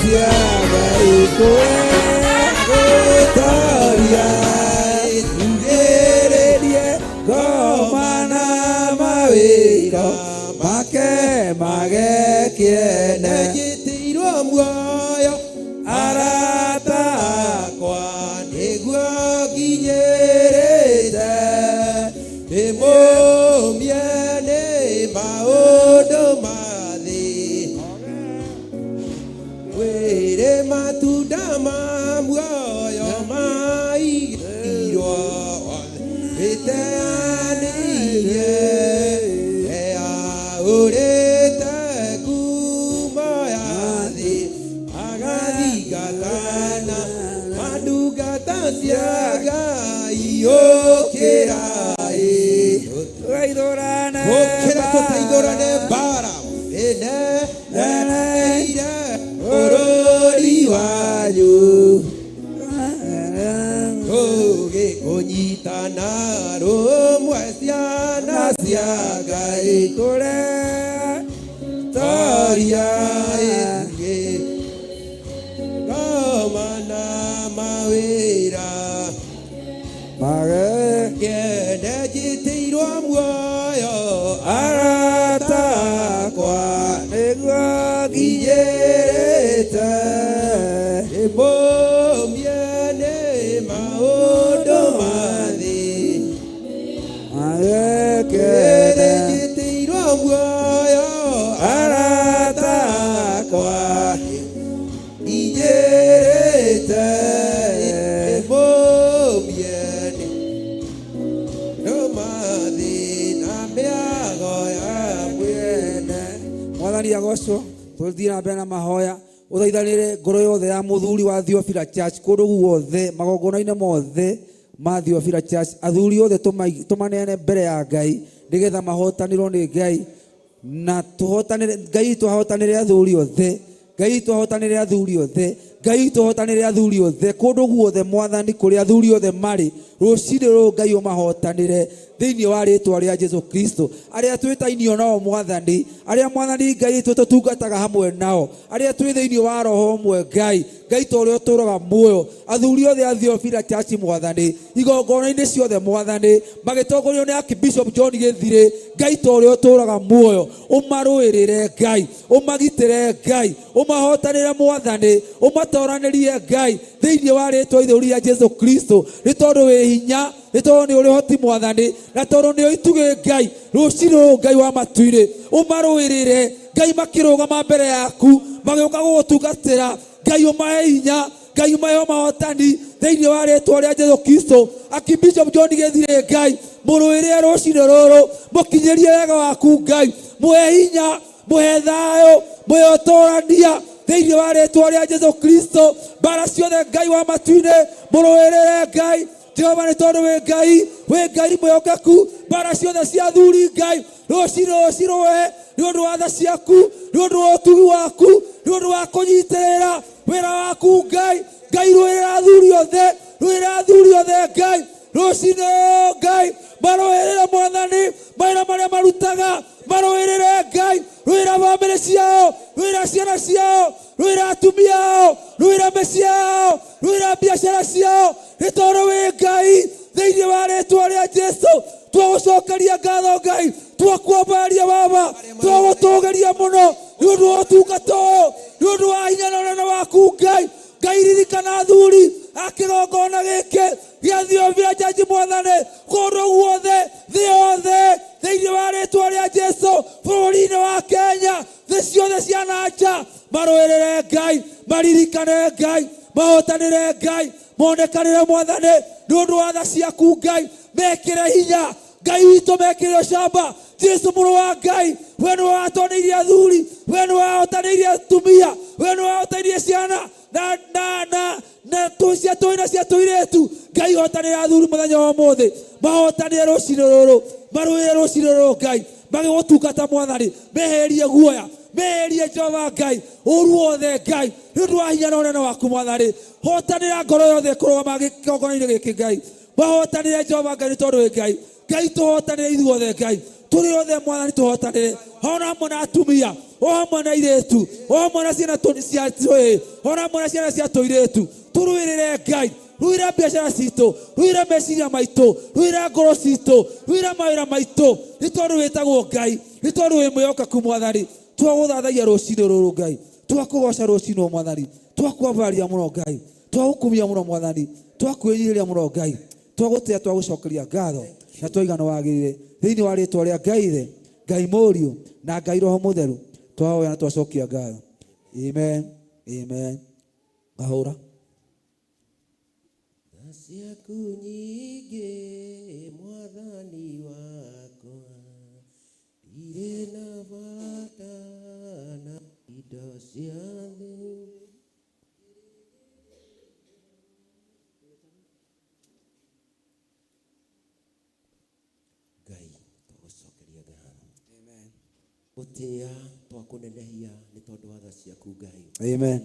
Cia Ngai kũretoria tugĩrĩrie ngoma na mawĩko make magekĩene. Njĩtĩirwo muoyo Arata akwa nĩguo nginyĩrĩte ndĩmũmie nĩ maũndũ ma thĩ mwĩrĩ matunda ma muoyo maigĩirwo wĩteanĩirie eaũrĩte ngumo ya thĩ agathingatana mandungata cia Ngai ũkĩrai Tũteithũrane ũkĩra tũteithũrane mbara ĩneneire bũrũri wanyu tũgĩkũnyitana rũmwe ciana cia Ngai Kũretoria ĩtugĩ ngoma na mawĩra mage kĩende njĩtĩirwo muoyo arata akwa nĩguo nginyĩrĩte ndĩmũmie nĩ maũndũ ma thĩ magekĩene njĩtĩirwo muoyo arata akwa nginyĩrĩte ndĩmũmie nĩ maũndũ ma thĩ na mĩago ya mwene. Mwathani agocwo. Tũthiĩ na mbere na mahoya. Ũthaithanĩre ngoro yothe ya mũthuri wa Theophila Church kũndũ guothe, magongona-inĩ mothe ma Theophila Church, athuri othe tũmaneane mbere ya Ngai nĩgetha mahotanĩrwo nĩ Ngai na tũhotanĩre Ngai witũ ahotanĩre athuri othe, Ngai witũ ahotanĩre athuri othe, Ngai witũ ahotanĩre athuri othe kũndũ guothe, Mwathani, kũrĩa athuri othe marĩ rũcinĩ rũrũ, Ngai ũmahotanĩre thĩinĩ wa rĩtwa rĩa Jesu Kristo. Arĩa twĩtainio nao Mwathani, arĩa Mwathani Ngai witũ tũtungataga hamwe nao, arĩa twĩ thĩinĩ wa roho ũmwe, Ngai, Ngai ta ũrĩa ũtũũraga muoyo, athuri othe a Theophila Church Mwathani, igongona-inĩ ciothe Mwathani, magĩtongorio nĩ Archbishop John Gĩthirĩ, Ngai ta ũrĩa ũtũũraga muoyo, ũmarũĩrĩre Ngai, ũmagitĩre Ngai, ũmahotanĩre Mwathani, ũmatoranĩrie Ngai thĩinĩ wa rĩtwa itheru rĩa Jesu Kristo, nĩ tondũ wĩ hinya, nĩ tondũ nĩ ũrĩ ũhoti Mwathani, na tondũ nĩ itugĩ Ngai, rũcinĩ rũrũ Ngai wa matu-inĩ, ũmarũĩrĩre Ngai makĩrũgama mbere yaku magĩũka gũgũtungatĩra Ngai, ũmahe hinya Ngai, ũmahe mahotani thĩinĩ wa rĩtwa rĩa Jesu Kristo. Archbishop John Gĩthirĩ Ngai, mũrũĩrĩre rũcinĩ rũrũ, mũkinyĩrie wega waku Ngai, mũhe hinya, mũhe thayũ, mũhe ũtũrania thĩinĩ wa rĩtwa rĩa Jesu Kristo. Mbara ciothe Ngai wa matu-inĩ, mũrũĩrĩre Ngai Jehova, nĩ tondũ wĩ Ngai, wĩ Ngai mwĩhokeku. Mbara ciothe cia athuri Ngai rũcinĩ rũrũ cirũe nĩ ũndũ wa tha ciaku, nĩ ũndũ wa ũtugi waku, nĩ ũndũ wa kũnyitĩrĩra wĩra waku Ngai. Ngai rũĩrĩra athuri othe, rũĩrĩra athuri othe Ngai rũcinĩ rũrũ Ngai, marũĩrĩre Mwathani mawĩra marĩa marutaga, marũĩrĩre Ngai, rũĩra bamĩrĩ ciao, rũĩra ciana ciao, rũĩra atumia ao, rũĩra mĩciĩ yao, rũĩra biacara ciao, nĩ tondũ wĩ Ngai. Thĩinĩ wa rĩtwa rĩa Jesu twagũcokeria ngatho Ngai, twakwambaria Baba, twagũtũgĩria mũno nĩ ũndũ wa ũtungata ũyũ, nĩ ũndũ wa hinya na ũnene waku Ngai. Ngai ririkana athuri a kĩgongona gĩkĩ gĩa Theophila Church Mwathani, kũndũ guothe thĩ yothe, thĩinĩ wa rĩtwa rĩa Jesu, bũrũri-inĩ wa Kenya, thĩ ciothe cia na nja, marũĩrĩre Ngai, maririkane Ngai, mahotanĩre Ngai, monekanĩre Mwathani nĩ ũndũ wa tha ciaku Ngai, mekĩre hinya Ngai witũ, mekĩre ũcamba. Jesu mũrũ wa Ngai, we nĩwe watoneirie athuri, we nĩwe wahotanĩirie atumia, we nĩwe wahotanĩirie ciana na na na na cia tũĩ na cia tũirĩtu. Ngai hotanĩra athuri mũthenya wa ũmũthĩ, mahotanĩre rũcinĩ rũrũ, marũĩre rũcinĩ rũrũ Ngai, magĩgũtungata Mwathani, meherie guoya, meherie Jehova Ngai ũru wothe Ngai, nĩ ũndũ wa hinya na ũnene waku Mwathani. Hotanĩra ngoro yothe ĩkũrũgama gĩkongona-inĩ gĩkĩ Ngai, mahotanĩre Jehova Ngai, nĩ tondũ wĩ Ngai. Ngai tũhotanĩre ithuothe Ngai. Tũrĩ othe Mwathani tũhotanĩre, ona hamwe na atumia, o hamwe na airĩtu, o hamwe na ciana cia tũhĩĩ, ona hamwe na ciana cia tũirĩtu. Tũrũĩrĩre Ngai, rũĩra biacara citũ, rũĩra meciria maitũ, rũĩra ngoro citũ, rũĩra mawĩra maitũ, nĩ tondũ wĩtagwo Ngai, nĩ tondũ wĩ mwĩhokeku Mwathani. Twagũthathaiya rũcinĩ rũrũ Ngai, twakũgoca rũcinĩ Mwathani, twakwambararia mũno Ngai, twagũkumia mũno Mwathani, twakwĩnyihĩria mũno Ngai, twagũtĩa, twagũcokeria ngatho na twaiga nĩ wagĩrĩire. Thĩinĩ wa rĩtwa rĩa Ngai Ithe, Ngai Mũriũ na Ngai Roho Mũtheru, twahoya na twacokia ngatho. Amen, amen. Ngahũra. Tha ciaku nyingĩ Mwathani wakwa, ndirĩ na bata na indo cia thĩ. Ngai tũgũcokeria ngatho. Gũtĩa twakũnenehia nĩ tondũ wa tha ciaku Ngai. Amen.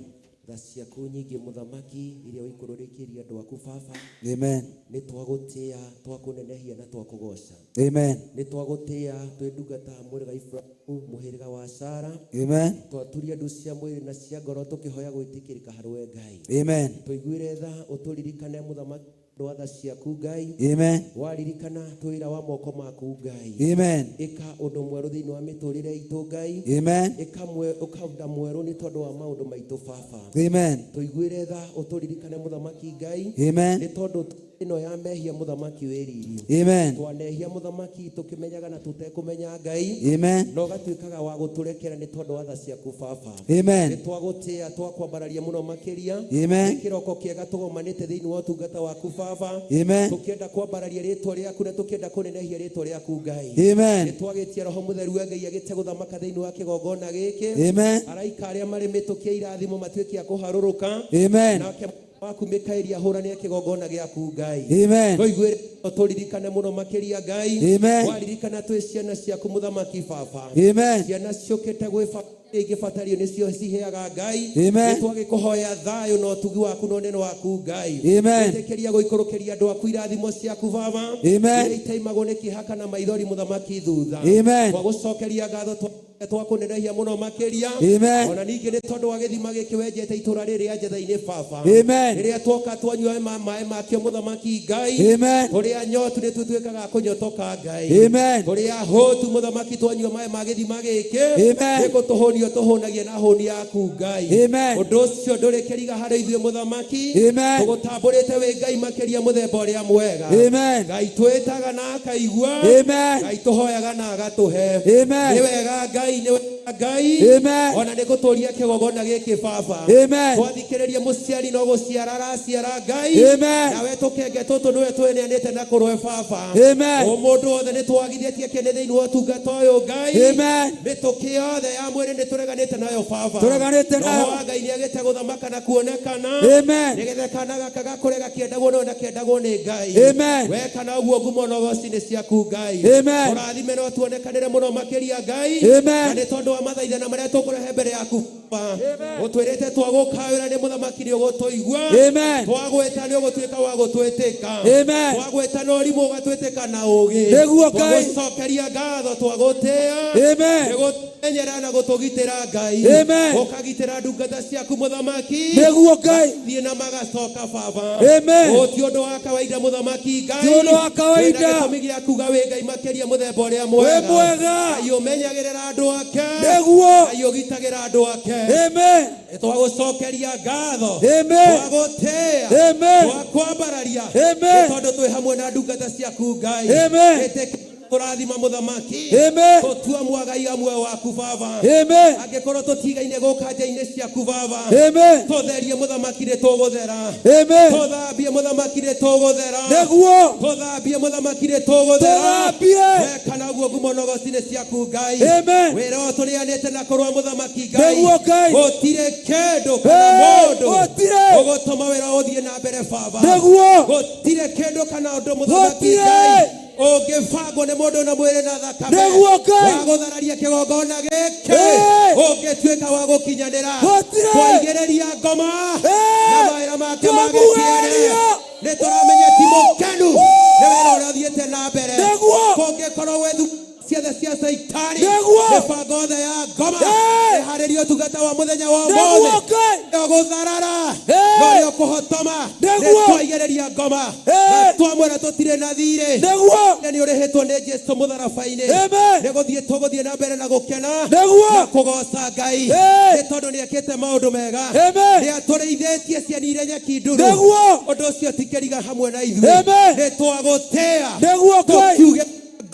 Tha ciaku nyingĩ mũthamaki iria ũikũrũrĩkĩria andũ aku baba. Amen. Nĩ twagũtĩa, twakũnenehia na twakũgoca. Amen. Nĩ twagũtĩa twĩ ndungata mũrĩga Ibrahimu mũhĩrĩga wa Sara. Amen. Twaturia ndu cia mwĩrĩ na cia ngoro tũkĩhoya gwĩtĩkĩrĩka harĩ we Ngai. Amen. Tũiguĩre tha ũtũririkane mũthamaki wa tha ciaku Ngai. Amen. Waririkana twĩra wa moko maku Ngai. Amen. Ĩka ũndũ mwerũ thĩinĩ wa mĩtũrĩre itũ Ngai. Amen. Ĩka ũka mwerũ nĩ tondũ wa maũndũ maitũ baba. Amen. Tũiguĩre tha ũtũririkane mũthamaki Ngai. Amen. Nĩ tondũ ĩno ya mehia mũthamaki wĩ riri. Amen. Twanehia mũthamaki tũkĩmenyaga na tũtekũmenya Ngai. Amen. Na ũgatuĩkaga wa gũtũrekera nĩ tondũ wa tha ciaku baba. Amen. Nĩ twagũtĩa twakwambararia mũno makĩria. Amen. Nĩ kĩroko kĩega tũgomanĩte thĩinĩ wa ũtungata waku baba. Amen. Tũkĩenda kwambararia rĩtwa rĩaku na tũkĩenda kũnenehia rĩtwa rĩaku Ngai. Amen. Nĩ twagĩtia Roho Mũtheru wa Ngai agĩte gũthamaka thĩinĩ wa kĩgongona gĩkĩ. Amen. Araika arĩa marĩ mĩtũkĩ ya irathimo matuĩke a kũharũrũka. Amen. Nake waku Mikaeli ahũrane kĩgongona gĩaku Ngai. Amen. Tũiguĩre tũririkane mũno makĩria Ngai. Amen. Waririkana twĩ ciana ciaku mũthamaki baba. Amen. Ciana ciũkĩte gwĩ baba ingĩbatario nĩcio ciheaga Ngai. Amen. Nĩ twagĩkũhoya thayũ na ũtugi waku na ũnene waku Ngai. Amen. Ĩtĩkĩria gũikũrũkĩria andũ aku irathimo ciaku baba. Amen. Iria itaimagwo nĩ kĩeha kana maithori mũthamaki thutha. Amen. Twagũcokeria ngatho twakũnenehia mũno makĩria. Amen. Ona ningĩ nĩ tondũ wa gĩthima gĩkĩ wenjete itũra rĩrĩ rĩa Njetha-inĩ baba. Amen. Rĩrĩa twoka twanyua maĩ makĩo mũthamaki Ngai. Amen. Tũrĩ anyotu nĩ tũtuĩkaga a kũnyotoka Ngai. Amen. Tũrĩ ahũtu mũthamaki twanyua maĩ ma gĩthima gĩkĩ. Amen. Nĩ gũtũhũnia tũhũnagia na hũni yaku Ngai. Amen. Ũndũ ũcio ndũrĩ kĩriga harĩ ithuĩ mũthamaki. Amen. Tũgũtambũrĩte wĩ Ngai makĩria mũthemba ũrĩa mwega. Amen. Ngai twĩtaga na akaigua. Amen. Ngai tũhoyaga na agatũhe. Amen. Nĩ wega Ngai, nĩ wega Ngai. Amen. Ona nĩ gũtũria kĩgongona gĩkĩ baba. Amen. Twathikĩrĩria mũciari no gũciara araciara Ngai. Amen. Nawe tũkenge tũtũ nĩwe twĩneanĩte na kũrwe baba. Amen. O mũndũ wothe nĩ twagithĩtie kĩene thĩinĩ wa ũtungata ũyũ Ngai. Amen. Mĩtũkĩ yothe ya mwĩrĩ nĩ tũreganĩte nayo baba. Tũreganĩte nayo. Roho wa Ngai nĩ agĩte gũthamaka na kuonekana. Amen. Nĩgetha kana gaka gakũre gakĩendagwo nĩwe na kĩendagwo nĩ Ngai. Amen. Weka na ũguo ngumo na ũgoci nĩ ciaku Ngai. Amen. Ũrathime no tuonekanĩre mũno makĩria Ngai. Amen. Na nĩ tondũ wa mathaithana marĩa tũkũrehe mbere yaku Baba. Ũtwĩrĩte twagũkaĩra nĩ mũthamaki nĩ ũgũtũigua. Amen. Twagwĩta nĩ ũgũtuĩka wa gũtwĩtĩka. Amen. Twagwĩta na ũrimũ ũgatwĩtĩka na ũũgĩ. Nĩguo Ngai. Twagũcokeria ngatho twagũtĩa. Amen. Nĩ gũtũmenyerera na gũtũgitĩra Ngai. Amen. Ũkagitĩra ndungata ciaku mũthamaki. Nĩguo Ngai. Thiĩ na magacoka baba. Amen. Ũũ ti ũndũ wa kawaida mũthamaki Ngai. Ti ũndũ wa kawaida. Wĩna gĩtũmi gĩa kuga wĩ Ngai makĩria mũthemba ũrĩa mwega. Wĩ mwega. Ngai ũmenyagĩrĩra andũ ake. Nĩguo. Ngai ũgitagĩra andũ ake. Amen. Twagũcokeria ngatho. Amen. Twagũtĩa. Amen. Twakwambararia. Amen. Nĩ tondũ twĩ hamwe na ndungata ciaku Ngai. Amen. Ĩtĩkĩra kũrathima mũthamaki. Amen. Tũtua mwagai a muoyo waku baba. Amen. Angĩkorwo tũtigaine gũka nja-inĩ ciaku baba. Amen. Tũtherie mũthamaki nĩ tũgũthera. Amen. Tũthambie mũthamaki nĩ tũgũthera. Nĩguo. Tũthambie mũthamaki nĩ tũgũthera. Tũthambie. Weka na ũguo ngumo na ũgoci nĩ ciaku Ngai. Amen. Wĩra ũyũ tũrĩanĩte na kũrũa mũthamaki Ngai. Nĩguo Ngai. Gũtirĩ kĩndũ kana Hey, mũndũ gũtirĩ. ũgũtũma wĩra ũthiĩ na mbere baba. Nĩguo. Gũtirĩ kĩndũ kana ũndũ mũthamaki Gũtirĩ. Ngai ũngĩbangwo nĩ mũndũ na mwĩrĩ na thakame Nĩguo Ngai. wa gũthararia kĩgongona gĩkĩ Hey. ũngĩtuĩka wa gũkinyanĩra Gũtirĩ. twaigĩrĩria ngoma Hey. na mawĩra make magĩtiene Twamuheria. nĩ tũramenya ti mũkenu nĩ wĩra ũrĩa ũthiĩte na mbere Nĩguo. kũngĩkorwo gwĩ ciothe Caitani. Nĩguo. Mĩbango yothe ya ngoma Ĩĩ. ĩharĩrie ũtungata wa mũthenya wa Nĩguo ũmũthĩ. Ngai. Nĩo gũtharara. Ĩĩ. No nĩo kũhotoma. Nĩguo. Nĩtwaigĩrĩria ngoma. Ĩĩ. Na twamwĩra tũtirĩ na thirĩ. Nĩguo. Na nĩ ũrĩhĩtwo nĩ Jesu mũtharaba-inĩ. Amen. Nĩ gũthiĩ tũgũthiĩ na mbere na gũkena. Nĩguo. Na kũgoca Ngai. Ĩĩ. Nĩ tondũ nĩ ekĩte maũndũ mega. Amen. Nĩ atũrĩithĩtie ciana iria nyeki nduru. Nĩguo. Ũndũ ũcio ti kĩriga hamwe na ithuĩ. Amen. Nĩ twagũtĩa. Nĩguo Ngai. Tũkiuge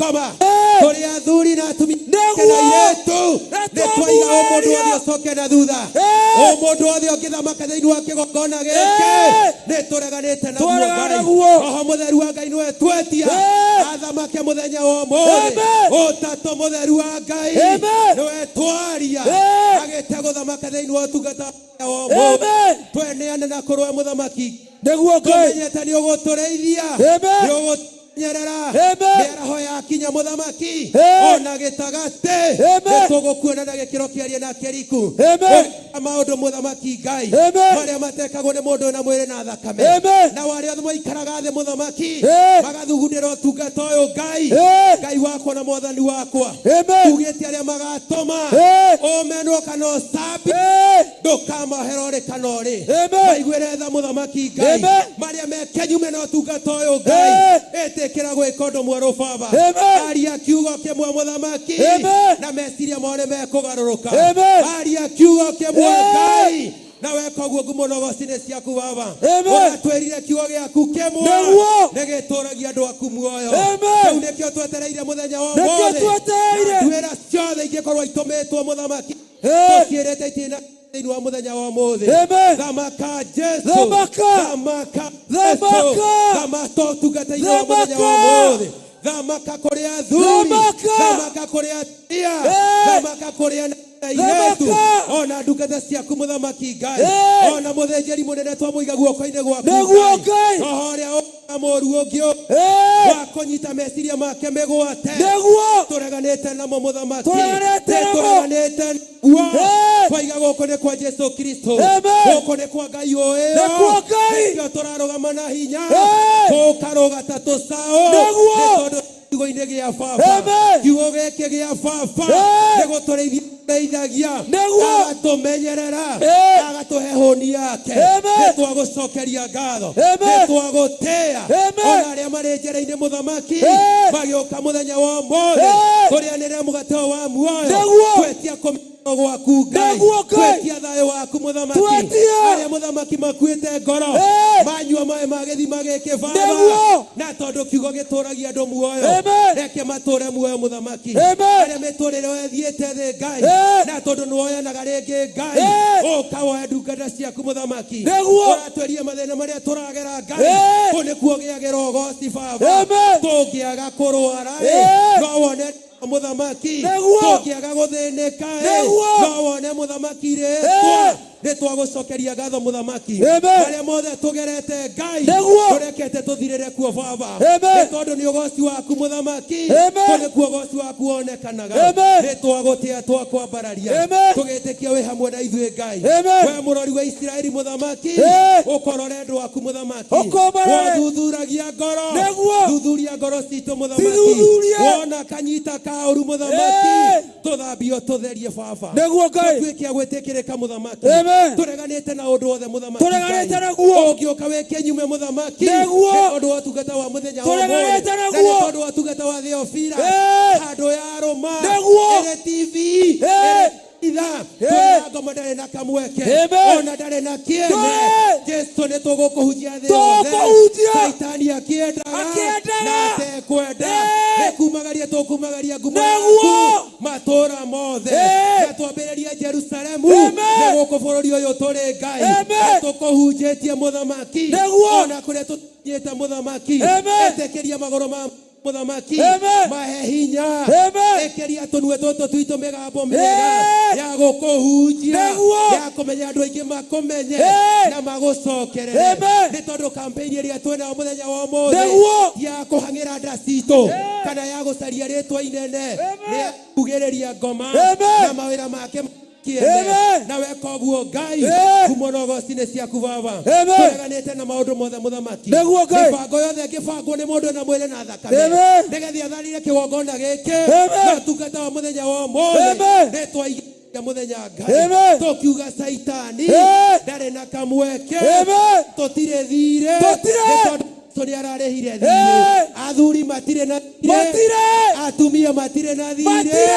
ngoma. Ĩĩ. Tũrĩ athuri na atumia Nĩguo. na airĩtu. Na Nĩ twaiga o mũndũ twamũgeria. wothe ũcoke na thutha. Ĩĩ. O mũndũ wothe ũngĩthamaka thĩinĩ wa kĩgongona gĩkĩ. Ĩĩ. Nĩ tũreganĩte naguo Twaregana Ngai. naguo. Roho mũtheru wa Ngai nĩwe twetia. Ĩĩ. Athamake mũthenya wa ũmũthĩ. Amen. Ũtatũ mũtheru wa Ngai. Amen. Nĩwe twaria. Ĩĩ. Agĩte gũthamaka thĩinĩ wa ũtungata wa ũmũthĩ. Amen. Tweneane na kũrũa mũthamaki. Nĩguo Ngai. Tũmenyete nĩ ũgũtũrĩithia. Amen. Nĩ ũgũtũmenyerera. Amen. Mĩaraho yakinya mũthamaki. Ĩĩ. Ona gĩtagatĩ. Amen. Nĩ tũgũkuona na gĩkĩro kĩarie na kĩriku. Amen. Ũgeka maũndũ mũthamaki Ngai. Amen. Marĩa matekagwo nĩ mũndũ na mwĩrĩ na thakame. Amen. Na arĩa othe maikaraga thĩ mũthamaki. Ĩĩ. Magathugundĩra ũtungata ũyũ Ngai. Ĩĩ. Ngai wakwa na mwathani wakwa. Amen. Tugĩte arĩa magatũma. Ĩĩ. Ũmenwo kana ũcambi. Ĩĩ. Ndũkamahera ũrĩ kana ũrĩ. Amen. Maiguĩre tha mũthamaki Ngai. Amen. Marĩa me kĩnyume na ũtungata ũyũ Ngai. Ĩĩ. Ĩtĩkĩra gwĩka ũndũ mwerũ Baba. Amen. Aria kiugo kĩmwe mũthamaki. Amen. Na meciria mao nĩ mekũgarũrũka. Amen. Aria kiugo kĩmwe Ĩĩ. Ngai. Na weka ũguo ngumo na ũgoci nĩ ciaku Baba. Amen. Ũratwĩrire kiugo gĩaku kĩmwe. Nĩguo. Nĩ gĩtũragia andũ aku muoyo. Amen. Kĩu nĩkĩo twetereire mũthenya wa Nĩkĩo ũmũthĩ. twetereire. Na nduĩra ciothe ingĩkorwo itũmĩtwo mũthamaki. Ĩĩ. Tũciĩrĩte itina thĩinĩ wa mũthenya wa ũmũthĩ. Amen. Thamaka Jesu. Thamaka. Thamaka Thamaka. Jesu. Thamaka ũtungata-inĩ wa mũthenya wa Thamaka. ũmũthĩ. Thamaka kũrĩ athuri. Thamaka. Thamaka kũrĩ atumia. Ĩĩ. Thamaka kũrĩ airĩtu. Thamaka. Ona ndungata ciaku mũthamaki Ngai. Ĩĩ. Ona mũthĩnjĩri mũnene twamũiga guoko-inĩ gwaku Nĩguo Ngai. Roho ũrĩa ũka mũũru ũngĩ Ĩĩ. wa kũnyita meciria make mĩgwate. Nĩguo. Tũreganĩte namo mũthamaki. Tũreganĩte namo. Tũreganĩte naguo. Ĩĩ. Twaiga gũkũ nĩ kwa Jesu Kristo. Amen. Gũkũ nĩ kwa Ngai ũĩyo. Nĩ kwa Ngai. Nĩkĩo tũrarũgama na hinya. Ĩĩ. Tũkarũga ta tũcaũ. Nĩguo. Nĩ tondũ kiugo-inĩ gĩa baba. Amen. Kiugo gĩkĩ gĩa baba. Ĩĩ. Nĩ gũtũrĩithia tũrĩithagia. Nĩguo. Agatũmenyerera. Ĩĩ. Agatũhe hũni yake. Amen. Nĩ twagũcokeria ngatho. Amen. Nĩ twagũtĩa. Amen. Ona arĩa marĩ njĩra-inĩ mũthamaki. Ĩĩ. Magĩũka mũthenya wa ũmũthĩ. Ĩĩ. Tũrĩanĩre mũgate ũyũ wa muoyo. Nĩguo. Twetia kũmenyererwo gwaku Ngai. Nĩguo Ngai. Twetia thayũ waku mũthamaki. Twetia. Arĩa mũthamaki makuĩte ngoro. Ĩĩ. Manyua maĩ ma gĩthima gĩkĩ Baba. Nĩguo. Na tondũ kiugo gĩtũragia andũ muoyo. Amen. Reke matũre muoyo mũthamaki. Amen. Arĩa mĩtũrĩre ĩthiĩte thĩ Ngai. Ĩĩ. Na tondũ nĩwoyanaga rĩngĩ Ngai. Ĩĩ. Ũka woe ndungata ciaku mũthamaki. Nĩguo. Ũratwĩria mathĩna marĩa tũragera Ngai. Ĩĩ. Kũu nĩkuo gĩagĩra ũgoci Baba. Amen. Tũngĩaga kũrwara ĩ, Ĩĩ. no wone mũthamaki. Nĩguo. Tũngĩaga gũthĩnĩka ĩ, Nĩguo. no wone mũthamaki rĩtwa. Ĩĩ. Nĩ twagũcokeria ngatho mũthamaki. Amen. Marĩa mothe tũgerete Ngai. Nĩguo. Tũrekete tũthirĩre kuo Baba. Amen. Nĩ tondũ nĩ ũgoci waku mũthamaki. Amen. Kũu nĩkuo ũgoci waku wonekanaga. Amen. Nĩ twagũtĩa twakwambararia. Amen. Tũgĩtĩkia wĩ hamwe na ithuĩ Ngai. Amen. We mũrori wa Isiraeli mũthamaki. Ĩĩ. Ũkorore andũ aku mũthamaki. Ũkomarore. Wothuthuragia ngoro. Nĩguo. Thuthuria ngoro citũ mũthamaki. Cithuthurie. Wona kanyita kaũru mũthamaki. Ĩĩ. Tũthambio tũtherie Baba. Nĩguo Ngai. Tũtuĩke a gwĩtĩkĩrĩka mũthamaki. Amen. Tũreganĩte na ũndũ wothe mũthamaki. Tũreganĩte Ngai. naguo. Ũngĩũka wĩ kĩnyume mũthamaki. Nĩguo. Nĩ tondũ wa ũtungata wa mũthenya wa Tũreganĩte ũmũthĩ. Na naguo. nĩ tondũ wa ũtungata wa Theophila. Ĩĩ. Handũ ya rũma. Nĩguo. Ĩrĩ TV. Ĩĩ. Ĩrĩ itha. Ĩĩ. Twĩna ngoma ndarĩ na kamweke. Amen. Ona ndarĩ na kĩene. Ĩĩ. Jesu nĩ tũgũkũhunjia thĩ yothe. Tũkũhunjia. Caitani akĩendaga. Akĩendaga. Na atekwenda. Ĩĩ. Nĩ kumagaria tũkumagaria ngumo Nĩguo. yaku matũra mothe. Ĩĩ. Na twambĩrĩrie Jerusalemu. Amen. Na gũkũ bũrũri ũyũ tũrĩ Ngai. Amen. Na tũkũhunjĩtie mũthamaki. Nĩguo. Ona kũrĩa tũkinyĩte mũthamaki. Amen. Ĩtĩkĩria magũrũ ma mũthamaki. Amen. Mahe hinya. Amen. Ĩkĩria tũnua tũtũ twitũ mĩgambo mĩega Ĩĩ. ya gũkũhunjia. Nĩguo. Ya kũmenya andũ aingĩ makũmenye Ĩĩ. na magũcokerere. Amen. Nĩ tondũ campaign ĩrĩa twĩnayo mũthenya wa ũmũthĩ Nĩguo. ti ya kũhang'ĩra nda citũ Ĩĩ. kana ya gũcaria rĩtwa inene Amen. nĩ ya kugĩrĩria ngoma Amen. na mawĩra make Kĩene. Amen. Na weka ũguo Ngai, Eh. ngumo na ũgoci nĩ ciaku baba. Amen. Tũreganĩte na maũndũ mothe mũthamaki. Nĩguo Ngai. Mĩbango yothe ĩngĩbangwo nĩ mũndũ na mwĩrĩ na thakame. Amen. Nĩgetha atharire kĩgongona gĩkĩ. Amen. Na ũtungata wa mũthenya wa ũmũthĩ. Amen. Nĩ twaiga mũthenya Ngai. Amen. Tũkiuga Caitani Eh. ndarĩ na kamweke. Amen. Tũtirĩ thirĩ. Tũtirĩ. Nĩ tondũ Jesu nĩ ararĩhire Eh. thirĩ. Athuri matirĩ na thirĩ. Matirĩ. Atumia matirĩ na thirĩ. Matirĩ.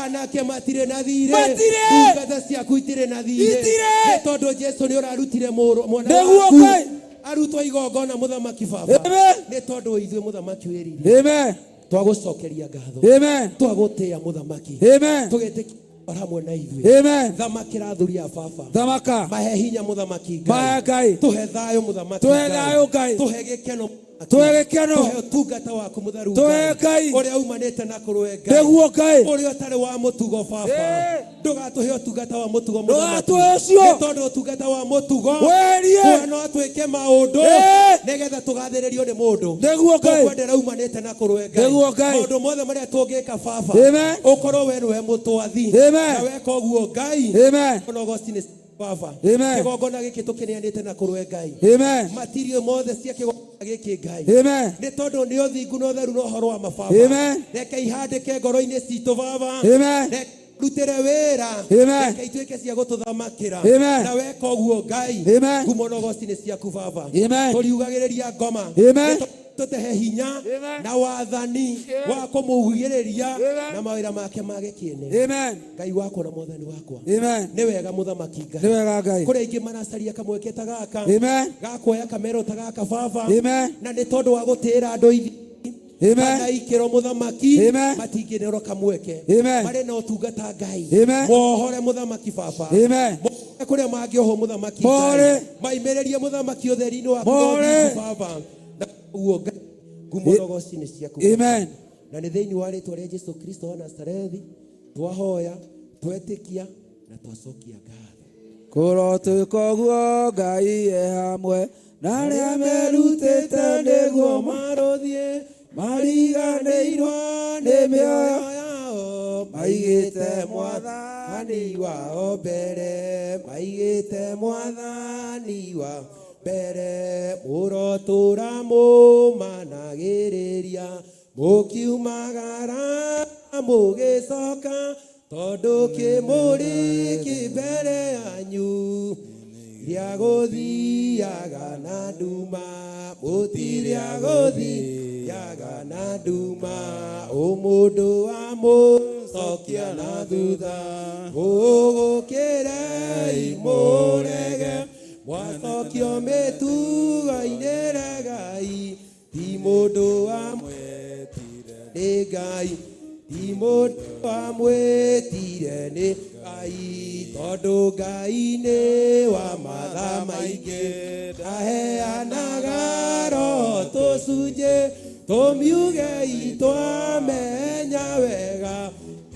Anake matirĩ na thirĩ. Matirĩ. Ndungata ciaku itirĩ na thirĩ. Itirĩ. Nĩ tondũ Jesu nĩ ũrarutire mũrũ mwana Nĩguo waku. Ngai. Arutwo igongona mũthamaki baba. Amen. Nĩ tondũ ithuĩ mũthamaki wĩrire. Amen. Twagũcokeria ngatho. Amen. Twagũtĩĩa mũthamaki. Amen. Tũgĩtĩkia hamwe na ithuĩ. Amen. Thamakĩra athuri a baba. Thamaka. Mahe hinya mũthamaki Ngai. Mahe Ngai. Tũhe thayũ mũthamaki Tũhe thayũ Ngai. Tũhe gĩkeno mũthamaki. Tũhe gĩkeno. Tũhe ũtungata waku mũtheru Tũhe Ngai. Ũrĩa umanĩte na kũrũe Ngai. Nĩguo Ngai. Ũrĩa ũtarĩ wa mũtugo baba. Eh. Ndũgatũhe ũtungata wa mũtugo mũthamaki. Ndũgatũhe ũcio. Nĩ tondũ ũtungata wa mũtugo Weherie. we no twĩke maũndũ Eh. nĩgetha tũgathĩrĩrio nĩ mũndũ. Nĩguo Ngai. Tũkwendera umanĩte na kũrũe Ngai. Nĩguo Ngai. Maũndũ mothe marĩa tũngĩka baba. Amen. Ũkorwo we nĩwe mũtwathi. Amen. Na weka ũguo Ngai. Amen. Ona ũgoci nĩ baba. Amen. Kĩgongona gĩkĩ tũkĩneanĩte na kũrũe Ngai. Amen. Matirio mothe cia kĩgongona gĩkĩ Ngai. Amen. Nĩ tondũ nĩ ũthingu na ũtheru na ũhoro wa mababa. Amen. Reke ihandĩke ngoro-inĩ citũ baba. Amen. Reke rutĩre wĩra. Amen. Reke ituĩke cia gũtũthamakĩra. Amen. Na weka ũguo Ngai. Amen. Ngumo na ũgoci nĩ ciaku baba. Amen. Tũriugagĩrĩria ngoma. Amen. Nĩ tũtehe hinya Amen. na wathani wa kũmũugĩrĩria Amen. na mawĩra make ma gĩkĩene. Amen. Ngai wakwa na mwathani wakwa. Amen. Nĩ wega mũthamaki Nĩ Ngai. wega Ngai. Kũrĩ aingĩ maracaria kamweke ta gaka. Amen. Gakuoya kamero ta gaka baba. Amen. Na nĩ tondũ wa gũtĩĩra andũ ithi Amen. kana ikĩro mũthamaki Amen. matingĩnerwo kamweke. Amen. Marĩ na ũtungata Ngai. Amen. Mohore mũthamaki baba. Amen. Mohore kũrĩa mangĩohwo mũthamaki Mohore. Ngai. Maimĩrĩrie mũthamaki ũtheri-inĩ waku na Mohore. ũthingu baba. Na ũguo Ngai ngumo na ũgoci nĩ ciaku. Amen. Na nĩ thĩinĩ wa rĩtwa rĩa Jesu Kristo wa Nazarethi twahoya, twetĩkia na twacokia ngatho. Kũrotwĩka ũguo Ngai e hamwe na arĩa merutĩte nĩguo marũthiĩ mariganĩirwo nĩ mĩoyo yao maigĩte mwathani wao mbere, maigĩte mwathani wao mbere. Mũrotũra mũmanagĩrĩria mũkiumagara mũgĩcoka, tondũ kĩmũrĩ kĩ mbere yanyu rĩa gũthiaga na nduma, mũtirĩa gũthiaga na nduma. Ũmũndũ amũcokia na thutha, ũgũkĩrei mũrege, mwacokio mĩtugo-inĩ regai. Ti mũndũ amwĩtire nĩ Ngai, ti mũndũ amwĩtire nĩ Ngai, tondũ Ngai nĩ wa matha maingĩ, aheanaga roho tũcunjĩ, tũmiugei twamenya wega.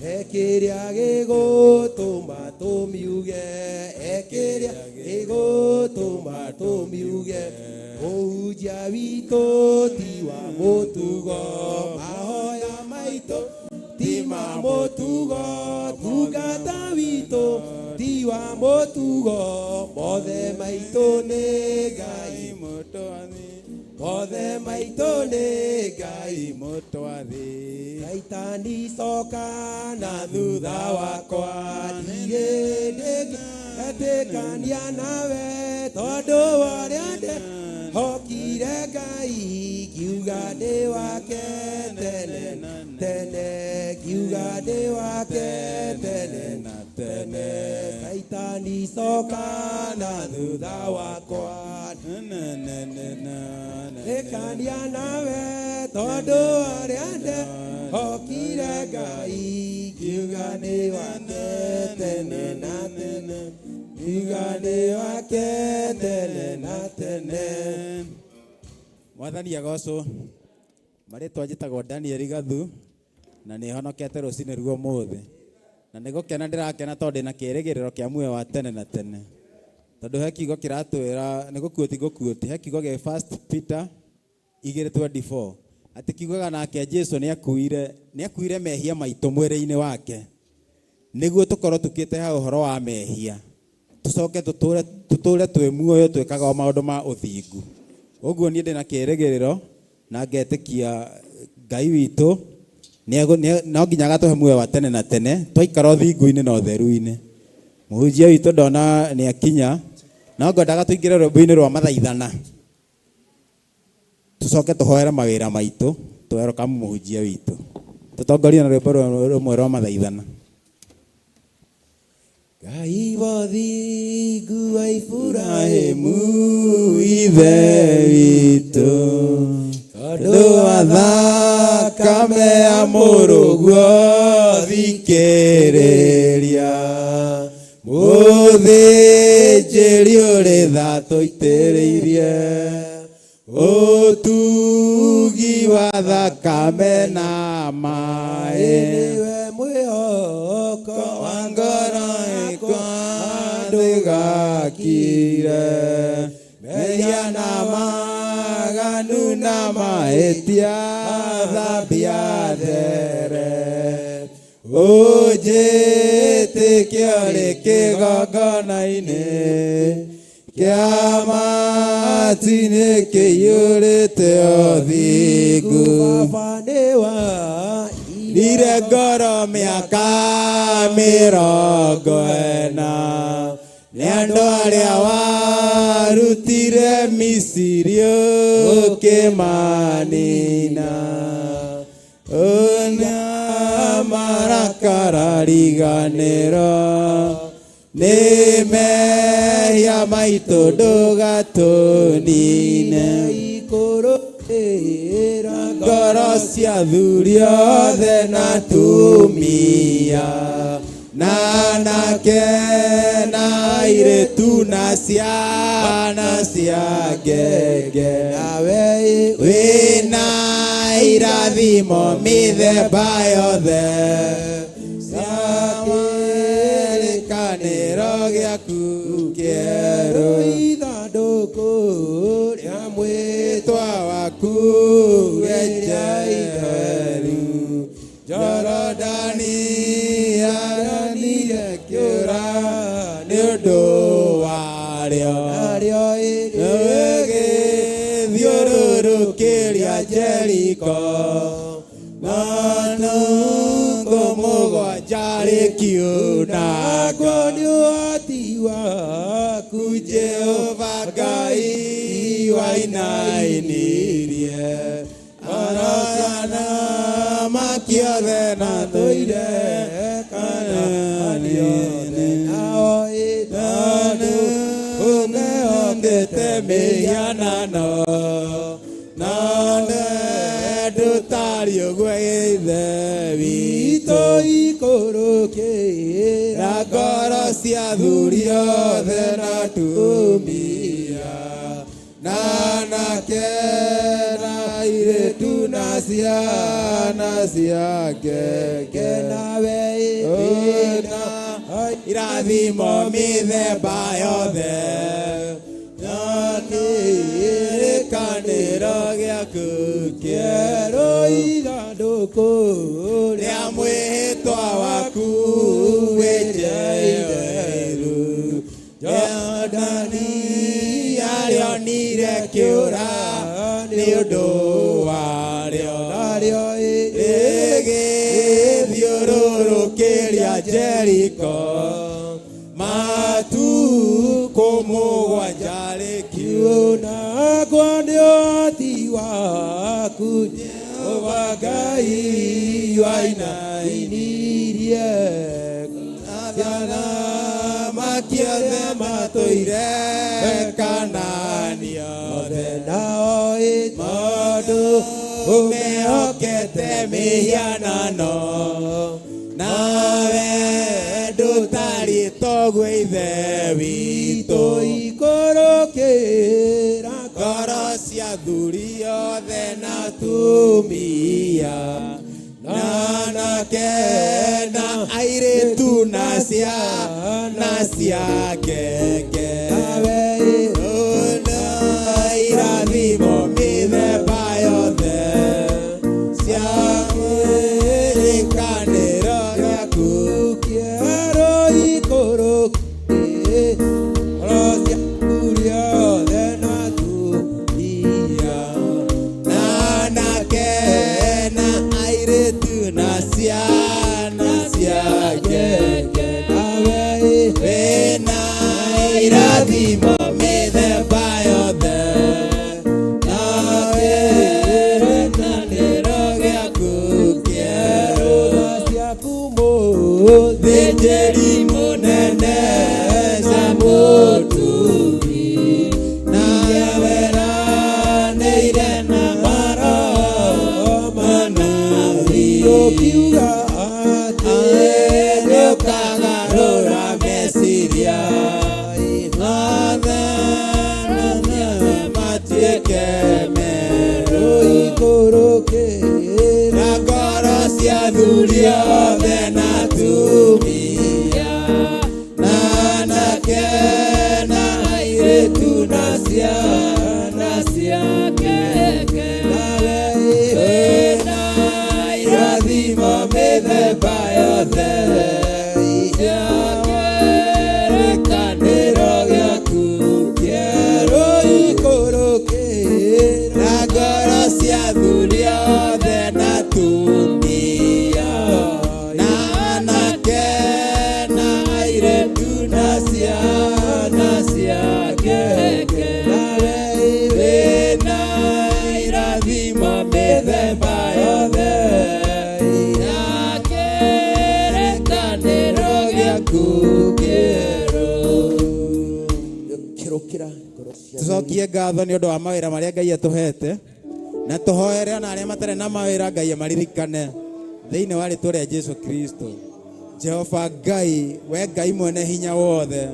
He kĩrĩa gĩgũtũma tũmiuge, he kĩrĩa gĩgũtũma tũmiuge. Ũhunjia witũ ti wa mũtugo, mahoya maitũ ti ma mũtugo, tungata witũ ti wa mũtugo, mothe maitũ nĩ Ngai, mothe maitũ nĩ Ngai. Caitani coka na thutha wakwa, ndirĩ ndĩngĩetĩkania nawe, tondũ warĩa ndehokire Ngai, ngiuga ndĩ wake tene tene, ngiuga ndĩ wake tene na tene. Caitani coka na thutha wakwa, ĩkania nawe, tondũ arĩa ndehokire Ngai, ngiuga nĩ wake tene na tene, ngiuga nĩ wake tene na tene. Mwathani agocwo. Marĩtwa njĩtagwo Daniel Gathu na nĩ honokete rũcinĩ ruo ũmũthĩ. Na nĩ gũkena ndĩrakena tondũ ndĩna kĩĩrĩgĩrĩro kĩa muoyo wa tene na tene. Tondũ he kiugo kĩratwĩra nĩ gũkuũti gũkuũti, he kiugo gĩa First Peter 2:24 atĩ kiugaga nake Jesu nĩ akuire mehia maitũ mwĩrĩ-inĩ wake. Nĩguo tũkorwo tũkĩte ha ũhoro wa mehia, tũcoke tũtũre tũtũre twĩ muoyo twĩkaga o maũndũ ma ũthingu. Ũguo niĩ ndĩna kĩrĩgĩrĩro na ngetĩkia Ngai witũ no nginya agatũhe muoyo wa tene na tene twaikara ũthingu-inĩ na ũtheru-inĩ. Mũhunjia witũ ndona nĩ akinya, no ngwendaga tũingĩre rwĩmbo-inĩ rwa mathaithana, tũcoke tũhoere mawĩra maitũ, tũwerokamu mũhunjia witũ. Tũtongorie na rwĩmbo rũmwe rwa mathaithana. Ngai wa ũthingu wa Iburahĩmu ithe witũ, tondũ wa thakame ya mũrũguo thikĩrĩria, mũthĩnjĩri ũrĩ tha tũitĩrĩirie ũtugi wa thakame na maĩ. Nĩwe mwĩhoko wa ngoro yakwa ndũgakire, mehia na maganu na mahĩtia thambia there, ũnjĩtĩkie ũrĩ kĩgongona-inĩ kĩa matu-inĩ kĩiyũrĩte ũthingu. Baba nĩwa Rire ngoro mĩaka 40 nĩ andũ arĩa warutire Misiri ũkĩmanina, ona marakara riganĩro nĩ mehia maitũ ndũgatũnine. Ikũrũkĩra Ngoro cia athuri othe na atumia, na anake na airĩtu na ciana cia ngenge, nawe wĩna irathimo mĩthemba yothe cia kĩrĩkanĩro gĩaku kĩerũ. Ithandũkũ rĩa Mwĩtwa waku wejeru Jorodani yaranire kĩũra nĩ ũndũ warĩo, narĩo rĩgĩthiũrũrũkĩria Jeriko matukũ mũgwanja rĩkiunangwo. Naguo nĩ ũhoti waku Jehova Ngai wainainirie arana makiothe na tũire Kanaani othe nao ĩtondũ ũmehokete mĩhianano na ndũtariĩ ũguo Ithe witũ. Witũ ikũrũkĩra Na ngoro cia athuri othe na atumia, na anake na airĩtu na ciana cia ngenge, nawe na irathimo mĩthemba yothe na kĩrĩkanĩro gĩaku kĩerũ ithandũkũ rĩa mwĩhĩtwa waku wĩnjeru Jorodani yarĩonire kĩũra nĩ ũndũ warĩo, narĩo rĩgĩthiũrũrũkĩria Jeriko matukũ mũgwanja rĩkiuna. Naguo nĩ ũhoti waku Jehova Ngai wainainirie Ciana makiothe matũire Kanaani othe nao tondũ ũmehokete mĩhianano nawe ndũtariĩ toguo Ithe witũ. Ikũrũkĩra Ngoro cia athuri othe na atumia, na anake na airĩtu na ciana cia ngenge, nawe na irathimo mĩthemba yothe cia kĩrĩkanĩro gĩaku. Irathimo mĩthemba yothe na kĩrĩkanĩro gĩaku kĩerũ ciaku mũthĩ Thĩnjĩri mũnene ca mũtugi na weranĩire na maroho manathi ũkiuga atĩ nĩũkagarũra meciria mothe matuĩke merũ ikũrũkĩra na ngoro cia athuri othe na atumia na anake na airĩtu na ciana ciake nawe wĩna irathimo mĩthemba yothe ya kĩrĩkanĩro gĩaku kĩerũ ikũrũkĩra na ngoro cia athuri othe na atumia na anake na airĩtu na ciana ciake nawe wĩna irathimo mĩthemba yothe ya kĩrĩkanĩro gĩaku kĩerũ Kĩrũkĩra ngoro cia tucokie ngatho nĩ ũndũ wa mawĩra marĩa Ngai atũhete na tũhoere ona arĩa matarĩ na mawĩra Ngai amaririkane thĩinĩ wa rĩtwa rĩa Jesu Kristo. Jehova Ngai, we Ngai mwene hinya wothe,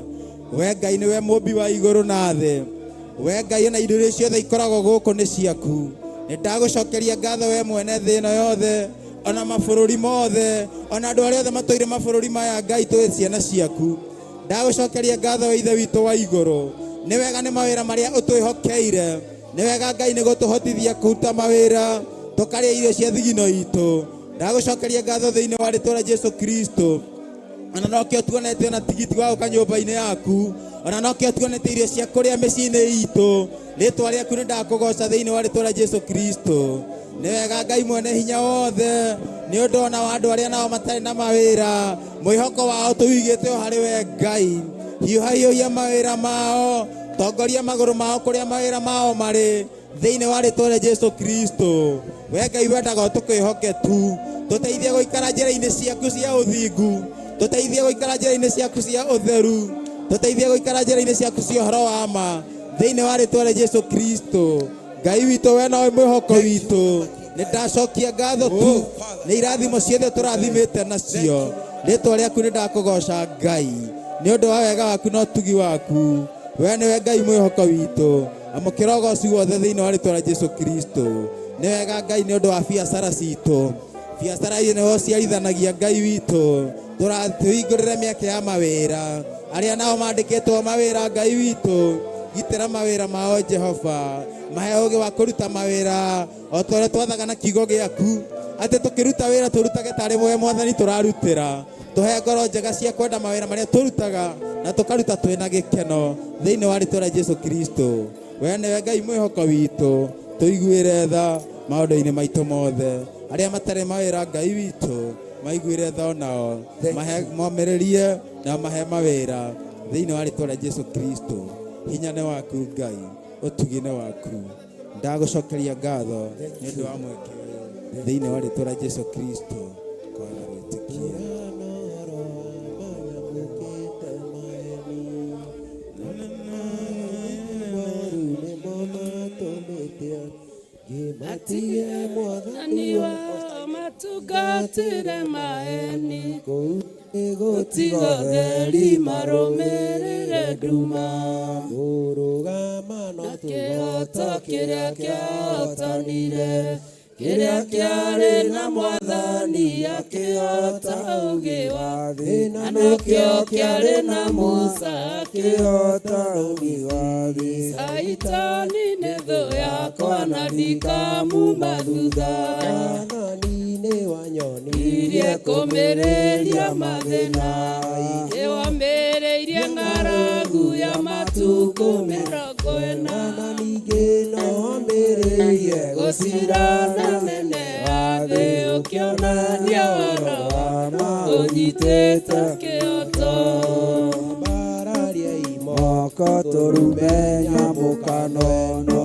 we Ngai nĩwe mũmbi wa igũrũ na thĩ, we Ngai ona indo iria ciothe ikoragwo gũkũ nĩ ciaku. Nĩ ndagũcokeria ngatho we mwene thĩ ĩno yothe ona mabũrũri mothe ona andũ arĩa othe matũire mabũrũri maya Ngai tũĩ ciana ciaku. Ndagũcokeria ngatho we ithe witũ wa igũrũ nĩ wega nĩ mawĩra marĩa ũtwĩhokeire nĩ wega Ngai nĩ gũtũhotithia kũruta mawĩra tũkarĩa irio cia thigino itũ. Ndagũcokeria ngatho thĩinĩ wa rĩtwa rĩa Jesu Kristo ona nokĩo tuonete ona tigiti wa gũka nyũmba-inĩ yaku ona nokĩo tuonete irio cia kũrĩa mĩciĩ-inĩ itũ. Rĩtwa rĩaku nĩ ndakũgoca thĩinĩ wa rĩtwa rĩa Jesu Kristo. Nĩ wega Ngai mwene hinya wothe nĩ ũndũ ona wa andũ arĩa nao matarĩ na mawĩra mwĩhoko wao tũwĩigĩte o harĩ we Ngai. Hiũha hiũhia mawĩra mao, tongoria magũrũ mao kũrĩa mawĩra mao marĩ thĩinĩ wa rĩtwa rĩa Jesu Kristo. We Ngai wendaga ũtũkwĩhoke tu, tũteithie gũikara njĩra-inĩ ciaku cia ũthingu, tũteithie gũikara njĩra-inĩ ciaku cia ũtheru, tũteithie gũikara njĩra-inĩ ciaku cia ũhoro wa ma thĩinĩ wa rĩtwa rĩa Jesu Kristo. Ngai witũ we nowe mwĩhoko witũ, nĩ ndacokia ngatho tu nĩ irathimo ciothe tũrathimĩte nacio. Rĩtwa rĩaku nĩ ndakũgoca Ngai nĩ ũndũ wa wega waku na ũtugi waku. We nĩwe Ngai mwĩhoko witũ, amũkĩra ũgoci wothe thĩinĩ wa rĩtwa rĩa Jesu Kristo. Nĩ wega Ngai nĩ ũndũ wa biacara citũ, biacara ici nĩwe ũciarithanagia Ngai witũ, tũhingũrĩre mĩeke ya mawĩra arĩa nao mandĩkĩtwo mawĩra Ngai witũ, gitĩra mawĩra mao Jehova, mahe ũgĩ wa kũruta mawĩra o ta ũrĩa twathaga na kiugo gĩaku atĩ tũkĩruta wĩra tũrutage tarĩ we Mwathani tũrarutĩra. Tũhe ngoro njega cia kwenda mawĩra marĩa tũrutaga na tũkaruta twĩna gĩkeno thĩinĩ wa rĩtwa rĩa Jesu Kristo. We nĩwe Ngai mwĩhoko witũ, tũiguĩre tha maũndũ-inĩ maitũ mothe. Arĩa matarĩ mawĩra Ngai witũ maiguĩre tha onao, mahe momĩrĩrie na mahe mawĩra thĩinĩ wa rĩtwa rĩa Jesu Kristo. Hinya nĩ waku Ngai, ũtugi nĩ waku. Ndagũcokeria ngatho nĩ ũndũ wa mweke ũyũ thĩinĩ wa rĩtwa rĩa Jesu Kristo kwaga gwĩtĩkia. Mwathani wao matungatĩre maeni gũtigotheri marũmĩrĩre nduma Kũrũgama no na kĩhoto kĩrĩa kĩahotanire kĩrĩa kĩarĩ na Mwathani akĩhota ũgĩ wa thĩ na nokĩo kĩarĩ na Musa akĩhota kĩhota ũgĩ wa thĩ Saitani nĩ thũ yakwa na ndikamuma thutha Mwathani nĩ wanyoni irie kũmĩrĩria mathĩna nĩwamĩrĩirie ng'aragu ya matukũ 40 na ningĩ no ambĩrĩrie gũcirana nene wa thĩ ũkĩonania ũhoro wa ma ũnyitĩte kĩhoto Mbararia moko. Njoko tũrume nyamũkano no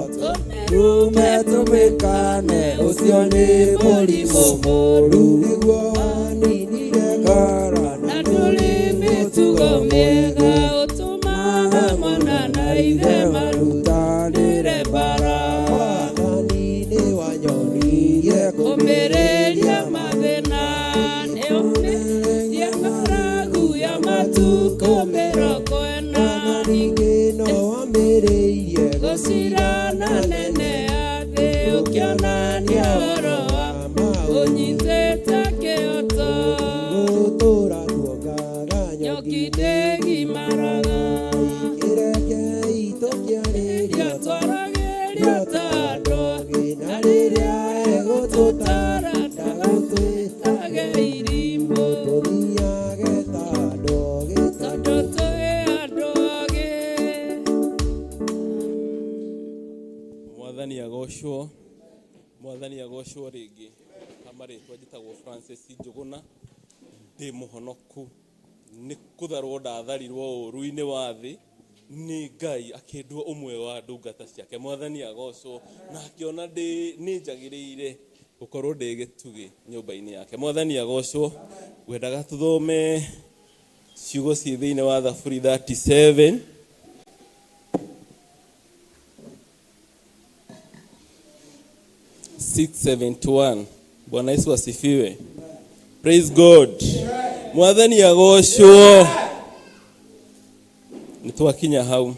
tũrume tũmĩkane ũcio nĩ mũrimũ mũru Nĩguo waninire korona Na ndũrĩ mĩtugo mĩega ũtũmaga mwana na ithe marutanĩre mbara. Mwathani nĩ wanyonirie Kũmĩrĩria mathĩna nĩũmĩrĩrie ng'aragu ya matukũ 40. Na ningĩ no wambĩrĩirie Gũcirana nene ya thĩ ũkĩonania ũhoro wa ũnyitĩte kĩoto. Gũtũra tuongaga Nyoki ndĩgimaraga. Kĩrekei tũkĩarĩria Twaragĩria ta andũ Na rĩrĩa egũtũtara ndagagĩtage irimũ. Tũthiage ta andũ ogĩ Tondũ twĩ andũ ogĩ. Mwathani agocwo, mwathani agocwo rĩngĩ. Marĩtwa njĩtagwo Francis Njũgũna, ndĩ mũhonoku nĩ kũtharwo ndatharirwo ũũru-inĩ wa thĩ nĩ Ngai akĩndua ũmwe wa ndungata ciake. Mwathani agocwo na akĩona ndĩ nĩ njagĩrĩire gũkorwo ndĩ gĩtugĩ nyũmba-inĩ yake. Mwathani agocwo. Ngwendaga tũthome ciugo ciĩ thĩinĩ wa Thaburi 37 671. Bwana Yesu asifiwe. Praise God. Mwathani agocwo. Nĩ twakinya hau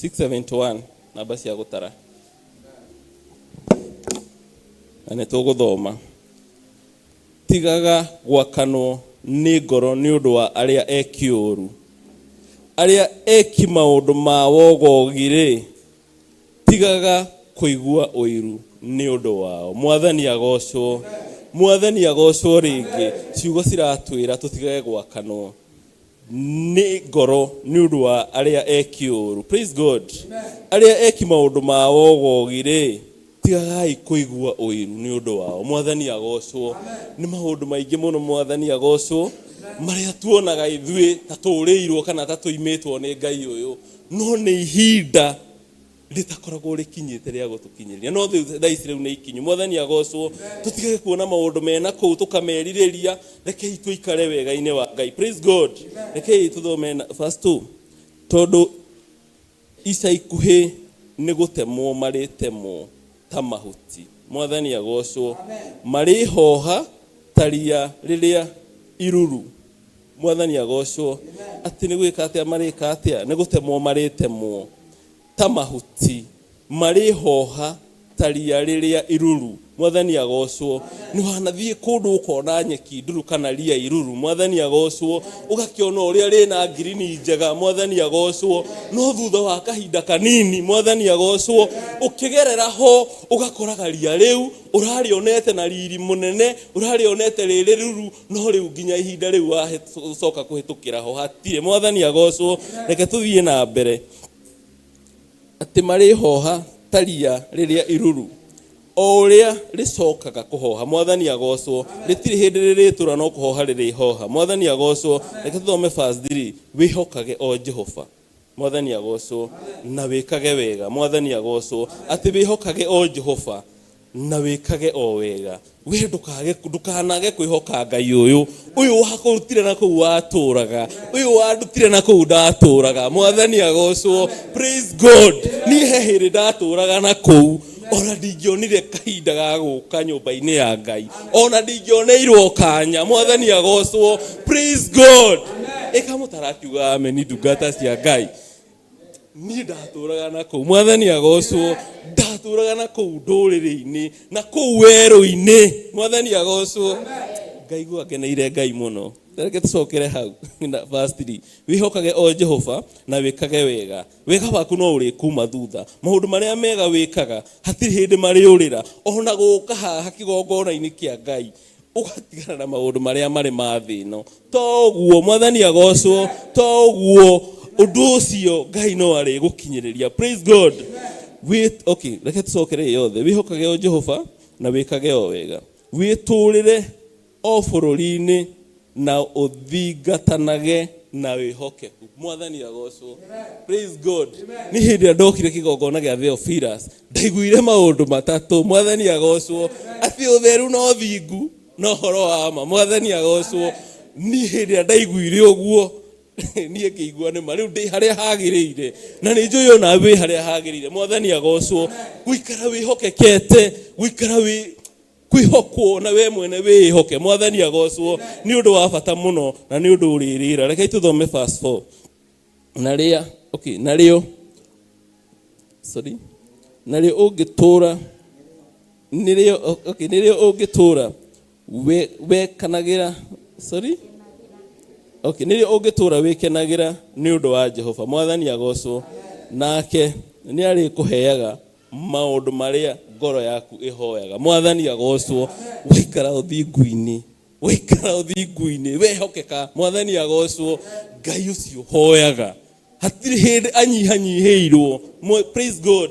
671 namba cia gũtara. Na nĩ tũgũthoma. Tigaga gwakanwo nĩ ngoro nĩ ũndũ wa arĩa eki ũũru. Arĩa eki maũndũ ma wogogi-rĩ, tigaga kũigua ũiru nĩ ũndũ wao. Mwathani agocwo. Mwathani agocwo rĩngĩ. Ciugo ciratwĩra tũtigage gwakanwo nĩ ngoro nĩ ũndũ wa arĩa eki ũũru. Praise God. Arĩa eki maũndũ ma wogogi-rĩ, tigagai kũigua ũiru nĩ ũndũ wao. Mwathani agocwo. Nĩ maũndũ maingĩ mũno mwathani agocwo marĩa tuonaga ithuĩ ta tũrĩirwo kana ta tũimĩtwo nĩ Ngai ũyũ, no nĩ ihinda rĩtakoragwo rĩkinyĩte rĩa gũtũkinyĩria, no thaa ici rĩu nĩ ikinyu. Mwathani agocwo. Tũtigage kuona maũndũ mena kũu tũkamerirĩria, rekei tũikare wega-inĩ wa Ngai. Praise God. Rekei tũthome na verse 2. Tondũ ica ikuhĩ nĩ gũtemwo marĩtemwo ta mahuti. Mwathani agocwo. Marĩhoha ta ria rĩrĩa iruru. Mwathani agocwo. Atĩ nĩ gwĩka atĩa marĩka atĩa? Nĩ gũtemwo marĩtemwo ta mahuti, marĩhoha ta ria rĩrĩa iruru. Mwathani agocwo. Nĩ wanathiĩ kũndũ ũkona nyeki nduru kana ria iruru. Mwathani agocwo. Ũgakĩona ũrĩa rĩna ngirini njega. Mwathani agocwo. No thutha wa kahinda kanini, mwathani agocwo, ũkĩgerera ho ũgakoraga ria rĩu ũrarĩonete na riri mũnene, ũrarĩonete rĩrĩ ruru, no rĩu nginya ihinda rĩu wacoka kũhĩtũkĩra ho hatirĩ. Mwathani agocwo. Reke tũthiĩ na mbere. Atĩ marĩhoha ta ria rĩrĩa iruru, o ũrĩa rĩcokaga kũhoha. Mwathani agocwo. Rĩtirĩ hĩndĩ rĩrĩtũra no kũhoha rĩrĩhoha. Mwathani agocwo. Reke tũthome verse 3. Wĩhokage o Jehova. Mwathani agocwo. Na wĩkage wega. Mwathani agocwo. Atĩ wĩhokage o Jehova na wĩkage o wega. We ndũkanage kwĩhoka Ngai ũyũ. Ũyũ wakũrutire na kũu watũraga. Ũyũ wandutire na kũu ndatũraga. Mwathani agocwo. Praise God. Niĩ he hĩndĩ ndatũraga na kũu. Ona ndingĩonire kahinda ga gũka nyũmba-inĩ ya Ngai. Ona ndingĩoneirwo kanya. Mwathani agocwo. Praise God. Ĩka mũtarakiuga ameni ndungata cia Ngai. Niĩ ndatũraga na kũu. Mwathani agocwo. Ndatũraga na kũu ndũrĩrĩ-inĩ, na kũu werũ-inĩ. Mwathani agocwo. Ngaigua ngeneire Ngai mũno. Reke tũcokere hau na verse 3. Wĩhokage o Jehova na wĩkage wega. Wega waku no ũrĩkuma thutha. Maũndũ marĩa mega wĩkaga hatirĩ hĩndĩ marĩũrĩra. Ona gũka haha kĩgongona-inĩ kĩa Ngai ũgatigana na maũndũ marĩa marĩ ma thĩ ĩno. Toguo mwathani agocwo. Toguo ũndũ ũcio Ngai no arĩgũkinyĩrĩria. Praise God. Wait, okay, reke tũcokere yothe. Wĩhokage o Jehova na wĩkage o wega. Wĩtũrĩre o bũrũri-inĩ na ũthingatanage Na wĩhokeku. Mwathani agocwo. Praise God. Nĩ hĩndĩ ĩrĩa ndokire kĩgongona gĩa Theophilus, ndaiguire maũndũ matatũ. Mwathani agocwo. Atĩ ũtheru na ũthingu na ũhoro wa ma. Mwathani agocwo. Niĩ hĩndĩ ĩrĩa ndaiguire ũguo, niĩ ngĩigua nĩ ma rĩu ndĩ harĩa hagĩrĩire, na nĩ njũĩ ona wĩ harĩa hagĩrĩire. Mwathani agocwo. Gũikara wĩhokekete, gũikara wĩ kwĩhokwo na we mwene wĩĩhoke. Mwathani agocwo. Nĩ ũndũ wa bata mũno na nĩ ũndũ ũrĩrĩra. Rekei tũthome verse 4. Na rĩa, okay, narĩo, sorry, narĩo ũngĩtũra, nĩrĩo, okay, nĩrĩo ũngĩtũra wekanagĩra, sorry, okay, nĩrĩo ũngĩtũra wĩkenagĩra nĩ ũndũ wa Jehova. Mwathani agocwo. Nake nĩ arĩkũheaga maũndũ marĩa ngoro yaku ĩhoyaga. Mwathani agocwo. Waikara ũthingu-inĩ, waikara ũthingu-inĩ, wehokeka. Mwathani agocwo. Ngai ũcio hoyaga hatirĩ hĩndĩ anyihanyihĩirwo. Praise God.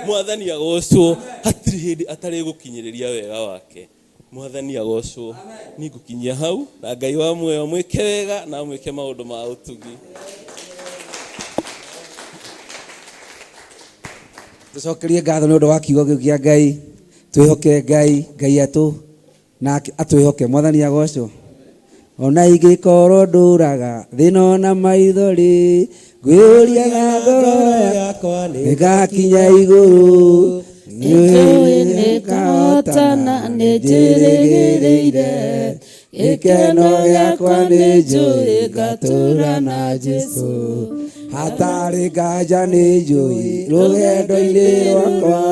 Mwathani agocwo. Hatirĩ hĩndĩ atarĩ gũkinyĩrĩria wega wake. Mwathani agocwo. Niĩ ngũkinyia hau, na Ngai wa muoyo mwĩke wega na mwĩke maũndũ ma ũtugi. Tũcokerie ngatho nĩ ũndũ wa kiugo kĩu kĩa Ngai. Twĩhoke Ngai, Ngai atũ nake atwĩhoke. Mwathani agocwo. Ona ingĩkorwo ndũraga thĩna ona maithori, ngwĩyũria na ngoro yakwa nĩngakinya igũrũ. Nĩnjũĩ nĩngahotana, nĩnjĩrĩgĩrĩire gĩkeno gĩakwa, nĩnjũĩ ngatũũra na Jesũ. Hatarĩ nganja nĩnjũĩ rũgendo-inĩ rwakwa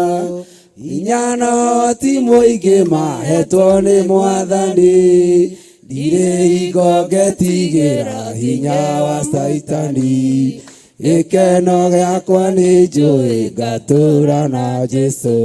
hinya na ũhoti mũingĩ mahetwo nĩ Mwathani. Ndirĩ hingo ngetigĩra hinya wa Caitani. Gĩkeno gĩakwa nĩnjũĩ ngatũũra na Jesũ.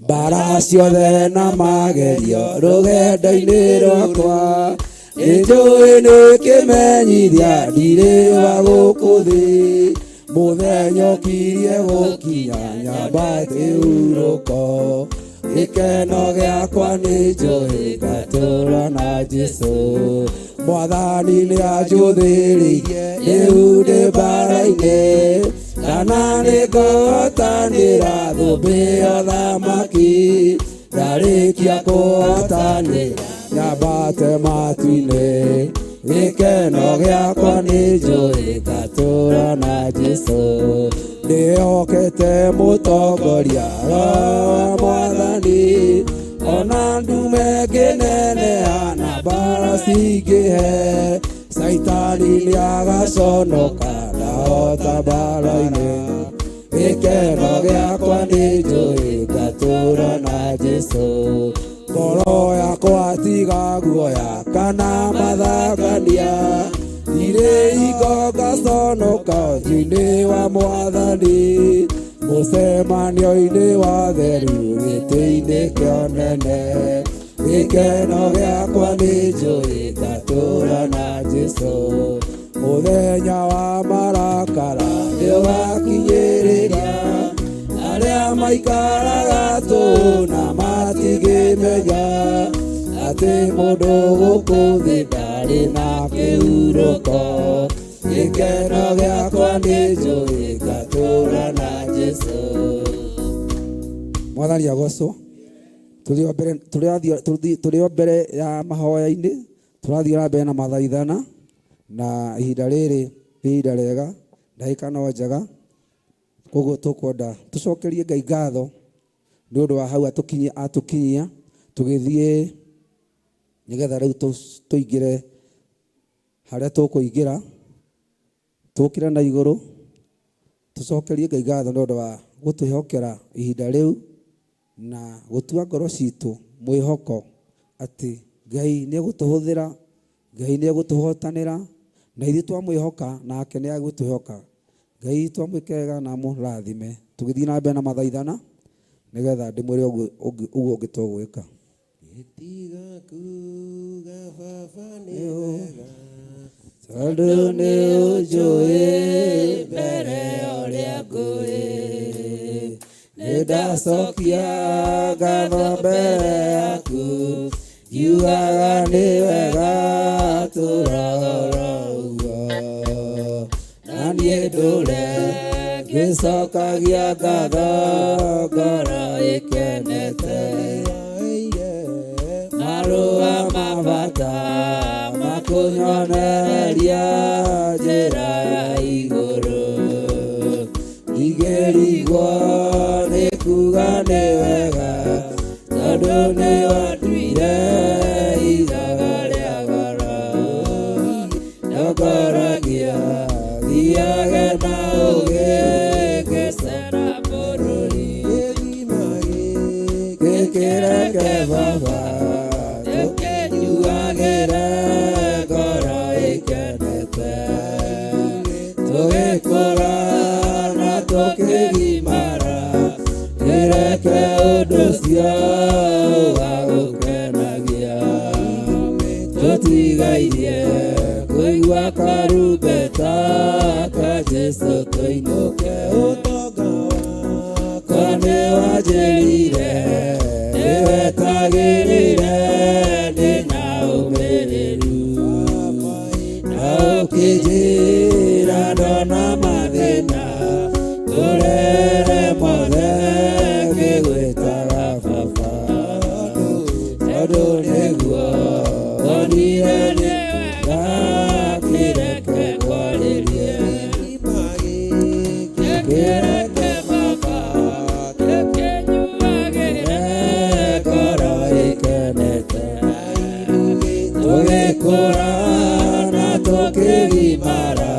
Mbara ciothe na magerio rũgendo-inĩ rwakwa, nĩnjũĩ nĩ kĩmenyithia ndirĩ wa gũkũ thĩ. Mũthenya ũkirie gũkinya nyambate hurũko. Gĩkeno gĩakwa nĩnjũĩ ngatũũra na Jesũ. Mwathani nĩanjũthĩrĩirie rĩu ndĩ mbara-inĩ, kana nĩngũhotanĩra thũmbĩ ya ũthamaki. Ndarĩkia kũhotanĩra nyambate matu-inĩ. Gĩkeno gĩakwa nĩnjũĩ ngatũũra na Jesũ. Nĩokĩte mũtongoria Roho wa Mwathani, ona ndume ngĩneneha na mbara cingĩhe, Caitani nĩagaconoka ndahota mbara-inĩ. Gĩkeno gĩakwa nĩnjũĩ ngatũũra na Jesũ. Ngoro yakwa tiga guoya kana mathangania, ndirĩ hingo ngaconoka ũthiũ-inĩ wa Mwathani. Mũcemanio-inĩ wa theru gĩtĩ-inĩ kĩa ũnene, gĩkeno gĩakwa nĩnjũĩ ngatũũra na Jesũ. Mũthenya wa marakara nĩũgakinyĩrĩria arĩa maikaraga tũũ na matingĩmenya atĩ mũndũ gũkũ thĩ ndarĩ na kĩhurũko. Gĩkeno gĩakwa nĩnjũĩ ngatũũra na Jesũ. Mwathani agocwo. Tũrĩ o mbere ya mahoya-inĩ, tũrathiĩ na mbere na mathaithana, na ihinda rĩrĩ nĩ ihinda rĩega, ndagĩka no njega. Koguo tũkwenda tũcokerie Ngai ngatho nĩ ũndũ wa hau atũkinyia tũgĩthiĩ, nĩgetha rĩu tũingĩre harĩa tũkũingĩra, tũkĩre na igũrũ, tũcokerie Ngai ngatho nĩ ũndũ wa gũtwĩhokera ihinda rĩu na gũtua ngoro citũ mwĩhoko atĩ Ngai nĩ egũtũhũthĩra, Ngai nĩ egũtũhotanĩra, na ithuĩ twamwĩhoka nake nĩ egũtwĩhoka. Ngai witũ amwĩke wega na amũrathime. Tũgĩthiĩ na mbere na mathaithana nĩgetha ndĩmwĩre ũguo ũngĩ tũgwĩka. Gĩtiga kuga baba nĩ wega, tondũ nĩ ũnjũĩ mbere ũrĩa ngũĩ. Nĩndacokia ngatho mbere yaku, ngiugaga nĩ wega tũraga oro ũguo. Ngĩcokagia ngatho ngoro ĩkenete. Marũa ma bata makũnyonereria njĩra ya igũrũ. Ingĩrigwo nĩ kuga nĩ wega tondũ nĩ wanduire ithaga rĩa goro. Ndongoragia thiage na ũũgĩ ngĩcera bũrũri. Gĩkĩreke baba tũkĩnyuagĩre ngoro ĩkenete. Tũgĩkũra na tũkĩgimara kĩreke ũndũ ũcio wagũkenagia. Tũtigairie kũigua karumbeta ka Jesũ tũinũke. Kwa nĩ wanjĩrire nĩwetagĩrĩre ndĩna ũmĩrĩru. Na ũkĩnjĩra ndona mathĩna ngũrere mothe ngĩgwĩtaga baba. Tondũ nĩguo wonire nĩ wega kĩreke ngwarĩrie. Kĩreke baba tũkĩnyuagĩre ngoro ĩkenete. Tũgĩkũra na tũkĩgimara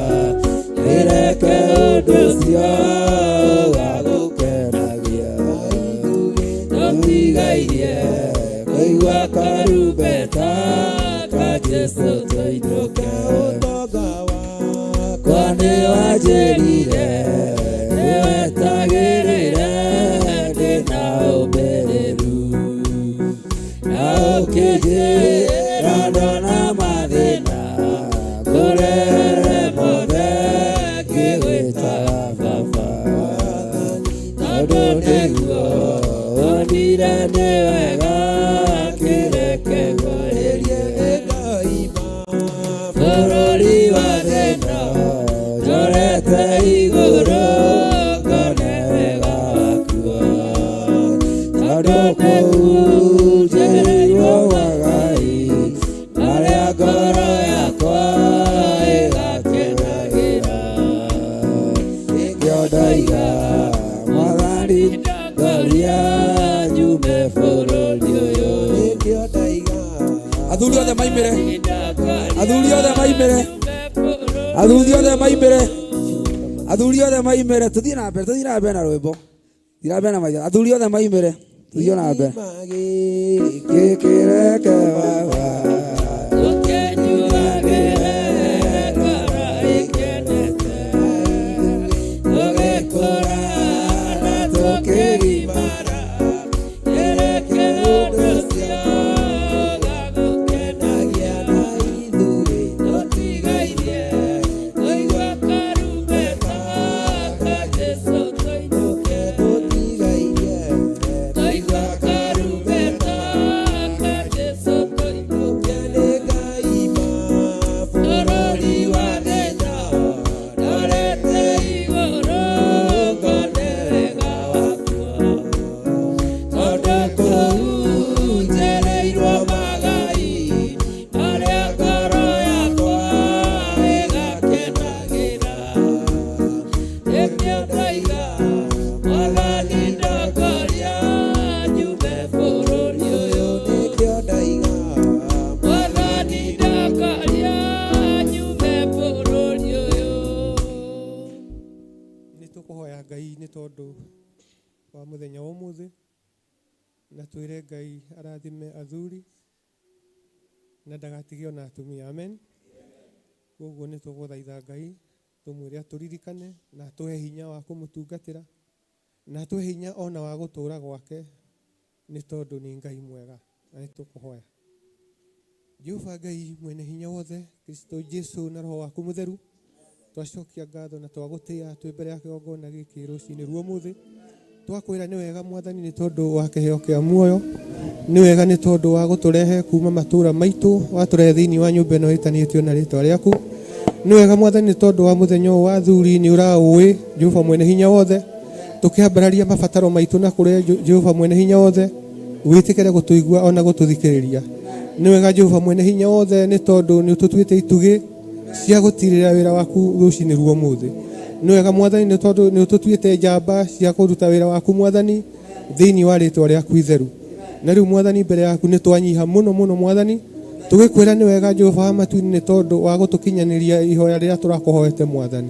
kĩreke ũndũ ũcio wagũkenagia. Tũtigairie kũigua karumbeta ka Jesũ tũinũke. Kwa nĩ wanjĩrire nĩwetagĩrĩre ndĩna ũmĩrĩru. Na ũkĩnjĩra ndona mathĩna ngũrere mothe ngĩgwĩtaga baba. Tondũ nĩguo wonire nĩ wega kĩreke ngwarĩrie. Bũrũri wa thĩna njorete igũrũ ngone wega wakuo. Tondũ kũu njĩrĩirwo wagai marĩa ngoro yakwa ĩgakenagĩra. Nĩkĩo ndoiga Mwathani ndoria njume bũrũri ũyũ. Athuri othe maimĩre, athuri othe maimĩre, athuri othe maimĩre, athuri othe maimĩre. Tũthiĩ na mbere, tũthiĩ na mbere na rwĩmbo. Tũthiĩ na mbere na maitho. Athuri othe maimĩre, tũthiĩ na mbere. Gĩkĩreke baba Tũkĩnyuagĩre ngoro ĩkenete. Tũgĩkũra na tũkĩgimara kĩreke ũndũ ũcio wagũkenagia. Tũtigairie kũigua karumbeta ka Jesũ tũinũke. Tũigua karumbeta ka Jesũ tũinũke. Bũrũri wa thĩna ndorete igũrũ ngone wega wakuo. Tondũ kũu njereirwo magai marĩa ngoro yakwa ĩgakenagĩra. Nĩkĩo ndoiga Mwathani ndongoria njume bũrũri ũyũ. Mwathani ndongoria njume bũrũri ũyũ. Nĩ tũkũhoya Ngai nĩ tondũ wa mũthenya wa ũmũthĩ na twĩre Ngai arathime athuri na ndagatige ona atumia. Amen. Koguo nĩ tũgũthaitha Ngai tũmwĩre atũririkane na atũhe hinya wa kũmũtungatĩra na atũhe hinya ona wa gũtũũra gwake nĩ tondũ nĩ Ngai mwega. Na nĩ tũkũhoya. Jehova Ngai mwene hinya wothe, Kristo Jesu na roho waku mũtheru, twacokia ngatho na twagũtĩa twĩ mbere ya kĩgongona gĩkĩ rũcinĩ ruo mũthĩ. Twakwĩra nĩ wega Mwathani nĩ tondũ wa kĩheo kĩa muoyo, nĩ wega nĩ tondũ wa gũtũrehe kuma matũra maitũ, watũrehe thĩinĩ wa nyũmba ĩno ĩtanĩtio na rĩtwa rĩaku. Nĩ wega Mwathani nĩ tondũ wa mũthenya ũyũ wa athuri nĩ ũraũĩ Jehova mwene hinya wothe, tũkĩambararia mabataro maitũ na kũrĩ Jehova mwene hinya wothe, wĩtĩkĩre gũtũigua ona gũtũthikĩrĩria. Nĩ wega Jehova mwene hinya wothe nĩ tondũ nĩ ũtũtuĩte itugĩ cia gũtirĩra wĩra waku rũcinĩ rwa ũmũthĩ. Nĩ wega Mwathani nĩ tondũ nĩ ũtũtuĩte njamba cia kũruta wĩra waku Mwathani thĩinĩ wa rĩtwa rĩaku itheru. Na rĩu Mwathani mbere yaku nĩ twanyiha mũno mũno Mwathani, tũgĩkwĩra nĩ wega Jehova wa matu-inĩ nĩ tondũ wa gũtũkinyanĩria ihoya rĩrĩa tũrakũhoete Mwathani.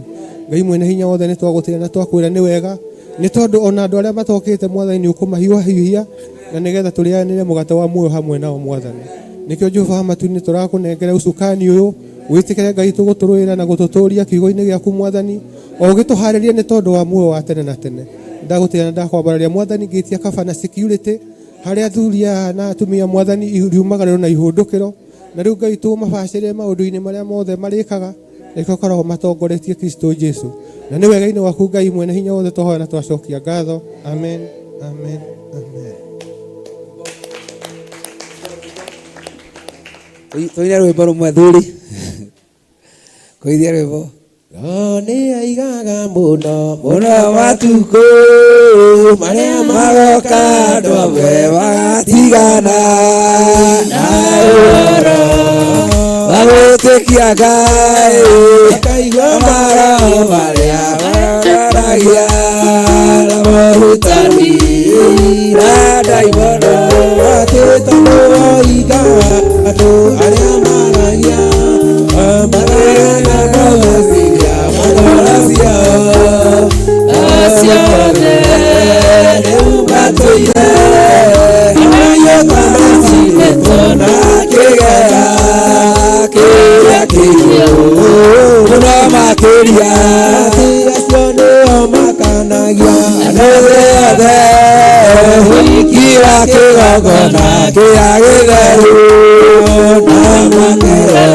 Ngai mwene hinya wothe nĩ twagũtĩĩa na twakwĩra nĩ wega nĩ tondũ ona andũ arĩa matokĩte Mwathani nĩ ũkũmahiũhahiũhia na nĩgetha tũrĩanĩre mũgate wa muoyo hamwe nao Mwathani. Nĩkĩo Jehova wa matu-inĩ tũrakũnengera ũcukani ũyũ, wĩtĩkĩre Ngai tũgũtũrũĩra na gũtũtũria kiugo-inĩ gĩaku Mwathani, o ũgĩtũharĩria nĩ tondũ wa muoyo wa tene na tene. Ndagũtĩĩa na ndakwambararia Mwathani ngĩtia kaba na security harĩa athuri aya na atumia Mwathani riumagarĩro na ihũndũkĩro, na rĩu Ngai tũmabacĩrĩre maũndũ-inĩ marĩa mothe marĩkaga, nĩkĩo koragwo matongoretie Kristo Jesu. Na nĩ wega-inĩ waku Ngai mwene hinya wothe twahoya na twacokia ngatho. Amen, amen, amen. Tũine rwĩmbo rũmwe thuri kũithia rwĩmbo. Nĩ aigaga mũno mũno matukũ marĩa magoka andũ amwe magatigana na ũhoro wa gwĩtĩkia Ngai, makaigua maroho marĩa maronanagia na morutani na ndaimono. Atĩ tondũ woiga andũ arĩa maragia mararana no meciria magora ciao Acio othe rĩu matũire nĩmaiyũka macinĩtwo na kĩgera kĩrĩa kĩhiũ mũno makĩria. Atĩ acio nĩo makanagia Andũ othe ũhiki wa kĩgongona kĩrĩa gĩtheru na makero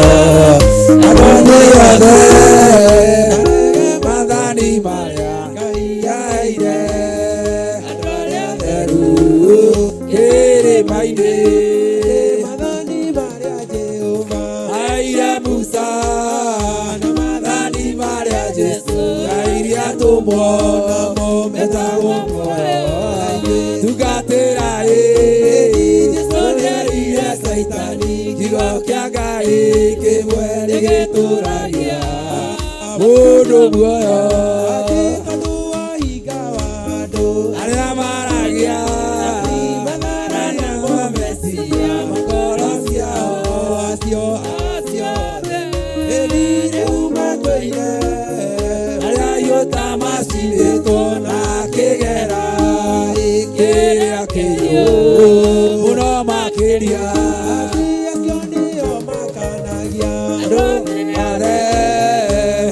andũ othe maathani marĩa Ngai aheire andũ arĩa atheru kĩrĩma-inĩ. Maathani marĩa Jehova aheire Musa na maathani marĩa Jesũ aheire atũmwo namo metagwo muoyo. Tungatĩra ĩ Jesũ nĩerire Caitani kiugo kĩa Ngai kĩmwe nĩgĩtũragia mũndũ muoyo. Atĩ tondũ woiga wa andũ arĩa maragia matharana meciria makoro ciao acio acio othe rĩu matũire arĩa ahiũ ta macinĩtwo na kĩgera kĩrĩa kĩhiũ mũno makĩria. Atĩ acio nĩo makanagia Andũ othe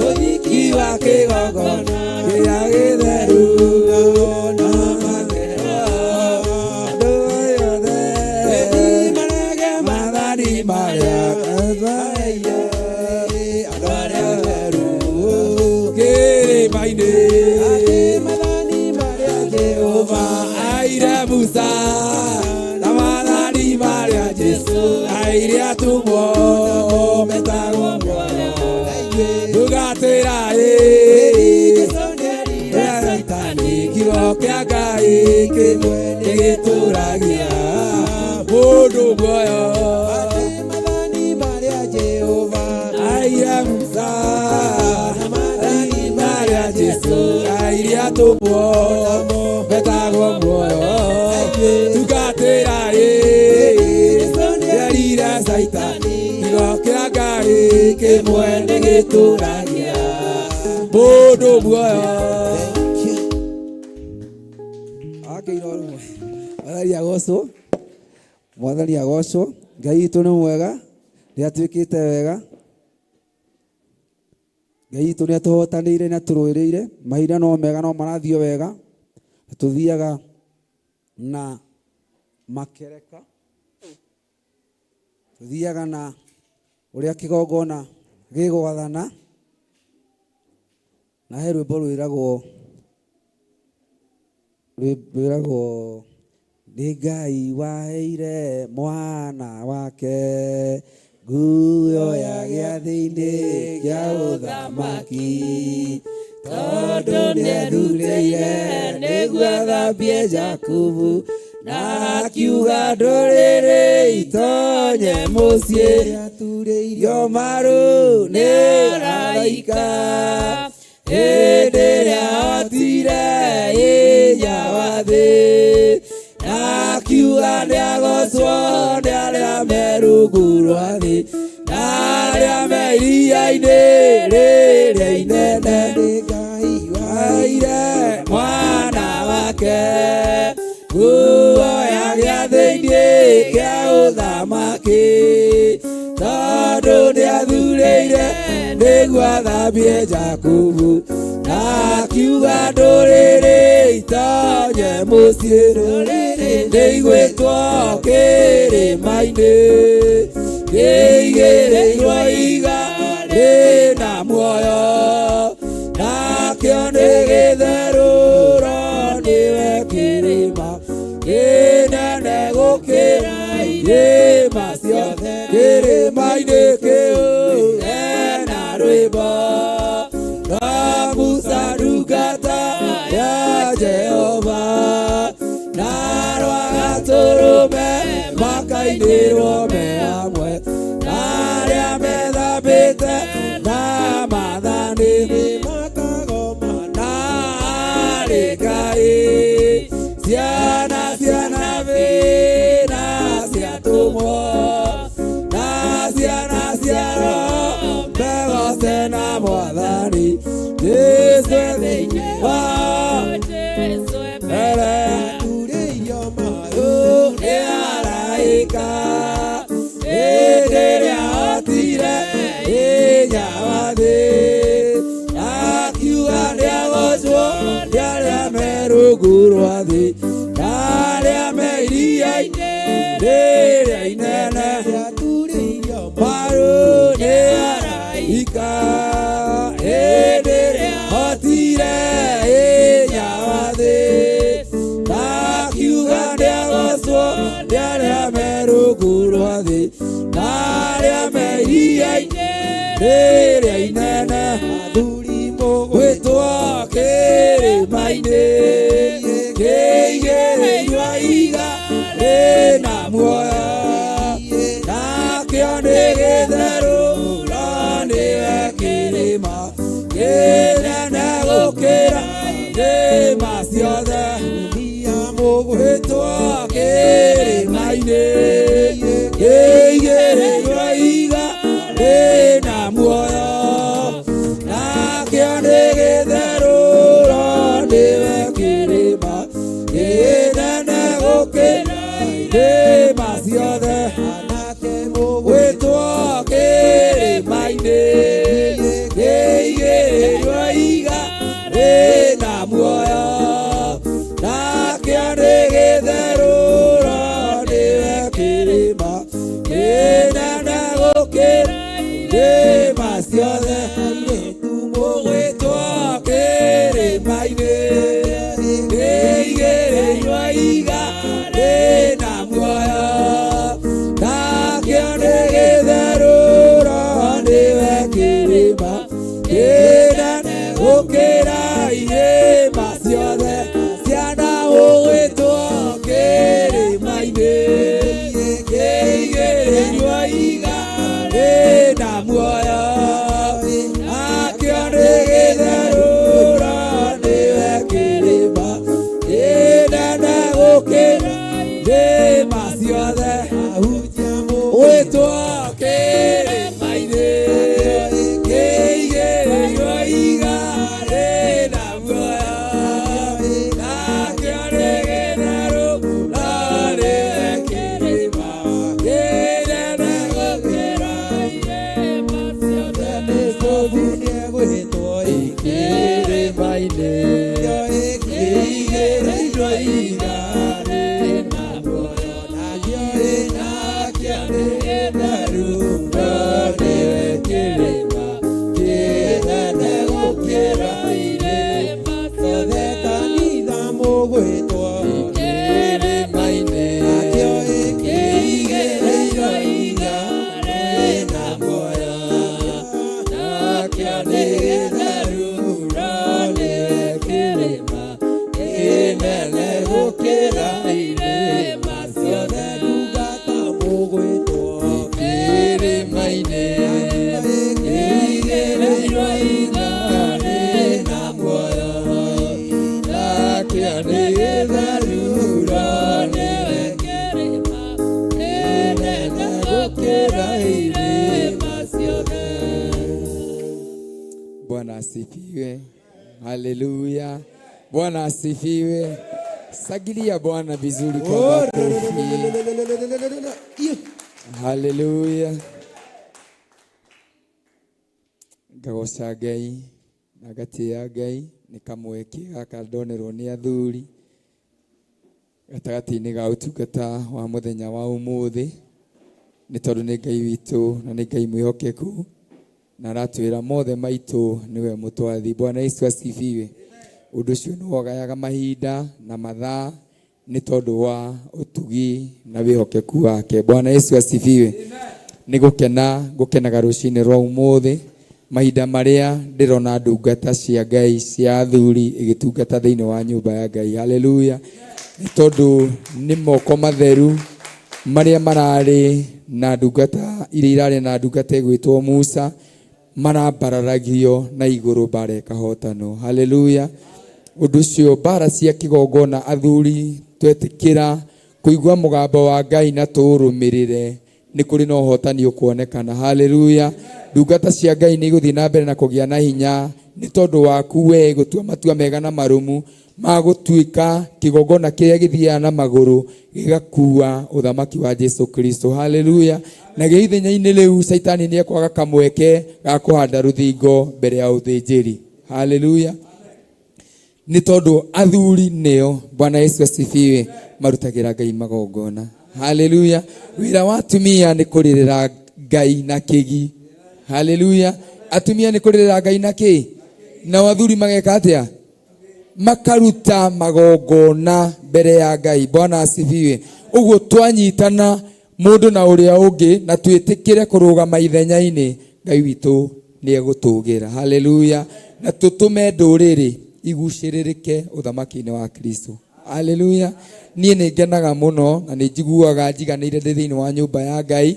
ũhiki wa kĩgongona kĩrĩa gĩtheru na makero andũ othe marege maathani marĩa aheire andũ arĩa atheru kĩrĩma-inĩ. Atĩ maathani marĩa Jehova aheire Musa na maathani marĩa Jesũ aheire atũmwo metagwo muoyo. Ndũgatĩra ĩ Jesũ nĩerire Caitani kiugo kĩa Ngai kĩmwe nĩgĩtũragia mũndũ muoyo. Atĩ maathani marĩa Jehova aheire Musa na maathani marĩa Jesũ aheire atũmwo metagwo muoyo. Tungatĩra ĩ nĩerire Caitani kiugo kĩa Ngai kĩmwe nĩgĩtũragia mũndũ muoyo. Akĩina rũmwe. Mwathani agocwo, Mwathani agocwo. Ngai witũ nĩ mwega, nĩ atuĩkĩte wega. Ngai witũ nĩ atũhotanĩire na atũrũĩrĩire. Mahinda no mega no marathiĩ wega. Tũthiaga na makereka, tũthiaga na ũrĩa kĩgongona gĩgwathana. Na he rwĩmbo rwĩragwo rwĩragwo nĩ Ngai waheire mwana wake Nguo ya gĩathĩ-inĩ kĩa ũthamaki, tondũ nĩethurĩire nĩguo athambie Jakubu, na akiuga ndũrĩrĩ itonye mũciĩ. Aturĩirio maru nĩ araika hĩndĩ ĩrĩa ahotire hinya wa thĩ, na akiuga nĩagocwo nĩ arĩa me rungu rwa thĩ na arĩa me iria-inĩ rĩrĩa inene. Nĩ Ngai waheire mwana wake nguo ya gĩathĩ-inĩ kĩa ũthamaki, tondũ nĩathurĩire nĩguo athambie Jakubu, na akiuga ndũrĩrĩ itonye mũciĩ. Ndũrĩrĩ nĩigwĩtwo kĩrĩma-inĩ kĩigĩrĩirwo ihiga rĩna muoyo, nakĩo nĩ gĩtherũro nĩwe kĩrĩma kĩnene gũkĩra irĩma ciothe. Kĩrĩma-inĩ kĩu hena rwĩmbo rwa Musa ndungata ya Jehova, na rwa Gatũrũme makainĩrwo me hamwe na arĩa methambĩte na maathani makagomana arĩ Ngai. Ciana cia nabii na cia atũmwo na ciana cia Roho megoce na Mwathani Jesu e thĩinĩ wao mbere aturĩirio maru nĩ araika hĩndĩ ĩrĩa ahotire hinya wa thĩ, akiuga nĩagocwo nĩ arĩa me rungu rwa thĩ na arĩa me iria-inĩ rĩrĩa inene. Maru nĩ araika hĩndĩ ĩrĩa ahotire hinya wa thĩ, na akiuga nĩagocwo nĩ arĩa me rungu rwa thĩ na arĩa me iria-inĩ rĩrĩa inene. Gwĩtwo kĩrĩma-inĩ kĩigĩrĩirwo ihiga rĩna muoyo, nakĩo nĩ gĩtherũ no nĩwe kĩrĩma kĩnene gũkĩra irĩma ciothe. Gwĩtwo kĩrĩma-inĩ kĩigĩrĩirwo ihiga rĩna muoyo, nakĩo nĩ gĩtherũ no nĩwe kĩrĩma kĩnene gũkĩra irĩma ciothe. Gwĩtwo kĩrĩma-inĩ kĩigĩrĩirwo ihiga rĩna muoyo, nakĩo nĩ gĩtherũ no nĩwe kĩrĩma kĩnene gũkĩra irĩma ciothe. Gwĩtwo kĩrĩma-inĩ kĩigĩrĩirwo ihiga rĩna muoyo, nakĩo nĩ gĩtherũ no nĩwe kĩrĩma kĩnene gũkĩra irĩma ciothe. Ciana ũgwĩtwo kĩrĩma-inĩ kĩigĩrĩirwo ihiga rĩna muoyo, nakĩo nĩ gĩtherũ no nĩwe kĩrĩma kĩnene gũkĩra irĩma ciothe. Gwĩtwo kĩrĩma-inĩ kĩigĩrĩirwo ihiga rĩna muoyo, nakĩo nĩ gĩtherũ no nĩwe kĩrĩma kĩnene gũkĩra irĩma ciothe. Kĩrĩma-inĩ kĩigĩrĩirwo ihiga rĩna muoyo, nakĩo nĩ gĩtheru no nĩwe kĩrĩma kĩnene gũkĩra irĩma ciothe. Kanitha mũgwĩtwo kĩrĩma-inĩ kĩigĩrĩirwo ihiga rĩna Kĩnene gũkĩra irĩma ciothe. Ndungata mũgwĩtwo Kĩrĩma-inĩ kĩigĩrĩirwo ihiga rĩna muoyo, nakĩo nĩ gĩtheruro. Nĩwe kĩrĩma kĩnene gũkĩra irĩma ciothe. Bwana asifiwe. Haleluya. Bwana asifiwe. Sagilia Bwana vizuri kwa makofi. Haleluya. Ngagoca Ngai na ngatĩĩa Ngai nĩ kamweke gaka ndonerwo nĩ athuri gatagatĩ-inĩ ga ũtungata wa mũthenya wa ũmũthĩ, nĩ tondũ nĩ Ngai witũ na nĩ Ngai mwĩhokeku na aratwĩra mothe maitũ nĩwe mũtwathi. Bwana Yesu asifiwe. Ũndũ ũcio nĩ wogayaga mahinda na mathaa nĩ tondũ wa ũtugi na wĩhokeku wake. Bwana Yesu asifiwe. Nĩ gũkena ngũkenaga rũcinĩ rwa ũmũthĩ, mahinda marĩa ndĩrona ndungata cia Ngai cia athuri ĩgĩtungata thĩinĩ wa nyũmba ya Ngai. Haleluya. Nĩ tondũ nĩ moko matheru marĩa mararĩ na ndungata iria irarĩ na ndungata ĩgwĩtwo Musa marambararagio na igũrũ mbara ĩkahotanwo. Haleluya. Ũndũ ũcio mbara cia kĩgongona athuri twetĩkĩra kũigua mũgambo wa Ngai na tũũrũmĩrĩre, nĩ kũrĩ na ũhotani ũkuonekana. Haleluya. Ndungata cia Ngai nĩ igũthiĩ na mbere na kũgĩa na hinya nĩ tondũ waku we gũtua matua mega na marũmu ma gũtuĩka kĩgongona kĩrĩa gĩthiaga na magũrũ gĩgakua ũthamaki wa Jesu Kristo. Haleluya. Na gĩ ithenya-inĩ rĩu Caitani nĩ ekwaga kamweke ga kũhanda rũthingo mbere ya ũthĩnjĩri. Haleluya. Nĩ tondũ athuri nĩo, Bwana Yesu asifiwe, marutagĩra Ngai magongona. Haleluya. Wĩra wa atumia nĩ kũrĩrĩra Ngai na kĩgi. Haleluya. Atumia nĩ kũrĩrĩra Ngai na kĩ? Nao athuri mageka atĩa? Makaruta magongona mbere ya Ngai. Bwana asifiwe. Ũguo twanyitana mũndũ na ũrĩa ũngĩ na twĩtĩkĩre kũrũgama ithenya-inĩ, Ngai witũ nĩ egũtũgĩra. Haleluya. Na tũtũme ndũrĩrĩ igucĩrĩrĩke ũthamaki-inĩ wa Kristo. Haleluya. Niĩ nĩ ngenaga mũno na nĩ njiguaga njiganĩire ndĩ thĩinĩ wa nyũmba ya Ngai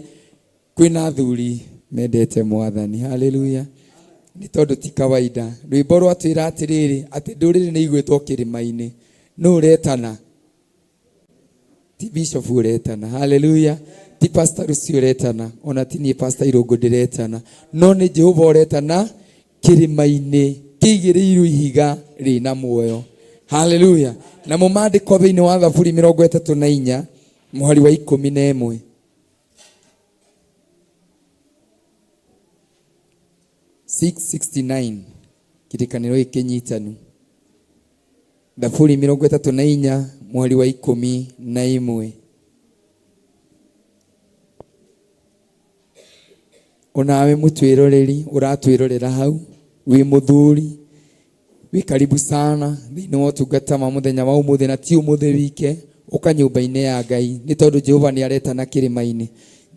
kwĩna athuri mendete Mwathani. Haleluya. Nĩ tondũ ti kawaida. Rwĩmbo rwatwĩra atĩrĩrĩ, atĩ ndũrĩrĩ nĩ igwĩtwo kĩrĩma-inĩ. Nũ ũretana? Ti bishop ũretana. Haleluya. Ti pastor Lucy ũretana, ona ti niĩ pastor Irũngũ ndĩretana, no nĩ Jehova ũretana kĩrĩma-inĩ kĩigĩrĩirwo ihiga rĩna muoyo. Haleluya. Namo maandĩko thĩinĩ wa Thaburi 34 mũhari wa 11. 669 kĩrĩkanĩro gĩkĩ kĩnyitanu. Thaburi 34 mũhari wa 11. Onawe mũtwĩroreri ũratwĩrorera hau wĩ mũthuri, wĩ karibu sana thĩinĩ wa ũtungata wa mũthenya wa ũmũthĩ, na ti ũmũthĩ wike, ũka nyũmba-inĩ ya Ngai, nĩ tondũ Jehova nĩ aretana kĩrĩma-inĩ,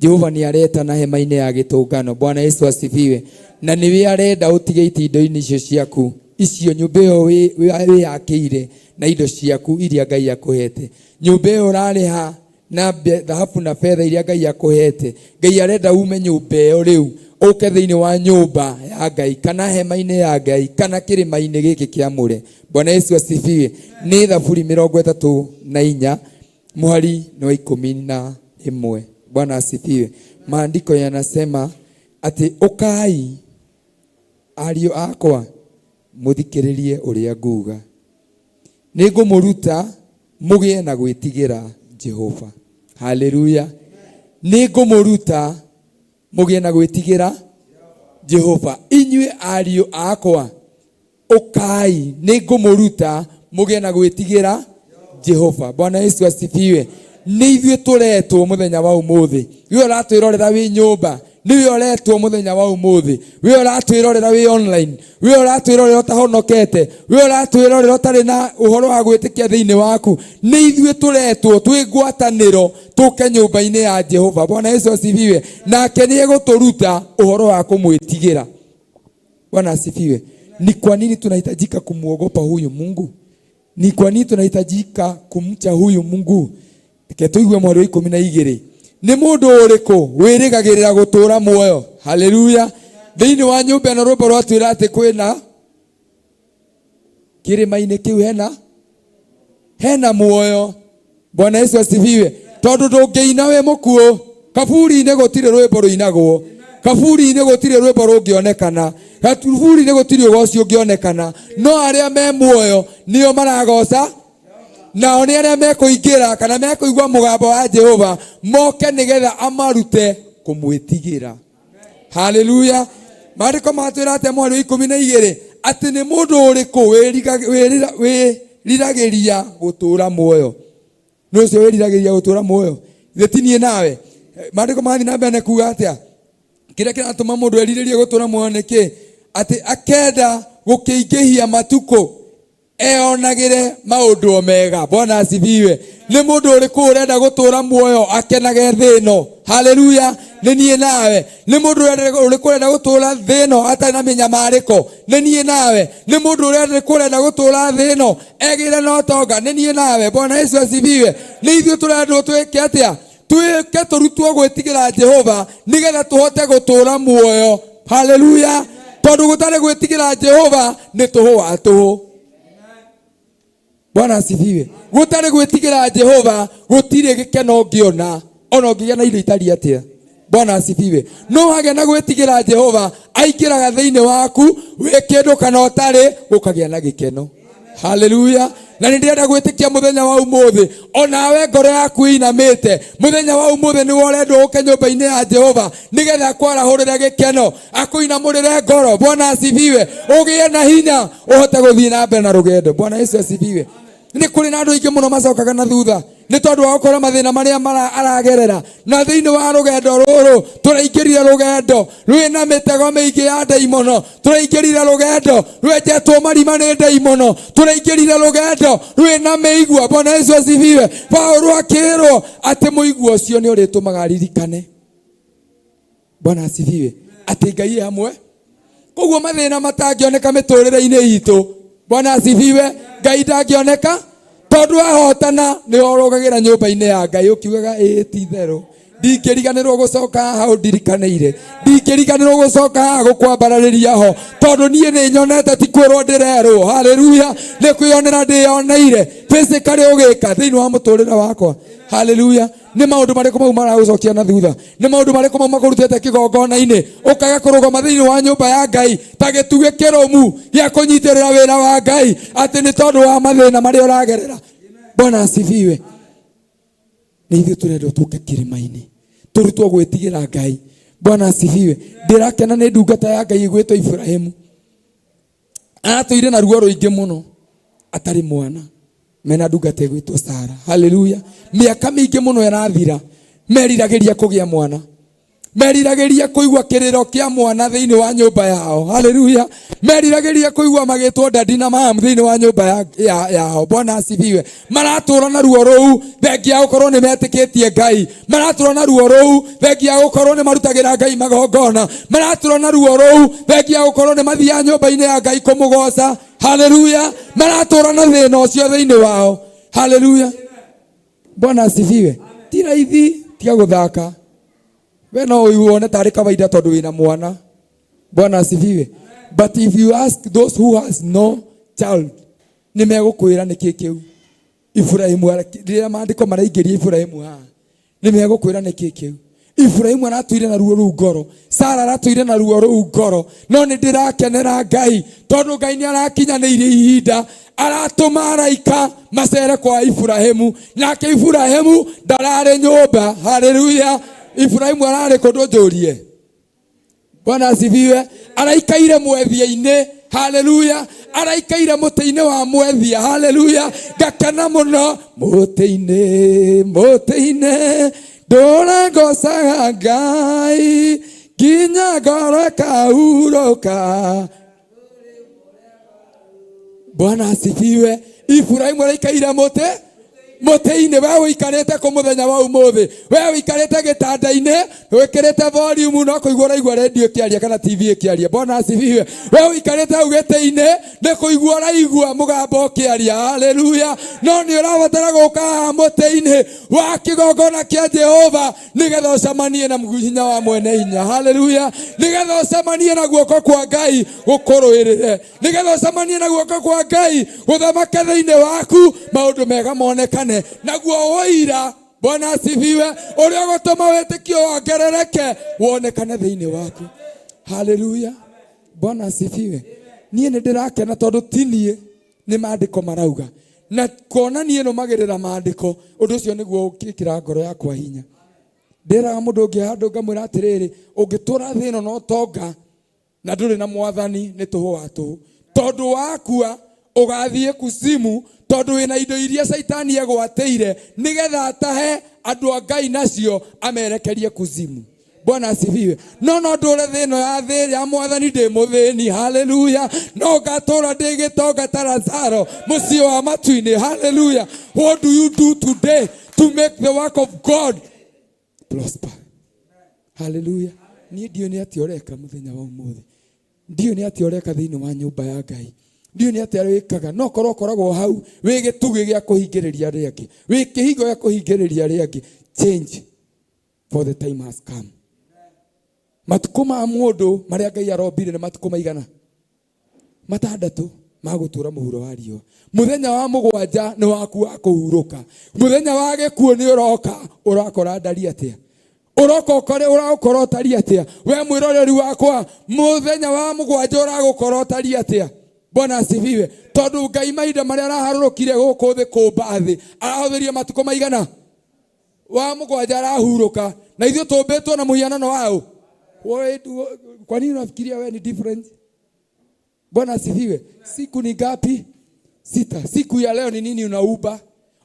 Jehova nĩ aretana hema-inĩ ya gĩtũngano. Bwana Yesu asifiwe. Na nĩwe arenda ũtige itindo-inĩ icio ciaku, icio nyũmba ĩyo wĩyakĩire na indo ciaku iria Ngai akũhete, nyũmba ĩyo ũrarĩha na thahabu na betha iria Ngai akũhete. Ngai arenda ume nyũmba ĩyo rĩu ũke thĩinĩ wa nyũmba ya Ngai, kana hema-inĩ ya Ngai, kana kĩrĩma-inĩ gĩkĩ kĩamũre. Bwana Yesu asifiwe. Nĩ Thaburi 34 mũhari nĩ wa 11. Bwana asifiwe. Maandiko yanasema atĩ ũkai ariũ akwa mũthikĩrĩrie ũrĩa nguga, nĩ ngũmũruta mũgĩe na gwĩtigĩra Jehova. Haleluya. Nĩ ngũmũruta mũgĩe na gwĩtigĩra Jehova. Inyuĩ ariũ akwa ũkai, nĩ ngũmũruta mũgĩe na gwĩtigĩra Jehova. Bwana Yesu asifiwe. Nĩ ithuĩ tũretwo mũthenya wa ũmũthĩ. We ũratwĩrorera wĩ nyũmba, nĩwe ũretwo mũthenya wa ũmũthĩ. We ũratwĩrorera wĩ online, we ũratwĩrorera ũtahonokete, we ũratwĩrorera ũtarĩ na ũhoro wa gwĩtĩkia thĩinĩ waku. Nĩ ithuĩ tũretwo twĩ ngwatanĩro tũke nyũmba-inĩ ya Jehova. Bwana Yesu asifiwe. Nake nĩ egũtũruta ũhoro wa kũmwĩtigĩra. Bwana asifiwe. Ni kwa nini tunahitajika kumuogopa huyu Mungu? Ni kwa nini tunahitajika kumcha huyu Mungu? Reke tũigue mweri wa 12. Nĩ mũndũ ũrĩkũ wĩrĩgagĩrĩra gũtũũra muoyo? Haleluya. Thĩinĩ wa nyũmba ĩno rwĩmbo rwatwĩra atĩ kwĩna kĩrĩma-inĩ kĩu hena hena muoyo. Bwana Yesu asifiwe. Tondũ ndũngĩina wĩ mũkuũ. Kaburi-inĩ gũtirĩ rwĩmbo rũinagwo. Kaburi-inĩ gũtirĩ rwĩmbo rũngĩonekana. Kaburi-inĩ gũtirĩ ũgoci ũngĩonekana. No arĩa me muoyo nĩo maragoca, nao nĩ arĩa mekũingĩra kana mekũigua mũgambo wa Jehova moke nĩgetha amarute kũmwĩtigĩra. Haleluya. Maandĩko matwĩra atĩa mweri wa 12? Atĩ nĩ mũndũ ũrĩkũ wĩriragĩria gũtũũra muoyo? Nĩ ũcio wĩriragĩria gũtũũra muoyo? Githĩ ti niĩ nawe? Maandĩko marathiĩ na mbere kuga atĩa? Kĩrĩa kĩratũma mũndũ erirĩrie gũtũũra muoyo nĩ kĩ? Atĩ akenda gũkĩingĩhia matukũ eonagĩre maũndũ o mega. Bwana asifiwe. Nĩ mũndũ ũrĩkũ ũrenda gũtũũra muoyo akenage thĩ ĩno? Haleluya. Nĩ niĩ nawe. Nĩ mũndũ ũrĩkũ ũrenda gũtũũra thĩ ĩno atarĩ na mĩnyamarĩko? Nĩ niĩ nawe. Nĩ mũndũ ũrĩkũ ũrenda gũtũũra thĩ ĩno egĩre na ũtonga? Nĩ niĩ nawe. Bwana Yesu asifiwe. Nĩ ithuĩ tũrendwo twĩke atĩa? Twĩke tũrutwo gwĩtigĩra Jehova nĩgetha tũhote gũtũũra muoyo. Haleluya. Tondũ gũtarĩ gwĩtigĩra Jehova nĩ tũhũ wa tũhũ. Bwana asifiwe. Gũtarĩ gwĩtigĩra Jehova gũtirĩ gĩkeno ũngĩona ona ũngĩgĩa na indo itariĩ atĩa. Bwana asifiwe. No wagĩa na gwĩtigĩra Jehova aingĩraga thĩinĩ waku wĩ kĩndũ kana ũtarĩ, ũkagĩa na gĩkeno. Haleluya. Na nĩ ndĩrenda gwĩtĩkia mũthenya wa ũmũthĩ onawe ngoro yaku ĩinamĩte, mũthenya wa ũmũthĩ nĩwe ũrendwo ũke nyũmba-inĩ ya Jehova nĩgetha akwarahũrĩre gĩkeno, akũinamũrĩre ngoro. Bwana asifiwe. Ũgĩe na hinya ũhote gũthiĩ na mbere na rũgendo. Bwana Yesu asifiwe. Nĩ kũrĩ na andũ aingĩ mũno macokaga na thutha nĩ tondũ wa gũkorwo mathĩna marĩa aragerera. Na thĩinĩ wa rũgendo rũrũ tũraingĩrire rũgendo rwĩna mĩtego mĩingĩ ya ndaimono, tũraingĩrire rũgendo rwenjetwo marima nĩ ndaimono, tũraingĩrire rũgendo rwĩna mĩigua. Bwana Yesu asifiwe. Paũlũ akĩrwo atĩ mũigua ũcio nĩ ũrĩtũmaga aririkane. Bwana asifiwe. Atĩ Ngai e hamwe. Koguo mathĩna matangĩoneka mĩtũrĩre-inĩ itũ. Bwana asifiwe. Ngai ndangĩoneka tondũ ahotana nĩ orũgagĩra nyũmba-inĩ ya Ngai ũkiugaga ĩĩ ti itherũ ndingĩriganĩrwo gũcoka haha ũndirikanĩire, ndingĩriganĩrwo gũcoka haha gũkwambararĩria ho tondũ niĩ nĩ nyonete ti kwĩrwo ndĩrerwo. Haleluya. Nĩ kwĩyonera ndĩyoneire physically ũgĩka thĩinĩ wa mũtũrĩre wakwa. Haleluya. Nĩ maũndũ marĩkũ mau maragũcokia na thutha? Nĩ maũndũ marĩkũ mau makũrutĩte kĩgongona-inĩ ũkaga kũrũgama thĩinĩ wa nyũmba ya Ngai ta gĩtugĩ kĩrũmu gĩa kũnyitĩrĩra wĩra wa Ngai atĩ nĩ tondũ wa mathĩna marĩa ũragerera? Bwana asifiwe. Nĩ ithuĩ tũrendwo tũke kĩrĩma-inĩ tũrutwo gwĩtigĩra Ngai. Bwana asifiwe. Ndĩrakena nĩ ndungata ya Ngai ĩgwĩtwo Ibrahimu. Aratũire na ruo rũingĩ mũno atarĩ mwana, mena ndungata ĩgwĩtwo Sara. Haleluya. Mĩaka mĩingĩ mũno ĩrathira, meriragĩria kũgĩa mwana, meriragĩria kũigua kĩrĩro kĩa mwana thĩinĩ wa nyũmba yao. Haleluya. Meriragĩria kũigua magĩtwo dadi na mam thĩinĩ wa nyũmba yao. Bwana asifiwe. Maratũra na ruo rũu thengia ya gũkorwo nĩ metĩkĩtie Ngai, maratũra na ruo rũu thengia ya gũkorwo nĩ marutagĩra Ngai magongona, maratũra na ruo rũu thengia ya gũkorwo nĩ mathiaga nyũmba-inĩ ya Ngai kũmũgoca. Haleluya. Maratũra na thĩna ũcio thĩinĩ wao. Haleluya. Bwana asifiwe. Ti raithi, tiga gũthaka. We no wone tarĩ kawaida tondũ wĩna mwana. Bwana asifiwe. But if you ask those who has no child, nĩ megũkwĩra nĩ kĩ kĩu. Ibrahimu, rĩrĩa maandĩko maraingĩria Ibrahimu haha, nĩ megũkwĩra nĩ kĩ kĩu. Ibrahimu aratũire na ruo rũu ngoro, Sara aratũire na ruo rũu ngoro, no nĩ ndĩrakenera Ngai tondũ Ngai nĩ arakinyanĩirie ihinda, aratũma araika macere kwa Ibrahimu, nake Ibrahimu ndararĩ nyũmba. Haleluya. Ibrahimu ararĩ kũndũ njũrie. Bwana asifiwe. Araikaire mwethia-inĩ. Haleluya. Araikaire mũtĩ-inĩ wa mwethia. Haleluya. Ngakena mũno mũtĩ-inĩ, mũtĩ-inĩ ndũra ngocaga Ngai nginya ngoro ĩkahurũka. Bwana asifiwe. Ibrahimu araikaire mũtĩ Mũtĩ-inĩ. We ũikarĩte kũ mũthenya wa ũmũthĩ? We ũikarĩte gĩtanda-inĩ wĩkĩrĩte volume, no kũigua ũraigua redio ĩkĩaria kana TV ĩkĩaria. Bwana asifiwe. We ũikarĩte hau gĩtĩ-inĩ nĩ kũigua ũraigua mũgambo ũkĩaria. Haleluya. No nĩ ũrabatara gũka haha mũtĩ-inĩ wa kĩgongona kĩa Jehova nĩgetha ũcemanie na hinya wa mwene hinya. Haleluya. Nĩgetha ũcemanie na guoko kwa Ngai gũkũrũĩrĩre, nĩgetha ũcemanie na guoko kwa Ngai gũthamake thĩinĩ waku, maũndũ mega monekane, naguo ũira, Bwana asifiwe, ũrĩa ũgũtũma wĩtĩkio wongerereke wonekane thĩinĩ waku. Haleluya. Bwana asifiwe. Niĩ nĩ ndĩrakena tondũ ti niĩ, nĩ maandĩko marauga, na kuona niĩ nũmagĩrĩra maandĩko, ũndũ ũcio nĩguo ũngĩkĩra ngoro yakwa hinya. Ndĩraga mũndũ ũngĩ handũ ngamwĩra atĩrĩrĩ, ũngĩtũra thĩ ĩno na ũtonga na ndũrĩ na mwathani, nĩ tũhũ wa tũhũ, tondũ wakua ũgathiĩ kuzimu, tondũ wĩna indo iria Caitani egwatĩire nĩgetha atahe andũ a Ngai nacio amerekerie kuzimu. Bwana asifiwe. No no ndũre thĩ ĩno ya thĩ ya mwathani ndĩ mũthĩni. Haleluya. No ngatũra ndĩ gĩtonga ta Lazaro mũciĩ wa matu-inĩ. Haleluya. What do you do today to make the work of God prosper? Haleluya. Niĩ ndiũĩ nĩ atĩa ũreka mũthenya wa ũmũthĩ, ndiũĩ nĩ atĩa ũreka thĩinĩ wa nyũmba ya Ngai, ndiũĩ nĩ atĩa wĩkaga, no korwo ũkoragwo hau wĩ gĩtugĩ gĩa kũhingĩrĩria arĩa angĩ, wĩ kĩhingo gĩa kũhingĩrĩria arĩa angĩ. Change, for the time has come. Matukũ ma mũndũ marĩa Ngai arombire nĩ matukũ maigana? Matandatũ ma gũtũra mũhuro wa riũa. Mũthenya wa mũgwanja nĩ waku wa kũhurũka. Mũthenya wa gĩkuũ nĩ ũroka. Ũrakora ndari atĩa? Ũroka ũkore ũragũkora ũtari atĩa? We mwĩroreri wakwa, mũthenya wa mũgwanja ũragũkora ũtari atĩa? Bwana asifiwe. Tondũ Ngai mahinda marĩa araharũrũkire gũkũ thĩ kũmba thĩ, arahũthĩrire matukũ maigana? Wa mũgwanja arahurũka. Na ithuĩ tũmbĩtwo na mũhianano waũ? Kwa nini unafikiria wewe ni different? Bwana asifiwe. Siku ni ngapi? Sita. Siku ya leo ni nini unaumba?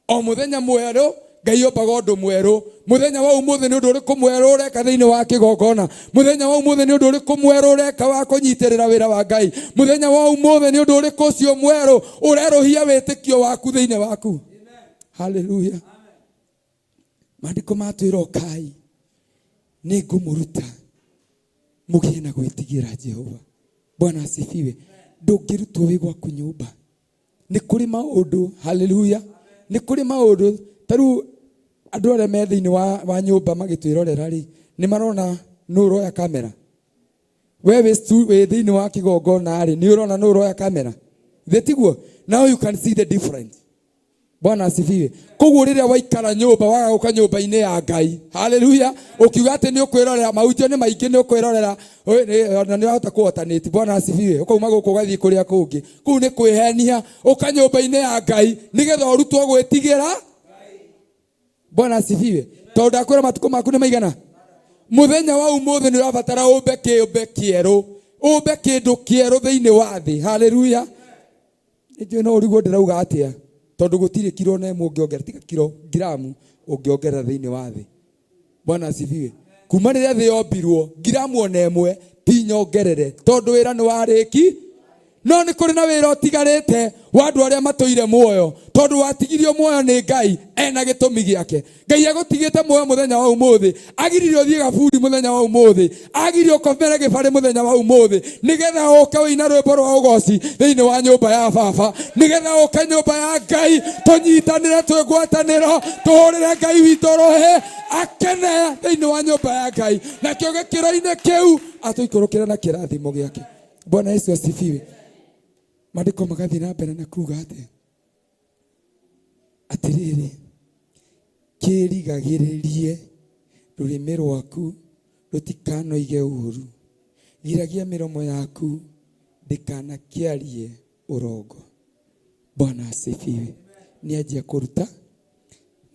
O muthenya mwerũ Ngai ombaga ũndũ mwerũ. Mũthenya wa ũmũthĩ nĩ ũndũ ũrĩkũ mwerũ ũreka thĩinĩ wa kĩgongona? Mũthenya wa ũmũthĩ nĩ ũndũ ũrĩkũ mwerũ ũreka wa kũnyitĩrĩra wĩra wa Ngai? Mũthenya wa ũmũthĩ nĩ ũndũ ũrĩkũ ũcio mwerũ ũrerũhia wĩtĩkio waku thĩinĩ waku? Haleluya. Maandĩko matwĩra, ũkai nĩ ngũmũruta mũgĩe na gwĩtigĩra Jehova. Bwana asifiwe. Ndũngĩrutwo wĩ gwaku nyũmba. Nĩ kũrĩ maũndũ, haleluya, nĩ kũrĩ maũndũ ta rĩu andũ arĩa me thĩinĩ wa nyũmba magĩtwĩrorera rĩ, nĩ marona nũ ũroya kamera. We wĩ thĩinĩ wa kĩgongona rĩ, nĩ ũrona nũ ũroya kamera? Thĩ tiguo? Now you can see the difference. Bwana asifiwe. Koguo rĩrĩa waikara nyũmba waga gũka nyũmba-inĩ ya Ngai, haleluya, ũkiuga atĩ nĩ ũkwĩrorera, mahunjio nĩ maingĩ, nĩ ũkwĩrorera, ona nĩ ũrahota kũhotanĩti. Bwana asifiwe. Ũkauma gũkũ ũgathiĩ kũrĩa kũngĩ, kũu nĩ kwĩhenia. Ũka nyũmba-inĩ ya Ngai nĩgetha ũrutwo gwĩtigĩra. Bwana asifiwe. Tondũ ndakwĩra matukũ maku nĩ maigana. Mũthenya wa ũmũthĩ nĩ ũrabatara ũmbe kĩũmbe kĩerũ, ũmbe kĩndũ kĩerũ thĩinĩ wa thĩ. Haleluya. Nĩnjũĩ no ũrigwo ndĩrauga atĩa, tondũ gũtirĩ kiro na ĩmwe ũngĩongerera, tiga kiro ngiramu ũngĩongerera thĩinĩ wa thĩ. Bwana asifiwe. Kuma rĩrĩa thĩ yombirwo, ngiramu ona ĩmwe ti nyongerere, tondũ wĩra nĩ warĩki. No nĩ kũrĩ na wĩra ũtigarĩte wa andũ arĩa matũire muoyo, tondũ watigirio muoyo nĩ Ngai ena gĩtũmi gĩake. Ngai agũtigĩte muoyo mũthenya wa ũmũthĩ, agiririe ũthiĩ gaburi mũthenya wa ũmũthĩ, agirie ũkomere gĩbarĩ mũthenya wa ũmũthĩ, nĩgetha ũke ũina rwĩmbo rwa ũgoci thĩinĩ wa nyũmba ya baba, nĩgetha ũke nyũmba ya Ngai tũnyitanĩre, twĩ ngwatanĩro, tũhũrĩre Ngai witũ rũhĩ akene thĩinĩ wa nyũmba ya Ngai, nakĩo gĩkĩro-inĩ kĩu atũikũrũkĩre na kĩrathimo gĩake. Bwana Yesu asifiwe. Maandĩko magathiĩ na mbere na kuga atĩa? Atĩrĩrĩ, kĩĩrigagĩrĩrie rũrĩmĩ rwaku rũtikanoige ũũru, giragia mĩromo yaku ndĩkanakĩarie ũrongo. Bwana asifiwe. Nĩanjia kũruta,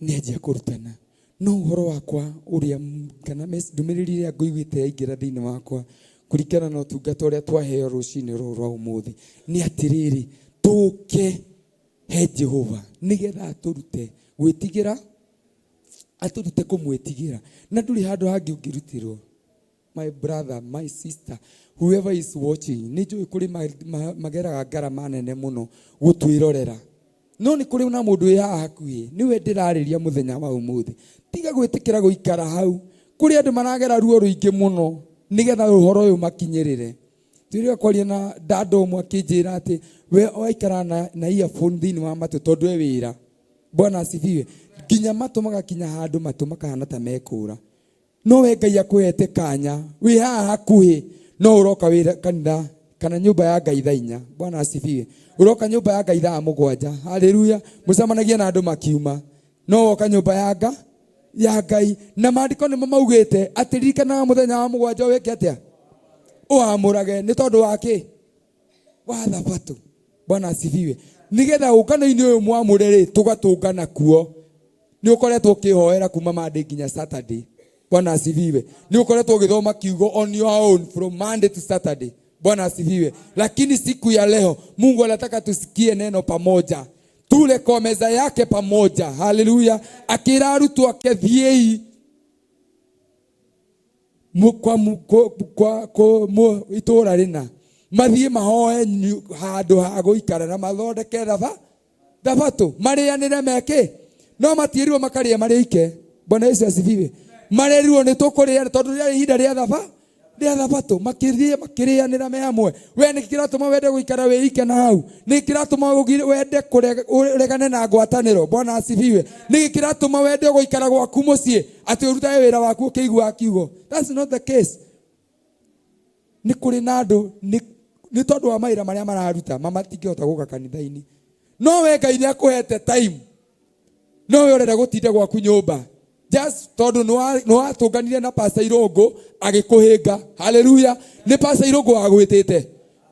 nĩanjia kũrutana. No ũhoro wakwa ũrĩa kana ndũmĩrĩri ĩrĩa ngũiguĩte yaingĩra thĩinĩ wakwa kũringana na ũtungata ũrĩa twaheo rũcinĩ rũrũ rwa ũmũthĩ nĩ atĩrĩrĩ, tũke he Jehova nĩgetha atũrute gwĩtigĩra, atũrute kũmwĩtigĩra. Na ndũrĩ handũ hangĩ ũngĩrutĩrwo. My brother, my sister, whoever is watching, nĩ njũĩ kũrĩ mageraga ngarama nene mũno gũtwĩrorera. No nĩ kũrĩ na mũndũ wĩ haha hakuhĩ, nĩwe ndĩrarĩria mũthenya wa ũmũthĩ. Tiga gwĩtĩkĩra gũikara hau. Kũrĩ andũ maragera ruo rũingĩ mũno nĩgetha ũhoro ũyũ makinyĩrĩre. Twĩrĩga kwaria na dada ũmwe akĩnjĩra atĩ we waikara na, na earphone thĩinĩ wa matũ tondũ e wĩra. Bwana asifiwe. Nginya matũ magakinya handũ matũ makahana ta mekũra. No we Ngai akũhete kanya wĩ haha hakuhĩ no ũroka wĩra kanitha kana nyũmba ya Ngai thaa inya. Bwana asifiwe. Ũroka nyũmba ya Ngai thaa mũgwanja. Haleluya. Mũcemanagia na andũ makiuma. No woka nyũmba ya nga ya Ngai na maandĩko nĩmo maugĩte atĩ ririkanaga mũthenya wa mũgwanja wĩke atĩa? Ũwamũrage nĩ tondũ wa kĩ? Wa thabatũ. Bwana asifiwe. Nĩgetha ũngano-inĩ ũyũ mwamũre rĩ tũgatũngana kuo. Nĩ ũkoretwo ũkĩhoera kuma Monday nginya Saturday. Bwana asifiwe. Nĩ ũkoretwo ũgĩthoma kiugo on your own from Monday to Saturday. Bwana asifiwe. Lakini siku ya leo Mungu anataka tusikie neno pamoja, tule kwa meza yake pamoja. Haleluya. Akĩra arutwo ake thiĩi kwa kwa itũũra rĩna mathiĩ mahoe handũ ha gũikara na mathondeke thaba thabatũ marĩanĩre mekĩ no matiĩrirwo makarĩe marĩ ike. Bwana Yesu asifiwe. Marerirwo nĩ tũkũrĩa tondũ rĩarĩ ihinda rĩa thaba rĩa thabatũ, makĩthiĩ makĩrĩanĩra me hamwe. We nĩkĩ kĩratũma wende gũikara wĩ ike na hau? Nĩkĩ kĩratũma wende ũregane na ngwatanĩro? Bwana asifiwe. Nĩkĩ kĩratũma wende gũikara gwaku mũciĩ atĩ ũrutage wĩra waku ũkĩiguaga kiugo? That's not the case. Nĩ kũrĩ na andũ nĩ tondũ wa mawĩra marĩa mararuta mamatingĩhota gũka kanitha-inĩ. No we Ngai nĩ akũhete time. No we ũrenda gũtinda gwaku nyũmba just tondũ nĩ watũnganire na Pastor Irũngũ agĩkũhĩnga. Haleluya. Nĩ Pastor Irũngũ wagwĩtĩte.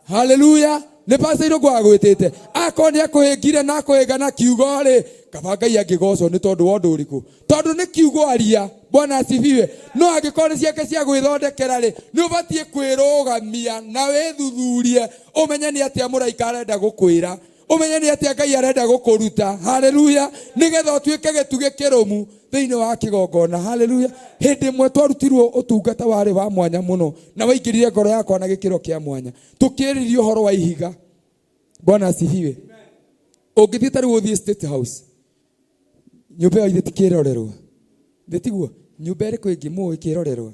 Haleluya. Nĩ Pastor Irũngũ wagwĩtĩte. Akorwo nĩ akũhĩngire na akũhĩnga na kiugo rĩ, kaba Ngai angĩgocwo nĩ tondũ wa ũndũ ũrĩkũ? Tondũ nĩ kiugo aria. Bwana asifiwe. No angĩkorwo nĩ ciake cia gwĩthondekera rĩ, nĩ ũbatiĩ kwĩrũgamia na wĩthuthurie ũmenye nĩ atĩa mũraika arenda gũkwĩra, ũmenye nĩ atĩa Ngai arenda gũkũruta. Haleluya. Nĩgetha ũtuĩke gĩtugĩ kĩrũmu thĩinĩ wa kĩgongona. Haleluya. Hĩndĩ ĩmwe twarutirwo ũtungata warĩ wa mwanya mũno na waingĩrire ngoro yakwa na gĩkĩro kĩa mwanya, tũkĩrĩria ũhoro wa ihiga. Bwana asifiwe. Ũngĩthiĩ ta rĩu ũthiĩ State House, nyũmba ĩyo ithe ti kĩrorerwa, thĩ tiguo? Nyũmba ĩrĩkũ ĩngĩ mũĩ kĩrorerwa?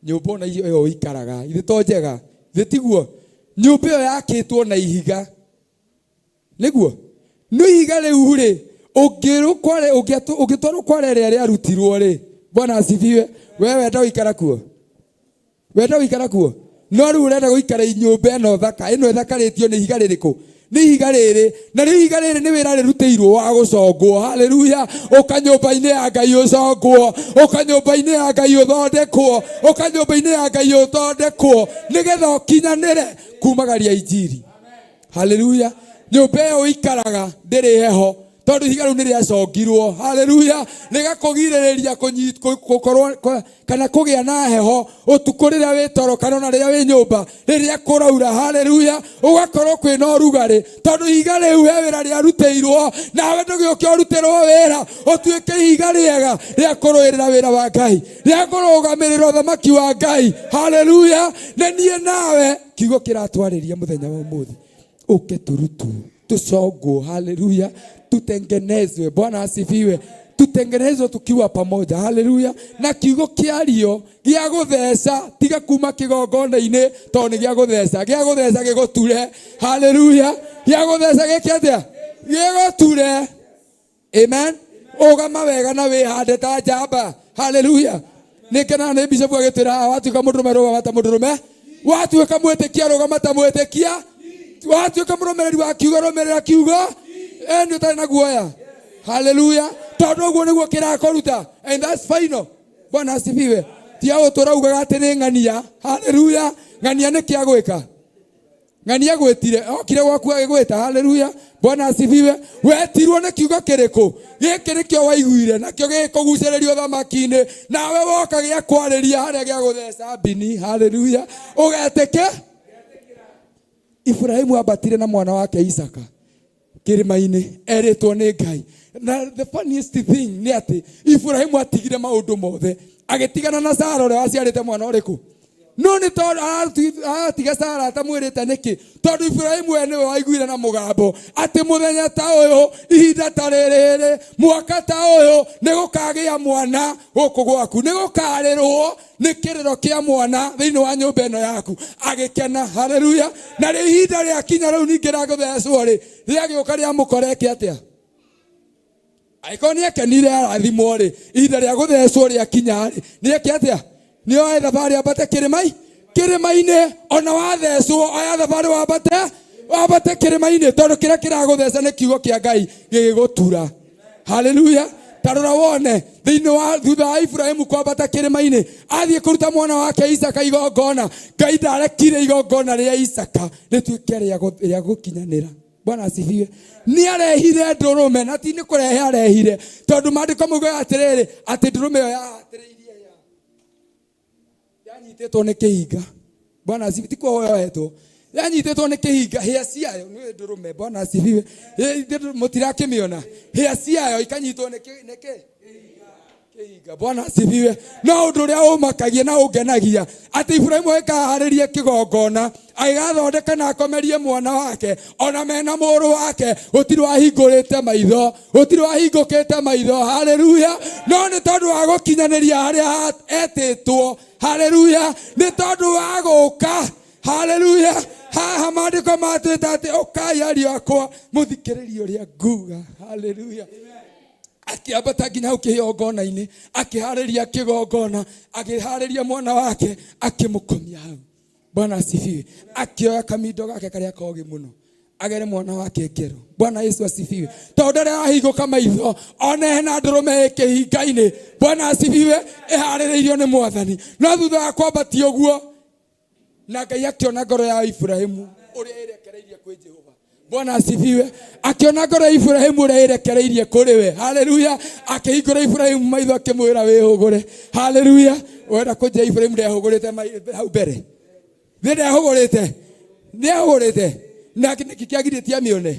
Nyũmba ona ĩyo ũikaraga ithe to njega, thĩ tiguo? Nyũmba ĩyo yakĩtwo na ihiga, nĩguo? Nĩ ihiga rĩu rĩ, ũngĩtwarwo kware rĩrĩa rĩarutirwo rĩ, Bwana asifiwe, we wenda gũikara kuo? Wenda gũikara kuo? No rĩu ũrenda gũikara nyũmba ĩno thaka, ĩno ĩthakarĩtio nĩ ihiga rĩrĩkũ? Nĩ ihiga rĩrĩ. Na rĩu ihiga rĩrĩ nĩ wĩra rĩrutĩirwo wa gũcongwo. Haleluya. Ũka nyũmba-inĩ ya Ngai ũcongwo, ũka nyũmba-inĩ ya Ngai ũthondekwo, ũka nyũmba-inĩ ya Ngai ũthondekwo, nĩgetha ũkinyanĩre kumagaria injiri. Haleluya. Nyũmba ĩyo ũikaraga ndĩrĩ heho, tondũ ihiga rĩu nĩ rĩacongirwo. Haleluya. Rĩgakũgirĩrĩria gũkorwo kana kũgĩa na heho ũtukũ rĩrĩa wĩ toro kana ona rĩrĩa wĩ nyũmba rĩrĩa kũraura. Haleluya. Ũgakorwo kwĩna ũrugarĩ tondũ ihiga rĩu he wĩra rĩarutĩirwo, nawe ndũgĩũke ũrutĩrwo wĩra ũtuĩke ihiga rĩega rĩa kũrũĩrĩra wĩra wa Ngai, rĩa kũrũgamĩrĩra ũthamaki wa Ngai. Haleluya. Nĩ niĩ nawe kiugo kĩratwarĩria mũthenya wa ũmũthĩ, ũke tũrutwo tucongwo. Haleluya. Tutengenezwe. Bwana asifiwe. Tutengenezwe tukiwa pamoja. Haleluya. Na kiugo kĩario gĩa gũtheca, tiga kuma kĩgongona-inĩ tondũ nĩ gĩa gũtheca. Gĩa gũtheca gĩgũture. Haleluya. Gĩa gũtheca gĩke atĩa? Gĩgũture. Amen. Ũgama wega na wĩhande ta njamba. Haleluya. Nĩ ngenaga nĩ bishop agĩtwĩra haha, watuĩka mũndũrũme rũgama ta mũndũrũme, watuĩka mwĩtĩkia rũgama ta mwĩtĩkia, watuĩka mũrũmĩrĩri wa kiugo rũmĩrĩra kiugo, ĩni ũtarĩ na guoya. Haleluya. Tondũ ũguo nĩguo kĩrakũruta. And that's final. Bwana asifiwe. Tia ũtũraugaga atĩ nĩ ng'ania. Haleluya. Ng'ania nĩ kĩa gwĩka. Ng'ania gwĩtire, okire gwaku agĩgwĩta. Haleluya. Bwana asifiwe. Wetirwo nĩ kiugo kĩrĩkũ? Gĩkĩ nĩkĩo waiguire, nakĩo gĩgĩkũgucĩrĩria ũthamaki-inĩ, nawe woka gĩa kwarĩria harĩa gĩa gũtheca mbini. Haleluya. Ũgetĩke. Ibrahimu ambatire na mwana wake Isaka kĩrĩma-inĩ erĩtwo nĩ Ngai. Na the funniest thing nĩ atĩ Ibrahimu atigire maũndũ mothe, agĩtigana na Sara ũrĩa waciarĩte mwana ũrĩkũ? No nĩ tondũ aratiga Sara atamwĩrĩte nĩkĩ? Tondũ Iburahĩmu we nĩwe waiguire na mũgambo atĩ mũthenya ta ũyũ, ihinda ta rĩrĩ, mwaka ta ũyũ, nĩ gũkagĩa mwana gũkũ gwaku, nĩ gũkarĩrwo nĩ kĩrĩro kĩa mwana thĩinĩ wa nyũmba ĩno yaku. Agĩkena, haleluya. Na rĩ ihinda rĩakinya rĩu ningĩ rĩa gũthecwo rĩ, rĩagĩũka rĩamũkora eke atĩa? Angĩkorwo nĩ akenire arathimwo rĩ, ihinda rĩa gũthecwo rĩakinya rĩ, nĩ eke atĩa? Nĩ oe thabarĩ ambate kĩrĩma kĩrĩma-inĩ. Ona wathecwo, oya thabarĩ wambate, wambate kĩrĩma-inĩ, tondũ kĩrĩa kĩragũtheca nĩ kiugo kĩa Ngai gĩgĩgũtura. Haleluya. Tarora wone thĩinĩ wa thutha wa Ibrahimu kwambata kĩrĩma-inĩ athiĩ kũruta mwana wake Isaka igongona, Ngai ndarekire igongona rĩa Isaka rĩtuĩke rĩa gũkinyanĩra. Bwana asifiwe. Nĩ arehire ndũrũme, na ti nĩ kũrehe arehire, tondũ maandĩko maugaga atĩrĩrĩ, atĩ ndũrũme ĩyo yahatĩrĩirie yanyitĩtwo nĩ kĩhinga. Bwana asifiwe. Ti kuohwo yohetwo, yanyitĩtwo nĩ kĩhinga, hĩa ciayo nĩ ndũrũme. Bwana asifiwe. Mũtirakĩmĩona, hĩa ciayo ikanyitwo nĩ kĩ kĩhinga. Bwana asifiwe. No ũndũ ũrĩa ũmakagia na ũngenagia atĩ Iburahĩmu agĩkaharĩrie kĩgongona, agĩgathondeka na akomerie mwana wake, ona mena mũrũ wake, gũtirĩ wahingũrĩte maitho, gũtirĩ wahingũkĩte maitho. Haleluya. No nĩ tondũ wa gũkinyanĩria harĩa etĩtwo. Haleluya. Nĩ tondũ wa gũka. Haleluya. Haha maandĩko matwĩta atĩ ũkai ariũ akwa mũthikĩrĩrie ũrĩa nguga. Haleluya. Akĩambata nginya hau kĩgongona-inĩ, akĩharĩria kĩgongona, akĩharĩria mwana wake, akĩmũkomia hau. Bwana asifiwe. Akĩoya kamindo gake karĩa kogĩ mũno agere mwana wake ngero. Bwana Yesu asifiwe. Tondũ ndarĩ arahingũka maitho one hena ndũrũme ĩ kĩhinga-inĩ. Bwana asifiwe. Ĩharĩrĩirio nĩ Mwathani. No thutha wa kwambatia ũguo, na Ngai akĩona ngoro ya Iburahĩmu ũrĩa ĩrekereirie kwĩ Jehova. Bwana asifiwe. Akĩona ngoro ya Iburahĩmu ũrĩa ĩrekereirie kũrĩ we. Haleluya. Akĩhingũra Iburahĩmu maitho akĩmwĩra wĩhũgũre. Haleluya. Wenda kũnjĩra Iburahĩmu ndehũgũrĩte hau mbere? Nĩ ndehũgũrĩte, nĩehũgũrĩte. Na nĩkĩ kĩagirĩtie amĩone?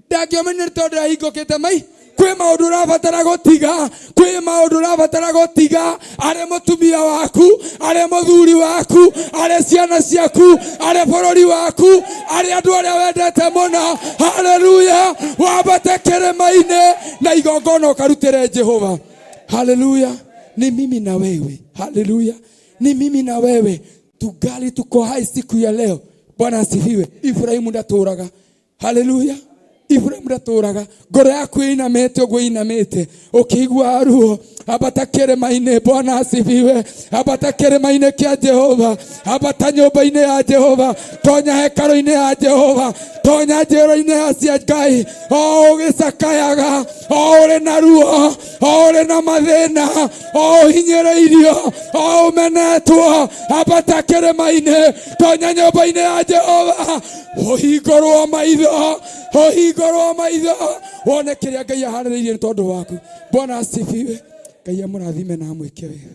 Ndangĩomenire tondũ ahingũkĩte mai. Kwĩ maũndũ ũrabatara gũtiga, kwĩ maũndũ ũrabatara gũtiga, arĩ mũtumia waku, arĩ mũthuri waku, arĩ ciana ciaku, arĩ bũrũri waku, arĩ andũ arĩa wendete mũno. Haleluya. Wambate kĩrĩma-inĩ na igongona ũkarutĩre Jehova. Haleluya. Ni mimi na wewe. Haleluya. Ni mimi na wewe tungali tuko hai siku ya leo. Bwana asifiwe. Ibrahimu ndatũraga. Haleluya. Ibrahimu ndatũraga. Ngoro yaku ĩinamĩte ũguo ĩinamĩte, ũkĩigua ruo, ambata kĩrĩma-inĩ. Bwana asifiwe. Ambata kĩrĩma-inĩ kĩa Jehova, ambata nyũmba-inĩ ya Jehova, tonya hekarũ-inĩ ya Jehova, tonya njĩra-inĩ ya cia Ngai, o ũgĩcakayaga, o ũrĩ na ruo, o ũrĩ na mathĩna, o ũhinyĩrĩirio, o ũmenetwo, ambata kĩrĩma-inĩ, tonya nyũmba-inĩ ya Jehova, ũhingũrwo maitho, ũhingũrwo maitho, wone kĩrĩa Ngai aharĩrĩirie nĩ tondũ waku. Bwana asifiwe. Ngai amũrathime na amwĩke wega.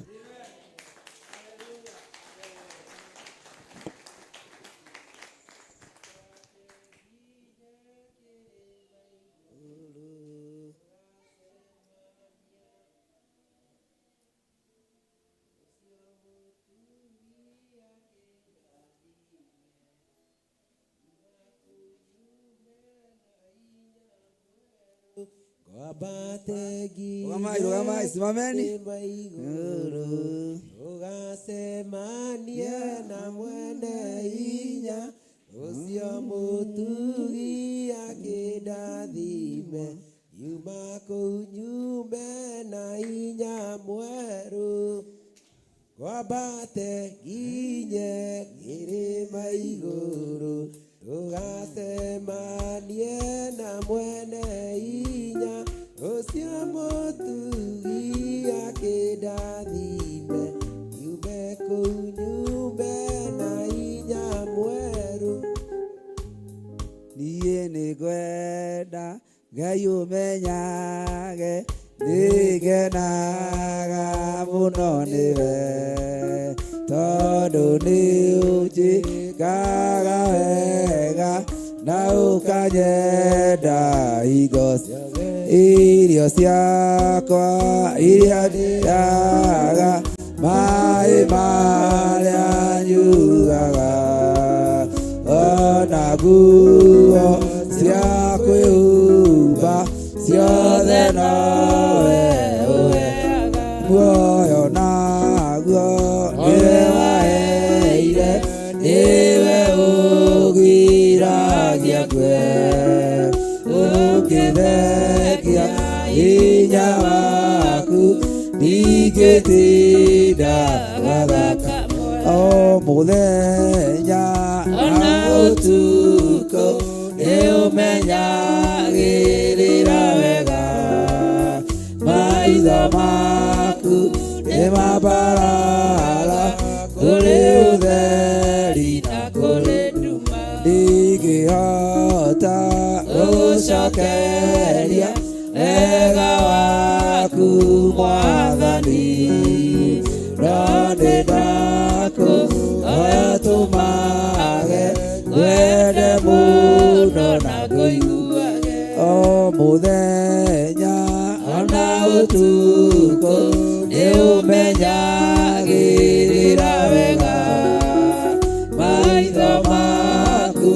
Rugamai, rugamai, simameni. Ũgacemanie na mwene hinya ũcio mũtugi akĩndathime, nyuma kũu nyume na hinya mwerũ, ngwambate nginye kĩrĩma igũrũ, tũgacemanie na mwene hinya ũcio mũtugi akĩndathime, nyume kũu nyume na hinya mwerũ. Niĩ nĩngwenda Ngai ũmenyage, nĩngenaga mũno nĩwe, tondũ nĩ ũnjĩkaga wega na ũkanyenda hingo ciothe. Irio ciakwa iria ndĩaga Maĩ marĩa nyuaga ona nguo cia kwĩhumba ciothe nowe ũheaga. Muoyo naguo nĩwe waheire, nĩwe ũgiragia ngue. Ũngĩthengia hinya waku ndingĩtinda gathaka o mũthenya Ona ũtukũ nĩũmenyagĩrĩra wega. Maitho maku nĩmambarara kũrĩ ũtheri na kũrĩ nduma. Ndingĩhota gũcokeria wega waku Mwathani, no nĩ ndakũhoya tũmage ngwende mũno na ngũiguage o mũthenya ona ũtukũ nĩũmenyagĩrĩra wega. Maitho maku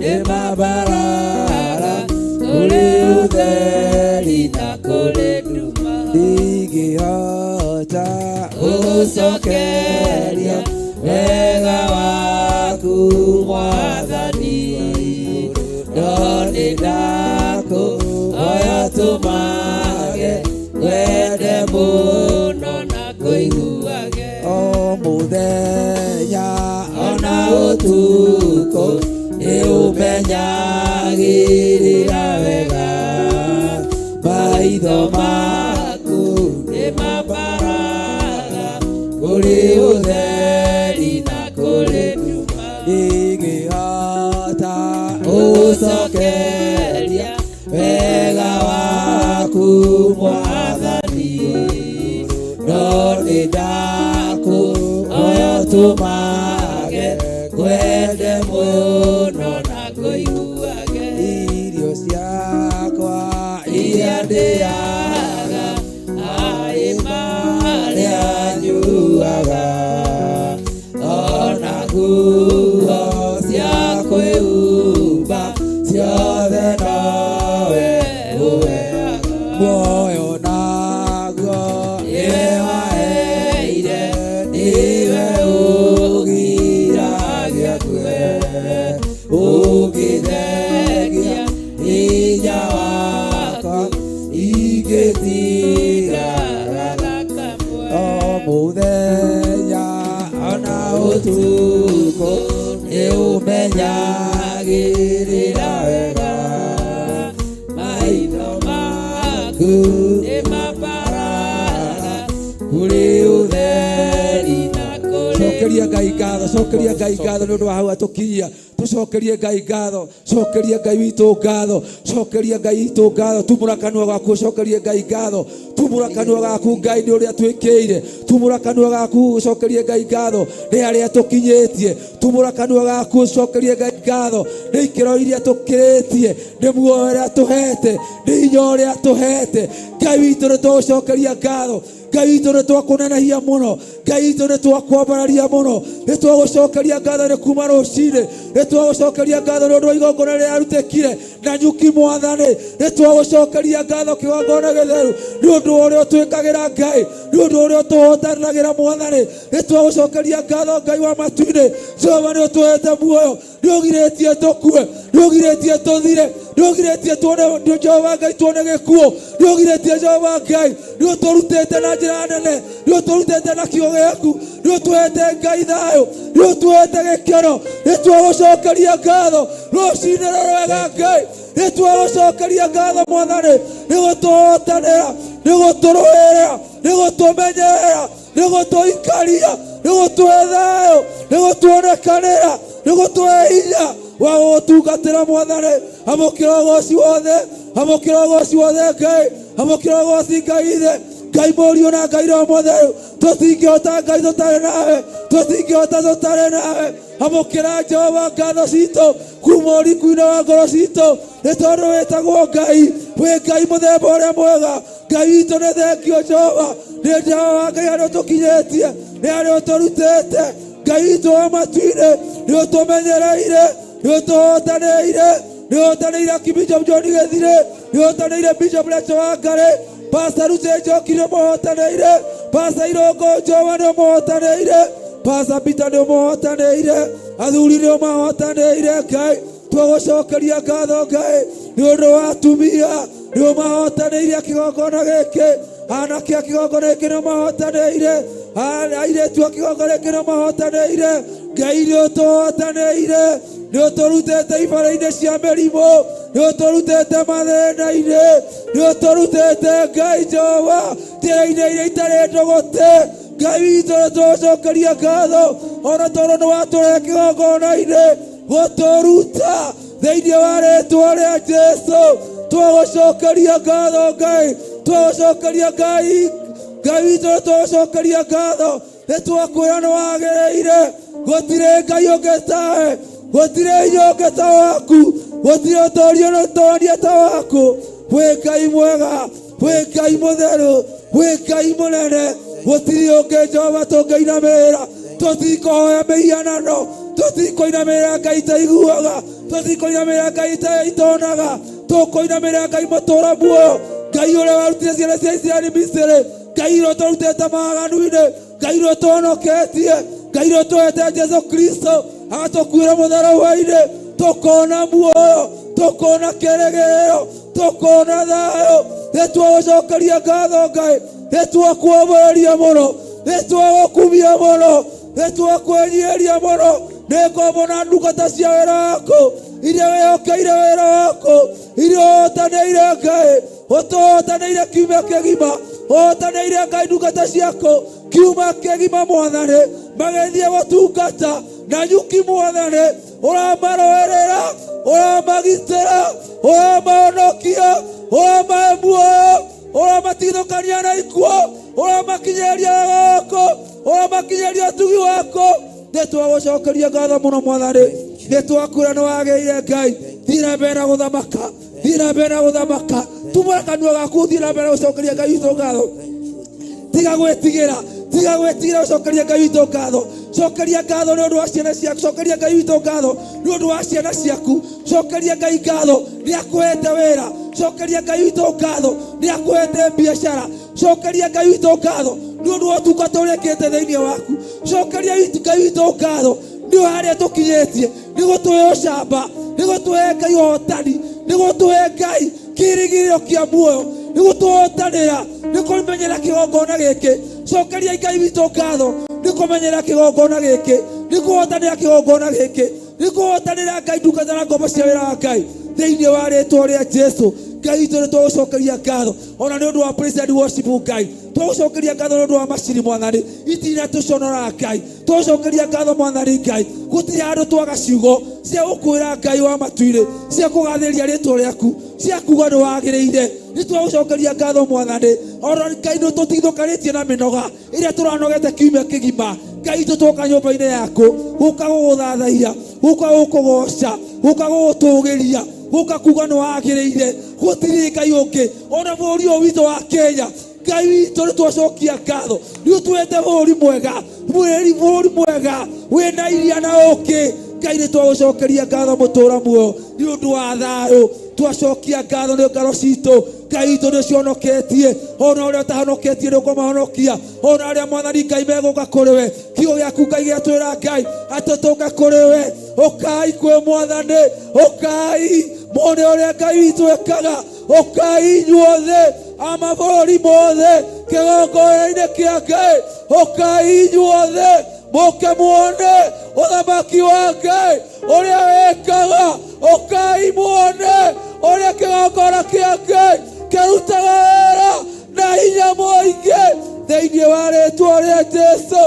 nĩmambarara kũrĩ ũtheri na kũrĩ nduma. Ndingĩhota gũcokeria wega waku Mwathani, no nĩ ndakũhoya tũmage ngwende mũno na ngũiguage o mũthenya ona ũtukũ nĩũmenyagĩrĩra wega. Maitho maku nĩmambaraga kũrĩ ũtheri na kũrĩ nduma. Ndingĩhota gũcokeria wega waku Mwathani, no nĩ ndakũhoya tũmage ngwende mũno na ngũiguage. Irio ciakwa iria ndĩaga, maĩ marĩa nyuaga, ona nguo cia kwĩhumba ciothe nowe ũheaga. Muoyo naguo nĩwe waheire, nĩwe ũgiragia ngue. Ũngĩthengia hinya wakwa ingĩtinda o mũthenya ona ũtukũ nĩũmenyagĩrĩra wega. Maitho maku nĩmambaraga kũrĩ ũtheri na kũrĩ Cokeria Ngai ngatho, cokeria Ngai ngatho nĩ ũndũ wa hau atũkinyia. Tũcokerie Ngai ngatho, cokeria Ngai witũ ngatho, cokeria Ngai witũ ngatho. Tumũra kanua gaku ũcokerie Ngai ngatho, tumũra kanua gaku Ngai nĩ ũrĩa twĩkĩire, tumũra kanua gaku ũcokerie Ngai ngatho nĩ harĩa tũkinyĩtie, tumũra kanua gaku ũcokerie Ngai ngatho nĩ ikĩro iria tũkĩrĩtie, nĩ muoyo ũrĩa tũhete, nĩ hinya ũrĩa tũhete. Ngai witũ nĩ tũgũcokeria ngatho, Ngai witũ nĩ twakũnenehia mũno, Ngai witũ nĩ twakwambararia mũno, nĩ twagũcokeria ngatho nĩ kuma rũcinĩ, nĩ twagũcokeria ngatho nĩ ũndũ wa igongona rĩrĩa rĩarutĩkire na nyuki Mwathani, nĩ twagũcokeria ngatho kĩgongona gĩtheru nĩ ũndũ wa ũrĩa ũtwĩkagĩra Ngai, nĩ ũndũ wa ũrĩa ũtũhotanagĩra Mwathani, nĩ twagũcokeria ngatho Ngai wa matu-inĩ. Jehova nĩ ũtũhete muoyo, nĩ ũgirĩtie tũkue, nĩ ũgirĩtie tũthire, nĩ ũgirĩtie tuone Jehova Ngai tuone gĩkuũ, nĩ ũgirĩtie Jehova Ngai, nĩ ũtũrutĩte na njĩra nene, nĩ ũtũrutĩte na kiugo gĩaku, nĩ ũtũhete Ngai thayũ, nĩ ũtũhete gĩkeno. Nĩ twagũcokeria ngatho rũcinĩ rũrũ wega Ngai, nĩ twagũcokeria ngatho Mwathani nĩ gũtũhotanĩra, nĩ gũtũrũĩrĩra, nĩ gũtũmenyerera, nĩ gũtũikaria, nĩ gũtũhe thayũ, nĩ gũtuonekanĩra, nĩ gũtũhe hinya wa gũgũtungatĩra Mwathani. Amũkĩra ũgoci wothe, amũkĩra ũgoci wothe Ngai, amũkĩra ũgoci Ngai Ithe, Ngai Mũriũ na Ngai Roho Mũtheru. Tũtingĩhota Ngai tũtarĩ nawe, tũtingĩhota tũtarĩ nawe. Amũkĩra Jehova ngatho citũ kuma ũriku-inĩ wa ngoro citũ, nĩ tondũ wĩtagwo Ngai, wĩ Ngai mũthemba ũrĩa mwega, Ngai witũ nĩ thengio Jehova, nĩ Jehova Ngai harĩa ũtũkinyĩtie, nĩ harĩa ũtũrutĩte. Ngai witũ wa matu-inĩ, nĩ ũtũmenyereire, nĩ ũtũhotanĩire, nĩ ũhotanĩire Bishop John Gĩthirĩ, nĩ ũhotanĩire Bishop Rachel Wangari, Pastor Ruth Njoki nĩ ũmũhotanĩire, Pastor Irũngũ Jehova nĩ ũmũhotanĩire, Pastor Peter nĩ ũmũhotanĩire, athuri nĩ ũmahotanĩire Ngai. Twagũcokeria ngatho Ngai nĩ ũndũ wa atumia, nĩ ũmahotanĩire kĩgongona gĩkĩ, anake a kĩgongona gĩkĩ nĩ ũmahotanĩire, airĩtu a kĩgongona gĩkĩ nĩ ũmahotanĩire. Ngai nĩ ũtũhotanĩire, nĩ ũtũrutĩte ibara-inĩ cia mĩrimũ, nĩ ũtũrutĩte mathĩna-inĩ, nĩ ũtũrutĩte Ngai Jehova njĩra-inĩ iria itarĩ ndũgũte. Ngai witũ nĩ tũgũcokeria ngatho ona tondũ nĩ watũrehe kĩgongona-inĩ gũtũruta thĩinĩ wa rĩtwa rĩa Jesu. Twagũcokeria ngatho Ngai, twagũcokeria Ngai, Ngai witũ nĩ tũgũcokeria ngatho, nĩ twakwĩra nĩ wagĩrĩire. Gũtirĩ Ngai ũngĩ tawe, gũtirĩ hinya ũngĩ ta waku, gũtirĩ ũtũũria na ũtooria ta waku. Wĩ Ngai mwega, wĩ Ngai mũtheru, wĩ Ngai mũnene, gũtirĩ ũngĩ Jehova tũngĩinamĩrĩra. Tũtikũhoya mĩhianano, tũtikũinamĩrĩra Ngai itaiguaga, tũtikũinamĩrĩra Ngai itonaga, tũkũinamĩrĩra Ngai mũtũũra muoyo, Ngai ũrĩa warutire ciana cia Isiraeli Misiri, Ngai ũrĩa ũtũrutĩte maaganu-inĩ, Ngai ũrĩa ũtũhonoketie, Ngai ũrĩa ũtũhete Jesu Kristo agatũkuĩra mũtharaba-inĩ, tũkona muoyo, tũkona kĩrĩgĩrĩro, tũkona thayũ. Nĩ twagũcokeria ngatho Ngai, nĩ twakwamũrĩria mũno, nĩ twagũkumia mũno, nĩ twakwĩnyihĩria mũno. Nĩ ngombo na ndungata cia wĩra waku iria wĩhokeire wĩra waku, iria ũhotanĩire Ngai, ũtũhotanĩire kiumia kĩgima, ũhotanĩire Ngai ndungata ciaku kiuma kĩgima Mwathani, magĩthiĩ gũtungata na nyuki Mwathani, ũramarũĩrĩra, ũramagitĩra, ũramahonokia, ũramahe muoyo, ũramatigithũkania na ikuũ, ũramakinyĩria wega waku, ũramakinyĩria ũtugi waku. Nĩ twagũcokeria ngatho mũno Mwathani, nĩ twakwĩra nĩ wagĩrĩire Ngai. Thiĩ na mbere na gũthamaka, thiĩ na mbere na gũthamaka, tumũra kanua gaku, thiĩ na mbere na gũcokeria Ngai witũ ngatho. Tiga gwĩtigĩra, tiga gwĩtigĩra gũcokeria Ngai witũ ngatho. Cokeria ngatho nĩ ũndũ wa ciana ciaku, cokeria Ngai witũ ngatho nĩ ũndũ wa ciana ciaku, cokeria Ngai ngatho nĩ akũhete wĩra, cokeria Ngai witũ ngatho nĩ akũhete biacara, cokeria Ngai witũ ngatho nĩ ũndũ wa ũtungata ũrĩa ekĩte thĩinĩ waku, cokeria Ngai witũ ngatho nĩ harĩa tũkinyĩtie, nĩ gũtũhe ũcamba, nĩ gũtũhe Ngai ũhotani, nĩ gũtũhe Ngai kĩĩrĩgĩrĩro kĩa muoyo, nĩ gũtũhotanĩra, nĩ kũmenyera kĩgongona gĩkĩ. Cokeria Ngai witũ ngatho nĩ kũmenyera kĩgongona gĩkĩ, nĩ kũhotanĩra kĩgongona gĩkĩ, nĩ kũhotanĩra Ngai ndungata na ngombo cia wĩra wa Ngai thĩinĩ wa rĩtwa rĩa Jesu. Ngai witũ nĩ twagũcokeria ngatho ona nĩ ũndũ wa praise and worship Ngai, twagũcokeria ngatho nĩ ũndũ wa macini Mwathani, itina tũconora Ngai, twagũcokeria ngatho Mwathani Ngai. Gũtirĩ handũ twaga ciugo cia gũkwĩra Ngai wa matu-inĩ, cia kũgathĩrĩria rĩtwa rĩaku, cia kuga nĩ wagĩrĩire. Nĩ twagũcokeria ngatho Mwathani, ona Ngai nĩ tũtigithũkanĩtie na mĩnoga ĩrĩa tũranogete kiumia kĩgima. Ngai witũ twoka nyũmba-inĩ yaku gũka gũgũthathaiya, gũka gũkũgoca, gũka gũgũtũgĩria, gũka kuga nĩ wagĩrĩire. Gũtirĩ Ngai ũngĩ ona bũrũri ũyũ witũ wa Kenya. Ngai witũ nĩ twacokia ngatho, nĩ ũtũhete bũrũri mwega, bũrũri mwega wĩna iria na ũkĩ. Ngai nĩ twagũcokeria ngatho mũtũra muoyo nĩ ũndũ wa thayũ. Twacokia ngatho nĩ ngoro citũ. Ngai witũ nĩ ũcihonoketie, ona ũrĩa ũtahonoketie nĩ ũkũmahonokia, ona arĩa Mwathani Ngai megũka kũrĩ we. Kiugo gĩaku Ngai gĩatwĩra Ngai atĩ tũke kũrĩ we. Ũkai kwĩ Mwathani, ũkai muone ũrĩa Ngai witũ ekaga, ũkai inyuothe a mabũrũri mothe kĩgongona-inĩ kĩa Ngai, ũkai inyuothe mũke muone ũthamaki wa Ngai ũrĩa wĩkaga, ũkai muone ũrĩa kĩgongona kĩa Ngai kĩrutaga wĩra na hinya mũingĩ thĩinĩ wa rĩtwa rĩa Jesu.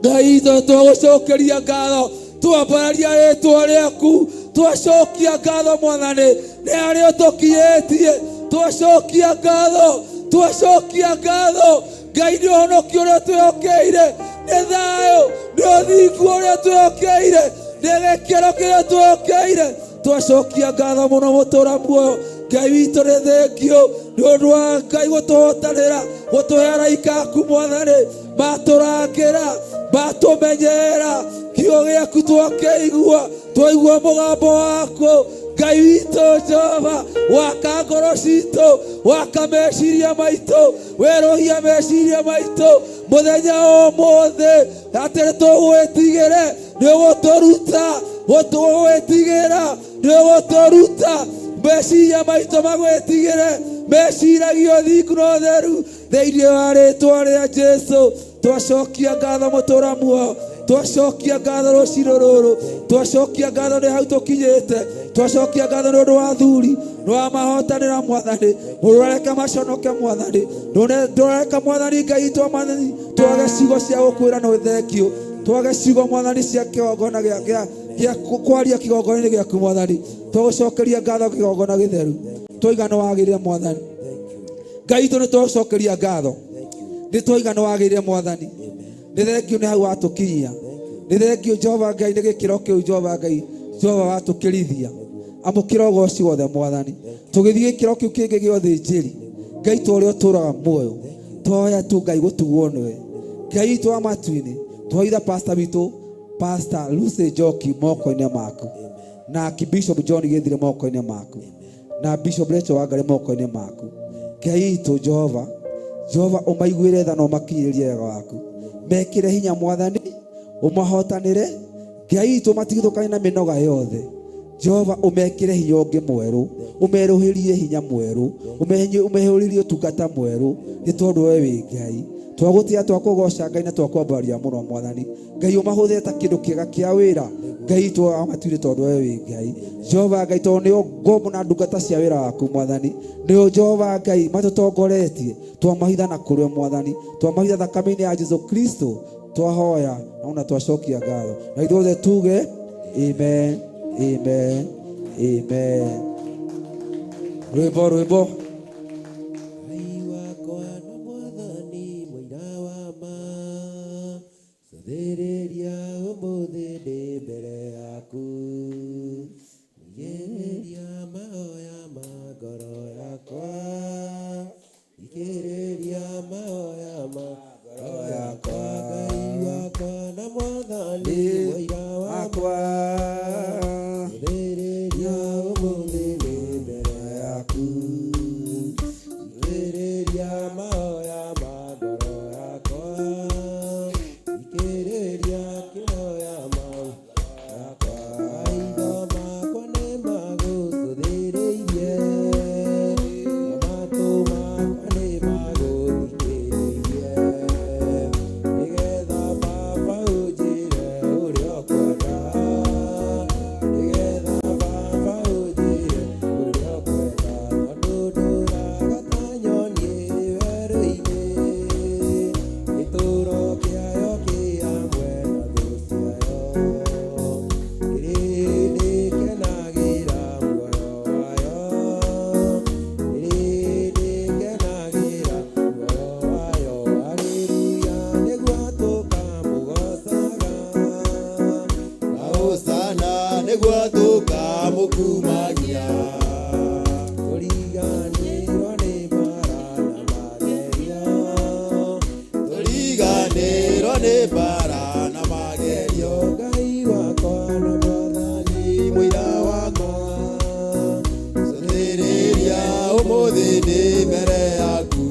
Ngai witũ twagũcokeria ngatho, twambararia rĩtwa rĩaku, twacokia ngatho Mwathani nĩ harĩa ũtũkinyĩtie, twacokia ngatho, twacokia ngatho Ngai nĩ ũhonokio ũrĩa twĩhokeire, nĩ thayũ, nĩ ũthingu ũrĩa twĩhokeire, nĩ gĩkeno kĩrĩa twĩhokeire. Twacokia ngatho mũno mũtũra muoyo. Ngai witũ nĩ thengio nĩ ũndũ wa Ngai gũtũhotanĩra, gũtũhe araika aku mwathani, matũrangĩra, matũmenyerera kiugo gĩaku twakĩigua, twaigua mũgambo waku Ngai witũ Jehova, waka ngoro citũ, waka meciria maitũ, werũhia meciria maitũ mũthenya ũmũthĩ, atĩ nĩtũgwĩtigĩre, nĩũgũtũruta gũtũgwĩtigĩra, nĩũgũtũruta meciria maitũ magwĩtigĩre, meciragia ũthingu na ũtheru thĩinĩ wa rĩtwa rĩa Jesu. Twacokia ngatho mũtũra muoyo, twacokia ngatho rũcinĩ rũrũ, twacokia ngatho nĩ hau tũkinyĩte, twacokia ngatho nĩ ũndũ wa athuri nĩ wa mahotanĩra mwathani, ndũrareka maconoke mwathani, ndũrareka mwathani Ngai witũ mwathani twage ciugo cia gũkwĩra nĩ thengio, twage ciugo mwathani cia kĩgongona gĩa kwaria kĩgongona-inĩ gĩaku mwathani, twagũcokeria ngatho kĩgongona gĩtheru, twaiga nĩ wagĩrĩire mwathani. Ngai witũ nĩ twagũcokeria ngatho, nĩ twaiga nĩ wagĩrĩire mwathani, nĩ thengio nĩ hau watũkinyia, nĩ thengio Jehova Ngai nĩ gĩkĩro kĩu Jehova Ngai Jehova watũkĩrithia, amũkĩra ũgoci wothe mwathani, tũgĩthiĩ gĩkĩro kĩu kĩngĩ gĩa ũthĩnjĩri Ngai ta ũrĩa ũtũraga muoyo, twoya tu Ngai gũtugwo nĩwe Ngai witũ wa matu-inĩ, twaitha pastor witũ Pastor Lucy Njoki moko-inĩ maku, na Bishop John Gĩthire moko-inĩ maku, na Bishop Rachel Wangari moko-inĩ maku. Ngai witũ Jehova, Jehova ũmaiguĩre tha na ũmakinyĩrie wega waku, mekĩre hinya mwathani, ũmahotanĩre Ngai witũ, matigithũkane na mĩnoga yothe. Jehova ũmekĩre hinya ũngĩ mwerũ, ũmerũhĩrie hinya mwerũ, ũmehũrĩrie ũtungata mwerũ, nĩ tondũ we wĩ Ngai. Twagũtĩa, twakũgoca Ngai, na twakwambaria mũno mwathani. Ngai ũmahũthĩre ta kĩndũ kĩega kĩa wĩra Ngai witũ wa matu-inĩ, tondũ we wĩ Ngai. Jehova Ngai, tondũ nĩo ngombo na ndungata cia wĩra waku mwathani, nĩo Jehova Ngai matũtongoretie, twamahitha na kũrĩ mwathani, twamahitha thakame-inĩ ya Jesu Kristo, twahoya na ona twacokia ngatho, na ithuothe tuge amen, amen, amen. Rwĩmbo, rwĩmbo. Ngai wakwa na mwathani mũira wa ma, cũthĩrĩria ũmũthĩ ndĩ mbere yaku, thikĩrĩria mahoya ma ngoro yakwa, thikĩrĩria mahoya ma ngoro yakwa. Ngai wakwa na mwathani mũira wa ma, akwa cũthĩrĩria ũmũthĩ ndĩ mbere yaku, thikĩrĩria mahoya ma ngoro yakwa, thikĩrĩria kĩhoya ma yakwa. Maitho makwa nĩ magũcũthĩrĩirie, na matũ makwa nĩ magũthikĩrĩirie, nĩgetha Baba ũnjĩre ũrĩa ũkwenda, nĩgetha Baba ũnjĩre ũrĩa ũkwenda, tondũ ndũraga ta nyoni ĩrĩ werũ-inĩ, gĩtũũro kĩayo kĩ hamwe na thũ ciayo, ndĩrĩ hĩndĩ ĩkenagĩra muoyo wayo, ndĩrĩ hĩndĩ ĩkenagĩra muoyo wayo. Haleluya, nĩguo tũkamũgoocaga, na hosana nĩguo tũkamũkumagia, tũriganĩirwo nĩ mbara na magerio, tũriganĩirwo nĩ mbara na magerio. Ngai wakwa na mwathani mũira wakwa, cũthĩrĩria ũmũthĩ ndĩ mbere yaku,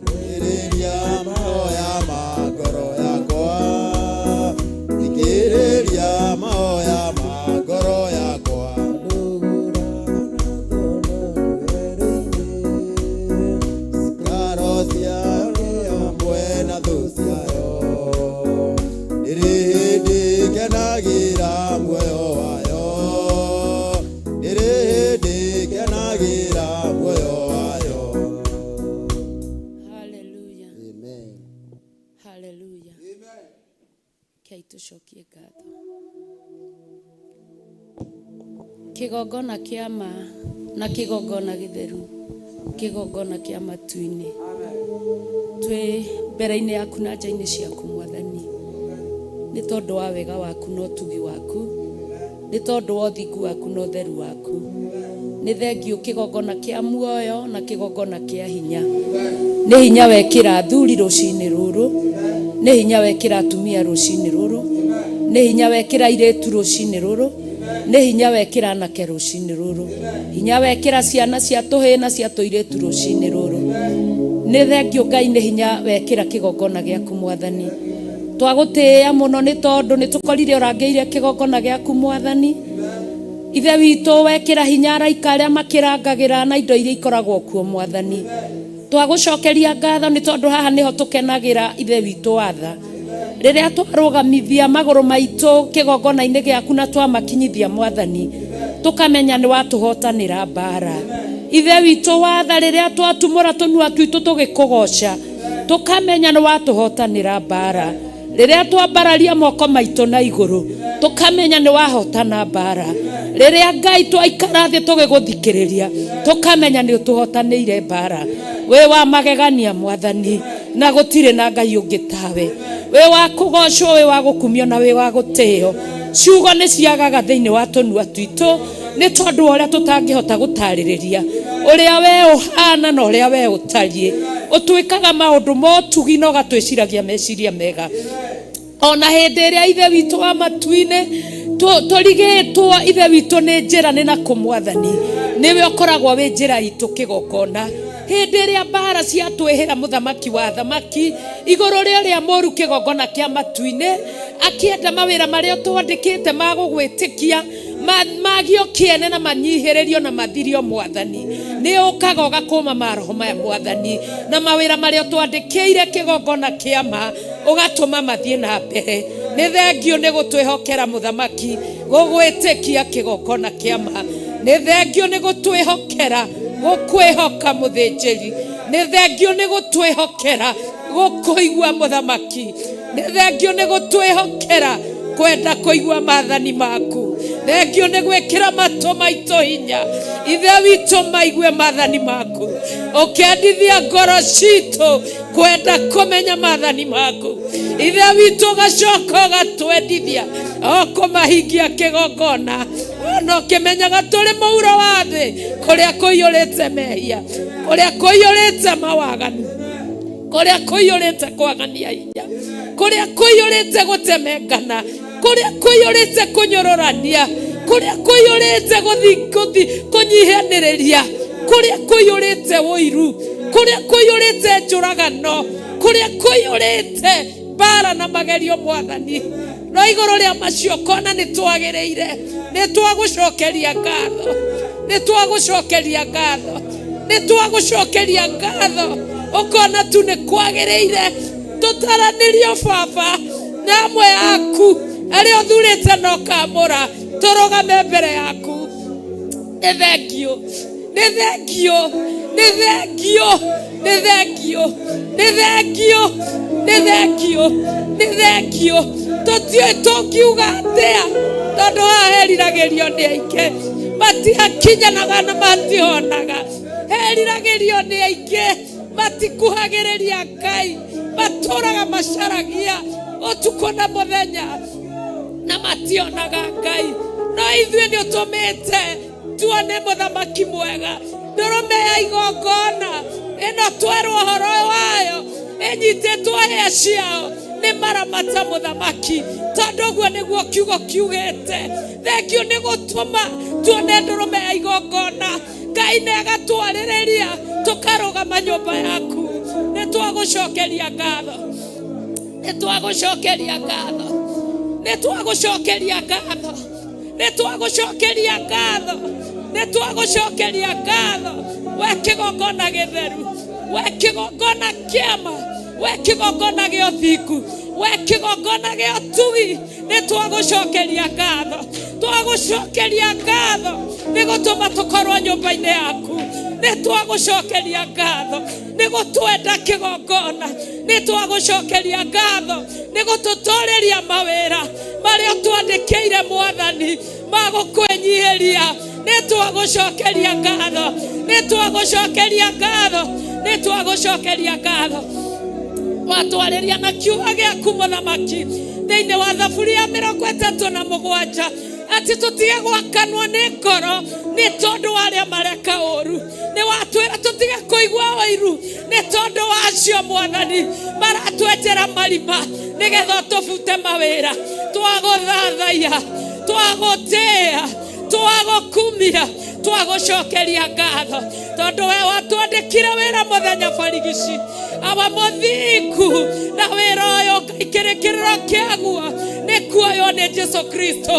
thikĩrĩria mahoya ma ngoro yakwa, thikĩrĩria mahoya ma ngoro yakwa. Cikaro ciayo hamwe na thũ ciayo, ndĩrĩ hĩndĩ kenagĩra muoyo wayo, ndĩrĩ hĩndĩ kenagĩra muoyo wayo. Hallelujah. Amen. Hallelujah. Kei tũcokie ngatho. Kĩgongona kĩa ma na kĩgongona gĩtheru, kĩgongona kĩa matu-inĩ, twĩ mbere-inĩ yaku na nja-inĩ ciaku mwathani, nĩ tondũ wa wega waku na ũtugi waku, nĩ tondũ wa ũthingu waku na ũtheru waku. Nĩ thengiũ kĩgongona kĩa muoyo na kĩgongona kĩa hinya. Nĩ hinya wekĩra athuri rũcinĩ rũrũ, nĩ hinya wekĩra atumia rũcinĩ rũrũ, nĩ hinya wekĩra airĩtu rũcinĩ rũrũ, nĩ hinya wekĩra anake rũcinĩ rũrũ, hinya wekĩra ciana cia tũhĩĩ na cia tũirĩtu rũcinĩ rũrũ. Nĩ thengiũ Ngai nĩ hinya wekĩra kĩgongona gĩaku Mwathani. Twagũtĩĩa mũno nĩ tondũ nĩ tũkorire ũrangĩire kĩgongona gĩaku Mwathani. Ithe witũ wekĩra hinya araika arĩa makĩrangagĩra na indo iria ikoragwo kuo Mwathani. Twagũcokeria ngatho nĩ tondũ haha nĩho tũkenagĩra Ithe witũ wa tha. Rĩrĩa twarũgamithia magũrũ maitũ kĩgongona-inĩ gĩaku na twamakinyithia Mwathani, tũkamenya nĩ watũhotanĩra mbara. Ithe witũ wa tha, rĩrĩa twatumũra tũnua twitũ tũgĩkũgoca, tũkamenya nĩ watũhotanĩra mbara. Rĩrĩa twambararia moko maitũ na igũrũ, tũkamenya nĩ wahotana mbara. Rĩrĩa Ngai twaikara thĩ tũgĩgũthikĩrĩria, tũkamenya nĩ ũtũhotanĩire mbara. Wĩ wa magegania Mwathani, na gũtirĩ na Ngai ũngĩ tawe. Wĩ wa kũgocwo, wĩ wa gũkumio na wĩ wa gũtĩo. Ciugo nĩ ciagaga thĩinĩ wa tũnua twitũ nĩ tondũ wa ũrĩa tũtangĩhota gũtarĩrĩria ũrĩa we ũhana na ũrĩa we ũtariĩ. Ũtwĩkaga maũndũ ma ũtugi na ũgatwĩciragia meciria mega. Ona hĩndĩ ĩrĩa Ithe witũ wa matu-inĩ tũrigĩtwo, Ithe witũ nĩ njĩra nĩ na kũ Mwathani, nĩwe ũkoragwo wĩ njĩra itũ kĩgongona. Hĩndĩ ĩrĩa mbara ciatwĩhĩra mũthamaki wa athamaki igũrũ rĩa ũrĩa mũru kĩgongona kĩa matu-inĩ, akĩenda mawĩra marĩa ũtwandĩkĩte ma gũgwĩtĩkia magio kĩene na manyihĩrĩrio na mathirio Mwathani, nĩ ũkaga ũgakũma maroho maya Mwathani, na mawĩra marĩa ũtwandĩkĩire kĩgongona kĩa ma ũgatũma mathiĩ na mbere. Nĩ thengiũ nĩ gũtwĩhokera mũthamaki gũgwĩtĩkia kĩgongona kĩa ma. Nĩ thengiũ nĩ gũtwĩhokera gũkwĩhoka mũthĩnjĩri. Nĩ thengiũ nĩ gũtwĩhokera gũkũigua mũthamaki. Nĩ thengiũ nĩ gũtwĩhokera kwenda kũigua maathani maku. Thengiũ nĩ gwĩkĩra matũ maitũ hinya, Ithe witũ maigue maathani maku. Ũkĩendithia ngoro citũ kwenda kũmenya maathani maku, Ithe witũ ũgacoka ũgatwendithia o kũmahingia kĩgongona, ona ũkĩmenyaga tũrĩ mũhuro wa thĩ kũrĩa kũiyũrĩte mehia, kũrĩa kũiyũrĩte mawaganu, kũrĩa kũiyũrĩte kwagania hinya, kũrĩa kũiyũrĩte gũtemengana, kũrĩa kũiyũrĩte kũnyũrũrania, kũrĩa kũiyũrĩte kũnyihanĩrĩria, kũrĩa kũiyũrĩte ũiru, kũrĩa kũiyũrĩte njũragano, kũrĩa kũiyũrĩte mbara na magerio Mwathani. No igũrũ rĩa macio kona nĩ twagĩrĩire, nĩ twagũcokeria ngatho, nĩ twagũcokeria ngatho, nĩ twagũcokeria ngatho. Ũkona tu nĩ kwagĩrĩire tũtaranĩrio Baba na amwe aku arĩa ũthurĩte na ũkamũra tũrũgame mbere yaku. Nĩ thengiũ, nĩ thengiũ, nĩ thengiũ, nĩ thengiũ, nĩ thengiũ, nĩ thengiũ, nĩ thengiũ. Tũtiũĩ tũngiuga atĩa tondũ haha heriragĩrio nĩ aingĩ, matihakinyanaga na matihonaga. Heriragĩrio nĩ aingĩ, matikuhagĩrĩria Ngai, matũraga macaragia ũtukũ na mũthenya na mationaga Ngai. No ithuĩ nĩ ũtũmĩte tuone mũthamaki mwega, ndũrũme ya igongona ĩno twerwo ũhoro wayo ĩnyitĩtwo hĩa ciao nĩ maramata mũthamaki, tondũ ũguo nĩguo kiugo kiugĩte. Thengiũ nĩ gũtũma tuone ndũrũme ya igongona. Ngai nĩ agatwarĩrĩria tũkarũgama nyũmba yaku. Nĩ twagũcokeria ngatho, nĩ twagũcokeria ngatho, nĩ twagũcokeria ngatho, nĩ twagũcokeria ngatho, nĩ twagũcokeria ngatho. We kĩgongona gĩtheru, we kĩgongona kĩama, we kĩgongona gĩa ũthingu, we kĩgongona gĩa ũtugi, nĩ twagũcokeria ngatho, twagũcokeria ngatho nĩ gũtũma tũkorwo nyũmba-inĩ yaku. Nĩ twagũcokeria ngatho nĩ gũtwenda kĩgongona. Nĩ twagũcokeria ngatho nĩ gũtũtũrĩria mawĩra marĩa ũtwandĩkĩire Mwathani ma gũkwĩnyihĩria. Nĩ twagũcokeria ngatho, nĩ twagũcokeria ngatho, nĩ twagũcokeria ngatho. Watwarĩria na kiugo gĩaku mũthamaki thĩinĩ wa Thaburi ya 37 Atĩ tũtige gwakanwo nĩ ngoro nĩ tondũ wa arĩa mareka ũru. Nĩ watwĩra tũtige kũigua ũiru nĩ tondũ wa acio Mwathani maratwenjera marima nĩgetha ũtũbute mawĩra. Twagũthathaiya, twagũtĩĩa, twagũkumia, twagũcokeria ngatho tondũ we watwandĩkire wĩra mũthenya barigici. Awa mũthingu na wĩra ũyũ Ngai kĩrĩkĩrĩro kĩaguo nĩ kuoywo nĩ Jesu Kristo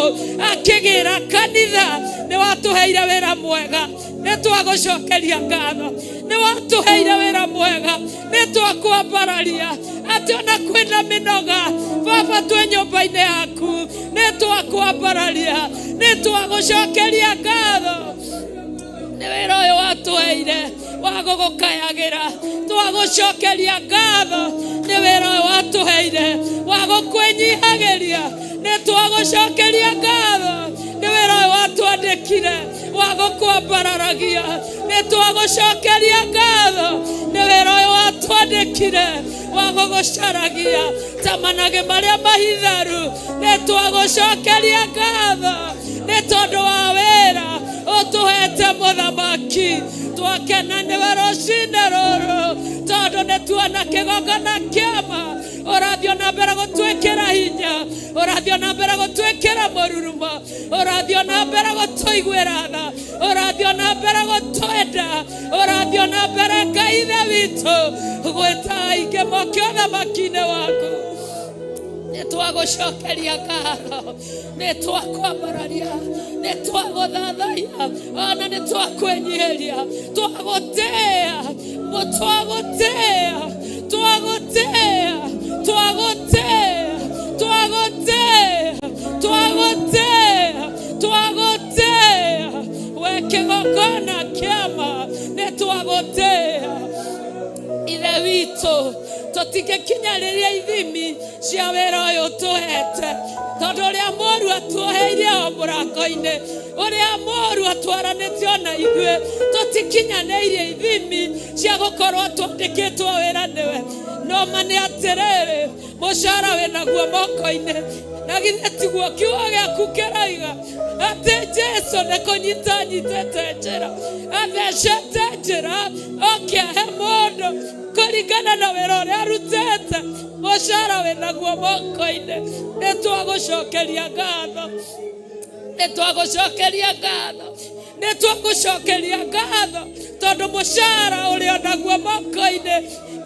akĩgĩra kanitha. Nĩ watũheire wĩra mwega, nĩ twagũcokeria ngatho. Nĩ watũheire wĩra mwega, nĩ twakwambararia atĩ ona kwĩna mĩnoga Baba twĩ nyũmba-inĩ yaku, nĩ twakwambararia, nĩ twagũcokeria ngatho nĩ wĩra ũyũ watũheire wa gũgũkayagĩra. Twagũcokeria ngatho nĩ wĩra ũyũ watũheire wa gũkwĩnyihagĩria. Nĩ twagũcokeria ngatho nĩ wĩra ũyũ watwandĩkire wa gũkwambararagia. Nĩ twagũcokeria ngatho nĩ wĩra ũyũ watwandĩkire wa gũgũcaragia ta managĩ marĩa mahitharu. Nĩ twagũcokeria ngatho nĩ tondũ wa wĩra ũtũhete mũthamaki. Twakena nĩwe rũcinĩ rũrũ tondũ nĩ tuona kĩgongona kĩama. Ũrathiĩ na mbere gũtwĩkĩra hinya, ũrathiĩ na mbere gũtwĩkĩra mũrurumo, ũrathiĩ na mbere gũtũiguĩra tha, ũrathiĩ na mbere gũtwenda, ũrathiĩ na mbere Ngai Ithe witũ gwĩta aingĩ moke ũthamaki-inĩ waku. Nĩ twagũcokeria ngatho, nĩ twakwambararia, nĩ twagũthathaiya, ona nĩ twakwĩnyihĩria, twagũtĩĩa, twagũtĩĩa, twagũtĩĩa, twagũtĩĩa, twagũtĩĩa, twagũtĩĩa, twagũtĩĩa. We kĩgongona kĩama, nĩ twagũtĩĩa. Ithe witũ, tũtingĩkinyanĩria ithimi cia wĩra ũyũ tũhete tondũ ũrĩa mũru atuoheirie o mũrango-inĩ, ũrĩa mũru atwaranĩte ona ithuĩ, tũtikinyanĩirie ithimi cia gũkorwo twandĩkĩtwo wĩra nĩwe. No ma nĩ atĩrĩrĩ, mũcara wĩnaguo moko-inĩ, na githĩ tiguo kiugo gĩaku kĩroiga atĩ Jesu nĩ kũnyita anyitĩte njĩra, athecete njĩra oke ahe mũndũ kũringana na wĩra ũrĩa arutĩte. Mũcara wĩnaguo moko-inĩ. Nĩ twagũcokeria ngatho, nĩ twagũcokeria ngatho, nĩ twagũcokeria ngatho tondũ mũcara ũrĩ onaguo moko-inĩ.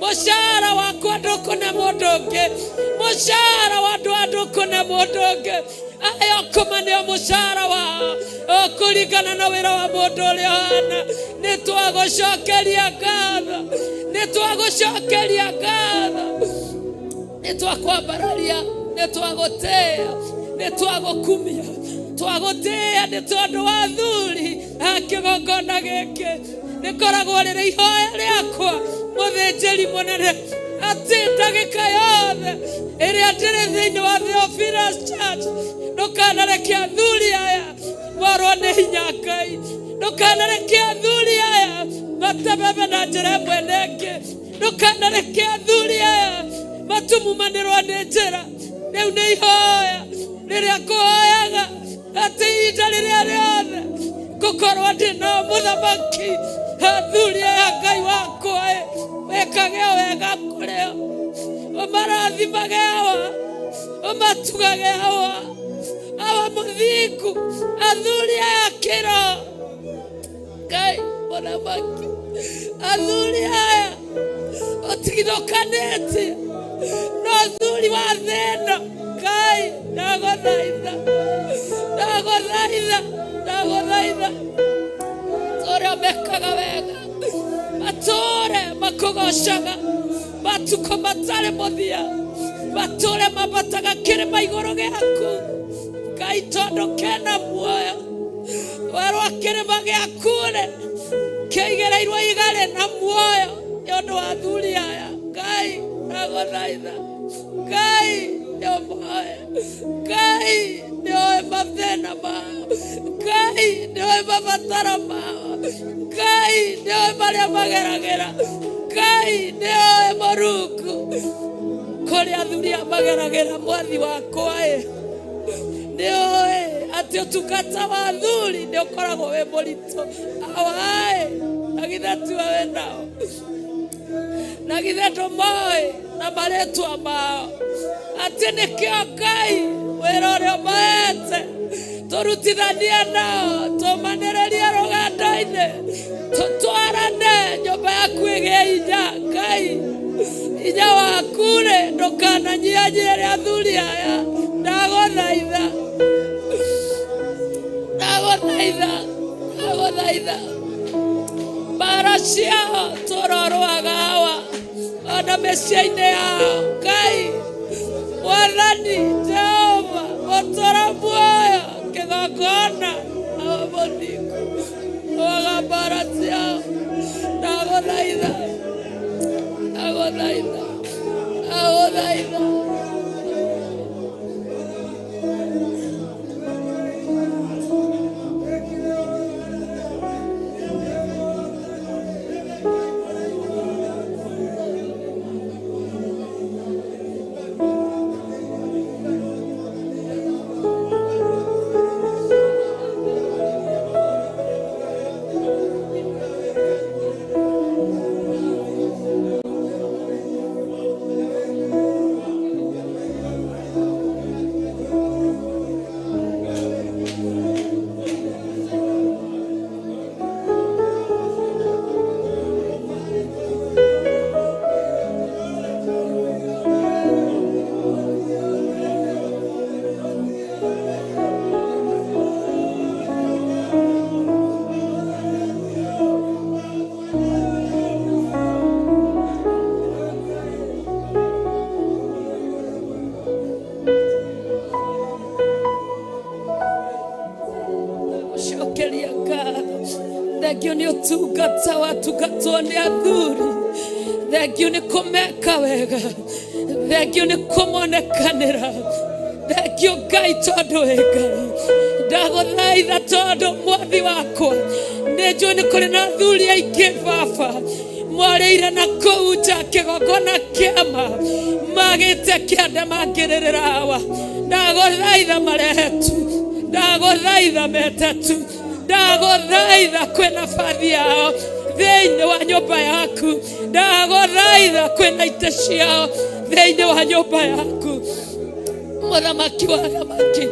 Mũcara wakwa ndũkũne mũndũ ũngĩ, mũcara wa andũ a ndũkũne mũndũ ũngĩ. Aya kũma nĩo mũcara wao ũkũringana na wĩra wa mũndũ ũrĩa ũhana. Nĩ twagũcokeria ngatho, nĩ twagũcokeria ngatho, nĩ twakwambararia, nĩ twagũtĩĩa, nĩ twagũkumia, twagũtĩĩa nĩ tondũ wa athuri a kĩgongona gĩkĩ. Nĩ koragwo rĩrĩ ihoya rĩakwa mũthĩnjĩri mũnene atĩ ndagĩka yothe ĩrĩa ndĩrĩ thĩinĩ wa Theophilus Church, ndũkanareke athuri aya morwo nĩ hinya Ngai, ndũkanareke athuri aya matebebe na njĩra ĩmwe na ĩngĩ, ndũkanareke athuri aya matumumanĩrwo nĩ njĩra. Rĩu nĩ ihoya rĩrĩa ngũhoyaga atĩ ihinda rĩrĩa rĩothe ngũkorwo ndĩ nao mũthamaki, athuri aya Ngai wakwa ĩ, wĩkage o wega kũrĩ o, ũmarathimage awa, ũmatugage awa, awa mũthingu, athuri aya kĩro Ngai mũthamaki, athuri aya ũtigithũkanĩtie no athuri wa thĩna Ngai, ndagũthaitha, ndagũthaitha, ndagũthaitha tũrĩa mekaga wega, matũre makũgocaga matukũ matarĩ mũthia, matũre mambataga kĩrĩma igũrũ gĩaku Ngai, tondũ kena muoyo. Werwa kĩrĩma gĩaku rĩ kĩigĩrĩirwo igarĩ na muoyo nĩ ũndũ wa athuri aya Ngai, ndagũthaitha Ngai, nĩ ũmoe Ngai, nĩ ũĩ mathĩna mao Ngai, nĩ ũĩ mabataro mao Ngai, nĩ ũĩ marĩa mageragĩra Ngai, nĩ ũĩ Mũrungu kũrĩa athuri aya mageragĩra. Mwathi wakwa ĩ, nĩ ũĩ. Atĩ ũtungata wa athuri nĩ ũkoragwo wĩ mũritũ. Awaĩ, na githĩ tiwe wĩ nao? Na githĩ ndũmoĩ na marĩtwa mao? Atĩ nĩkĩo Ngai wĩra ũrĩa ũmahete tũrutithanie nao, tũmanĩrĩrie rũgendo-inĩ, tũtwarane nyũmba yaku ĩgĩe hinya. Ngai, hinya waku rĩ, ndũkananyihanyihere athuri aya. Ndagũthaitha, ndagũthaitha, ndagũthaitha. Mbara ciao tũrorũaga hawa ona mĩciĩ-inĩ yao. Ngai Mwathani Jehova mũtũra muoyo kĩgongona awa mũthingu rũaga mbara ciao. Ndagũthaitha, ndagũthaitha, ndagũthaitha. Cokeria ngatho. Thengio nĩ ũtungata watungatwo nĩ athuri. Thengio nĩ kũmeka wega. Thengio nĩ kũmonekanĩra. Thengio Ngai tondũ wĩ Ngai. Ndagũthaitha tondũ mwathi wakwa nĩ njũĩ nĩ kũrĩ na athuri aingĩ baba mwarĩire na kũu nja kĩgongona kĩama magĩte kĩanda mangĩrĩrĩra hawa. Ndagũthaitha marehe tu, ndagũthaitha mete tu, ndagũthaitha kwĩna bathi yao thĩinĩ wa nyũmba yaku, ndagũthaitha kwĩna itĩ ciao thĩinĩ wa nyũmba yaku. Mũthamaki wa athamaki,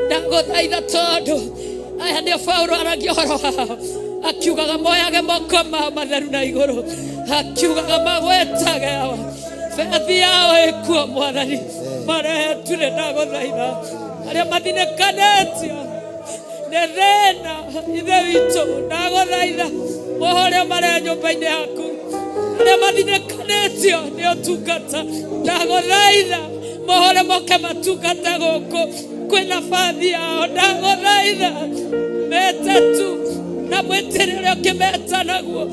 ndagũthaitha tondũ aya nĩo Paulo aragia ũhoro wao, akiugaga moyage moko mao matheru na igũrũ, akiugaga magwetage awa bethi yao ĩkuo Mwathani, marehe turĩ. Ndagũthaitha arĩa mathinĩkanĩtio nĩ thĩna, Ithe witũ, ndagũthaitha mohore marehe nyũmba-inĩ yaku. Arĩa mathinĩkanĩtio nĩ ũtungata, ndagũthaitha mohore moke matungata gũkũ kwĩna bathi yao. Ndagũthaitha mete tu na mwĩtĩre ũrĩa ũkĩmeta naguo,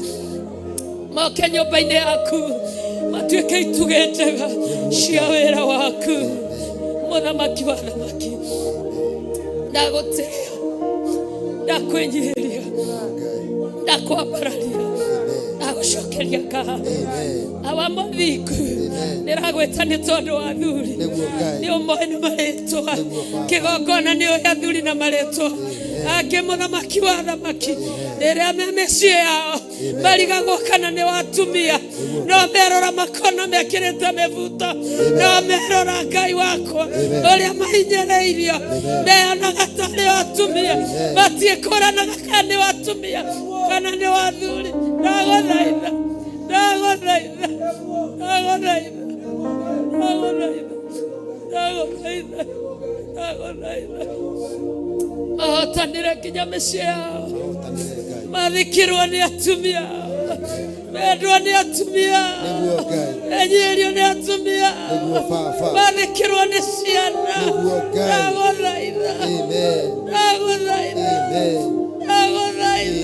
moke nyũmba-inĩ yaku matuĩke itugĩ njega cia wĩra waku. Mũthamaki wa thamaki, ndagũtĩĩa, ndakwĩnyihĩria, ndakwambararia, ndagũcokeria ngatho. Awa mũthingu, ndĩragwĩta nĩ tondũ wa athuri. Nĩ ũmoĩ nĩ marĩtwa kĩgongona, nĩ ũĩ athuri na marĩtwa angĩ. Mũthamaki wa thamaki, rĩrĩa me mĩciĩ yao marigagwo kana nĩ watumia, no merora makona mekĩrĩte mĩbuto, no merora Ngai wakwa ũrĩa mahinyĩrĩirio, meyonaga tarĩ atumia, matiĩkũranaga kana nĩ watumia kana nĩ wathuri. Ndagũthaitha, ndagũthaitha, ndagũthaitha, ndagũthaitha, ndagũthaitha, ndagũthaitha mahotanĩre nginya mĩciĩ yao, mathikirwo nĩ atumia, mendwo nĩ atumia, enyĩrio nĩ atumia, mathikirwo nĩ ciana. Ndagũthaitha, ndagũthaitha, ndagũthaitha, ndagũthaitha,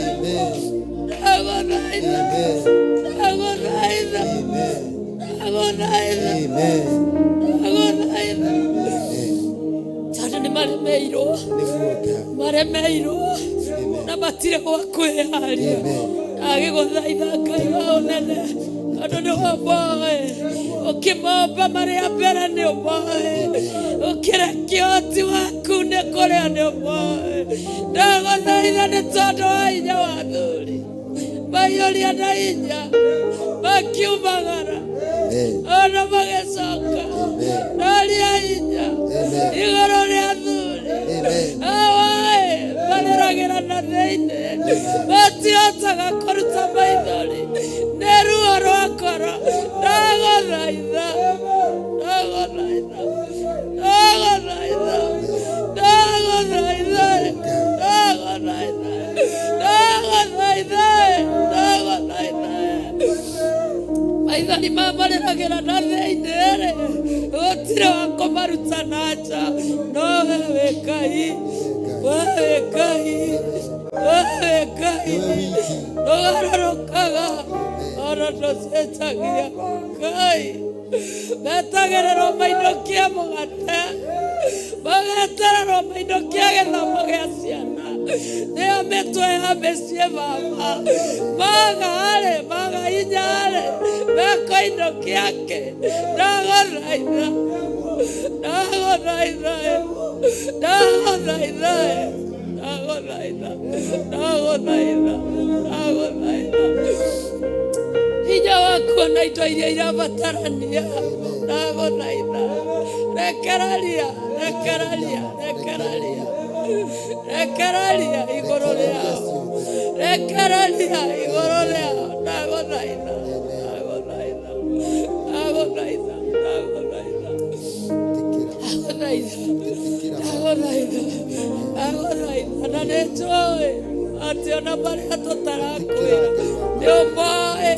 ndagũthaitha, ndagũthaitha, ndagũthaitha, tondũ nĩ maremeirwo, maremeirwo na matirĩ gwa kwĩyaria. Agĩgũthaitha Ngai wa ũnene, tondũ nĩ wamboe. Ũkĩmomba marĩ a mbere nĩ ũmoĩ. Ũkĩrekia ũhoti waku nĩ kũrĩa nĩ ũmoĩ. Ndagũthaitha nĩ tondũ wa hinya wa athuri. Maiyũria na hinya. Makiumagara. Ona magĩcoka. Noria hinya. Igũrũ rĩa athuri. Awaĩ marĩragĩra na thĩinĩ. Matihotaga kũruta maithori. Nĩ ruo rwa ngoro. Ndagũthaitha. Ndagũthaitha. Ndagũthaitha. Ndagũthaitha. Ndagũthaitha. Ndagũthaitha. Ndagũthaitha. Maithori mamarĩragĩra na thĩinĩ rĩ, gũtirĩ wa kũmaruta na nja, no we wĩ Ngai, we wĩ Ngai, we wĩ Ngai, ndũgarũrũkaga ona ndũcenjagia. Ngai, metagĩrĩrwo mainũkie mũgate, magetererwo mainũkie gĩthomo gĩa ciana, nĩo mĩtwe ya mĩciĩ baba, maga-rĩ, maga hinya-rĩ, mekũinũkia kĩ? Ndagũthaitha, ndagũthaitha, ndagũthaitha, ndagũthaitha, ndagũthaitha, ndagũthaitha. Hinya waku ona indo iria irabatarania, ndagũthaitha. Rekereria, rekereria, rekereria, rekereria igũrũ rĩao, rekereria igũrũ rĩao, ndagũthaitha, ndagũthaitha, ndagũthaitha, ndagũthaitha, ndagũthaitha, ndagũthaitha, ndagũthaitha. Na nĩ njũĩ atĩ ona marĩa tũtarakwĩra nĩ ũmoĩ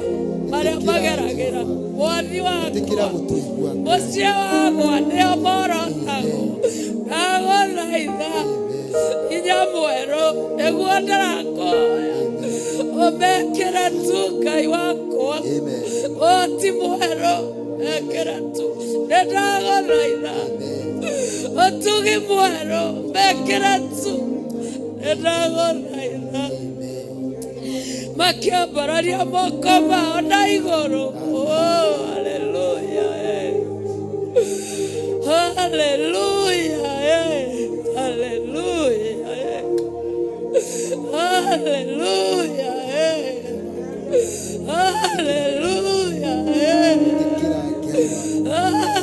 marĩa mageragĩra mwathi Ĩtĩkĩra wakwa gũtũigua. mũciĩ wakwa nĩo morotagwo. Ndagũthaitha hinya mwerũ nĩguo ndĩrakũhoya ũmekĩre tu Ngai wakwa, Amen. ũhoti mwerũ mekĩre tu, nĩ ndagũthaitha. Ũtugi mwerũ mekĩre tu, nĩ ndagũthaitha. Makĩambararia moko mao na igũrũ. Oh, hallelujah, eh. Hallelujah, eh. Hallelujah, eh. Hallelujah, eh. Hallelujah, eh. Ĩtĩkĩra Ngai.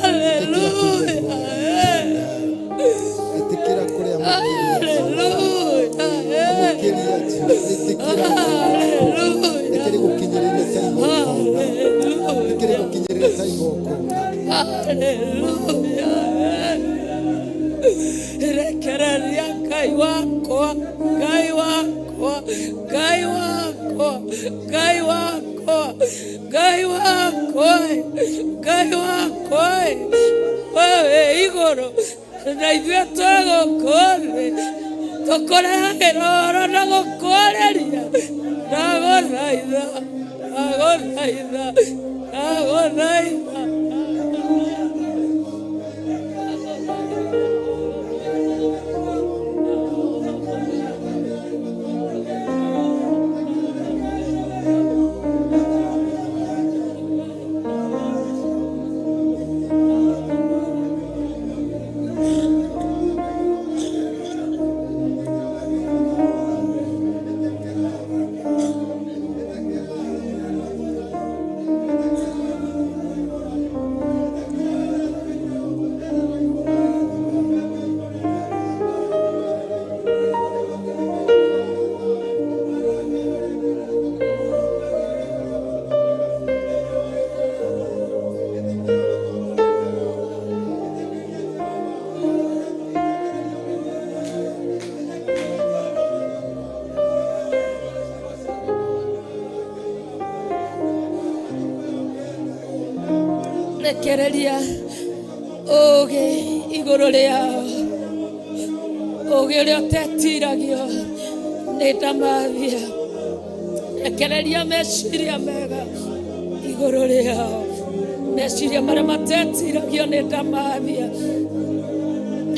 Hallelujah, eh. Ĩtĩkĩra kũrĩa makĩria. Hallelujah, eh. Amũkĩria Jesu. Ĩtĩkĩra. Hallelujah. Reke rĩgũkinyĩrĩrie ta igongona. Reke rĩgũkinyĩrĩrie ta igongona. Hallelujah. Rekereria Ngai wakwa, Ngai wakwa, Ngai wakwa, Ngai wakwa, Ngai wakwa, Ngai wakwa, wewe igũrũ na ithuĩ twĩ gũkũ thĩ tũkũrehagĩra ũhoro na gũkwarĩria. Ndagũthaitha, ndagũthaitha, ndagũthaitha. Rekereria ũũgĩ igũrũ rĩao, ũũgĩ ũrĩa ũtetiragio nĩ ndamathia. Rekereria meciria mega igũrũ rĩao, meciria marĩa matetiragio nĩ ndamathia.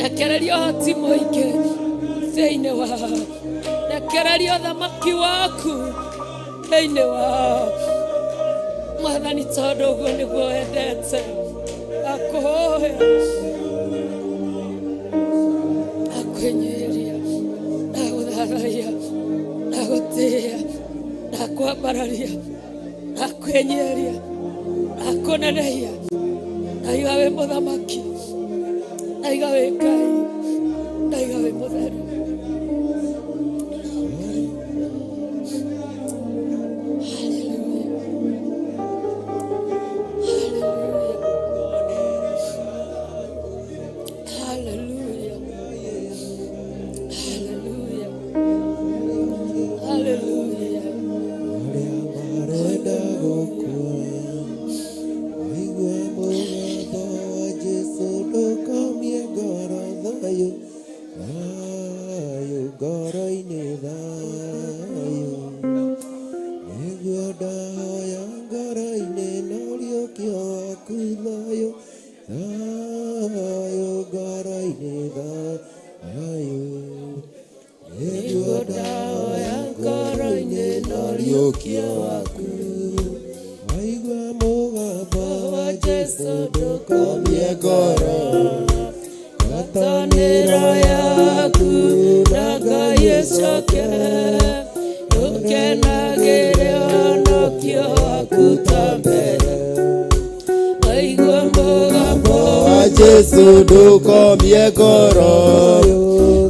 Rekereria ũhoti mũingĩ thĩinĩ wao, rekereria ũthamaki waku thĩinĩ wao. Mwathani. Mwathani tondũ ũguo nĩguo wendete. Ndakũhoya ndakwĩnyihĩria, ndagũthathaiya, ndagũtĩĩa, ndakwambararia, ndakwĩnyihĩria, ndakũnenehia. Ndaiga wĩ mũthamaki, ndaiga wĩ Ngai, ndaiga wĩ mũtheru. Hallelujah. Hallelujah. Hallelujah. Hallelujah. Arĩa marenda gũkua waigua mũgambo wa Jesũ ndũkomie ngoro thayũ thayũ ngoro-inĩ thayũ nĩguo ndahoya ngoro-inĩ na ũriũkio waku thayũ thayũ ngoro-inĩ thayũ nĩguo ndahoya ngoro-inĩ na ũriũkio waku waigua mũgambo wa Jesũ ndũkomie ngoro Ngwatanĩro yaku na Ngai ĩcoke, ũkenagĩre ũhonokio waku ta mbere. Waigua mũgambo wa Jesũ ndũkomie ngoro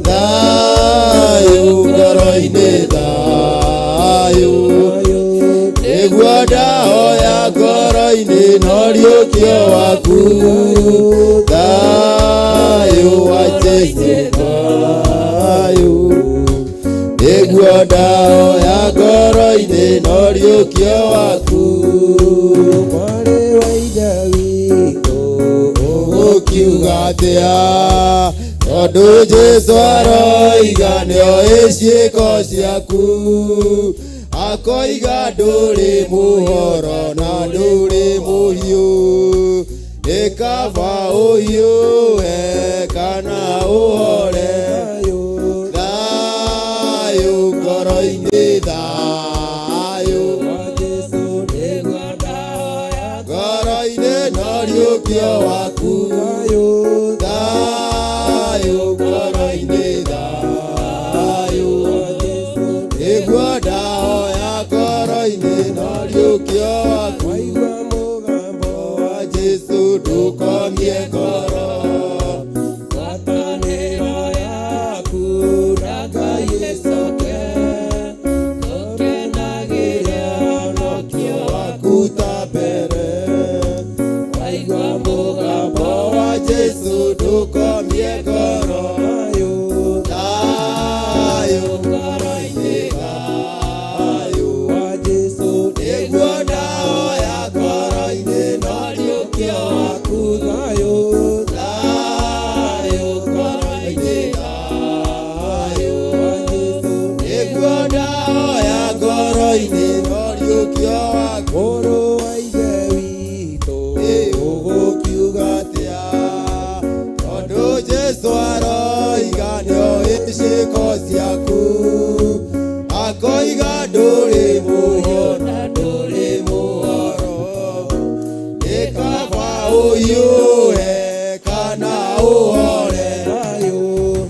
thayũ ngoro-inĩ thayũ nĩguo ndahoya ngoro-inĩ na ũriũkio waku thayũ wa Jesũ thayũ nĩguo ndahoya ngoro-inĩ na ũriũkio waku mwarĩ wa Ithe witũ ũgũkiuga atĩa tondũ Jesũ aroiga nĩoĩ ciĩko ciaku akoiga ndũrĩ mũhoro na ndũrĩ mũhiũ nĩ kaba ũhiũhe kana ũhore thayũ ngoro-inĩ thayũ ngoro-inĩ na ũriũkio waku thayũ ngoro-inĩ thayũ nĩguo ndahoya ngoro-inĩ na ũriũkio waku waigua mũgambo wa Jesũ ndũkomie ngoro Ngwatanĩro yaku na Ngai ĩcoke, ũkenagĩre ũhonokio waku ta mbere waigua mũgambo wa Jesũ ndũkomie ngoro thayũ ngoro-inĩ thayũ wa Jesũ nĩguo ndahoya ngoro-inĩ na ũriũkio waku thayũ thayũ ngoro-inĩ thayũ wa Jesũ nĩguo ndahoya ngoro-inĩ na ũriũkio waku mũrũ wa Ithe witũ ũgũkiuga atĩa tondũ Jesũ aroiga nĩoĩ ciĩko ciaku akoiga ndũrĩ mũhiũ na ndũrĩ mũhoro nĩ kaba ũhiũhe kana ũhore thayũ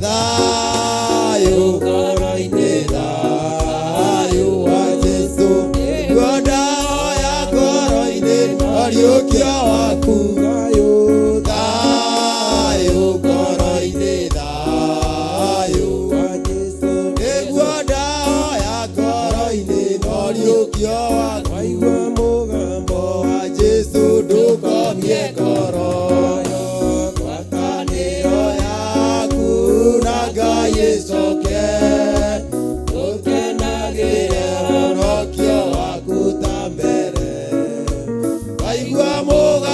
thayũ ngoro-inĩ thayũ wa Jesũ nĩguo ndahoya ngoro-inĩ na ũriũkio waku thayũ thayũ ngoro-inĩ thayũ wa Jesũ nĩguo ndahoya ngoro-inĩ na ũriũkio waku waigua mũgambo wa Jesũ ndũkomie ngoro ngwatanĩro yaku na Ngai ĩcoke ũkenagĩre ũhonokio waku ta mbere waigua mũgambo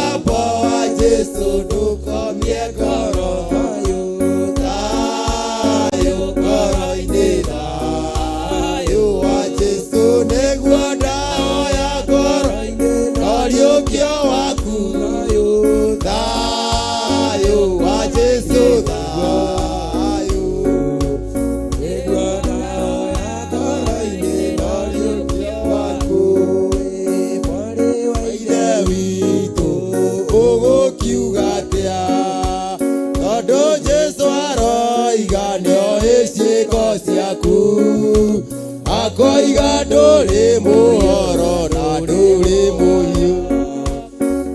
Makoiga ndũrĩ mũhoro na ndũrĩ mũhiũ.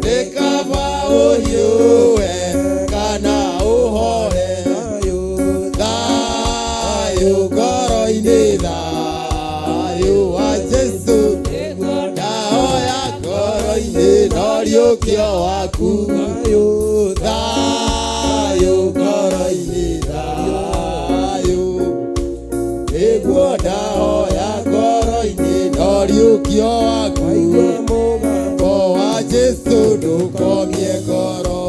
Nĩ kaba ũhiũhe kana ũhore. Thayũ ngoro-inĩ, thayũ wa Jesũ. Ndahoya ngoro-inĩ no riũkio waku. Thayũ ngoro-inĩ, thayũ. Nĩguo ndahoya ngoro-inĩ no riũkio waku. Ko wa Jesũ ndũkomie ngoro.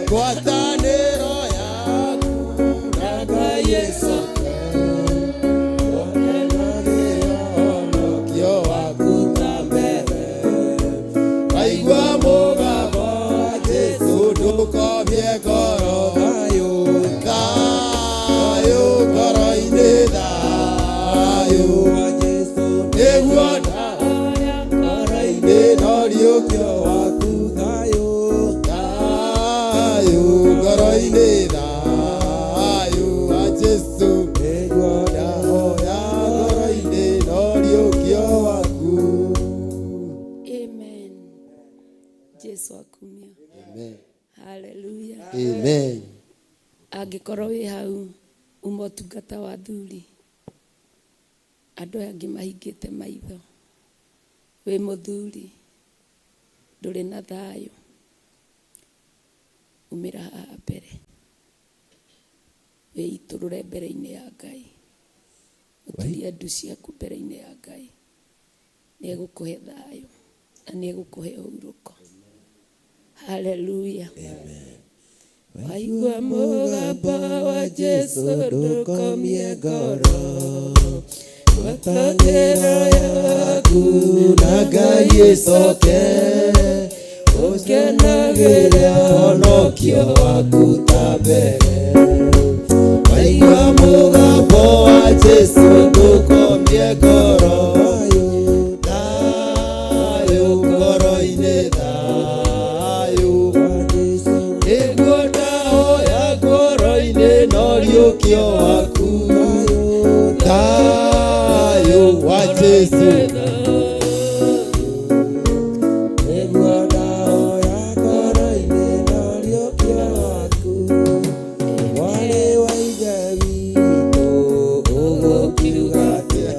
Ngwatanĩro yaku na Ngai ĩcoke. Ũhonokio waku ta mbere. Waigua mũgambo wa Jesũ ndũkomie ngoro. Thayũ ngoro-inĩ, thayũ. Nĩguo ndahoya ngoro-inĩ no riũkio waku. Thayũ ngoro-inĩ, thayũ wa Jesũ. Nĩguo ndahoya ngoro-inĩ no riũkio waku. Amen. Jesu akumio. Amen. Haleluya. Amen. Angĩkorwo wĩ hau uma ũtungata wa thuri, andũ aya angĩ mahingĩte maitho, wĩ mũthuri ndũrĩ na thayũ, umĩra haha mbere, wĩitũrũre mbere-inĩ ya Ngai, ũturie ndu ciaku mbere-inĩ ya Ngai, nĩ egũkũhe thayũ na nĩ egũkũhe ũhurũko. Haleluya. Waigua mũgambo wa Jesũ ndũkomie ngoro, ngwatanĩro yaku na Ngai ĩcoke. Ũkenagĩre ũhonokio waku ta mbere. Waigua mũgambo wa Jesũ ndũkomie ngoro. Thayũ ngoro-inĩ, thayũ. Nĩguo ndahoya ngoro-inĩ no riũkio waku. Thayũ wa Jesũ. Nĩguo ndahoya ngoro-inĩ no riũkio waku. Mwarĩ wa Ithe witũ ũgũkiuga atĩa?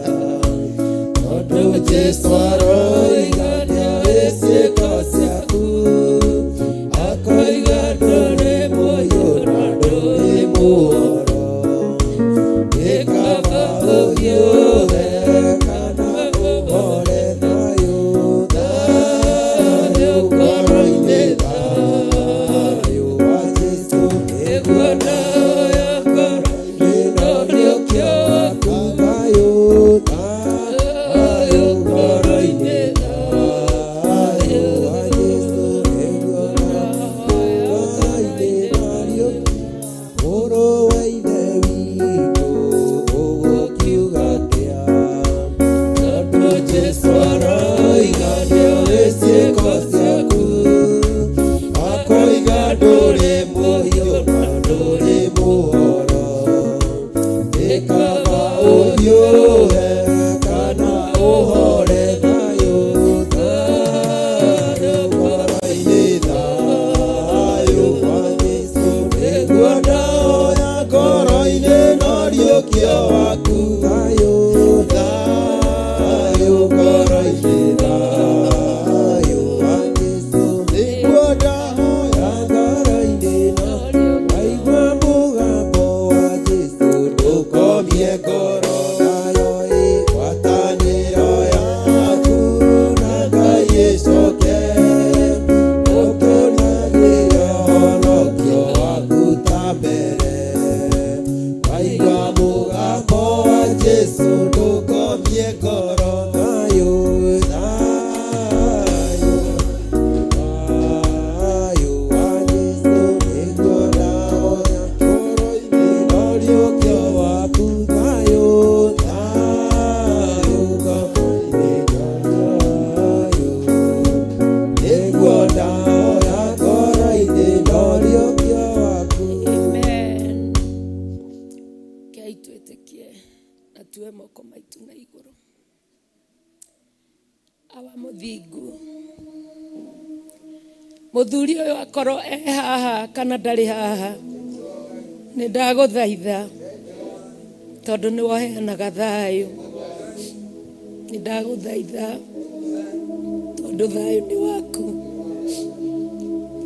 Ũthingu. Mũthuri ũyũ akorwo e haha kana ndarĩ haha, nĩ ndagũthaitha tondũ nĩ woheanaga thayũ. Nĩ ndagũthaitha tondũ thayũ nĩ waku.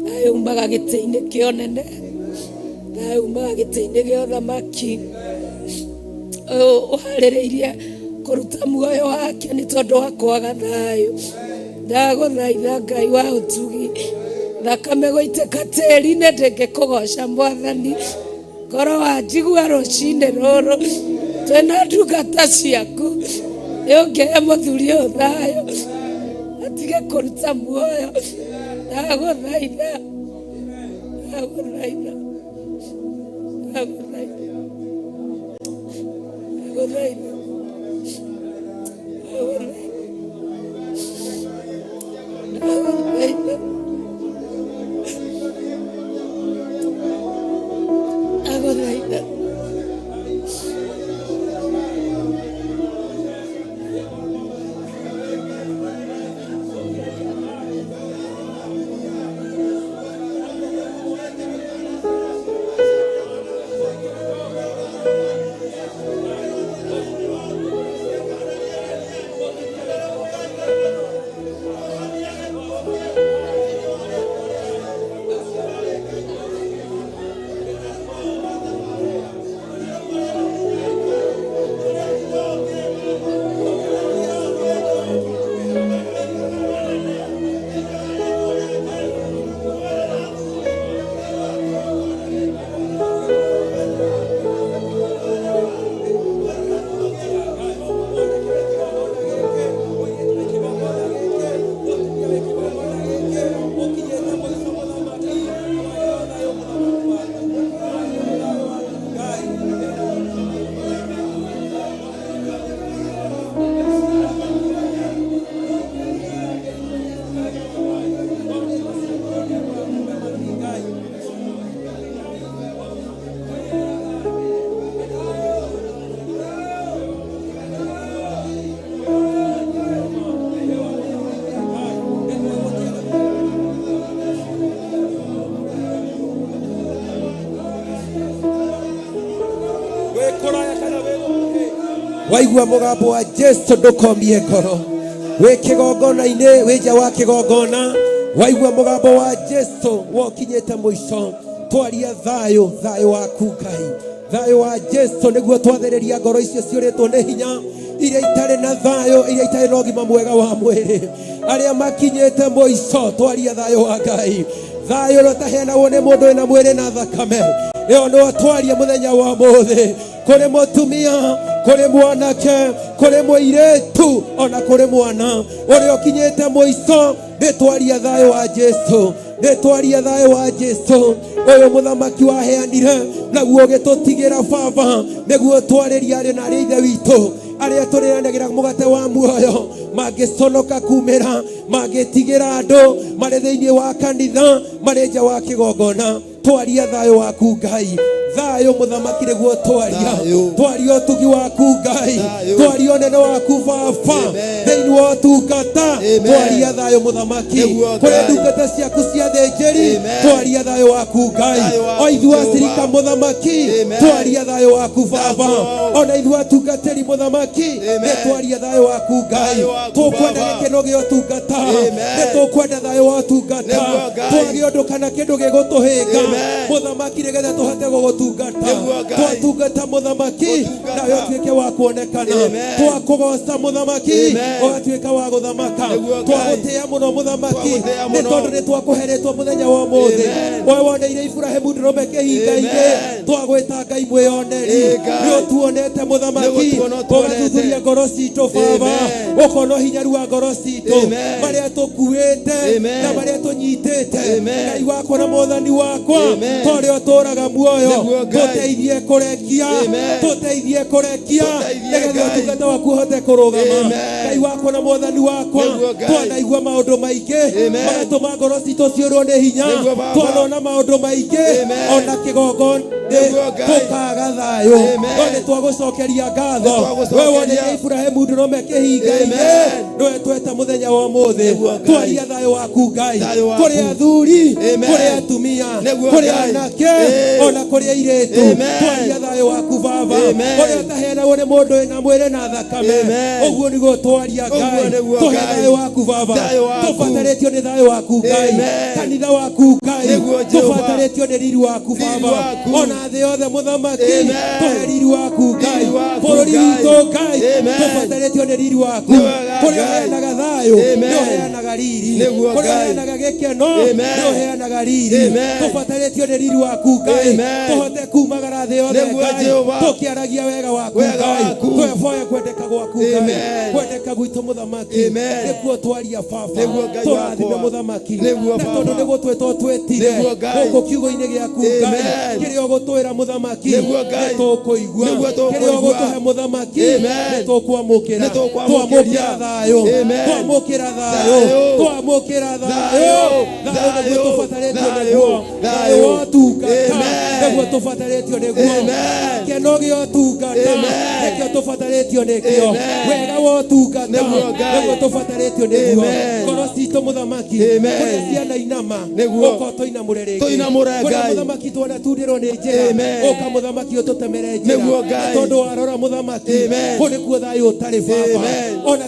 Thayũ umaga gĩtĩ-inĩ kĩa ũnene, thayũ umaga gĩtĩ-inĩ gĩa ũthamaki. Ũyũ ũharĩrĩirie kũruta muoyo wake nĩ tondũ wa kwaga thayũ. Ndagũthaitha Ngai wa ũtugi, thakame gũitĩka tĩri-inĩ ndĩngĩkũgoca Mwathani. Ngoro wanjigua rũcinĩ rũrũ, twĩna ndungata ciaku, nĩ ũngĩhe mũthuri ũyũ thayũ, atige kũruta muoyo. Ndagũthaitha, ndagũthaitha, ndagũthaitha, ndagũthaitha, ndagũthaitha. Ndagũthaitha. Ndagũthaitha. Waigua mũgambo wa Jesu ndũkomie ngoro. Wĩ kĩgongona-inĩ, wĩ nja wa kĩgongona, waigua mũgambo wa Jesu wokinyĩte mũico, twaria thayũ, thayũ waku Ngai, thayũ wa Jesu nĩguo twathĩrĩria ngoro icio ciũrĩtwo nĩ hinya, iria itarĩ na thayũ, iria itarĩ na ũgima mwega wa mwĩrĩ, arĩa makinyĩte mũico, twaria thayũ wa Ngai, thayũ ũrĩa ũtaheanagwo nĩ mũndũ wĩna mwĩrĩ na thakame, ĩyo nĩyo twaria mũthenya wa ũmũthĩ, kũrĩ mũtumia, kũrĩ mwanake, kũrĩ mũirĩtu, ona kũrĩ mwana ũrĩa ũkinyĩte mũico, nĩtwaria thayũ wa Jesu, nĩtwaria thayũ wa Jesu ũyũ mũthamaki waheanire naguo ũgĩtũtigĩra baba, nĩguo twarĩria arĩ na arĩ ithe witũ arĩa tũrĩanagĩra mũgate wa muoyo, mangĩconoka kumĩra, mangĩtigĩra andũ marĩ thĩinĩ wa kanitha, marĩ nja wa kĩgongona, twaria thayũ waku Ngai, thayũ mũthamaki nĩguo twaria, Thayũ. twaria ũtugi waku Ngai, Thayũ. twaria ũnene waku baba Amen. thĩinĩ wa ũtungata, Amen. twaria thayũ mũthamaki, Nĩguo kũrĩ Ngai. ndungata ciaku cia thĩnjĩri, Amen. twaria thayũ waku Ngai, Thayũ waku o ithuĩ acirika Jehova. mũthamaki, Amen. twaria thayũ waku baba, Thayũ. ona ithuĩ atungatĩri mũthamaki, Amen. nĩ twaria thayũ waku Ngai, Thayũ waku tũkwenda Baba. gĩkeno gĩa ũtungata, Amen. nĩ tũkwenda thayũ wa ũtungata, Nĩguo Ngai. twage ũndũ kana kĩndũ gĩgũtũhĩnga Amen. mũthamaki, nĩgetha tũhote gũgũtungata, Nĩguo Ngai. twatungata mũthamaki, Gũtungata. nawe ũtuĩke wa kuonekana, Amen. twakũgoca mũthamaki, Amen. ũgatuĩka wa gũthamaka, Nĩguo Ngai. twagũtĩĩa mũno mũthamaki, Twagũtĩĩa nĩ mũno. tondũ nĩ twakũheretwo mũthenya wa ũmũthĩ, Amen. we woneire Iburahĩmu ndũrũme kĩhinga-inĩ, Amen. twagwĩta Ngai mwĩyoneri, Ĩ Ngai. nĩ ũtuonete mũthamaki, Nĩgũtuona ũtuonete. ũgathuthuria ngoro citũ baba, Amen. ũkona ũhinyaru wa ngoro citũ, Amen. marĩa tũkuĩte Amen. na marĩa tũnyitĩte, Amen. Ngai wakwa na mwathani wakwa, Amen. ta ũrĩa ũtũũraga muoyo, Nĩguo Ngai. tũteithie kũrekia, Amen. tũteithie kũrekia, Tũteithie nĩgetha Ngai. ũtungata waku ũhote kũrũgama. Amen. Ngai wakwa na mwathani wakwa, Nĩguo Ngai. twanaigua maũndũ maingĩ Amen. magatũma ngoro citũ ciũrwo nĩ hinya, Nĩguo Baba. twanona maũndũ maingĩ Amen. ona kĩgongona Nĩguo Ngai. tũkaga thayũ. thayũ. Amen. No nĩ twagũcokeria ngatho. Nĩ twagũcokeria. We wonire Iburahĩmu ndũrũme kĩhinga-inĩ. Amen. Nĩwe tweta mũthenya wa ũmũthĩ. Nĩguo Ngai. Twaria thayũ waku Ngai. Thayũ waku. Kũrĩ athuri, Amen. kũrĩ atumia, Nĩguo kũrĩ Ngai. anake, Ĩĩ. ona kũrĩ airĩtu. Amen. Twaria thayũ waku Baba. Amen. Ũrĩa ũtaheanagwo nĩ mũndũ wĩna mwĩrĩ na thakame. Amen. Ũguo nĩguo twaria Ũguo Ngai. nĩguo Tũhe Ngai. thayũ waku Baba. Thayũ waku. Tũbatarĩtio nĩ thayũ waku Ngai. Amen. Kanitha waku Ngai. Nĩguo Jehova. Tũbatarĩtio nĩ riri waku Riri Baba. waku. Ona thĩ yothe mũthamaki. Amen. Tũhe riri waku Ngai. Riri waku, Bũrũri Ngai. witũ Ngai. Amen. Tũbatarĩtio nĩ riri waku. Nĩ wega, Kũrĩa Ngai. ũheanaga thayũ. Amen. Nĩ ũheanaga riri. Nĩguo, Kũrĩa Ngai. ũheanaga gĩkeno. Amen. Nĩ ũheanaga riri. Amen. Tũbatarĩtio nĩ riri waku Ngai. Amen. Tũhote kumagara thĩ yothe Nĩguo, Ngai. Jehova. Tũkĩaragia wega waku Wega Ngai. waku. Tweboya kwendeka gwaku Ngai. Amen. Kwendeka gwitũ mũthamaki. Amen. Nĩkuo twaria Baba. Nĩguo, Ngai Tũrathime wakwa. mũthamaki. Nĩguo, Na Baba. tondũ nĩguo twĩtwo twĩtire. Nĩguo, Ngai. Gũkũ kiugo-inĩ gĩaku Ngai. Amen. Kĩrĩa ũgũtwĩra mũthamaki. Nĩguo, Ngai. Nĩ tũkũigua. Nĩguo Kĩrĩa tũkũigua. ũgũtũhe mũthamaki. Amen. Nĩ tũkwamũkĩra. Nĩ tũkwamũkĩria. Twamũkĩra thayũ. Amen. Twamũkĩra thayũ. Thayũ. Twamũkĩra thayũ. Thayũ. Thayũ nĩguo Thayũ. tũbatarĩtio Thayũ. nĩguo. Thayũ Thayũ. wa ũtungata. Amen. Nĩguo tũbatarĩtio nĩguo. Amen. Gĩkeno gĩa ũtungata. Amen. Nĩkĩo tũbatarĩtio nĩkĩo. Amen. Wega wa ũtungata. Nĩguo, Ngai. Nĩguo tũbatarĩtio nĩguo. Amen. Ngoro citũ mũthamaki. Amen. Kũrĩa ciana inama. Nĩguo. Ũka ũtũinamũre rĩngĩ. Tũinamũre, Kũrĩa Ngai. mũthamaki twanatundĩrwo nĩ njĩra. Amen. Ũka mũthamaki ũtũtemere njĩra. Nĩguo, Ngai. Tondũ warora mũthamaki. Amen. Kũu nĩkuo thayũ ũtarĩ baba. Amen. Ona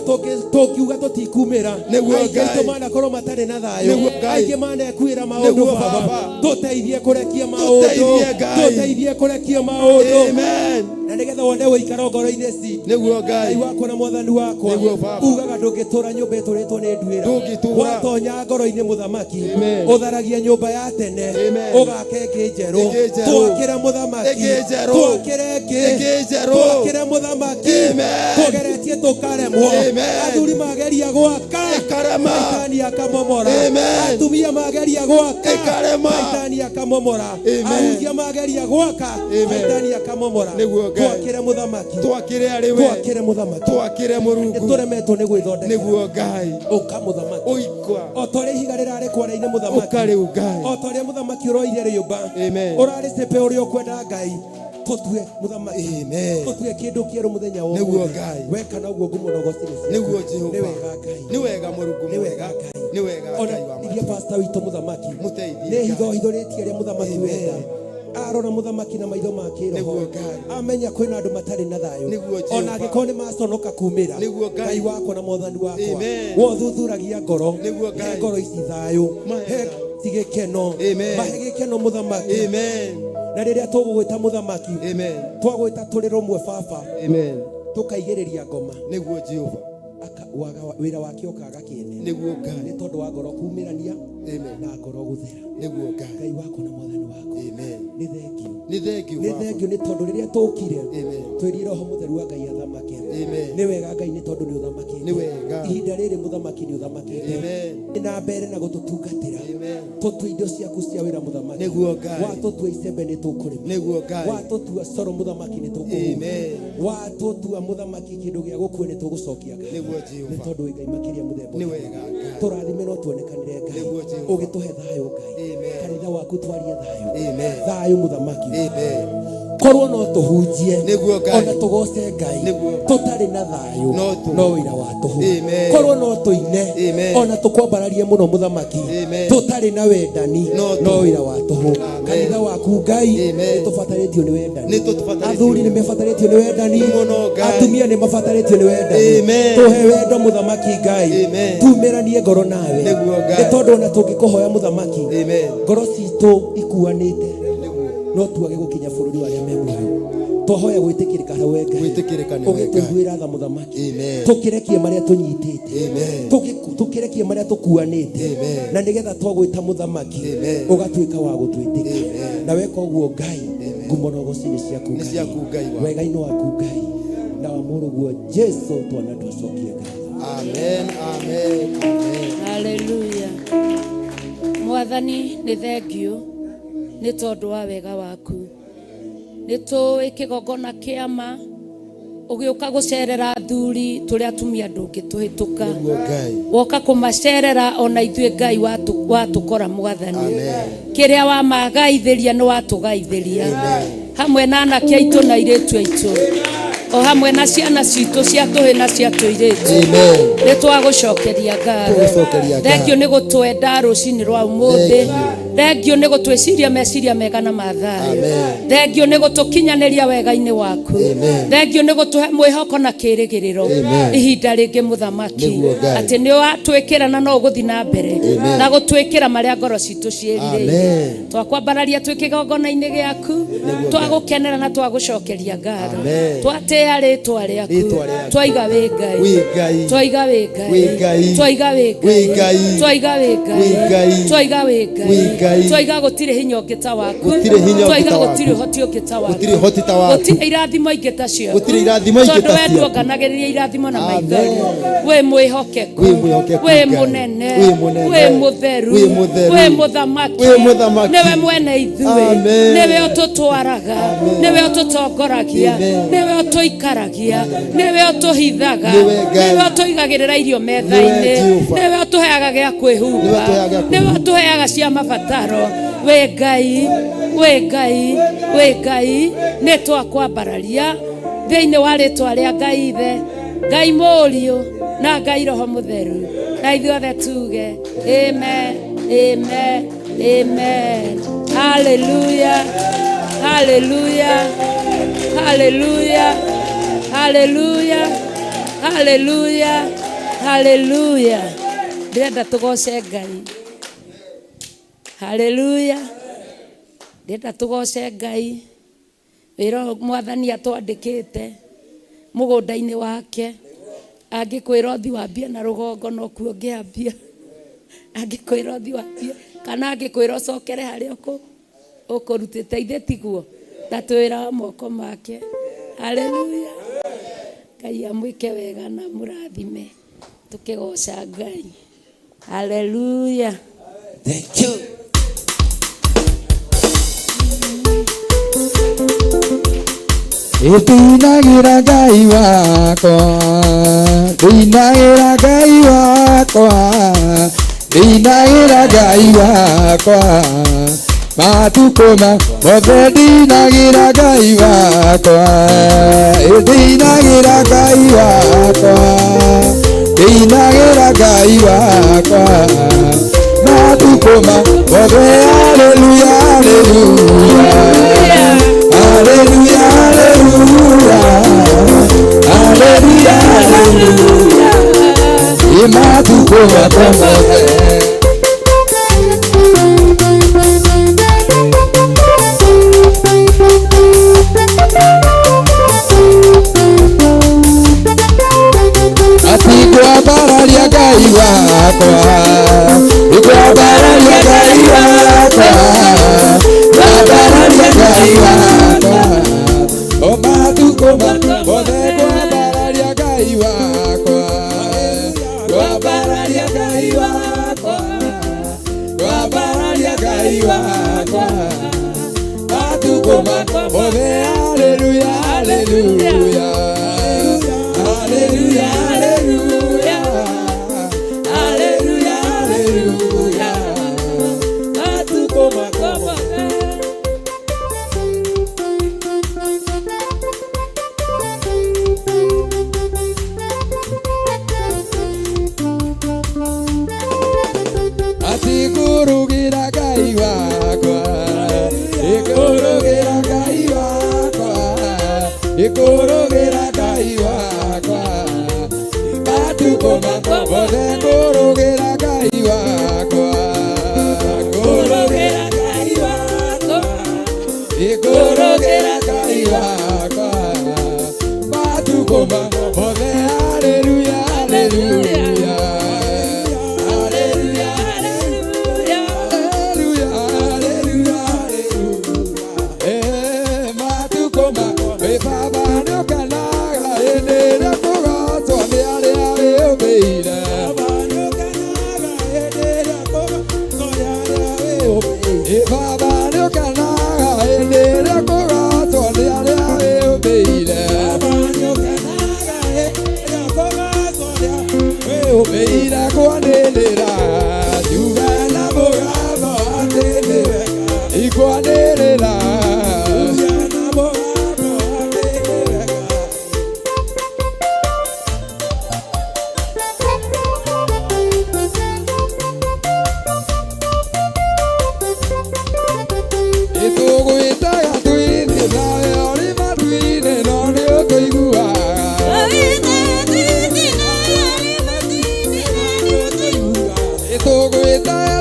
tũngiuga tũtikumĩra. Nĩguo, Aingĩ aitũ Ngai. manakorwo matarĩ na thayũ. Nĩguo, Ngai. Aingĩ manekuĩra maũndũ Nĩguo, baba. Baba. Tũteithie kũrekia maũndũ. Tũteithie, Ngai. Tũteithie kũrekia maũndũ. Amen. Na nĩgetha wone ũikaro ngoro-inĩ citũ. Nĩguo, Ngai Ngai. wakwa na mwathani wakwa Nĩguo, Baba. ugaga ndũngĩtũra nyũmba ĩtũrĩtwo nĩ nduĩra Ndũngĩtũũra. watonya ngoro-inĩ mũthamaki Amen. ũtharagia nyũmba ya tene Amen. ũgaka ĩngĩ njerũ Ĩngĩ njerũ. twakĩre mũthamaki Ĩngĩ njerũ. twakĩre ĩngĩ Ĩngĩ njerũ. twakĩre mũthamaki Amen. tũgeretie tũkaremwo Amen. athuri mageria gwaka Ĩkarema. Shaitani akamomora Amen. atumia mageria gwaka Ĩkarema. Shaitani akamomora Amen. ahunjia mageria gwaka Amen. Shaitani akamomora Nĩguo, Ngai. twakĩre mũthamaki Twakĩre arĩ we. twakĩre mũthamaki Twakĩre Mũrungu. nĩtũremetwo nĩ gwĩthondekera Nĩguo, Ngai. ũka mũthamaki Ũikwa. o ta ũrĩa ihiga rĩrarĩ kwara-inĩ mũthamaki Ũka rĩu, Ngai. o ta ũrĩa mũthamaki ũroire rĩũmba Amen. ũrarĩ cebe ũrĩa ũkwenda Ngai tũtue mũthamaki Amen. tũtue kĩndũ kĩerũ mũthenya wa Nĩguo, ũmũthĩ. Ngai. weka na ũguo ngumo na ũgoci nĩ ciaku. Nĩguo, Jehova. nĩ wega Ngai Nĩ wega Mũrungu nĩ wega Ngai Nĩ wega ona Ngai wa iria pastor witũ mũthamaki Mũteithie, nĩ hitho Ngai. hithũrĩtie arĩa mũthamaki Amen. wenda arora mũthamaki na maitho ma kĩroho Nĩguo, Ngai. amenya kwĩna andũ matarĩ na thayũ Nĩguo, Jehova. ona angĩkorwo nĩ maconoka kumĩra Nĩguo, Ngai. Ngai wakwa na mwathani wakwa Amen. wothuthuragia ngoro Nĩguo, Ngai. he ngoro ici thayũ Mahe he thayũ. ci gĩkeno Amen. mahe gĩkeno mũthamaki Amen. na rĩrĩa tũgũgwĩta mũthamaki Amen. twagwĩta tũrĩ rũmwe baba Amen. tũkaigĩrĩria ngoma Nĩguo, Jehova. Wĩra wake ũkaga kĩene Nĩguo, Ngai. nĩ tondũ wa ngoro kumĩrania Amen. na ngoro gũthera Nĩguo, Ngai. Ngai wakwa na mwathani wakwa Amen. nĩ thengio Nĩ thengio, nĩ Baba. thengio nĩ tondũ rĩrĩa tũkire Amen. twĩrire roho mũtheru wa Ngai athamake Amen. nĩ wega Ngai nĩ tondũ nĩ ũthamakĩte Nĩ wega. ihinda rĩrĩ mũthamaki nĩ ũthamakĩte Amen. na mbere na gũtũtungatĩra Amen. tũtue indo ciaku cia wĩra mũthamaki Nĩguo, Ngai. watũtua icembe nĩ tũkũrĩma Nĩguo, Ngai. watũtua coro mũthamaki nĩ tũkũhuha Amen. watũtua mũthamaki kĩndũ gĩa gũkua nĩ tũgũcokia Ngai Nĩguo, nĩ Jehova. tondũ wĩ Ngai makĩria mũthemba Nĩ ũyũ. wega, Ngai. tũrathime no tuonekanĩre Ngai Nĩguo, Jehova. ũgĩtũhe thayũ Ngai Amen. kanitha waku twarie thayũ Amen. thayũ mũthamaki Amen. korwo no tũhunjie Nĩguo, Ngai. ona tũgoce Ngai Nĩguo. tũtarĩ na thayũ No tũhũ. no wĩra wa tũhũ Amen. korwo no tũine Amen. ona tũkwambararie mũno mũthamaki Amen. tũtarĩ na wendani No no tũhũ. wĩra wa tũhũ Amen. kanitha waku Ngai Amen. nĩ tũbatarĩtio nĩ wendani Nĩ tũbatarĩtio. athuri nĩ mebatarĩtio nĩ wendani Mũno, Ngai. atumia nĩ mabatarĩtio nĩ wendani Amen. tũhe wendo mũthamaki Ngai Amen. tumĩranie ngoro nawe Nĩguo, Ngai. nĩ tondũ ona tũngĩkũhoya mũthamaki Amen. ngoro citũ ikuanĩte Nĩguo. no tuage gũkinya bũrũri wa arĩa me muoyo twahoya gwĩtĩkĩrĩka harĩ we Ngai Gwĩtĩkĩrĩka nĩ we Ngai. ũgĩtũiguĩra tha mũthamaki Amen. tũkĩrekie marĩa tũnyitĩte Amen. Tũkĩrekie marĩa tũkuanĩte Amen. na nĩgetha twagwĩta mũthamaki Amen. ũgatuĩka wa gũtwĩtĩka Amen. na weka ũguo Ngai ngumo na ũgoci nĩ ciaku Nĩ ciaku, Ngai wakwa. wega-inĩ waku Ngai na wa mũrũguo Jesu twana twacokie ngatho Amen. Amen. Amen. Haleluya. Mwathani nĩ thengio nĩ tondũ wa wega waku. Nĩ tũĩ kĩgongona kĩama ũgĩũka gũcerera athuri tũrĩ atumia ndũngĩtũhĩtũka. Nĩguo, Ngai. Woka kũmacerera ona ithuĩ Ngai watũkora mwathani. Amen. Kĩrĩa wamagaithĩria nĩ watũgaithĩria. Hamwe na anake aitũ na airĩtu aitũ. O hamwe na ciana citũ cia tũhĩ na cia tũirĩtu. Amen. Nĩ twagũcokeria ngatho. Tũgũcokeria ngatho. Thengiũ nĩ gũtwenda rũcinĩ rwa ũmũthĩ. Thengiũ nĩ gũtwĩciria meciria mega na ma thayũ. Amen. Thengiũ nĩ gũtũkinyanĩria wega-inĩ waku. Amen. Thengiũ nĩ gũtũhe mwĩhoko na kĩĩrĩgĩrĩro. Amen. Ihinda rĩngĩ mũthamaki. Nĩguo Ngai. Atĩ nĩ watwĩkĩra na no ũgũthiĩ na mbere. Amen. Na gũtwĩkĩra marĩa ngoro citũ ciĩrirĩirie. Amen. Twakwambararia twĩ kĩgongona-inĩ gĩaku. Twagũkenera na twagũcokeria ngatho. Amen. Twatĩĩa rĩtwa rĩaku. Rĩtwa rĩaku. Twaiga wĩ Ngai. Wĩ Ngai. Twaiga wĩ Ngai. Wĩ Ngai. Twaiga wĩ Wĩ Ngai. Twaiga wĩ Ngai. Wĩ Ngai. Twaiga wĩ Ngai. Wĩ Ngai. Twaiga gũtirĩ hinya ũngĩ ta waku. Gũtirĩ hinya ũngĩ Twaiga ta waku. gũtirĩ ũhoti ũngĩ ta waku. Gũtirĩ ũhoti ta waku. Gũtirĩ irathimo ingĩ ta ciaku. Gũtirĩ irathimo ingĩ Tondũ ta we ciaku. nduonganagĩrĩria irathimo na Amen. maithori. Wĩ mwĩhokeku. Wĩ mwĩhokeku Wĩ Ngai. mũnene. Wĩ mũnene. Wĩ mũtheru. Wĩ mũtheru. Wĩ mũthamaki. Wĩ mũthamaki. Nĩwe mwene ithuĩ. Amen. Nĩwe ũtũtwaraga. Amen. Nĩwe ũtũtongoragia. Amen. Nĩwe ũtũikaragia. Nĩwe ũtũhithaga. Nĩwe Ngai. Nĩwe ũtũigagĩrĩra irio metha-inĩ. Nĩwe Jehova. Nĩwe ũtũheaga gĩa kwĩhumba. Nĩwe ũtũheaga gĩa Nĩwe ũtũheaga cia mabataro. Wĩ Ngai, wĩ Ngai, wĩ Ngai, nĩ twakwambararia thĩinĩ wa rĩtwa rĩa Ngai Ithe, Ngai Mũriũ na Ngai Roho Mũtheru. Na ithuothe tuge amen, amen, amen. Hallelujah, hallelujah, hallelujah, hallelujah, hallelujah, hallelujah. Ndĩrenda tũgoce Ngai. Hallelujah. Ndĩrenda tũgoce Ngai. Wĩra ũyũ mwathani atwandĩkĩte mũgũnda-inĩ wake. Angĩkwĩra ũthiĩ wambie na rũgongo nokuo ũngĩambia. Angĩkwĩra ũthiĩ wambie kana angĩkwĩra ũcokere harĩa ũkũrutĩte ithe tiguo. Na twĩra wa moko make. Hallelujah. Ngai amwĩke wega na amũrathime. Tũkĩgoca Ngai. Hallelujah. Thank you. Ndinagira Ngai wakwa, ndinagira Ngai wakwa, ndinagira Ngai wakwa, matukũ mothe ndinagira Ngai wakwa, ndinagira Ngai wakwa, ndinagira Ngai wakwa, matukũ mothe. Haleluya, haleluya. Hallelujah, hallelujah, hallelujah, hallelujah. Imatuko mothe. Ati kwambararia Ngai wakwa, ikwambararia Ngai wakwa, kwambararia Ngai wakwa. O matukũ mothe kwambararia Ngai wakwa, kwambararia Ngai wakwa, kwambararia Ngai wakwa. Matukũ mothe. Haleluya, haleluya, haleluya, haleluya, haleluya, haleluya. Matukũ mothe. Atikũrũgĩra Ngai wakwa, ikũrũgĩra Ngai wakwa, ikũrũgĩra Ngai wakwa, matukũ mothe kũrũgĩra Ngai wakwa, kũrũgĩra Ngai wakwa, ikũrũgĩra Ngai wakwa, matukũ mothe. Haleluya, haleluya, haleluya, haleluya, haleluya, haleluya. Matukũ mothe Baba nĩũkenaga hĩndĩ ĩrĩa kũgocwo nĩ arĩa wĩyũmbĩire. Baba nĩũkenaga hĩndĩ ĩrĩa kũgocwo nĩ arĩa wĩyũmbĩire. Wĩyũmbĩire kwanĩrĩra, njuga na mũgambo atĩ nĩwe. Ikwanĩrĩra.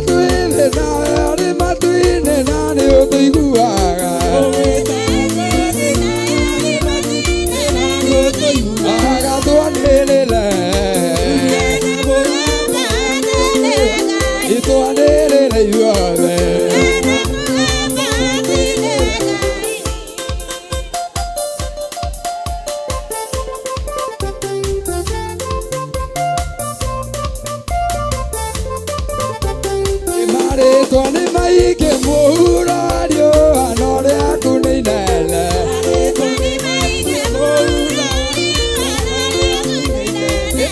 Twĩ thĩ nawe ũrĩ matu-inĩ na nĩ ũtũiguaga. Agatwanĩrĩre. Itwanĩrĩre ithuothe. Marĩtwa nĩ maingĩ mũhuro riũa no rĩaku nĩ inene.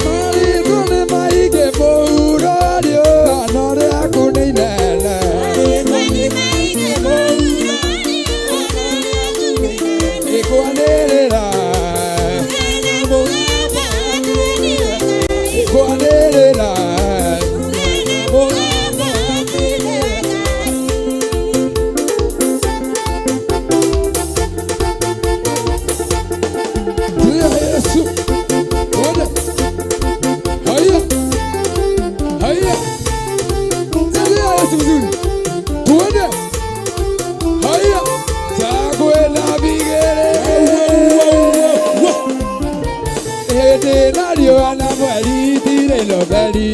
Marĩtwa nĩ maingĩ mũhuro riũa no rĩaku nĩ inene. Ĩkwanĩrĩra. Ĩkwanĩrĩra. Tuya Yesu. Ona. Haya. Haya. Tuya Yesu vizuri. Tuende. Haya. Chakwenda bigere. Hĩndĩ na riũa na mweri itirĩ notheri.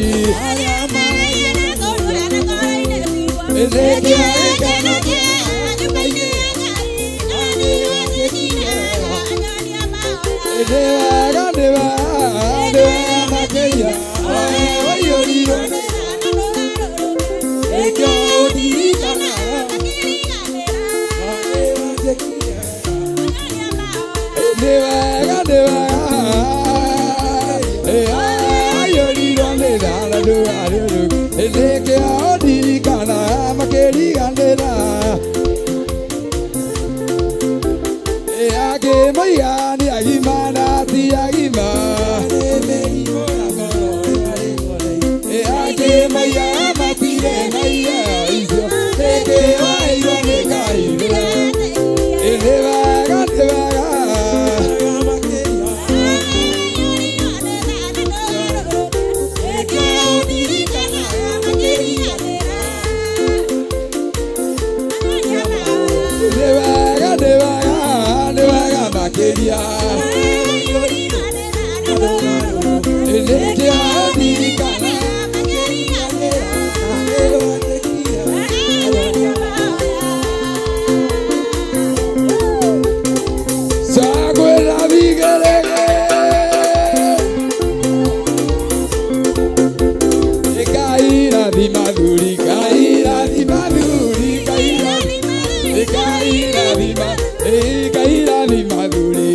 Nĩ wega nĩ wega nĩ wega makĩria. Waiyũrirwo nĩkĩo ũndirikanaga. Nĩ wega nĩ wega aiyũrirwo nĩ thara ndũgarũrũku. Nĩkĩo ũndirikanaga makĩriganĩra. Akĩmoiga nĩ agima na ti agima. Akĩmoiga matirĩ na iheo icio. Nĩkĩo aheirwo nĩ Ngai. Nĩ wega nĩ wega. Nĩ wega nĩ wega nĩ wega makĩria. Nĩkĩo ũndirikanaga. Chakwenda vigelegele. Ikairathima thuri, ikairathima thuri, ikairathima, ikairathima thuri.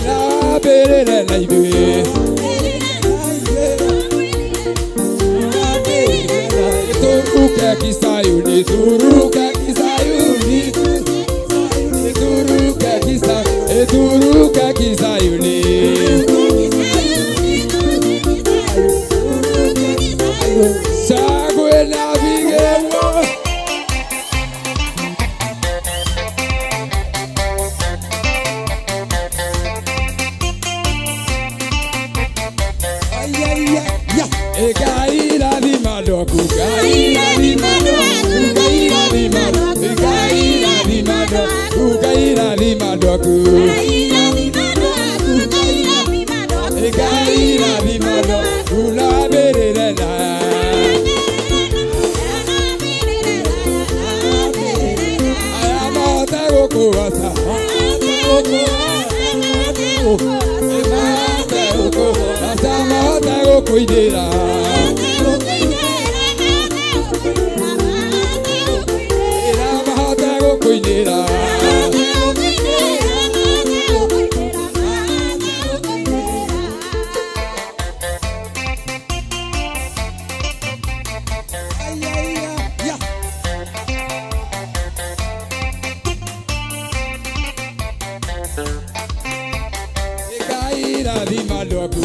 Nambĩrĩre na ithuĩ. Turuke kisayuni, turuke kisayuni, turuke kisayuni, turuke kisayuni. Shangwe na vigelegele. Ikairathima andũ aku, ikairathima andũ aku, ikairathima andũ aku, ikairathima andũ aku, ikairathima andũ aku. Ikairathima andũ aku, nambĩrĩre na. Aya mahote gũkũgoca. Mahote gũkũgoca, mahote gũkũinĩra. Ĩra mahote gũkũinĩra. Ikairathima andũ aku.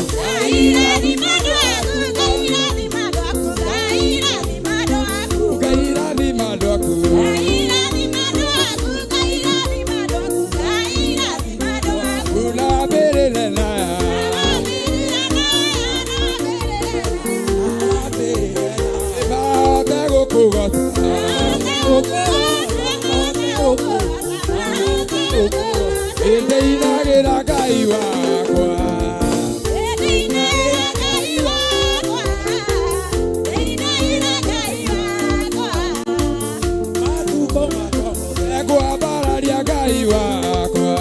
Ikairathima andũ aku. Nambĩrĩre na. Ndĩinagĩra Ngai wakwa. Ngwambararia Ngai wakwa.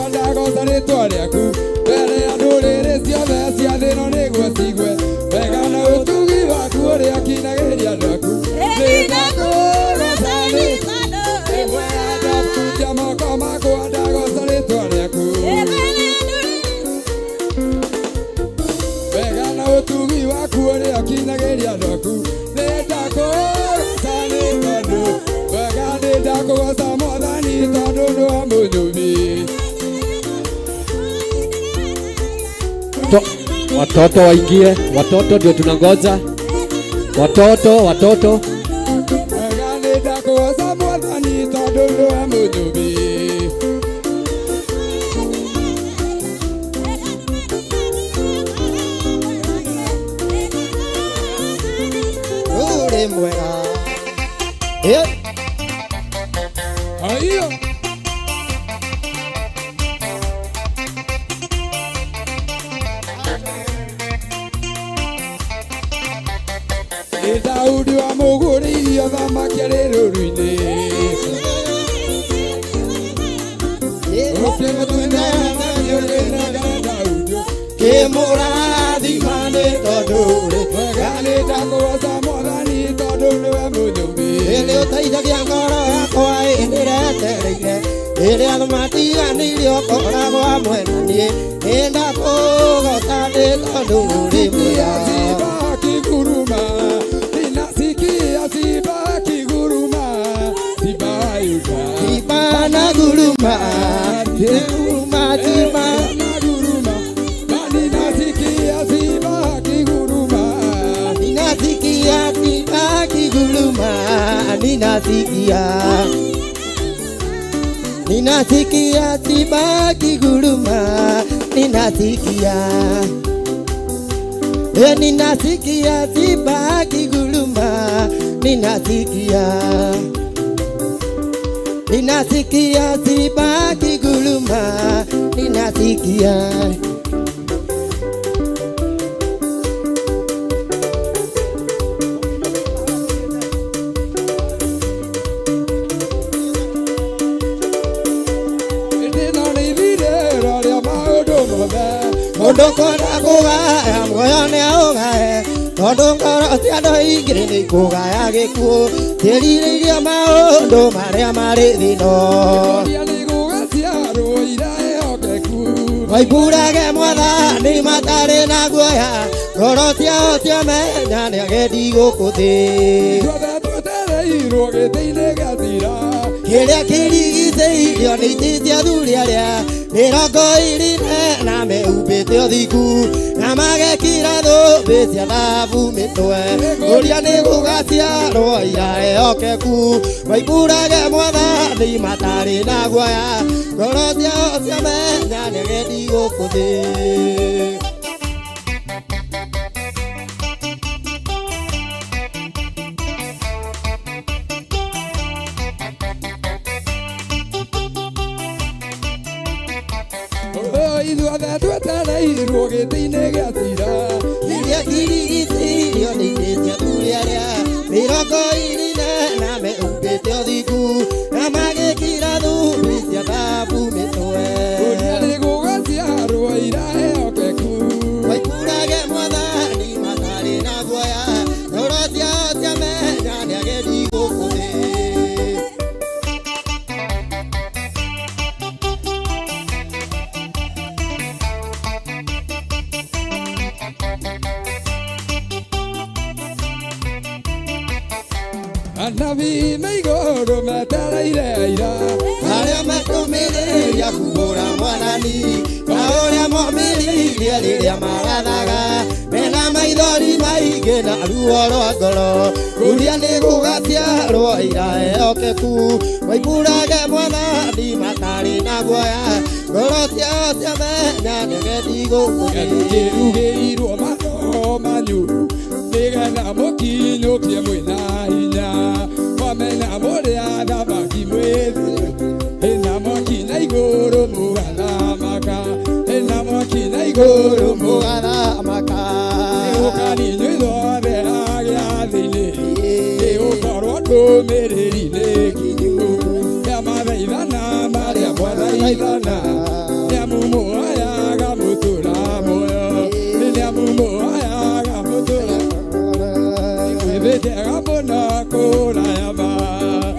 Ndagoca rĩtwa rĩaku mbere ya ndũrĩrĩ ciothe cia thĩ ĩno nĩguo ciigue wega na ũtugi waku ũrĩa ũkinagĩria andũ aku. Nĩndakũgoca rĩmwe ndakũnja moko makwa ndagoca rĩtwa rĩaku wega na ũtugi waku ũrĩa ũkinagĩria andũ aku. Nĩndakũgoca nĩ tondũ wega nĩndakũgoca Mwathani tondũ nĩwe mũnyũmbi. Watoto waingie, watoto ndio tunangoja. Watoto, watoto. Wega nĩndakũgoca Mwathani tondũ nĩwe mũnyũmbi. Ũrĩ mwega. Aiyo. Nĩ Daudi wamũgũrĩirie thamaki arĩ rũũru-inĩ. Ũkĩmũtunye Daudi. Kĩmũrathima nĩ tondũ ũrĩ Wega nĩndakũgoca Mwathani tondũ nĩwe mũnyũmbi. Nĩ ũteithagia ngoro yakwa ĩndĩretereire rĩrĩa andũ matiganĩirie ũkoragwo hamwe na niĩ. Nĩndakũgoca nĩ tondũ ũrĩ mwega. Simba akiguruma, ninasikia simba akiguruma, simba wa Yuda. Simba anaguruma, guruma simba anaguruma, ninasikia simba akiguruma, ninasikia simba akiguruma, ninasikia ninasikia simba akiguruma, ninasikia ninasikia simba akiguruma, ninasikia ninasikia simba akiguruma, ninasikia. Ĩno nĩ ithirĩro rĩa maũndũ mothe. Mũndũ kwenda kũgaya muoyo nĩ aũgae, tondũ ngoro cia andũ aingĩ nĩ ikũgaya gĩkuũ, ciĩrirĩirie maũndũ marĩa marĩ thĩno. Kũria nĩ gũgaciarwo ira ehokeku. Moimbũrage Mwathani matarĩ na guoya, ngoro ciao ciamenya nĩ agendi gũkũ thĩ. Ithuothe twetereirwo gĩtĩ-inĩ gĩa ciira. Kĩrĩa kĩrigicĩirio nĩ itĩ cia athuri arĩa mĩrongo ĩrĩ na mehumbĩte ũthingu na magekĩra thũmbĩ cia thahabu mĩtwe. Kũria nĩ gũgaciarwo ira ehokeku, moimbũrage Mwathani matarĩ na guoya, ngoro ciao ciamenya nĩ agendi gũkũ thĩ. Ithuothe twetereirwo gĩtĩ-inĩ gĩa ciira. Kĩrĩa kĩrigicĩirio nĩ itĩ cia athuri arĩa mĩrongo ĩrĩ na mehumbĩte ũthingu na magĩkĩra thũmbĩ cia thahabu mĩtwe. Kũria nĩ gũgaciarwo ira ehokeku. Moimbũrage Mwathani matarĩ na guoya, ngoro ciao ciamenya nĩ agendi gũkũ thĩ. Anabii me igũrũ metereire aira. Arĩa matũmĩrĩria kumbũra Mwathani Arĩa marathaga mena maithori maingĩ na ruo rwa ngoro Guria nĩ gũgaciarwo ira ehokeku Maimbũrage mwathani matarĩ na guoya Ngoro ciao ciamenya nĩgethi gũkũ Kĩrugĩirwo maroho manyu nĩgetha mũkinyũkie mwĩna hinya mwamenya mũrĩ athamaki mwĩthĩ ĩna mwaki na igũrũ mũgathamaka ĩna mwaki na igũrũ mũgathamaka Ĩũkani inyuĩ ithuothe a gĩathĩ-inĩ ĩgũkorwo ndũmĩrĩri nĩ nginyu ya mathaithana marĩa mwathaithana nĩamu mũoyaga mũtũra muoyo nĩamu mũoyaga mũtũra mwĩthĩ njega mũno kũraya ma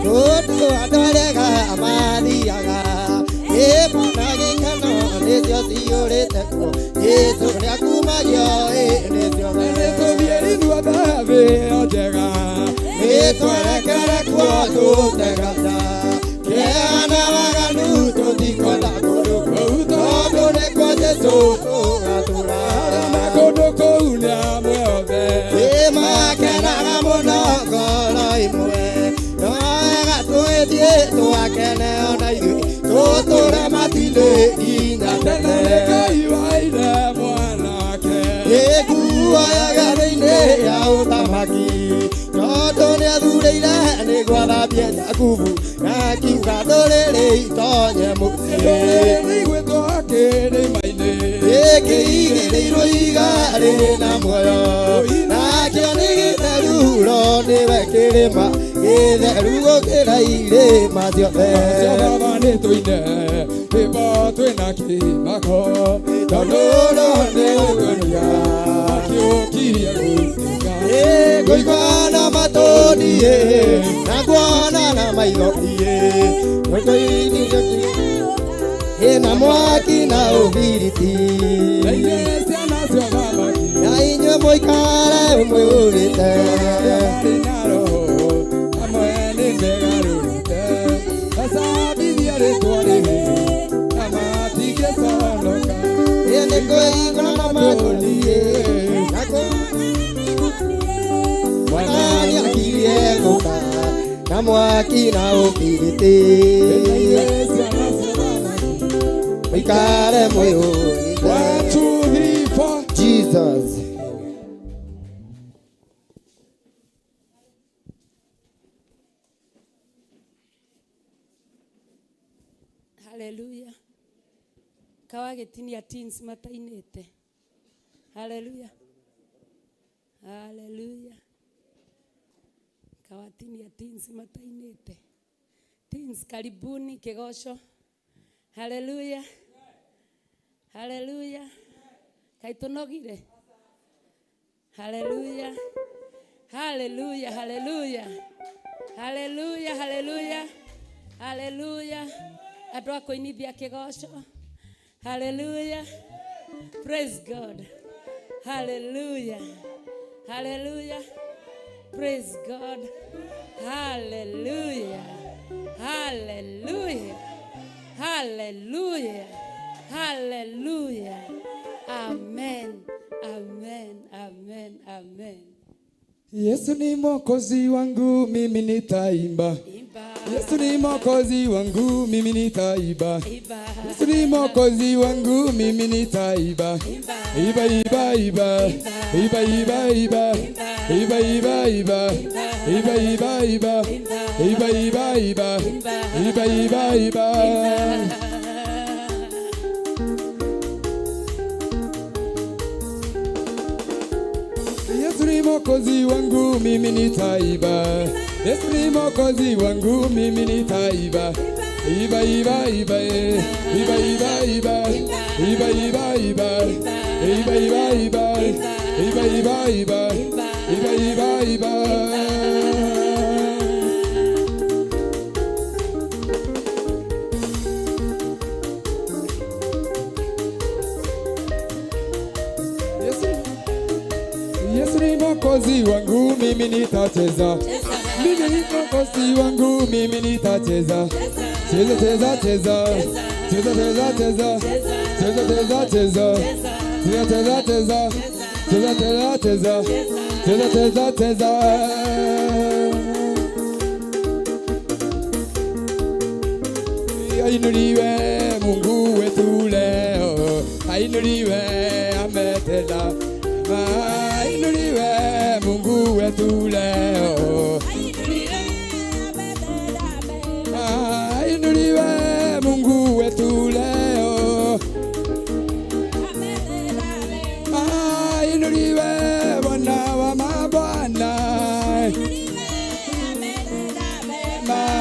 Kũndũ andũ arega mathiaga Ĩmana gĩkeno nĩcio ciyũrĩte kuo Jesũ nĩakumagio ĩ nĩcio Nĩtũthiĩ ithuothe thĩ ĩyo njega Nĩtwerekere kuo tũtegata Kĩeha na waganu tũtikwenda kũndũ kũu Tondũ nĩ kwa Jesũ tũgatũra na kũndũ kũu nĩ amwe othe Ĩ makenaga mũno ngoro ĩmwe No wega tũgĩthiĩ twakene ona ithuĩ Tũtũre matu-inĩ nginya tene tene Ngai waire mwana wake Ĩnguoyaga thĩinĩ ya ũthamaki Tondũ nĩathurĩire nĩguo athambie Jakubu Na akiuga ndũrĩrĩ itonye mũciĩ Ndũrĩrĩ igwĩtwo kĩrĩma-inĩ Gĩkĩigĩrĩirwo ihiga rĩna muoyo Nakĩo nĩ gĩtheru no nĩwe kĩrĩma gĩtheru gũkĩra irĩma ciothe Cio baba nĩtũine rwĩmbo twĩna kĩmako tondũ roho nĩũtũnia akĩũkirie gũtuĩka Ngũigua na matũ niĩ na nguona na maitho niĩ Ĩna mwaki na ũbiriti Na inyuĩ ciana cia ũthamaki Na inyuĩ mũikare mwĩhũrĩte marĩ na roho amwe nĩ megarũrĩte macabithia rĩtwa rĩrĩ na matingĩconoka Ĩ nĩ kũigua na matũ niĩ na Mwathani akirie gũka na mwaki na ũbiriti Mũikare mwĩhũrĩte 1 2 3 4 Jesus. Haleluya. Kawagĩtinia teens matainĩte. Haleluya. Haleluya. Kawatinia teens matainĩte. Teens karibuni kĩgoco. Haleluya. Haleluya. Kaĩ tũnogire? Haleluya. Haleluya, haleluya. Haleluya, haleluya. Haleluya. Andũ a kũinithia kĩgoco. Haleluya. Praise God. Hallelujah. Hallelujah. Praise God. Hallelujah. Hallelujah. Hallelujah. Hallelujah. Amen. Amen. Amen. Amen. Yesu ni mwokozi wangu mimi nitaimba. Yesu ni mwokozi wangu mimi nitaimba. Yesu ni mwokozi wangu mimi nitaimba. Iba iba iba. Iba iba iba. Iba iba iba. Iba iba iba. Iba iba iba. Iba iba iba. Yesu ni mwokozi wangu mimi nitaiba. Yesu ni mwokozi wangu mimi nitaiba. Iba iba iba iba iba iba iba iba iba iba iba iba iba iba iba iba iba iba. Yesu ni mwokozi wangu mimi nitacheza. Mimi ni mwokozi wangu mimi nitacheza. Cheza cheza cheza. Cheza cheza cheza. Cheza cheza cheza. Cheza cheza cheza. Cheza cheza cheza. Cheza cheza cheza. Ainuliwe Mungu wetu leo, ainuliwe ametenda. Ainuliwe Mungu wetu leo, ainuliwe Mungu wetu leo, ainuliwe Bwana wa mabwana,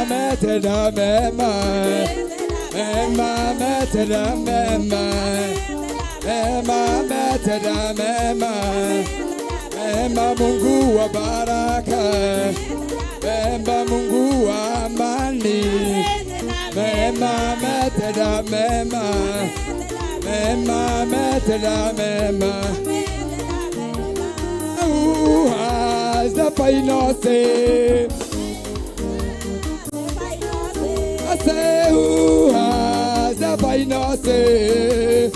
ametenda mema. Mema ametenda mema, mema ametenda mema, mema Mungu wa baraka, mema Mungu wa amani, mema ametenda mema, mema ametenda mema. Who has the final say? I say who has the final say?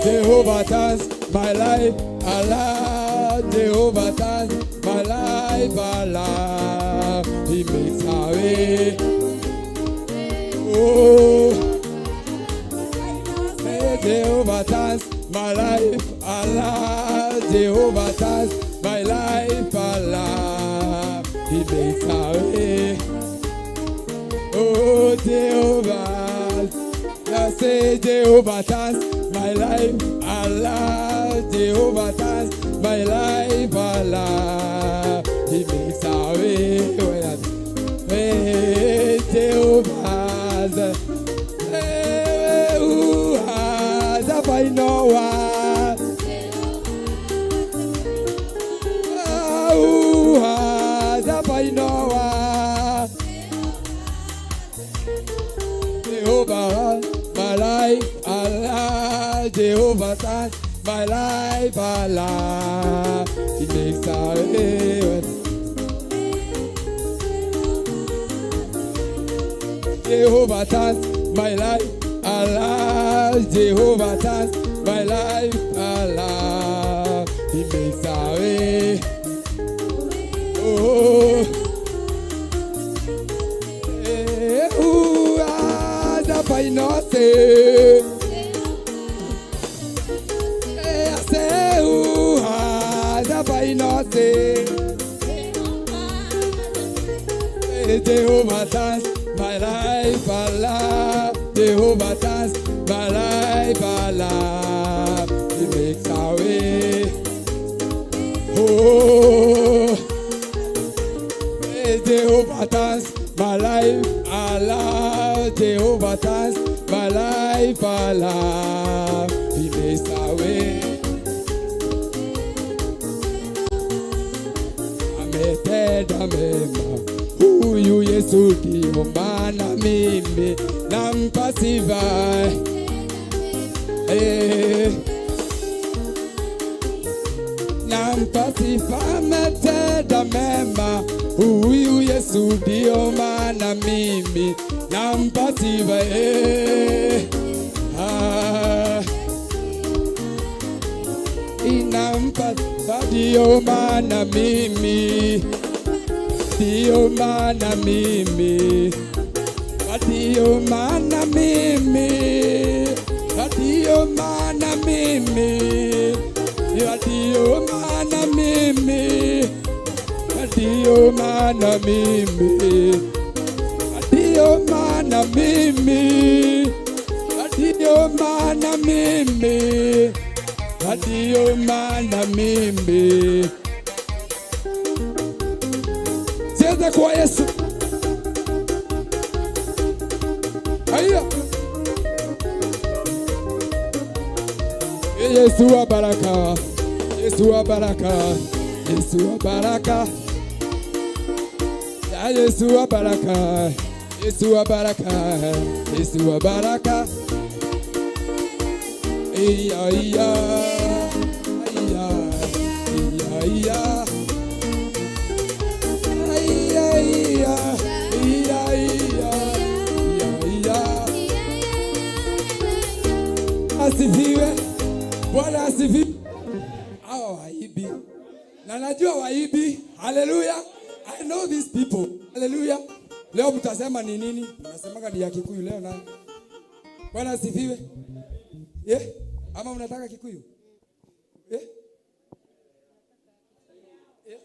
Jehovah turns my life alive. Jehovah turns my life alive. He makes a way. Oh, hey, Jehovah turns my life alive. Jehovah turns my life alive. He makes a way. Oh, Jehovah, I say Jehovah turns my life alive. Jehovah turns my life alive. He makes a way. Hey, Jehovah, hey, who has a final word? Who has a final word? Jehovah, my life alive. Jehovah turns my life alive. He makes a way. Jehovah turns my life alive. Jehovah turns my life alive. He makes a way. Oh, hey, who has the final say? Hey, I say who has the final say? Hey, Jehovah turns my life alive. Jehovah turns my life alive. He makes a way. Oh, hey, Jehovah turns my life alive. Jehovah turns my life alive. He makes a way. Ametenda mema huyu Yesu, ndio maana mimi nampa sifa. Eh, nampa sifa. Ametenda mema huyu Yesu, ndio maana mimi nampa sifa. Eh, ah, inampa sifa, ndio maana mimi, ndio maana mimi, ndio maana mimi, ndio maana mimi, ndio maana mimi, ndio maana mimi, ndio maana mimi, ndio maana mimi, ndio maana mimi. Cheza kwa Yesu. Haya. Yesu wa baraka, Yesu wa baraka, Yesu wa baraka. Ya Yesu wa baraka, Yesu wa baraka, Yesu wa baraka. Iya iya iya iya iya. Iya iya iya iya iya. asifiwe. Hawa waibi. Na najua waibi. Haleluya. I know these people. Haleluya. Leo mtasema ni nini? Mnasemaga ni ya Kikuyu leo na. Bwana asifiwe. Yeah? Ama mnataka Kikuyu? Yeah? Yeah?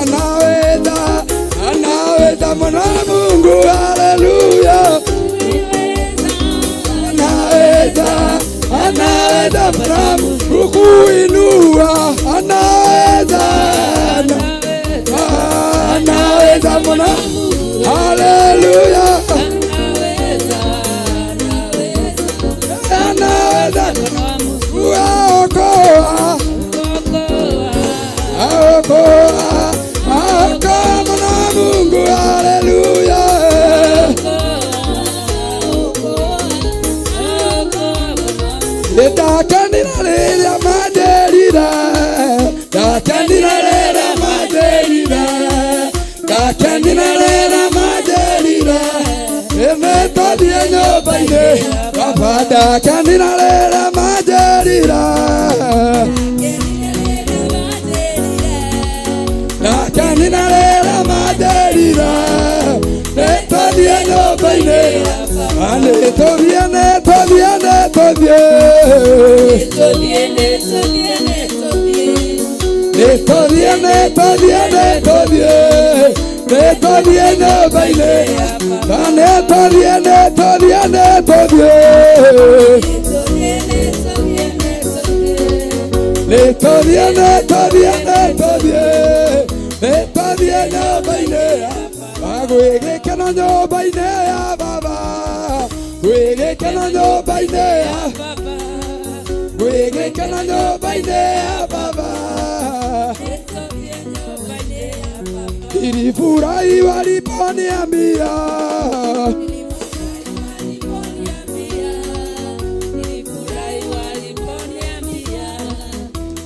Anaweza, anaweza mwana wa Mungu, haleluya. Kukuinua anaweza, anaweza mwana. Haleluya, anaweza kuokoa, aokoa, aokoa mwana wa Mungu. Haleluya. Ndakenire rĩrĩa manjĩrire, ndakenire rĩrĩa manjĩrire, ndakenire rĩrĩa manjĩrire, nĩtũthiĩ nyũmba-inĩ baba, ndakenire rĩrĩa manjĩrire, ndakenire rĩrĩa manjĩrire, nĩtũthiĩ nyũmba-inĩ, nĩtũthiĩ, nĩtũthiĩ, nĩtũthiĩ. Nĩtũthiĩ, nĩtũthiĩ, nĩtũthiĩ, nĩtũthiĩ nyũmba-inĩ, nĩtũthiĩ, nĩtũthiĩ, nĩtũthiĩ, nĩtũthiĩ, nĩtũthiĩ, nĩtũthiĩ, nĩtũthiĩ nyũmba-inĩ, gwĩ gĩkeno nyũmba-inĩ ya baba, gwĩ gĩkeno nyũmba-inĩ ya baba, gwĩ gĩkeno nyũmba-inĩ ya baba. Nilifurahi waliponiambia,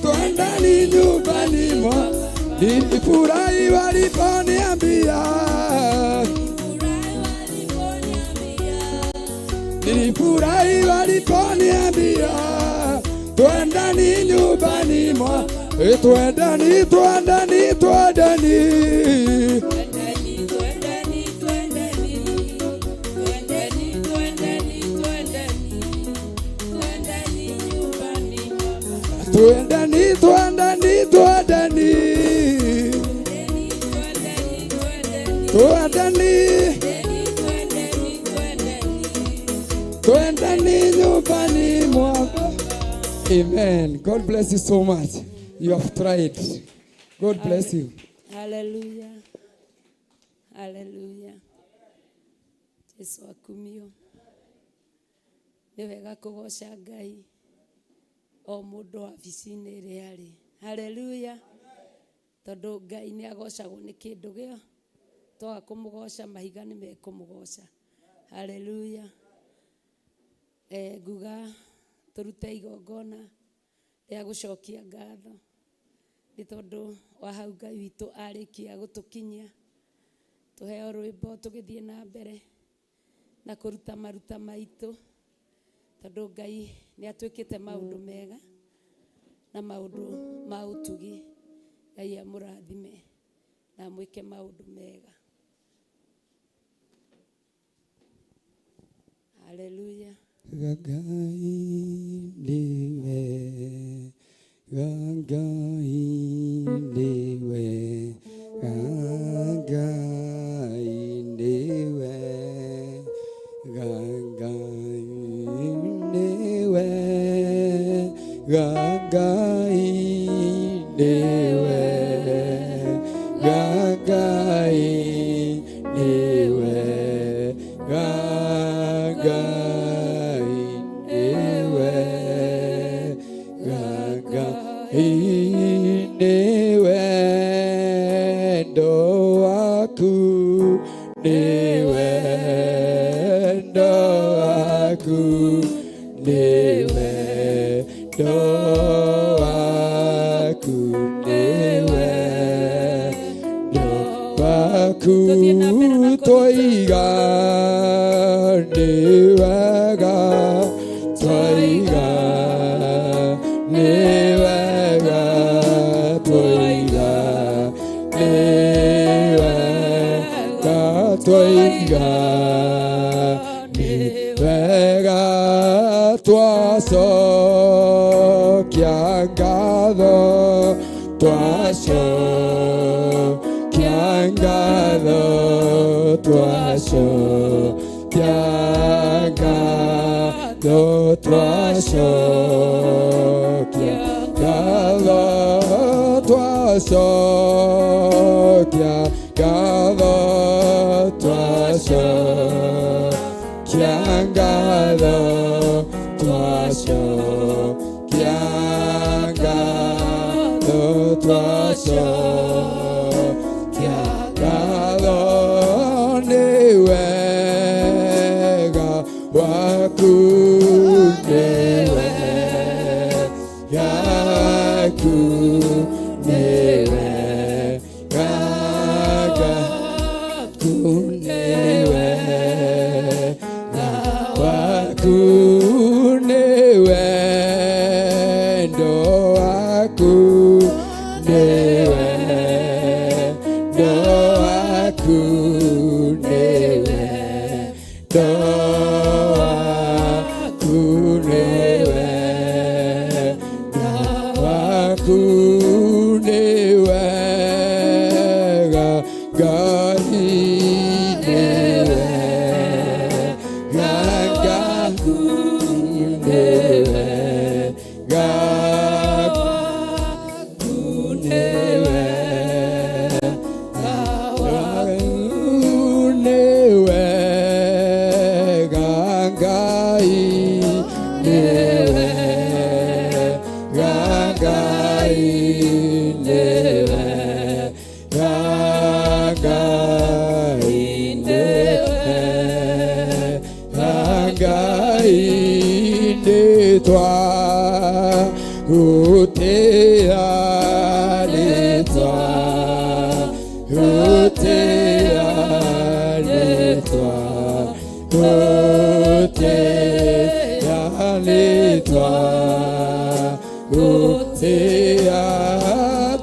twendeni nyumbani mwa. Nilifurahi waliponiambia, nilifurahi waliponiambia, twendeni nyumbani mwa. Twendeni, twendeni, twendeni, twendeni, twendeni, twendeni, twendeni, twendeni nyumbani mwa. Amen. God bless you so much. You have tried. God bless you. Hallelujah. Hallelujah. Jesu akumio. Nĩ wega kũgoca Ngai o mũndũ wabici-inĩ ĩrĩa arĩ. Hallelujah. Tondũ Ngai nĩ agocagwo nĩ kĩndũ gĩo. Twaga kũmũgoca mahiga nĩ mekũmũgoca. Hallelujah. Nguga tũrute igongona rĩa gũcokia ngatho nĩ tondũ wa hau Ngai witũ arĩkia gũtũkinyia. Tũheo rwĩmbo tũgĩthiĩ na mbere na kũruta maruta maitũ, tondũ Ngai nĩ atwĩkĩte maũndũ mega na maũndũ ma ũtugi. Ngai amũrathime na amwĩke maũndũ mega. Hallelujah. Ngai nĩwe, Ngai nĩwe, Ngai nĩwe, Ngai nĩwe, Ngai nĩwe, Ngai nĩwe, Ngai nĩwe, Ngai nĩ wendo waku, nĩ wendo waku, nĩ wendo waku, nĩ wendo waku, twoiga nĩ wega, twoiga nĩ wega, twoiga nĩ wega, twoiga nĩ wega, twacokia ngatho, twacokia ngatho, twacokia ngatho, twacokia Twacokia ngatho, twacokia ngatho, twacokia ngatho, twacokia ngatho nĩ wega waku, nĩ wega waku, nĩ wega waku, nĩ wega waku, nĩ wendo waku, nĩ wendo waku, nĩ wendo waku, nĩ wendo waku, nĩ wega Ngai, nĩ wega waku, nĩ wega waku, nĩ wega waku, nĩ wega Ngai, nĩ wega Ngai, nĩ wega Ngai, nĩ wega Ngai, nĩ twagũtĩĩa, nĩ twagũtĩĩa, nĩ twagũtĩĩa, nĩ twagũtĩĩa,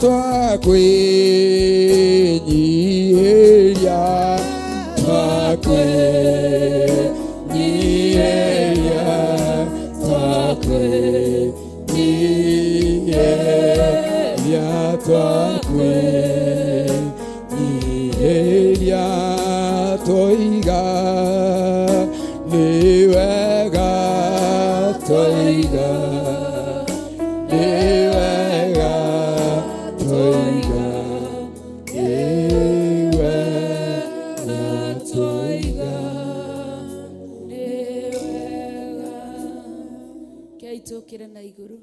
twakwĩnyiihĩria, twakwĩnyiihĩria, twakwĩnyiihĩria, twakwĩnyiihĩria, twoiga nĩ wega, twoiga nĩ wega, twoiga nĩ wega, twoiga nĩ wega. Kei tũkĩre na igũrũ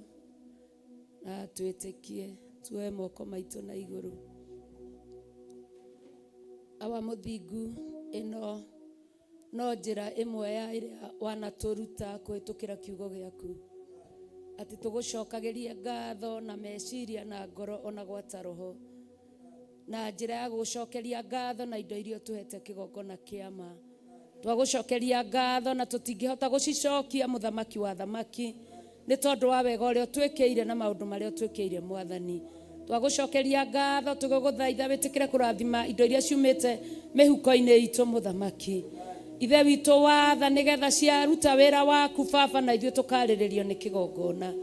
na twĩtĩkie, tuoe moko maitũ na igũrũ. Awa mũthingu, ĩno no njĩra ĩmwe ya ĩrĩa wanatũruta kũhĩtũkĩra kiugo gĩaku, atĩ tũgũcokagĩrie ngatho na meciria na ngoro ona gwata roho, na njĩra ya gũgũcokeria ngatho na indo iria ũtũhete kĩgongona kĩa ma. Twagũcokeria ngatho na tũtingĩhota gũcicokia, mũthamaki wa thamaki, nĩ tondũ wa wega ũrĩa ũtwĩkĩire na maũndũ marĩa ũtwĩkĩire. Mwathani, twagũcokeria ngatho, tũgũgũthaitha wĩtĩkĩre kũrathima indo iria ciumĩte mĩhuko-inĩ itũ, mũthamaki ithe witũ watha, nĩgetha ciaruta wĩra waku baba, na ithuĩ tũkarĩrĩrio nĩ kĩgongona.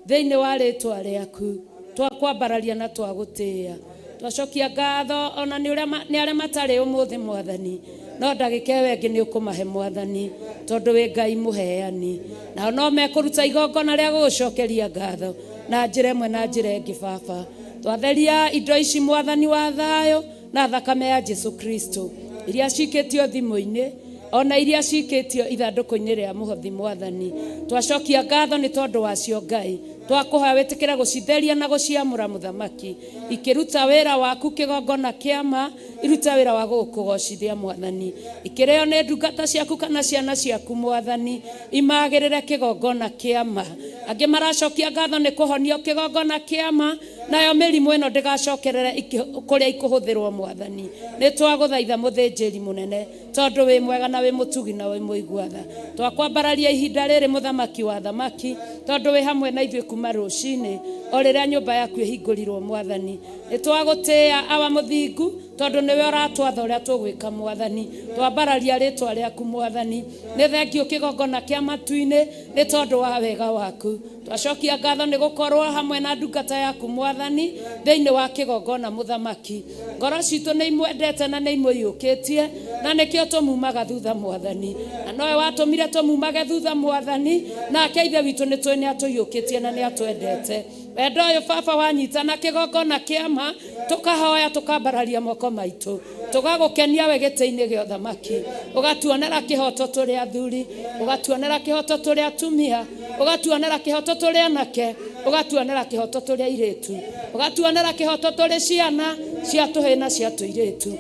Thĩinĩ wa rĩtwa rĩaku twakwambararia na twagũtĩĩa, twacokia ngatho ona nĩ ũrĩa nĩ arĩa matarĩ ũmũthĩ, mwathani, no ndagĩka ĩyo ĩngĩ nĩ ũkũmahe, mwathani, tondũ wĩ Ngai mũheani. Nao no mekũruta igongona rĩa gũgũcokeria ngatho na njĩra ĩmwe na njĩra ĩngĩ. Baba, twatheria indo ici, mwathani wa thayũ, na thakame ya Jesu Kristo, iria cikĩtio thimũ-inĩ ona iria cikĩtio ithandũkũ-inĩ rĩa mũhothi. Mwathani, twacokia ngatho nĩ tondũ wacio. Ngai, twakũhoya wĩtĩkĩre gũcitheria na gũciamũra, mũthamaki, ikĩruta wĩra waku kĩgongona kĩama, iruta wĩra wa gũgũkũgocithia, mwathani, ikĩrĩo nĩ ndungata ciaku kana ciana ciaku, mwathani, imagĩrĩre kĩgongona kĩama. Angĩ maracokia ngatho nĩ kũhonio kĩgongona kĩama, nayo mĩrimũ ĩno ndĩgacokerere kũrĩa ikũhũthĩrwo. Mwathani, nĩ twagũthaitha, mũthĩnjĩri mũnene, tondũ wĩ mwega na wĩ mũtugi na wĩ mũigua tha. Twakwambararia ihinda rĩrĩ, mũthamaki wa thamaki, tondũ wĩ hamwe na ithuĩ kuma rũcinĩ o rĩrĩa nyũmba yaku ĩhingũrirwo. Mwathani, nĩ twagũtĩĩa, awa mũthingu, tondũ nĩwe ũratwatha ũrĩa tũgwĩka. Mwathani, twambararia rĩtwa rĩaku. Mwathani, nĩ thengiũ kĩgongona kĩa matu-inĩ nĩ tondũ wa wega waku. Twacokia ngatho nĩ gũkorwo hamwe na ndungata yaku, mwathani, thĩinĩ wa kĩgongona. Mũthamaki, ngoro citũ nĩ imwendete na nĩ imũiyũkĩtie, na nĩkĩo tũmumaga thutha, mwathani, na nowe watũmire tũmumage thutha, mwathani. Nake ithe witũ nĩ tũĩ nĩ atũiyũkĩtie na nĩ atwendete. Wendo ũyũ baba wanyitana kĩgongona kĩama, tũkahoya tũkambararia moko maitũ, tũgagũkenia we gĩtĩ-inĩ gĩa ũthamaki, ũgatuonera kĩhoto tũrĩ athuri, ũgatuonera kĩhoto tũrĩ atumia, ũgatuonera kĩhoto tũrĩ anake, ũgatuonera kĩhoto tũrĩ airĩtu, ũgatuonera kĩhoto tũrĩ ciana cia tũhĩĩ na cia tũirĩtu.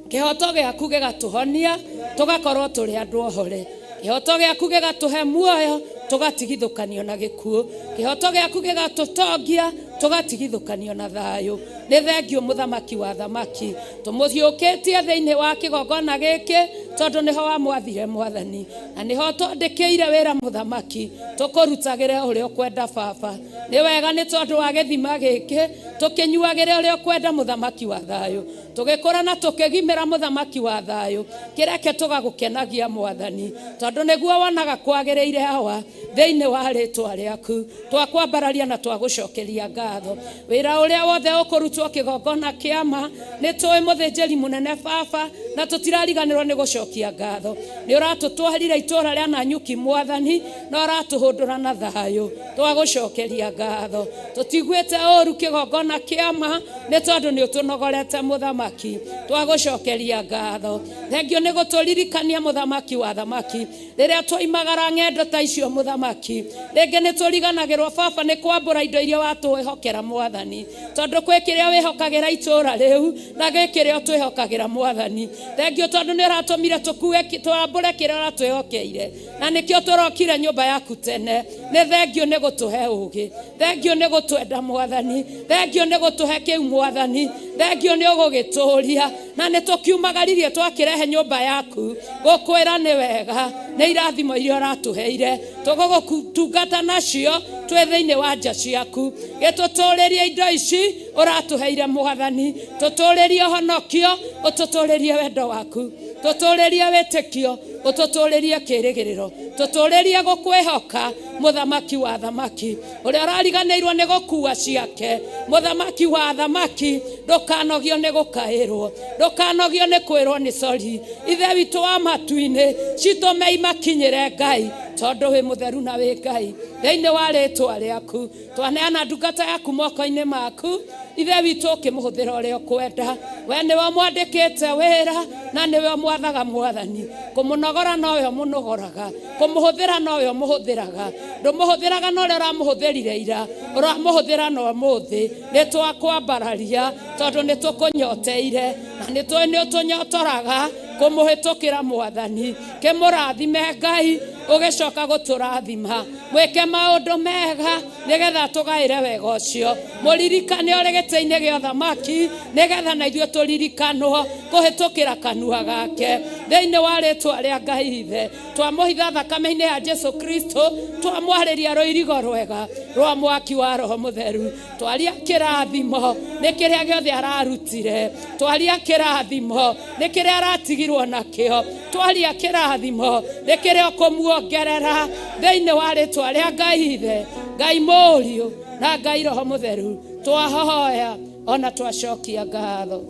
Kĩhoto gĩaku gĩgatũhonia, tũgakorwo tũrĩ andũ ohore. Kĩhoto gĩaku gĩgatũhe muoyo, tũgatigithũkanio na gĩkuũ. Kĩhoto gĩaku gĩgatũtongia, tũgatigithũkanio na thayũ. Nĩ thengiũ mũthamaki wa thamaki, tũmũhiũkĩtie thĩinĩ wa kĩgongona gĩkĩ, tondũ nĩho wamwathire mwathani, na nĩho twandĩkĩire wĩra mũthamaki, tũkũrutagĩre ũrĩa ũkwenda baba. Nĩ wega nĩ tondũ wa gĩthima gĩkĩ, tũkĩnyuagĩre ũrĩa ũkwenda mũthamaki wa thayũ. Tũgĩkũra na tũkĩgimĩra mũthamaki wa thayũ, kĩreke tũgagũkenagia mwathani, tondũ nĩguo wonaga kwagĩrĩire awa, thĩinĩ wa rĩtwa rĩaku twakwambararia na twagũcokeria ngatho. Wĩra ũrĩa wothe ũkũrutwo kĩgongona kĩama, nĩ tũĩ mũthĩnjĩri mũnene baba, na tũtirariganĩrwo nĩ gũcokia ngatho. Nĩ ũratũtwarire itũra rĩa Nanyuki mwathani, na ũratũhũndũra na thayũ, twagũcokeria ngatho. Tũtiguĩte ũru kĩgongona kĩama, nĩ tondũ nĩ ũtũnogorete mũthamaki, twagũcokeria ngatho. Thengio nĩ gũtũririkania mũthamaki wa thamaki, rĩrĩa twoimagara ng'endo ta icio mũthamaki, rĩngĩ nĩ tũriganagĩrwo baba nĩ kwambũra indo iria watwĩhokera mwathani, tondũ kwĩ kĩrĩa wĩhokagĩra itũra rĩu na gwĩ kĩrĩa ũtwĩhokagĩra mwathani. Thengio tondũ nĩ ũratũmire tũkue twambũre kĩrĩa ũratwĩhokeire, na nĩkĩo tũrokire nyũmba yaku tene. Nĩ thengio nĩ gũtũhe ũgĩ, thengio nĩ gũtwenda mwathani, thengio nĩ gũtũhe kĩu mwathani, thengio nĩ ũgũgĩtũria, na nĩ tũkiumagaririe twakĩrehe nyũmba yaku gũkwĩra nĩ wega nĩ irathimo iria ũratũheire, tũgũgũtungata nacio twĩ thĩinĩ wa nja ciaku. Gĩtũtũrĩrie indo ici ũratũheire mwathani, tũtũrĩrie ũhonokio, ũtũtũrĩrie wendo waku, tũtũrĩrie wĩtĩkio, ũtũtũrĩrie kĩrĩgĩrĩro, tũtũrĩrie gũkwĩhoka mũthamaki wa thamaki, ũrĩa ũrariganĩirwo nĩ gũkua ciake, mũthamaki wa thamaki, ndũkanogio nĩ gũkaĩrwo, ndũkanogio nĩ kwĩrwo nĩ sori. Ithe witũ wa matu-inĩ, citũme imakinyĩre Ngai, tondũ wĩ mũtheru na wĩ Ngai. Thĩinĩ wa rĩtwa rĩaku twaneana ndungata yaku moko-inĩ maku, Ithe witũ, ũkĩmũhũthĩra ũrĩa ũkwenda. We nĩwe ũmwandĩkĩte wĩra na nĩwe ũmwathaga mwathani. Kũmũnogora nowe ũmũnogoraga, kũmũhũthĩra nowe ũmũhũthĩraga. Ndũmũhũthĩraga na ũrĩa ũramũhũthĩrire ira, ũramũhũthĩra na ũmũthĩ. Nĩ twakwambararia tondũ nĩ tũkũnyoteire, na nĩ tũĩ nĩ ũtũnyotoraga kũmũhĩtũkĩra mwathani. Kĩmũrathime Ngai, ũgĩcoka gũtũrathima. Mwĩke maũndũ mega nĩgetha tũgaĩre wega ũcio. Mũririkane ũrĩ gĩtĩ-inĩ gĩa ũthamaki, nĩgetha na ithuĩ tũririkanwo kũhĩtũkĩra kanua gake. Thĩinĩ wa rĩtwa rĩa Ngai Ithe, twamũhitha thakame-inĩ ya Jesu Kristo, twamwarĩria rũirigo rwega rwa mwaki wa Roho Mũtheru. Twaria kĩrathimo nĩ kĩrĩa gĩothe ararutire, twaria kĩrathimo nĩ kĩrĩa aratigirwo nakĩo, twaria kĩrathimo nĩ kĩrĩa ũkũmuongerera. Thĩinĩ wa rĩtwa rĩa Ngai Ithe, Ngai Mũriũ na Ngai Roho Mũtheru, twahoya ona twacokia ngatho.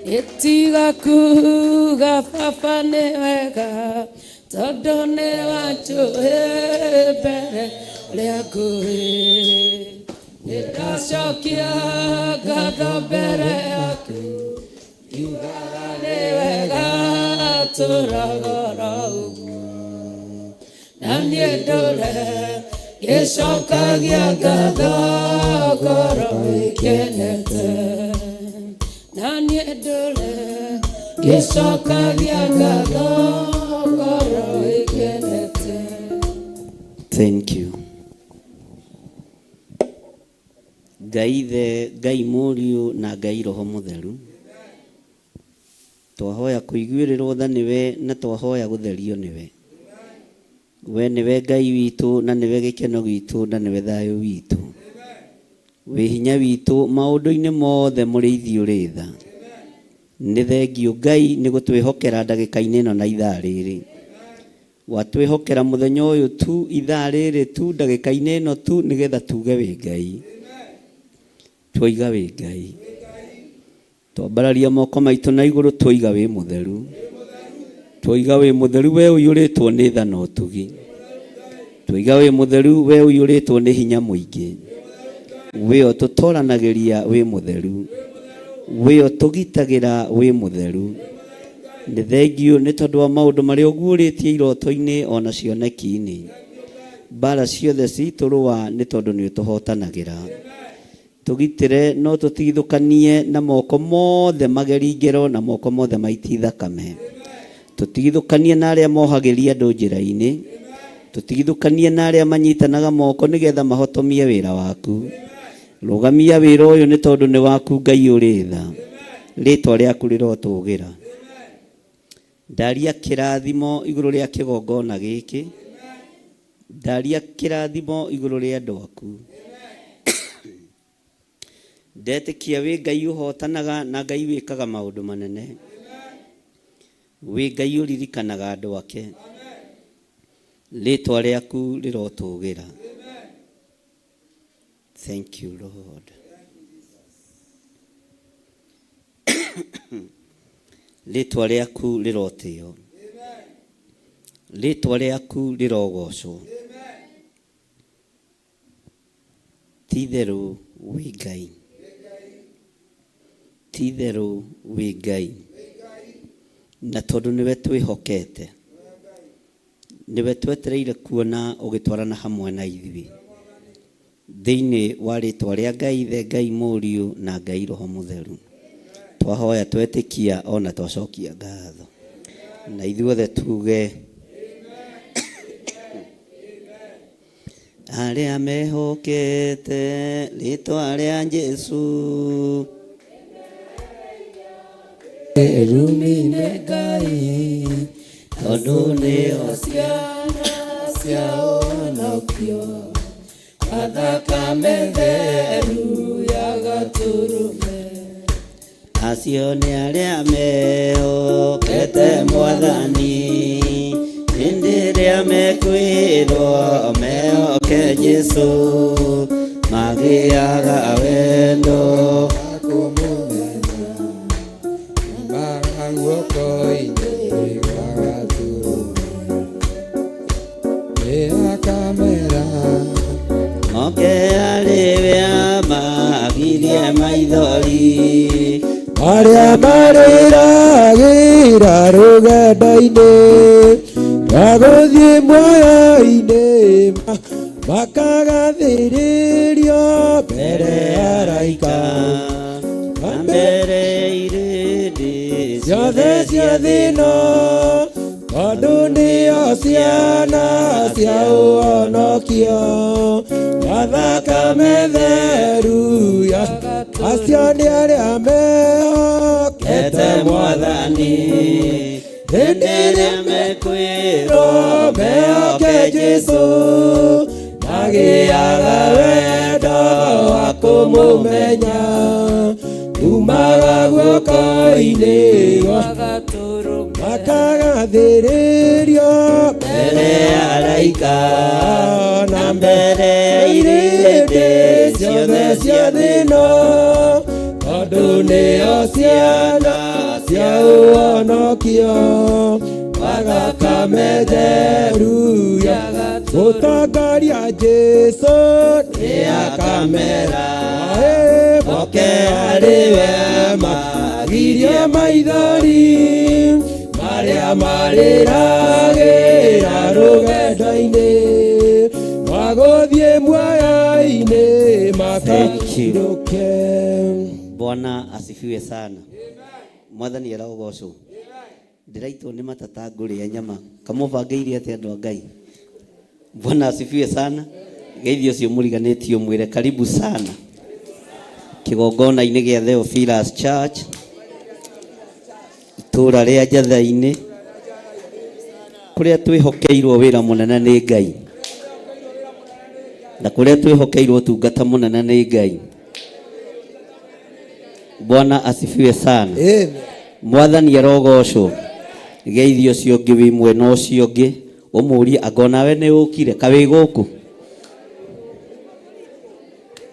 Ĩtiga kuga baba nĩ wega, tondũ nĩ wanjũĩ mbere rĩa ngũĩ. Nĩndacokia ngatho mbere yaku, ngiugaga nĩ wega tũraga oro ũguo. Na niĩ ndũre ngĩcokagia ngatho ngoro ĩkenete. Na niĩ ndũre ngĩcokagia ngatho ngoro ĩkenete. Thank you. Ngai Ithe, Ngai Mũriũ na Ngai Roho Mũtheru, twahoya kũiguĩrĩrwo tha nĩwe na twahoya gũtherio nĩwe. We nĩwe Ngai witũ na nĩwe gĩkeno gitũ na nĩwe thayũ witũ. Wĩ hinya witũ maũndũ-inĩ mothe, mũrĩithi ũrĩ tha. Nĩ thengio Ngai nĩ gũtwĩhokera ndagĩka-inĩ ĩno na ithaa rĩrĩ. Watwĩhokera mũthenya ũyũ tu, ithaa rĩrĩ tu, ndagĩka-inĩ ĩno tu, nĩgetha tuge wĩ Ngai. Twoiga wĩ Ngai. Twambararia moko maitũ na igũrũ, twoiga wĩ mũtheru. Twoiga wĩ mũtheru, we ũiyũrĩtwo nĩ tha na ũtugi. Twoiga wĩ mũtheru, we ũiyũrĩtwo nĩ hinya mũingĩ. Wĩ ũtũtoranagĩria wĩ mũtheru, wĩ ũtũgitagĩra wĩ mũtheru. Nĩ thengiũ nĩ tondũ wa maũndũ marĩa ũguũrĩtie iroto-inĩ ona cioneki-inĩ. Mbara ciothe citũrũa nĩ tondũ nĩ ũtũhotanagĩra. Tũgitĩre no tũtigithũkanie na moko mothe mageri ngero na moko mothe maiti thakame. Tũtigithũkanie na arĩa mohagĩria andũ njĩra-inĩ. Tũtigithũkanie na arĩa manyitanaga moko nĩgetha mahotomie wĩra waku. Rũgamia wĩra ũyũ nĩ tondũ nĩ waku Ngai ũrĩ tha. Rĩtwa rĩaku rĩrotũgĩra. Ndaria kĩrathimo igũrũ rĩa kĩgongona gĩkĩ. Ndaria kĩrathimo igũrũ rĩa andũ aku. Ndetĩkia wĩ Ngai ũhotanaga na Ngai wĩkaga maũndũ manene. Wĩ Ngai ũririkanaga andũ ake. Rĩtwa rĩaku rĩrotũgĩra. Thank you Lord. Rĩtwa rĩaku rĩrotĩo. Rĩtwa rĩaku rĩrogocwo. Ti-itherũ wĩ Ngai. Ti-itherũ wĩ Ngai. Na tondũ nĩwe twĩhokete, nĩwe twetereire kuona ũgĩtwarana hamwe na ithuĩ. Thĩinĩ wa rĩtwa rĩa Ngai Ithe, Ngai Mũriũ, na Ngai Roho Mũtheru. Twahoya twetĩkia ona twacokia ngatho. Na ithuothe tuge arĩa mehokete rĩtwa rĩa Jesu. Erumine Ngai tondũ nĩo ciana cia ũhonokio wa thakame theru ya Gatũrũme. Acio nĩ arĩa mehokete Mwathani, hĩndĩ ĩrĩa mekwĩrwo mehoke Jesu, magĩaga wendo kũmũmenya umaga guoko-inĩ gwa Gatũrũme. Nĩakamera Moke arĩ amagirie maithori arĩa marĩragĩra rũgendo-inĩ rwa gũthiĩ muoyo-inĩ makagathĩrĩrio mbere ya araika na mbere irĩndĩ ciothe cia thĩno tondũ nĩo ciana cia ũhonokio na thakame theru ya acio nĩ arĩa mehokete Mwathani hĩndĩ ĩrĩa mekwĩrwo mehoke Jesu magĩaga wendo wa kũmũmenya umaga guoko-inĩ gwa makagathĩrĩrio mbere ya araika na mbere ya irĩndĩ ciothe cia thĩno tondũ nĩo ciana cia ũhonokio wa thakame theru ya gũtongoria Jesu nĩakamera moke harĩ we magirie maithori marĩa marĩragĩra rũgendo-inĩ rwa gũthiĩ muoyo-inĩ makahurũke. Bwana asifiwe sana. Mwathani arogocwo. Ndĩraitwo nĩ matata ngũrĩa nyama. Kamũbangĩire atĩa andũ a Ngai? Bwana asifiwe sana. Geithio ũcio mũriganĩtio mwĩre karibu sana kĩgongona-inĩ gĩa Theophilus Church itũũra rĩa Njatha-inĩ kũrĩa twĩhokeirwo wĩra mũnene nĩ Ngai na kũrĩa twĩhokeirwo ũtungata mũnene nĩ Ngai. Bwana asifiwe sana. Amen. Mwathani arogocwo. Geithio ũcio ũngĩ wĩ mwena ũcio ũngĩ ũmũrie anga onawe nĩ ũkire ka wĩ gũkũ.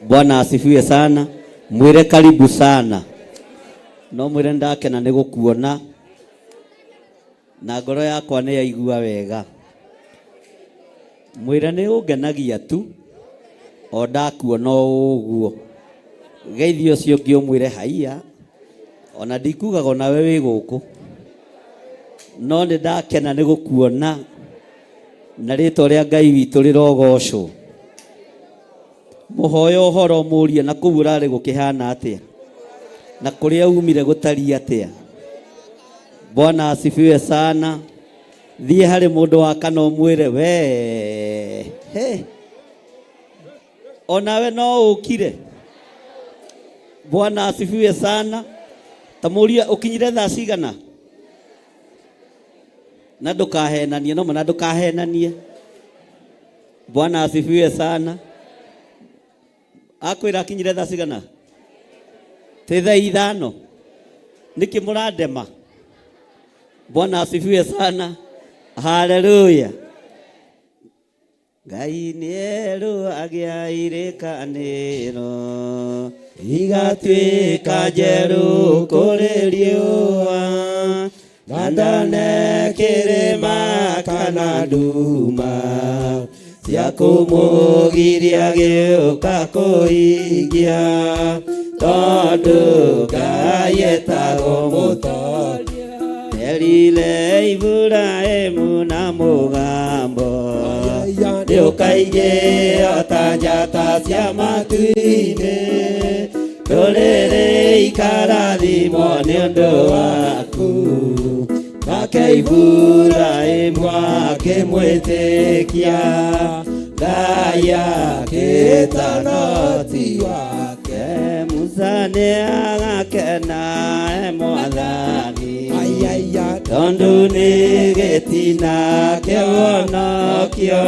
Bwana asifiwe sana. Mwĩre karibu sana. No mwĩre ndakena nĩ gũkuona na ngoro yakwa nĩ yaigua wega. Mwĩre nĩ ũngenagia tu. O ndakuona ũguo. Geithia ũcio ũngĩ ũmwĩre haiya. Ona ndikugaga onawe wĩ gũkũ. No nĩ ndakena nĩ gũkuona na rĩtwa rĩa Ngai witũ rĩrogocwo. Mũhoya ũhoro mũrie na kũu ũrarĩ gũkĩhana atĩa? Na kũrĩa umire gũtariĩ atĩa? Bwana asifiwe sana. Thiĩ harĩ mũndũ wa kana ũmwĩre we he onawe no ũkire. Bwana asifiwe sana. Ta mũrie ũkinyire thaa cigana? Na ndũkahenanie no na ndũkahenanie. Bwana asifiwe sana. Akwĩra akinyire thaa cigana? Ti thaa ithano. Nĩkĩ mũrandema? Bwana asifiwe sana. Haleluya. Ngai nĩ agĩa irĩkanĩro igatuĩka njerũ kũrĩ riũa na ndone kĩrĩma kana nduma cia kũmũgiria gĩũka kũhingia tondũ Ngai etagwo mũtoria erire Iburahĩmu na mũgambo nĩũkaingĩha ta njata cia matu-inĩ ndũrĩrĩ ikarathimwo nĩ ũndũ waku nake Iburahĩmu akĩmwĩtĩkia Ngai akĩĩtana ti wake Musa nĩagakena e mwathani tondũ nĩ gĩtina kĩhonokio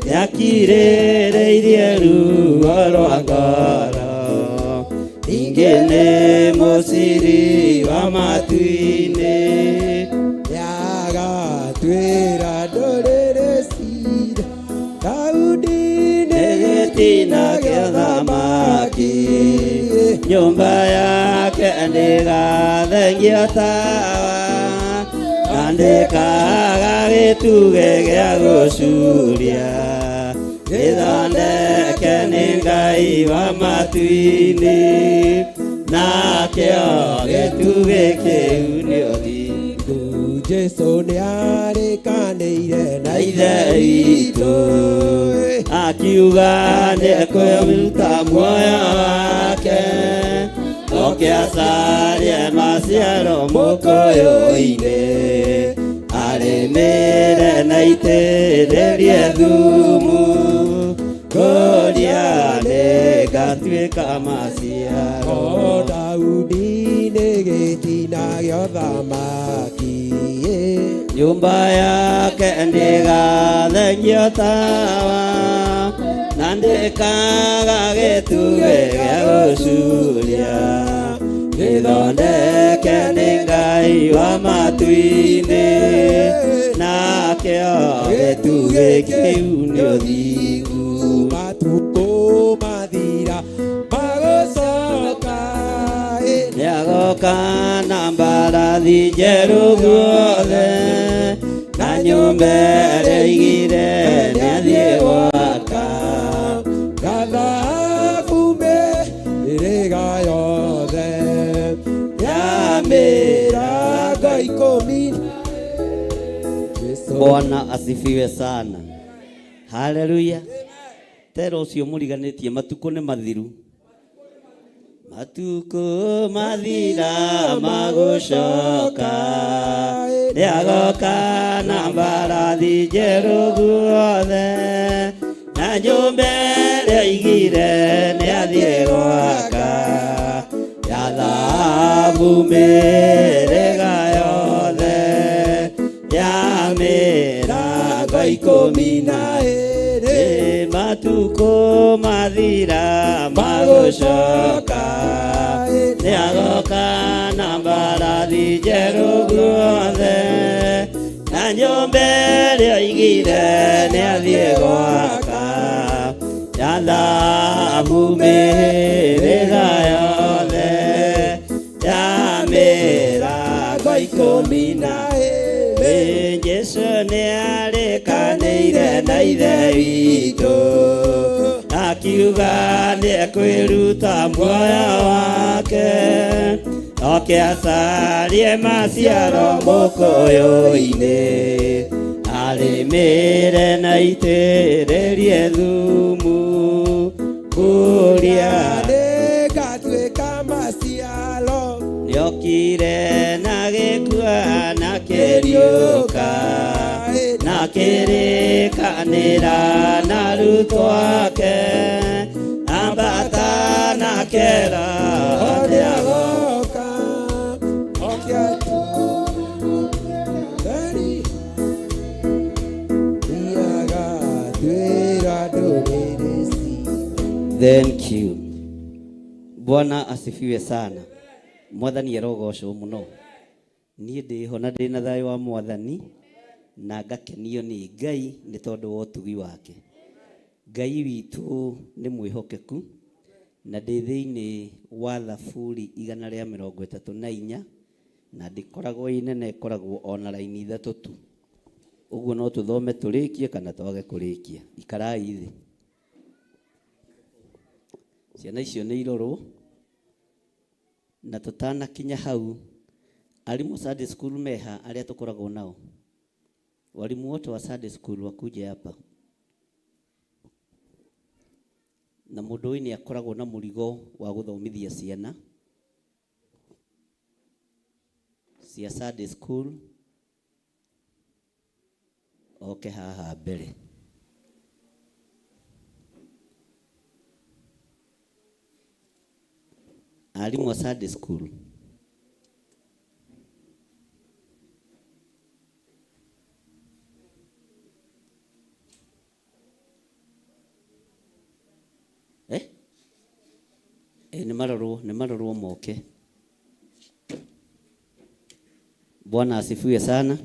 nĩakirĩrĩirie ruo rwa ngoro ningĩ nĩ mũciri wa matu-inĩ nĩagatwĩra ndũrĩrĩ cira Daudi nĩ gĩtina kĩa thamaki nyũmba yake ndĩgathengio tawa na ndĩkaga gĩtugĩ gĩa gũcuria gĩthondeke nĩ Ngai wa matu-inĩ nakĩo gĩtugĩ kĩu nĩ ũthingu. Jesu nĩarĩkanĩire na Ithe witũ akiuga nĩekũruta muoyo wake oke acarie maciaro mũkũyũ-inĩ arĩmĩre na itĩrĩrie thumu kũrĩa nĩngatuĩka maciaro. O Daudi nĩ gĩtina gĩa ũthamaki nyũmba yake ndĩgathengio tawa na ndĩkaga gĩtugĩ gĩa gũcuria gĩthondeke nĩ Ngai wa matu-inĩ nakĩo gĩtugĩ kĩu nĩ ũthingu. Matukũ mathira magũcoka nĩagoka na mbarathi njerũ guothe na nyũmba ĩrĩa aigire nĩathiĩ gwaka na thahabu mĩhĩrĩga yothe ya mĩrango ikũmi. Bwana asifiwe sana. Haleluya. Tera ũcio mũriganĩtie matukũ nĩ mathiru. Matukũ mathira magũcoka nĩagoka na mbarathi njerũ guothe na nyũmba ĩrĩa aigire nĩathiĩ gwaka ya thahabu mĩhĩrĩga yothe ya mĩrango ikũmi na ĩrĩ matukũ mathira magũcoka nĩagoka na mbarathi njerũ guothe na nyũmba ĩrĩa aigire nĩathiĩ gwaka ya thahabu mĩhĩrĩga yothe ya mĩrango ikũmi na ĩrĩ Jesu nĩarĩkanĩire na Ithe witũ Akiuga nĩekwĩruta muoyo wake oke acarie maciaro mũkũyũ-inĩ arĩmĩre na itĩrĩrie thumu kũrĩa nĩngatuĩka maciaro nĩokire na gĩkua na kĩriũka na kĩrĩkanĩra na arutwo ake ambata na kera nĩagoka oke atũtheri nĩagatuĩra ndũrĩrĩ ciothe. Thank you. Bwana asifiwe sana. Mwathani arogocwo muno. Niĩ ndĩho na ndĩ na thayũ wa Mwathani na ngakenio nĩ Ngai nĩ tondũ wa ũtugi wake. Ngai witũ nĩ mwĩhokeku na ndĩ thĩinĩ wa Thaburi 134 na ndĩkoragwo ĩ nene, ĩkoragwo o na raini ithatũ tu. Ũguo no tũthome tũrĩkie kana twage kũrĩkia. Ikarai thĩ. Ciana icio nĩ irorwo na tũtanakinya hau arimũ Sunday school meha arĩa tũkoragwo nao. Walimu wote wa Sunday school wakuje hapa. Na mũndũ ũyũ nĩ akoragwo na mũrigo wa gũthomithia ciana cia Sunday school oke haha mbere. Arimũ a Sunday school eh? Eh, nĩ marorwo moke. Bwana asifiwe sana.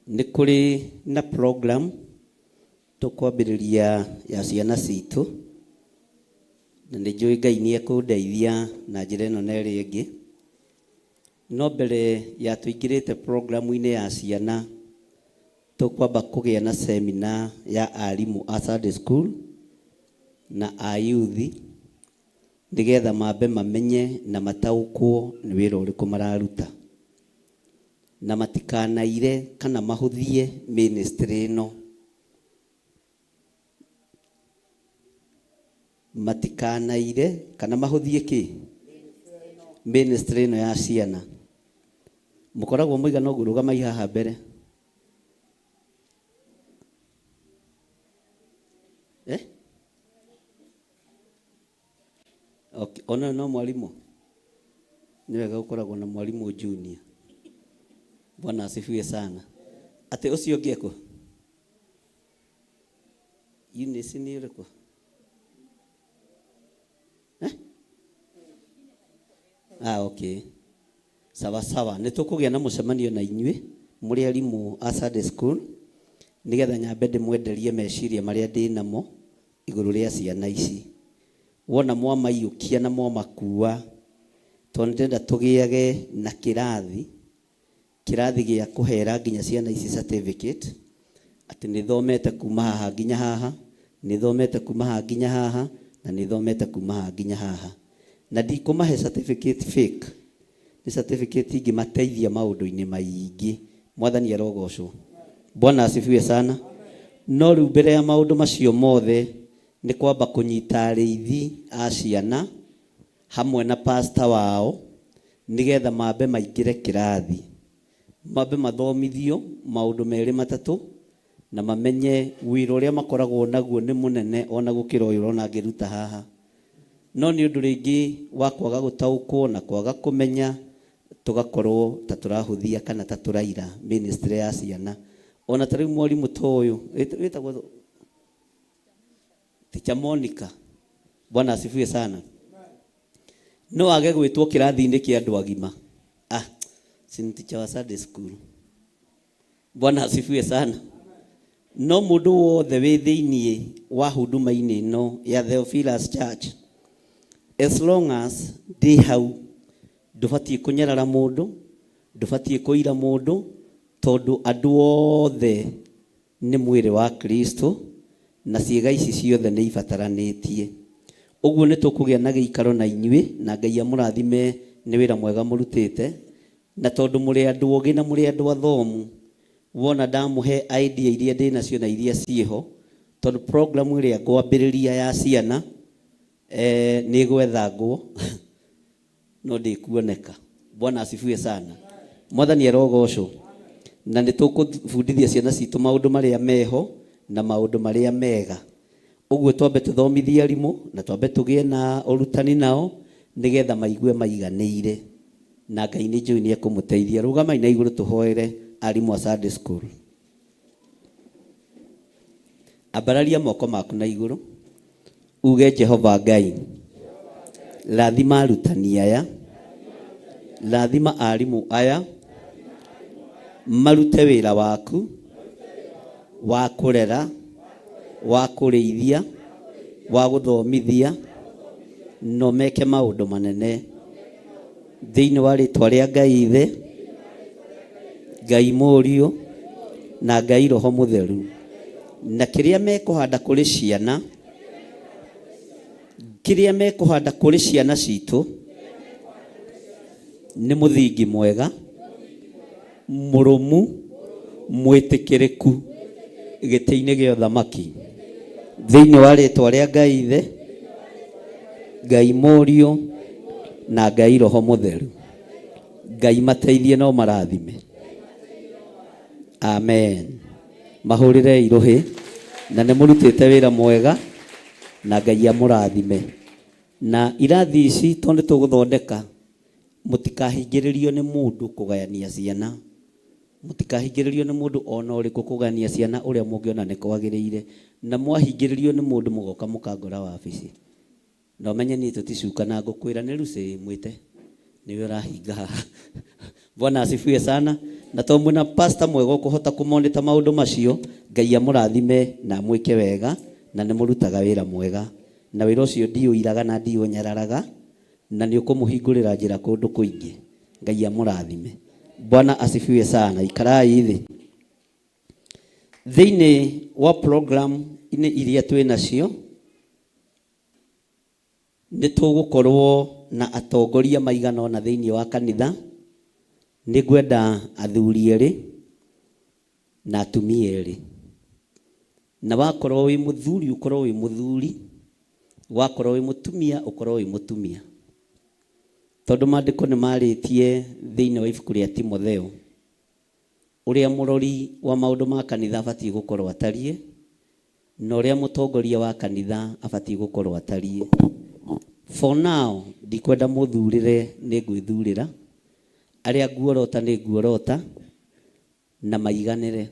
Nĩ kũrĩ na program tũkwambĩrĩria ya ciana citũ na nĩ njũĩ Ngai nĩ ekũndeithia na njĩra ĩno na ĩrĩa ĩngĩ. No mbere ya tũingĩrĩte programu-inĩ ya ciana tũkwamba kũgĩa na seminar ya arimũ a Sunday school na a youth nĩgetha mambe mamenye na mataũkwo nĩ wĩra ũrĩkũ mararuta na matikanaire kana mahũthie ministry ĩno matikanaire kana mahũthie kĩ ministry ĩno ya ciana. Mũkoragwo mũigana ũguo, rũgamai haha mbere. Eh? Okay. Ona no mwalimu nĩ wega gũkoragwo na mwalimu junior. Bwana asifiwe sana. Atĩ ũcio ũngĩ ekũ? Eunice nĩ ũrĩkũ? Eh? Ah, okay. Sawa sawa. Nĩ tũkũgĩa na mũcemanio na inyuĩ mũrĩ arimũ a Sunday school nĩgetha nyambe ndĩmwenderie meciria marĩa ndĩ namo igũrũ rĩa ciana ici. Wona mwamaiyũkia na mwamakua tondũ ndĩrenda tũgĩage na kĩrathi kĩrathi gĩa kũhera nginya ciana ici certificate atĩ nĩ thomete kuma haha nginya haha, nĩ thomete kuma haha nginya haha, na nĩ thomete kuma haha nginya haha. Na ndikũmahe certificate fake, nĩ certificate ingĩmateithia maũndũ-inĩ maingĩ. Mwathani arogocwo. Bwana asifiwe sana. No rĩu mbere ya maũndũ macio mothe nĩ kwamba kũnyita arĩithi a ciana hamwe na pastor wao nĩgetha mambe maingĩre kĩrathi, mambe mathomithio maũndũ merĩ matatũ na mamenye wĩra ũrĩa makoragwo naguo nĩ mũnene ona gũkĩra ũyũ ũrona ngĩruta haha. No nĩ ũndũ rĩngĩ wa kwaga gũtaũkwo na kwaga kũmenya tũgakorwo ta tũrahũthia kana ta tũraira ministry ya ciana. Ona ta rĩu mwarimũ ta ũyũ wĩtagwo Teacher Monica. Bwana asifiwe sana. No age gwĩtwo kĩrathi-inĩ kĩa andũ agima. Ah, si ni teacher wa Sunday school. Bwana asifiwe sana. No mũndũ wothe wĩ thĩinĩ wa huduma-inĩ ĩno ya Theophilus Church, as long as ndĩ hau, ndũbatiĩ kũnyarara mũndũ, ndũbatiĩ kũira mũndũ, tondũ andũ othe nĩ mwĩrĩ wa Kristo. Na ciĩga ici ciothe nĩ ibataranĩtie. Ũguo nĩ tũkũgĩa na gĩikaro na inyuĩ, na Ngai amũrathime nĩ wĩra mwega mũrutĩte. Na tondũ mũrĩ andũ ogĩ na mũrĩ andũ athomu, wona ndamũhe idea iria ndĩnacio na iria ciĩho, tondũ program ĩrĩa ngwambĩrĩria ya ciana eh, nĩ ĩgwethangwo no ndĩkuoneka. Bwana asifiwe sana. Mwathani arogocwo. Na nĩ tũkũbundithia ciana citũ maũndũ marĩa meho na maũndũ marĩa mega. Ũguo twambe tũthomithie arimũ na twambe tũgĩe na ũrutani nao nĩgetha maigue maiganĩire. Na Ngai nĩ njũĩ nĩ ekũmũteithia. Rũgamai na igũrũ tũhoere arimũ a Sunday school. Ambararia moko maku na igũrũ uge Jehova Ngai, rathima arutani aya, rathima arimũ aya, marute wĩra waku wa kũrera, wa kũrĩithia, wa gũthomithia, no meke maũndũ manene thĩinĩ wa rĩtwa rĩa Ngai Ithe, Ngai Mũriũ na Ngai Roho Mũtheru. Na kĩrĩa mekũhanda kũrĩ ciana, kĩrĩa mekũhanda kũrĩ ciana citũ nĩ mũthingi mwega, mũrũmu, mwĩtĩkĩrĩku gĩtĩ-inĩ gĩa ũthamaki. Thĩinĩ wa rĩtwa rĩa Ngai Ithe, Ngai Mũriũ na Ngai Roho Mũtheru. Ngai mateithie no marathime. Amen. Mahũrĩrei rũhĩ na nĩ mũrutĩte wĩra mwega na Ngai amũrathime. Na irathi ici tondũ nĩ tũgũthondeka, mũtikahingĩrĩrio nĩ mũndũ kũgayania ciana. Mũtikahingĩrĩrio nĩ mũndũ ona ũrĩkũ kũgayania ciana ũrĩa mũngĩona nĩ kwagĩrĩire. Na mwahingĩrĩrio nĩ mũndũ mũgoka mũkangora wabici. Na ũmenye niĩ tũticuka na ngũkwĩra nĩ Lucy mwĩte nĩwe ũrahinga haha. Bwana asifiwe sana. Na tondũ mwĩna pastor mwega ũkũhota kũmonita maũndũ macio, Ngai amũrathime na amwĩke wega, na nĩ mũrutaga wĩra mwega. Na wĩra ũcio ndiũiraga na ndiũnyararaga, na nĩ ũkũmũhingũrĩra njĩra kũndũ kũingĩ. Ngai amũrathime. Bwana asifiwe sana. Ikarai thĩ. Thĩinĩ wa program inĩ iria twĩ nacio, nĩ tũgũkorwo na atongoria maigana ũna thĩinĩ wa kanitha. Nĩ ngwenda athuri erĩ na atumia erĩ. Na wakorwo wĩ mũthuri ũkorwo wĩ mũthuri, wakorwo wĩ mũtumia ũkorwo wĩ mũtumia. Tondũ maandĩko nĩ marĩtie thĩinĩ wa ibuku rĩa Timotheo ũrĩa mũrori wa maũndũ ma kanitha abatiĩ gũkorwo atariĩ, na ũrĩa mũtongoria wa kanitha abatiĩ gũkorwo atariĩ. For now, ndikwenda mũthurĩre nĩ ngwĩthurĩra, arĩa nguorota nĩ nguorota, na maiganĩre.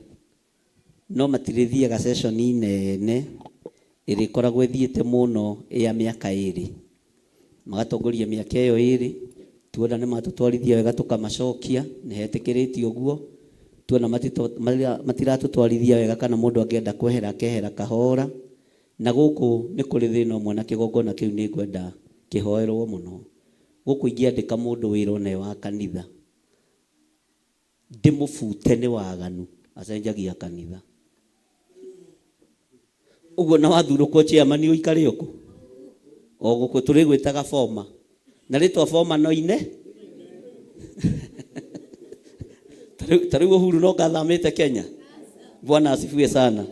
No matirĩthiaga session nene ĩrĩa ĩkoragwo ĩthiĩte mũno ya mĩaka ĩrĩ. Magatongoria mĩaka ĩyo ĩrĩ, tuona nĩ matũtwarithia wega tũkamacokia, nĩ hetĩkĩrĩtio ũguo. Tuona matiratũtwarithia wega kana mũndũ angĩenda kwehera akehera kahora. Na gũkũ nĩ kũrĩ thĩna ũmwe na kĩgongona kĩu nĩ ngwenda kĩhoerwo mũno. Gũkũ ingĩandĩka mũndũ wĩra ona wa kanitha, ndĩmũbute nĩ waganu, acenjagia kanitha. Ũguo na wathurũkwo chairman ũikare ũkũ? O gũkũ tũrĩgwĩtaga former. Na rĩtwa former no ine? Ta rĩu Uhuru no ngathamĩte Kenya. Bwana asifiwe sana.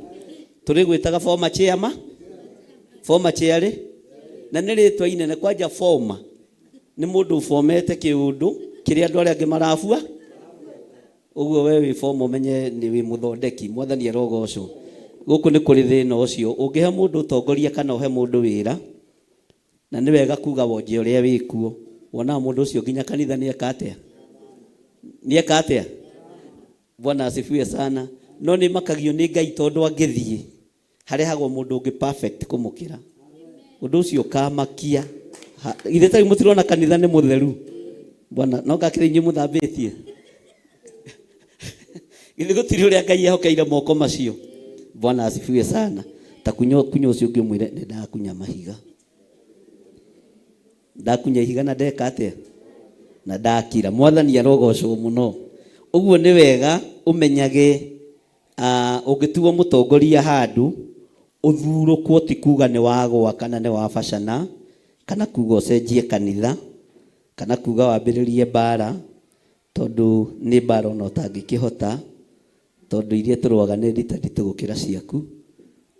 Tũrĩgwĩtaga former chairman? Former chair rĩ? Na nĩ rĩtwa inene kwanja former. Nĩ mũndũ ũbomete kĩũndũ kĩrĩa andũ arĩa angĩ marabua. Ũguo we wĩ former ũmenye nĩ wĩ mũthondeki. Mwathani arogocwo. Gũkũ nĩ kũrĩ thĩna ũcio. Ũngĩhe mũndũ ũtongoria kana ũhe mũndũ wĩra, na nĩ wega kuga wonje ũrĩa wĩkuo, wonaga mũndũ ũcio nginya kanitha nĩ eka atĩa? Nĩ eka atĩa? Bwana asifiwe sana. No nĩ makagio nĩ Ngai tondũ angĩthiĩ harehagwo mũndũ ũngĩ perfect kũmũkĩra. Ũndũ ũcio ũkamakia. Githĩ tarĩu mũtirona kanitha nĩ mũtheru? Bwana, no ngakĩrĩ inyuĩ mũthambĩtie. Githĩ gũtirĩ ũrĩa Ngai ehokeire moko macio? Bwana asifiwe sana. Ta kunya kunya ũcio ũngĩ ũmwĩre nĩ ndakunya mahiga. Ndakunya ihiga na ndeka atĩa? Na ndakira. Mwathani arogocwo mũno. Ũguo nĩ wega ũmenyage ũngĩtuo mũtongoria handũ, Ũthurũkwo ti kuga nĩ wagwa kana nĩ wabacana, kana kuga ũcenjie kanitha, kana kuga wambĩrĩrie mbara, tondũ nĩ mbara ona ũtangĩkĩhota, tondũ iria tũrũaga nĩ nditanditũ gũkĩra ciaku.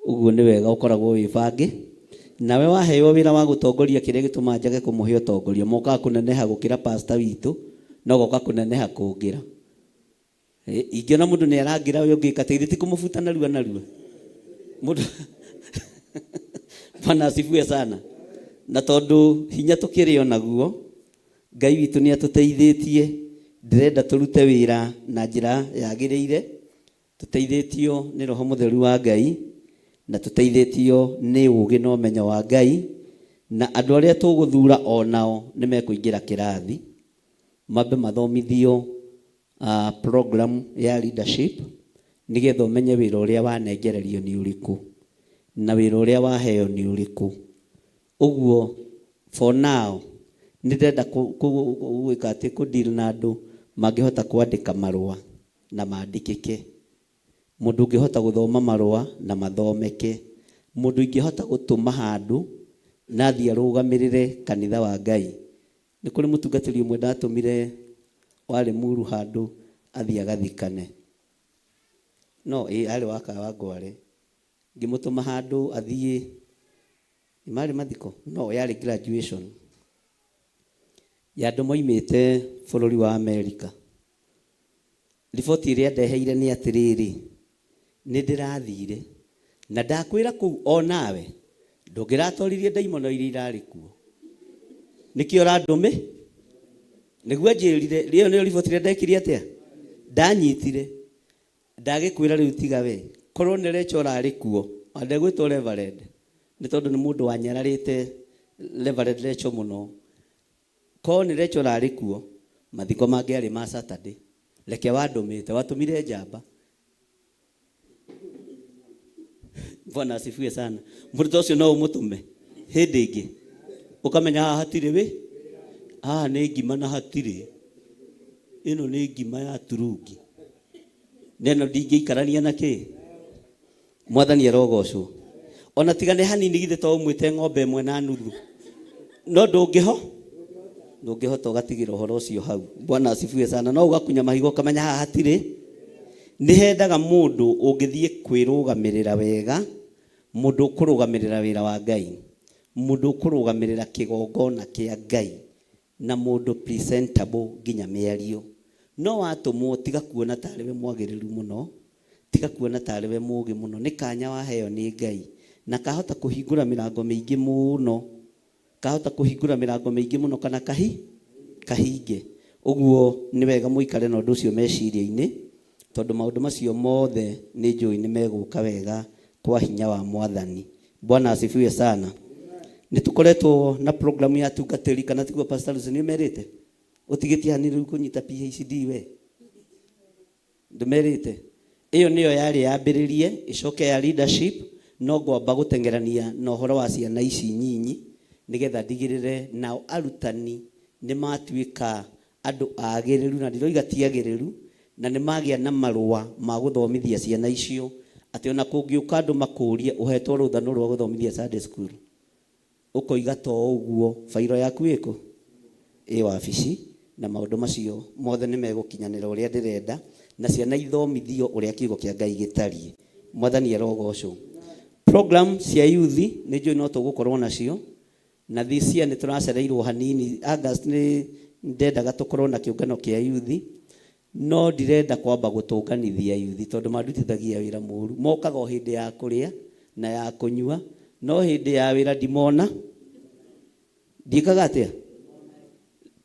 Ũguo nĩ wega ũkoragwo wĩbangĩ. Nawe waheo wĩra wa gũtongoria kĩrĩa gĩtũmaga njage kũmũhe ũtongoria, mokaga kũneneha gũkĩra pastor witũ, na ũgoka kũneneha kũngĩra. Ingĩona mũndũ nĩ arangĩra ũyũ ũngĩ kata ithe ti kũmũbuta narua narua. Mũndũ Bwana asifiwe sana. Na tondũ hinya tũkĩrĩ o naguo, Ngai witũ nĩ atũteithĩtie, ndĩrenda tũrute wĩra na njĩra yagĩrĩire, tũteithĩtio nĩ Roho Mũtheru wa Ngai, na tũteithĩtio nĩ ũũgĩ na ũmenyo wa Ngai, na andũ arĩa tũgũthura o nao nĩ mekũingĩra kĩrathi, mambe mathomithio program ya leadership, nĩgetha ũmenye wĩra ũrĩa wanengererio nĩ ũrĩkũ, na wĩra ũrĩa waheo nĩ ũrĩkũ. Ũguo for now nĩ ndĩrenda gwĩka atĩ kũ deal na andũ mangĩhota kwandĩka marũa na mandĩkĩke. Mũndũ ũngĩhota gũthoma marũa na mathomeke. Mũndũ ingĩhota gũtũma handũ na athiĩ arũgamĩrĩre kanitha wa Ngai. Nĩ kũrĩ mũtungatĩri ũmwe ndatũmire warĩ muru handũ athiĩ agathikane. No ĩ arĩ wa Kawangware. Ngĩmũtũma handũ athiĩ, marĩ mathiko? No, yarĩ graduation ya andũ moimĩte bũrũri wa Amerika. Riboti ĩrĩa ndeheire nĩ atĩrĩrĩ, nĩ ndĩrathire na ndakwĩra kũu o nawe ndũngĩratoririe ndaimono iria irarĩ kuo. Nĩkĩo ũrandũmĩ? Nĩguo anjĩrire, ĩyo nĩyo riboti ĩrĩa ndekire atĩa? Ndanyitire. Ndagĩkwĩra rĩu tiga we, korwo nĩ Recho ũrarĩ kuo, ona ndegwĩtwo Reverend, nĩ tondũ nĩ mũndũ wanyararĩte Reverend Recho mũno. Korwo nĩ Recho ũrarĩ kuo, mathiko mangĩarĩ ma Saturday. Reke wandũmĩte, watũmire njamba. Bwana asifiwe sana. Mũndũ ta ũcio no ũmũtũme hĩndĩ ĩngĩ, ũkamenya haha hatirĩ wĩ, haha nĩ ngima na hatirĩ, ĩno nĩ ngima ya turungi, na ĩno ndingĩikarania na kĩ. Mwathani arogocwo. Ona tiga nĩ hanini githĩ to ũmwĩte ng'ombe ĩmwe na nuthu, no ndũngĩho ndũngĩhota ũgatigĩra ũhoro ũcio hau. Bwana asifiwe sana. No ũgakunya mahiga ũkamenya haha hatirĩ. Nĩ hendaga mũndũ ũngĩthiĩ kwĩrũgamĩrĩra wega, mũndũ ũkũrũgamĩrĩra wĩra wa Ngai, mũndũ ũkũrũgamĩrĩra kĩgongona kĩa Ngai, na mũndũ presentable nginya mĩario. No watũmwo tiga kuona tarĩ we mwagĩrĩru mũno, tiga kuona tarĩ we mũũgĩ mũno. Nĩ kanya waheo nĩ Ngai, na kahota kũhingũra mĩrango mĩingĩ mũno. Kahota kũhingũra mĩrango mĩingĩ mũno kana kahi kahinge. Ũguo nĩ wega mũikare na ũndũ ũcio meciria-inĩ, tondũ maũndũ macio mothe nĩ njũĩ nĩ megũka wega kwa hinya wa Mwathani. Bwana asifiwe sana. Nĩ tũkoretwo na program ya atungatĩri, kana tiguo Pastor Lucy nĩ ũmerĩte? Ũtigĩtie hanini rĩu kũnyita PhD we. Ndũmerĩte? Ĩyo nĩyo yarĩ yambĩrĩrie, ĩcoke ya leadership, no ngwamba gũteng'erania na ũhoro wa ciana ici nyinyi, nĩgetha ndigĩrĩre nao arutani nĩ matuĩka andũ agĩrĩru, na ndiroiga ti agĩrĩru, na nĩ magĩa na marũa ma gũthomithia ciana icio, atĩ ona kũngĩũka andũ makũrie ũhetwo rũtha nũ rwa gũthomithia Sunday school, Ũkoiga to ũguo, bairo yaku ĩkũ? Ĩ wabici, na maũndũ macio mothe nĩ megũkinyanĩra ũrĩa ndĩrenda, na ciana ithomithio ũrĩa kiugo kĩa Ngai gĩtariĩ. Mwathani arogocwo. Program cia youth nĩ njũĩ no tũgũkorwo nacio, na this year nĩ tũracereirwo hanini. August nĩ ndendaga tũkorwo na kĩũngano kĩa youth, No ndirenda kwamba gũtũnganithia yuthi tondũ mandutithagia wĩra mũru. Mokaga o hĩndĩ ya kũrĩa na ya kũnyua, no hĩndĩ ya wĩra ndimona. Ndiĩkaga atĩa?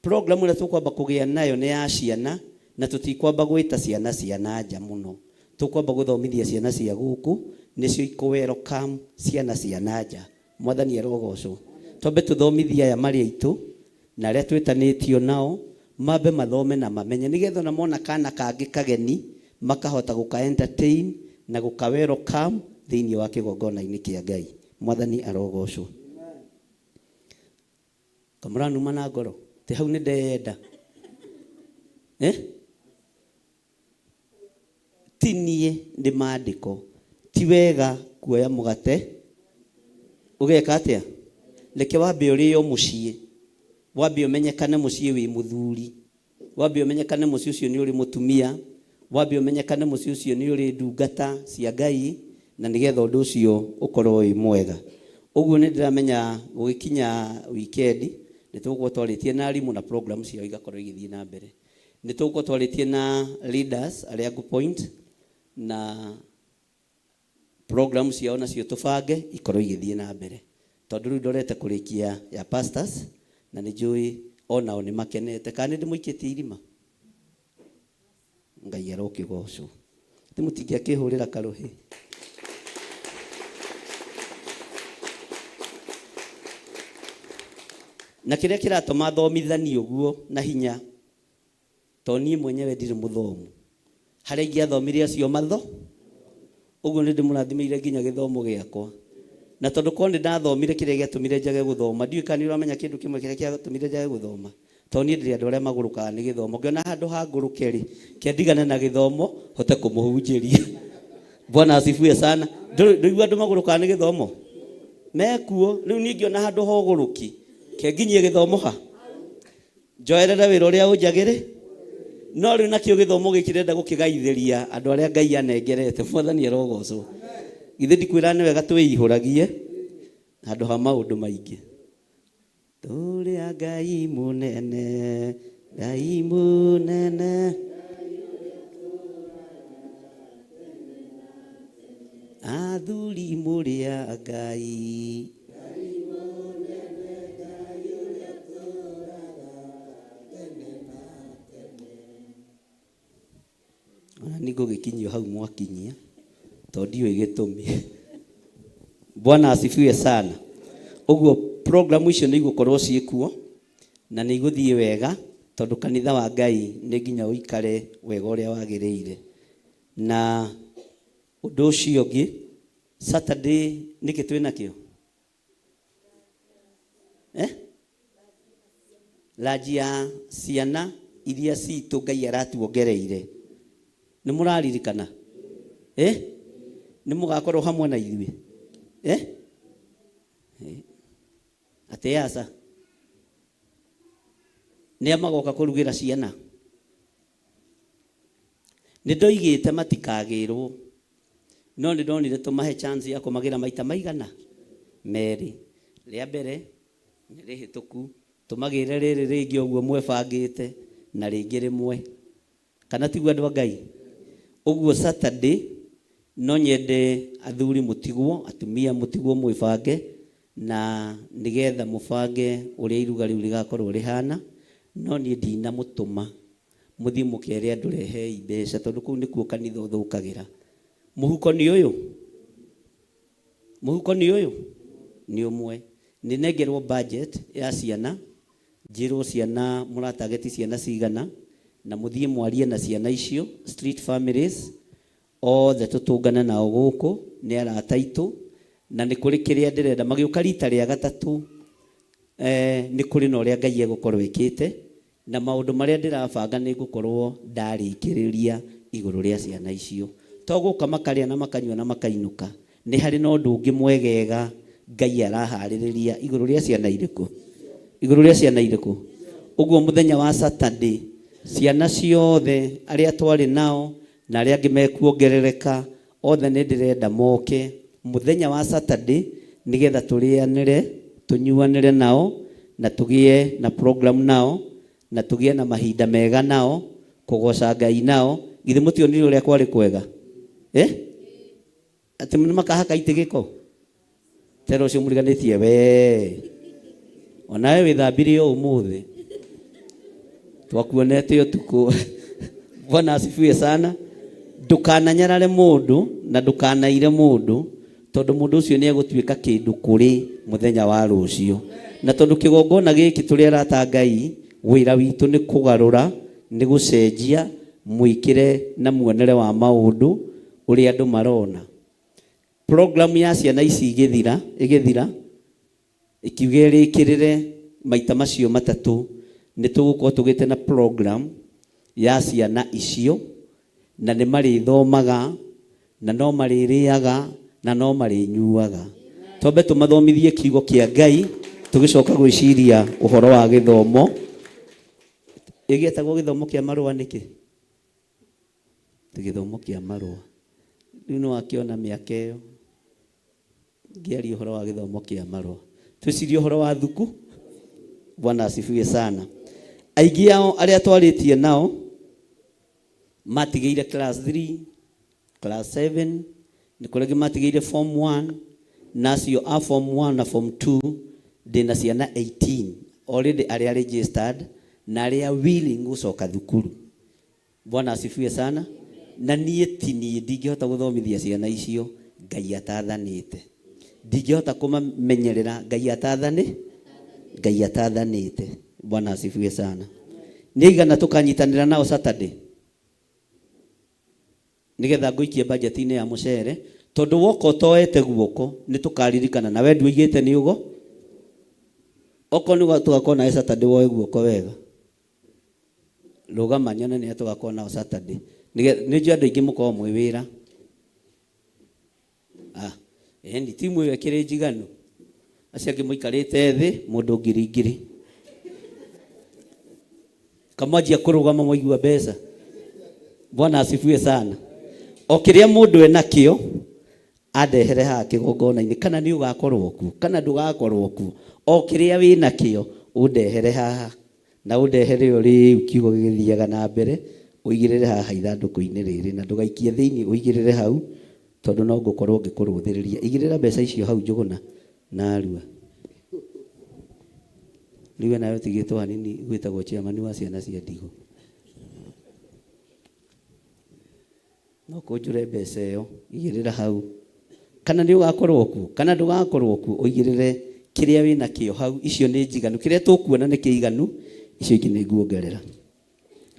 Program ĩrĩa tũkwamba kũgĩa nayo nĩ ya ciana, na tũtikwamba gwĩta ciana cia na nja mũno. Tũkwamba gũthomithia ciana cia gũkũ, nĩcio ikũ welcome ciana cia na nja. Mwathani arogocwo. Twambe tũthomithie aya marĩ aitũ na arĩa twĩtanĩtio nao, mambe mathome na mamenye, nĩgetha ona mona kana kangĩ kageni, makahota gũka entertain na gũka welcome thĩinĩ wa kĩgongona-inĩ kĩa Ngai. Mwathani arogocwo. Kamũranuma na ngoro? Ti hau nĩ ndeyenda? Eh? Ti niĩ, nĩ maandĩko. Ti wega Kuoya mũgate ũgeka atĩa? Reke wambe ũrĩo mũciĩ, wambe ũmenyekane mũciĩ wĩ mũthuri, wambe ũmenyekane mũciĩ ũcio nĩ ũrĩ mũtumia, wambe ũmenyekane mũciĩ ũcio nĩ ũrĩ ndungata cia Ngai, na nĩgetha ũndũ ũcio ũkorwo wĩ mwega. Ũguo nĩ ndĩramenya gũgĩkinya weekend nĩ tũgũkorwo twarĩtie na arimũ na program ciao igakorwo igĩthiĩ na mbere. Nĩ tũgũkorwo twarĩtie na leaders arĩa ngũ point na program ciao nacio tũbange ikorwo igĩthiĩ na mbere. Tondũ rĩu ndorete kũrĩkia ya pastors na nĩ njũĩ onao nĩ makenete. Kana nĩ ndĩmũikĩtie irima? Ngai arokĩgocwo. Ti mũtingĩakĩhũrĩra karũhĩ? Na kĩrĩa kĩratũma thomithanie ũguo na hinya, tondũ niĩ mwenyewe ndirĩ mũthomu. Harĩa ingĩathomire acio matho, ũguo nĩ ndĩmũrathimĩire nginya gĩthomo gĩakwa. Na tondũ korwo nĩ ndathomire kĩrĩa gĩatũmire njage gũthoma, ndiũĩ kana nĩ ũramenya kĩndũ kĩmwe kĩrĩa gĩatũmire njage gũthoma. Tondũ niĩ ndĩrĩ andũ arĩa magũrũkaga nĩ gĩthomo. Ngĩona handũ ha ngũrũke-rĩ, ke ndigane na gĩthomo, hote kũmũhunjĩria. Bwana asifiwe sana. Ndũigua andũ magũrũkaga nĩ gĩthomo? Mekuo. Rĩu niĩ ngĩona handũ ha ũgũrũki, ke nginyie gĩthomo ha? Njoerere wĩra ũrĩa ũnjagĩrĩ. No rĩu nakĩo gĩthomo gĩkĩ ndĩrenda gũkĩgaithĩria andũ arĩa Ngai anengerete. Mwathani arogocwo. Githĩ ndikwĩra nĩ wega twĩihũragie handũ ha maũndũ maingĩ. Tũrĩ a Ngai mũnene, Ngai mũnene. Athuri mũrĩ a Ngai. Ona niĩ ngũgĩkinyio hau mwakinyia tondũ ndiũĩ gĩtũmi. Bwana asifiwe sana. Ũguo programu icio nĩ igũkorwo ciĩkuo na nĩ igũthiĩ wega tondũ kanitha wa Ngai nĩ nginya ũikare wega ũrĩa wagĩrĩire. Na ũndũ ũcio ũngĩ, Saturday nĩkĩ twĩnakĩo? Eh? Ranji ya ciana iria citũ Ngai aratuongereire. Nĩ mũraririkana? Eh? Nĩ mũgakorwo hamwe na ithuĩ? Eh? Eh? Atĩ aca. Nĩa magoka kũrugĩra ciana? Nĩ ndoigĩte matikagĩrwo, no nĩ ndonire tũmahe chance ya kũmagĩra maita maigana? Merĩ. Rĩa mbere nĩ rĩhĩtũku, tũmagĩre rĩrĩ rĩngĩ ũguo mwebangĩte na rĩngĩ rĩmwe. Kana tiguo andũ a Ngai? Ũguo Saturday no nyende athuri mũtigwo, atumia mũtigwo mwĩbange na nĩgetha mũbange ũrĩa iruga rĩu rĩgakorwo rĩhana, no niĩ ndinamũtũma Mũthiĩ mũkere andũ rehei mbeca tondũ kũu nĩkuo kanitha ũthũkagĩra. Mũhuko nĩ ũyũ? Mũhuko nĩ ũyũ? Nĩ ũmwe. Nĩ nengerwo budget ya ciana, njĩrwo ciana mũratageti ciana cigana, na mũthiĩ mwarie na ciana icio, street families, othe tũtũngane nao gũkũ, nĩ arata aitũ, na nĩ kũrĩ kĩrĩa ndĩrenda. Magĩũka rita rĩa gatatũ, nĩ kũrĩ na ũrĩa Ngai egũkorwo ekĩte, Na maũndũ marĩa ndĩrabanga nĩ ngũkorũo ndarĩkĩrĩria igũrũ rĩa ciana icio. To gũka makarĩa na makanyua na makainũka. Nĩ harĩ na ũndũ ũngĩ mwegega Ngai araharĩrĩria igũrũ rĩa ciana irĩkũ? Igũrũ rĩa ciana irĩkũ? Ũguo mũthenya wa Saturday, ciana ciothe, arĩa twarĩ nao na arĩa angĩ mekuongerereka, othe nĩ ndĩrenda moke mũthenya wa Saturday nĩgetha tũrĩanĩre, tũnyuanĩre nao, na tũgĩe na program nao, na tũgĩe na mahinda mega nao, kũgoca Ngai nao. Githĩ mũtionire ũrĩa kwarĩ kwega? Eh? Atĩ nĩ makahaka itĩ gĩko? Tera ũcio mũriganĩtie we. Onawe wĩthambire o ũmũthĩ. Twakuonete ũtukũ. Bwana asifiwe sana. Ndũkananyarare mũndũ na ndũkanaire mũndũ tondũ mũndũ ũcio nĩ egũtuĩka kĩndũ kũrĩ mũthenya wa rũciũ. Na tondũ kĩgongona gĩkĩ tũrĩ arata a Ngai, wĩra witũ nĩ kũgarũra, nĩ gũcenjia mwĩkĩre na muonere wa maũndũ ũrĩa andũ marona. Program ya ciana ici igĩthira, ĩgĩthira, ĩkiuga ĩrĩkĩrĩre maita macio matatũ, nĩ tũgũkorwo tũgĩte na program ya ciana icio, na nĩ marĩthomaga, na no marĩrĩaga, Na no marĩnyuaga. Twambe tũmathomithie kiugo kĩa Ngai, tũgĩcoka gwĩciria ũhoro wa gĩthomo. Ĩgĩtagwo gĩthomo kĩa marũa nĩkĩ? Ti gĩthomo kĩa marũa. Rĩu nĩ wakĩona mĩaka ĩyo ngĩaria ũhoro wa gĩthomo kĩa marũa. Twĩcirie ũhoro wa thuku. Bwana asifiwe sana. Aingĩ ao arĩa twarĩtie nao matigĩire class 3, class 7, nĩ kũrĩ angĩ matigĩire form 1, na acio a form 1 na form 2 ndĩna ciana 18 already arĩa registered na arĩa willing gũcoka thukuru. Bwana asifiwe sana. Na niĩ ti niĩ ndingĩhota gũthomithia ciana icio Ngai atathanĩte. Ndingĩhota kũmamenyerera Ngai atathanĩ Ngai atathanĩte. Bwana asifiwe sana. Nĩ aigana tũkanyitanĩra nao Saturday nĩgetha ngũikie budget-inĩ ya mũcere, tondũ woka ũtoete guoko nĩ tũkaririkana na we nduoigĩte nĩ ũgo. Okorwo nĩ tũgakorwo nawe Saturday woe guoko wega. Rũgama nyone nĩ tũgakorwo nao Saturday. Nĩ njũĩ andũ aingĩ mũkoragwo mwĩ wĩra. Ah, ĩni timu ĩyo ĩkĩrĩ njiganu. Acio angĩ mũikarĩte thĩ mũndũ ngiri ngiri. Kamwanjia kũrũgama mwaigua mbeca. Bwana asifiwe sana. O kĩrĩa mũndũ enakĩo andehere haha kĩgongona-inĩ, kana nĩ ũgakorwo kuo kana ndũgakorwo kuo, o kĩrĩa wĩ nakĩo ũndehere haha na ũndehere o rĩu kiugo gĩgĩthiaga na mbere, ũigĩrĩre haha ithandũkũ-inĩ rĩrĩ na ndũgaikie thĩinĩ, ũigĩrĩre hau tondũ no ngũkorwo ngĩkũrũthĩrĩria. Igĩrĩra mbeca icio hau Njũgũna narua. Rĩu we nawe ũtigĩtwo hanini gwĩtagwo chairman wa ciana cia ndigwa. No kũnjũre mbeca ĩyo, igĩrĩra hau. Kana nĩ ũgakorwo kuo, kana ndũgakorwo kuo, ũigĩrĩre kĩrĩa wĩ nakĩo hau, icio nĩ njiganu. Kĩrĩa tũkuona nĩ kĩiganu, icio ingĩ nĩ nguongerera.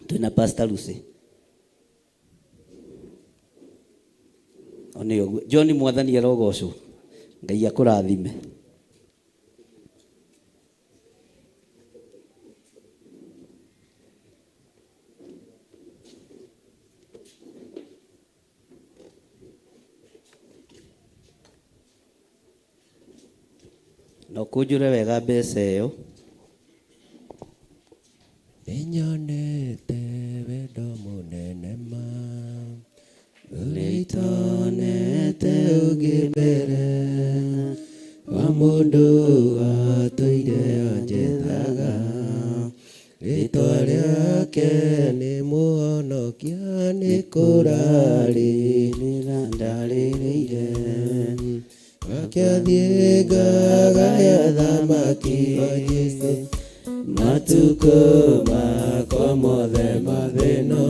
Twĩna Pastor Lucy. O nĩ ũguo. John mwathani arogocwo. Ngai akũrathime. Na ũkũnjũre wega mbeca ĩyo. Nĩnyonete wendo mũnene ma, ũrĩa itonete ũngĩ mbere, wa mũndũ watũire anjethaga. Rĩtwa rĩake nĩ Mũhonokia, nĩ kũrarĩrĩra ndarĩrĩire. Akĩathiĩ ngagaya thamaki o Jesũ, matukũ makwa mothe ma thĩ-ĩno.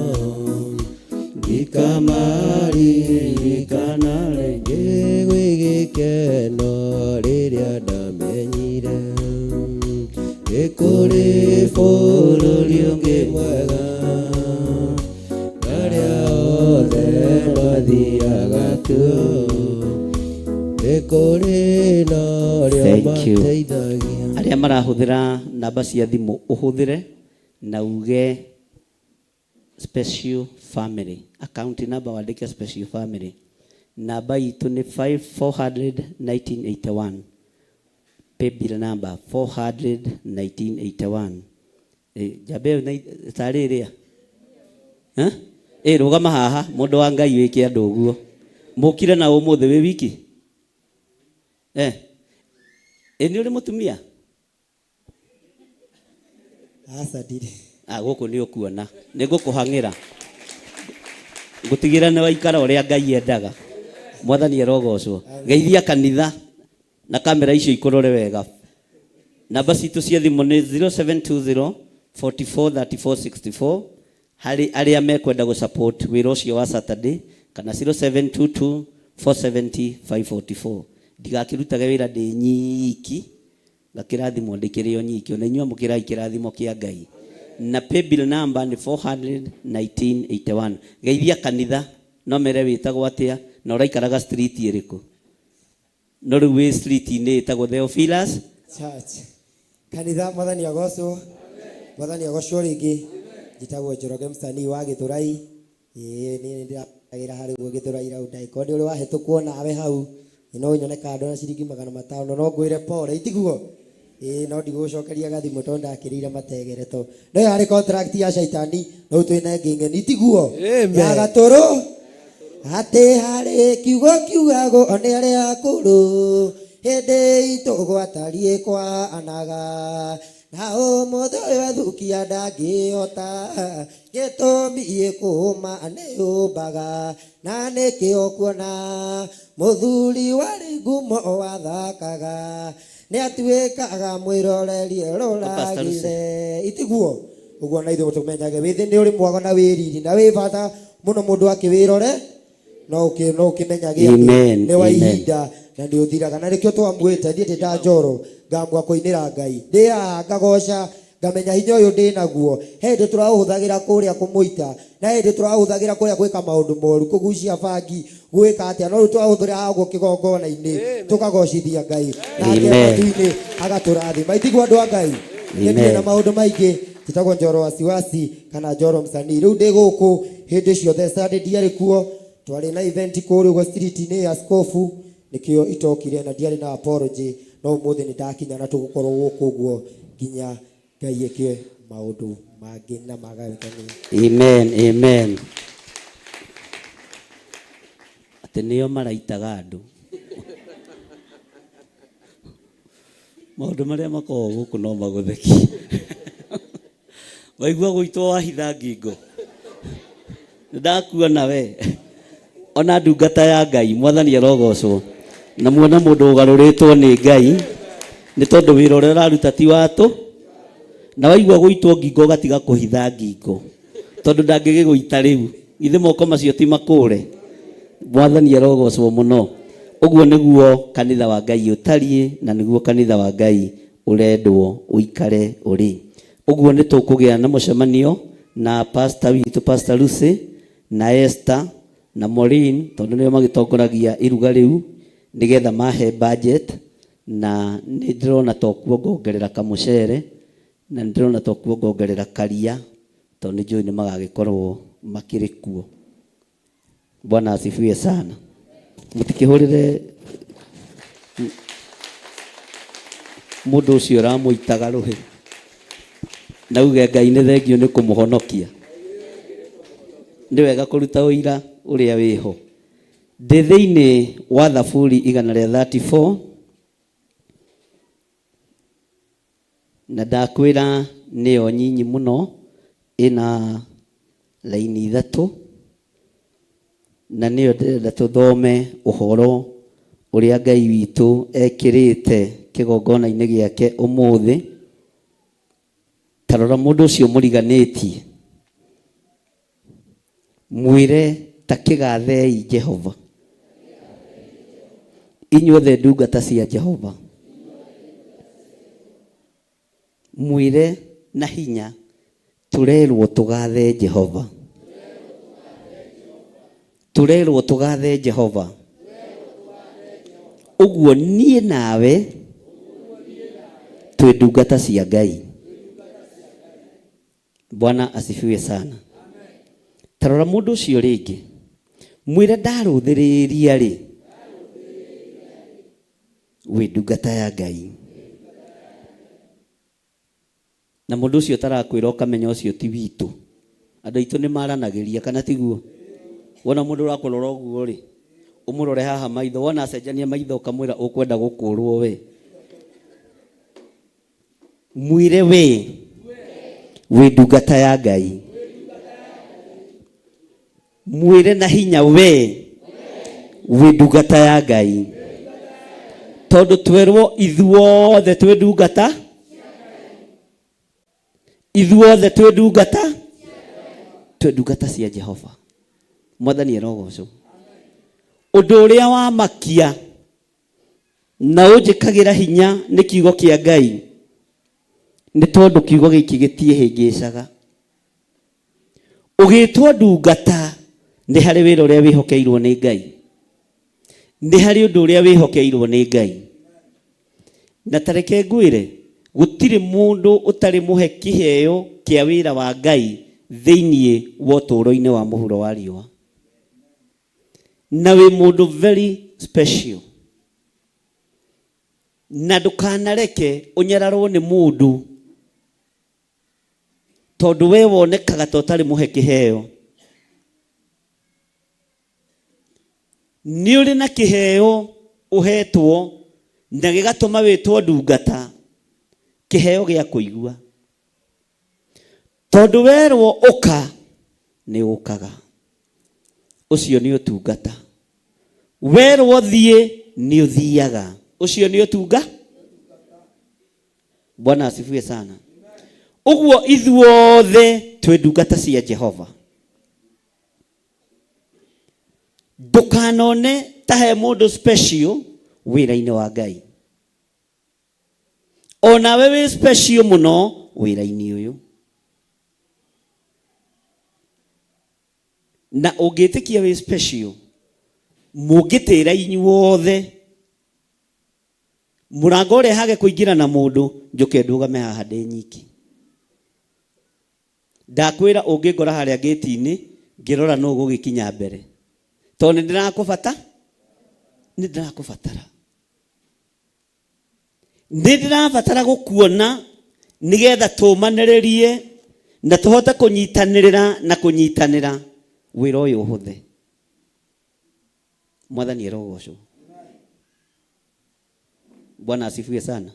Ndikamaririkana rĩngĩ gwĩ gĩkeno rĩrĩa ndamenyire. Nĩ kũrĩ bũrũri ũngĩ mwega, arĩa othe mathiaga kuo. Nĩ kũrĩ na arĩa Thank you. mateithagia. Arĩa marahũthĩra namba cia thimũ ũhũthĩre na uge special family. Account number wandĩke special family. Namba itũ nĩ 5400 1981. Paybill number 400 1981. Njamba ĩyo tarĩ ĩrĩa? Rũgama haha mũndũ wa Ngai wĩke andũ ũguo. Mũkire na ũmũthĩ wĩ wiki? Nĩ ũrĩ mũtumia? Aca ndirĩ. Gũkũ nĩ ũkuona. Nĩ ngũkũhang'ĩra. Ngũtigĩra nĩ waikara ũrĩa Ngai endaga. Mwathani arogocwo. Geithia kanitha na kamera icio ikũrore wega. Namba citũ cia thimũ nĩ 0720 44 34 64 harĩ arĩa mekwenda gũ support wĩra ũcio wa Saturday, kana 0722 470 544. Ndigakĩrutage wĩra ndĩ nyiki, ngakĩrathimwo ndĩkĩrĩ o nyiki, ona inyuĩ amũkĩrai kĩrathimo kĩa Ngai. Na paybill number nĩ 41981. Geithia kanitha, no mere wĩtagwo atĩa na ũraikaraga street ĩrĩkũ. No rĩu wĩ street-inĩ ĩtagwo Theophilus Church. Kanitha mwathani agocwo. Mwathani agocwo rĩngĩ. Njĩtagwo Njoroge msanii wa Gĩthũrai. Ĩĩ niĩ nĩndĩragĩra harĩ ũguo Gĩthũrai rau ndagĩkorwo nĩ ũrĩ wahĩtũkwo nawe hau. No nyone kando na ciringi 500, no ngwĩre pole, itiguo? Ĩĩ, no ndigũcokeria gathimũ tondũ ndakĩrĩire mategere to. No yarĩ contract ya caitani, no twĩna ĩngĩ ng'eni, itiguo? Amen. Ya gatũrũ. Atĩ harĩ kiugo kiugagwo nĩ arĩa akũrũ, hĩndĩ itũ gwatariĩ kwa anaga. Na ũmũthĩ ũyũ ethukia ndangĩhota, gĩtũmi ĩkũma nĩ yũmbaga. Na nĩkĩo kuona mũthuri warĩ ngumo wathakaga, nĩ atuĩkaga mwĩroreri rũragire. Itiguo? Ũguo na ithuĩ tũmenyage wĩthĩ nĩ ũrĩ mwago na wĩ riri na wĩ bata mũno mũndũ akĩwĩrore, no ũkĩmenyage atĩ Amen, nĩ wa amen. ihinda na nĩ ũthiraga. Na nĩkĩo twamwĩte, niĩ ndĩ ta Njoro, ngamua kũinĩra Ngai. Ndĩ haha ngagoca, ngamenya hinya ũyũ ndĩ naguo. He hĩndĩ tũraũhũthagĩra kũrĩa kũmũita, na he hĩndĩ tũraũhũthagĩra kũrĩa gwĩka maũndũ moru, kũgucia bangi, gwĩka atĩa. No rĩu tũraũhũthĩra haha ũguo kĩgongona-inĩ, tũkagocithia Ngai. Nake Amen. matu-inĩ agatũrathima. Itiguo andũ a Ngai? Niĩ ndirĩ na Amen. maũndũ maingĩ, njĩtagwo Njoro Wasiwasi kana Njoro Msanii. Rĩu ndĩ gũkũ hĩndĩ ciothe, Sunday ndiarĩ kuo, twarĩ na event kũrĩa ũguo street-inĩ ya Askofu, nĩkĩo itokire na ndiarĩ na apology, no ũmũthĩ nĩ ndakinya na tũgũkorwo gũkũ ũguo nginya Ngai eke maũndũ mangĩ na magagĩkenia. Amen, amen. Atĩ nĩo maraitaga andũ. Maũndũ marĩa makoragwo gũkũ no magũthekie. Waigua gũitwo wahitha ngingo. Nĩndakuona we. Ona ndungata ya Ngai, Mwathani arogocwo. Na muona mũndũ ũgarũrĩtwo nĩ Ngai, nĩ tondũ wĩra ũrĩa ũraruta ti watũ. Na waigua gũitwo ngingo ũgatiga kũhitha ngingo. Tondũ ndangĩgĩgũita rĩu. Githĩ moko macio ti makũre. Mwathani arogocwo mũno. Ũguo nĩguo kanitha wa Ngai ũtariĩ, na nĩguo kanitha wa Ngai ũrendwo ũikare ũrĩ. Ũguo nĩ tũkũgĩa na mũcemanio na pastor witũ, Pastor Lucy, na Esther, na Maureen, tondũ nĩo magĩtongoragia iruga rĩu, nĩgetha mahe budget, na nĩ ndĩrona to kuongongerera kamũcere, na nĩ ndĩrona to kuongongerera karia, tondũ nĩ njũĩ nĩ magagĩkorwo makĩrĩ kuo. Bwana asifiwe sana. Mũtikĩhũrĩre mũndũ ũcio ũramũitaga rũhĩ na uge Ngai nĩ thengio nĩ kũmũhonokia. Nĩ wega kũruta ũira ũrĩa wĩho. Ndĩ thĩinĩ wa Thaburi 134 na ndakwĩra nĩyo nyinyi mũno, ĩna laini 3, na nĩyo ndĩrenda tũthome ũhoro ũrĩa Ngai witũ ekĩrĩte kĩgongona-inĩ gĩake ũmũthĩ. Ta rora mũndũ ũcio mũriganĩtie, mwĩre ta kĩgathei Jehova, inyuothe ndungata cia Jehova. Mwĩre na hinya, tũrerwo tũgathe Jehova. Tũrerwo tũgathe Jehova. Ũguo niĩ nawe twĩ ndungata cia Ngai. Bwana asifiwe sana. Ta rora mũndũ ũcio rĩngĩ, mwĩre ndarũthĩrĩria rĩ, wĩ ndungata ya Ngai. Na mũndũ ũcio ũtarakwĩra ũkamenya ũcio ti witũ. Andũ aitũ nĩ maranagĩria kana tiguo? Wona mũndũ ũrakũrora ũguo rĩ, ũmũrore haha maitho, wona acenjania maitho ũkamwĩra ũkwenda gũkũrwo we. Mwĩre we wĩ ndungata ya Ngai. Mwĩre na hinya we wĩ ndungata ya Ngai. Tondũ twerwo ithuothe twĩ ndungata, ithuothe twĩ ndungata, twĩ ndungata cia Jehova. Mwathani arogocwo. Ũndũ ũrĩa wamakia na ũnjĩkagĩra hinya nĩ kiugo kĩa Ngai, nĩ tondũ kiugo gĩkĩ gĩtiĩhĩngĩcaga. Ũgĩtwo ndungata nĩ harĩ wĩra ũrĩa wĩhokeirwo nĩ Ngai, nĩ harĩ ũndũ ũrĩa wĩhokeirwo nĩ Ngai. Na ta reke ngwĩre, gũtirĩ mũndũ ũtarĩ mũhe kĩheo kĩa wĩra wa Ngai thĩinĩ wa ũtũũro-inĩ wa mũhuro wa riũa. Na wĩ mũndũ very special. Na ndũkanareke ũnyararwo nĩ mũndũ tondũ we wonekaga ta ũtarĩ mũhe kĩheo. Nĩ ũrĩ na kĩheo ũhetwo na gĩgatũma wĩtwo ndungata, kĩheo gĩa kũigua. Tondũ werwo ũka nĩ ũkaga, ũcio nĩ ũtungata. Werwo thiĩ nĩ ũthiaga, ũcio nĩ ũtunga. Bwana asifiwe sana. Ũguo ithuothe twĩ ndungata cia Jehova. Ndũkanone ta he mũndũ special wĩra-inĩ wa Ngai. Onawe wĩ special mũno wĩra-inĩ ũyũ. Na ũngĩtĩkia wĩ special, mũngĩtĩra inyuothe mũrango ũrĩa hage kũingĩra na mũndũ, njũke ndũgame haha ndĩ nyiki. Ndakwĩra ũngĩngora harĩa gate-inĩ ngĩrora nũ ũgũgĩkinya mbere, tondũ nĩ ndĩrakũbata, nĩ ndĩrakũbatara. Nĩ ndĩrabatara gũkuona nĩgetha tũmanĩrĩrie na tũhote kũnyitanĩrĩra na kũnyitanĩra wĩra ũyũ ũhũthe. Mwathani arogocwo. Bwana asifiwe sana.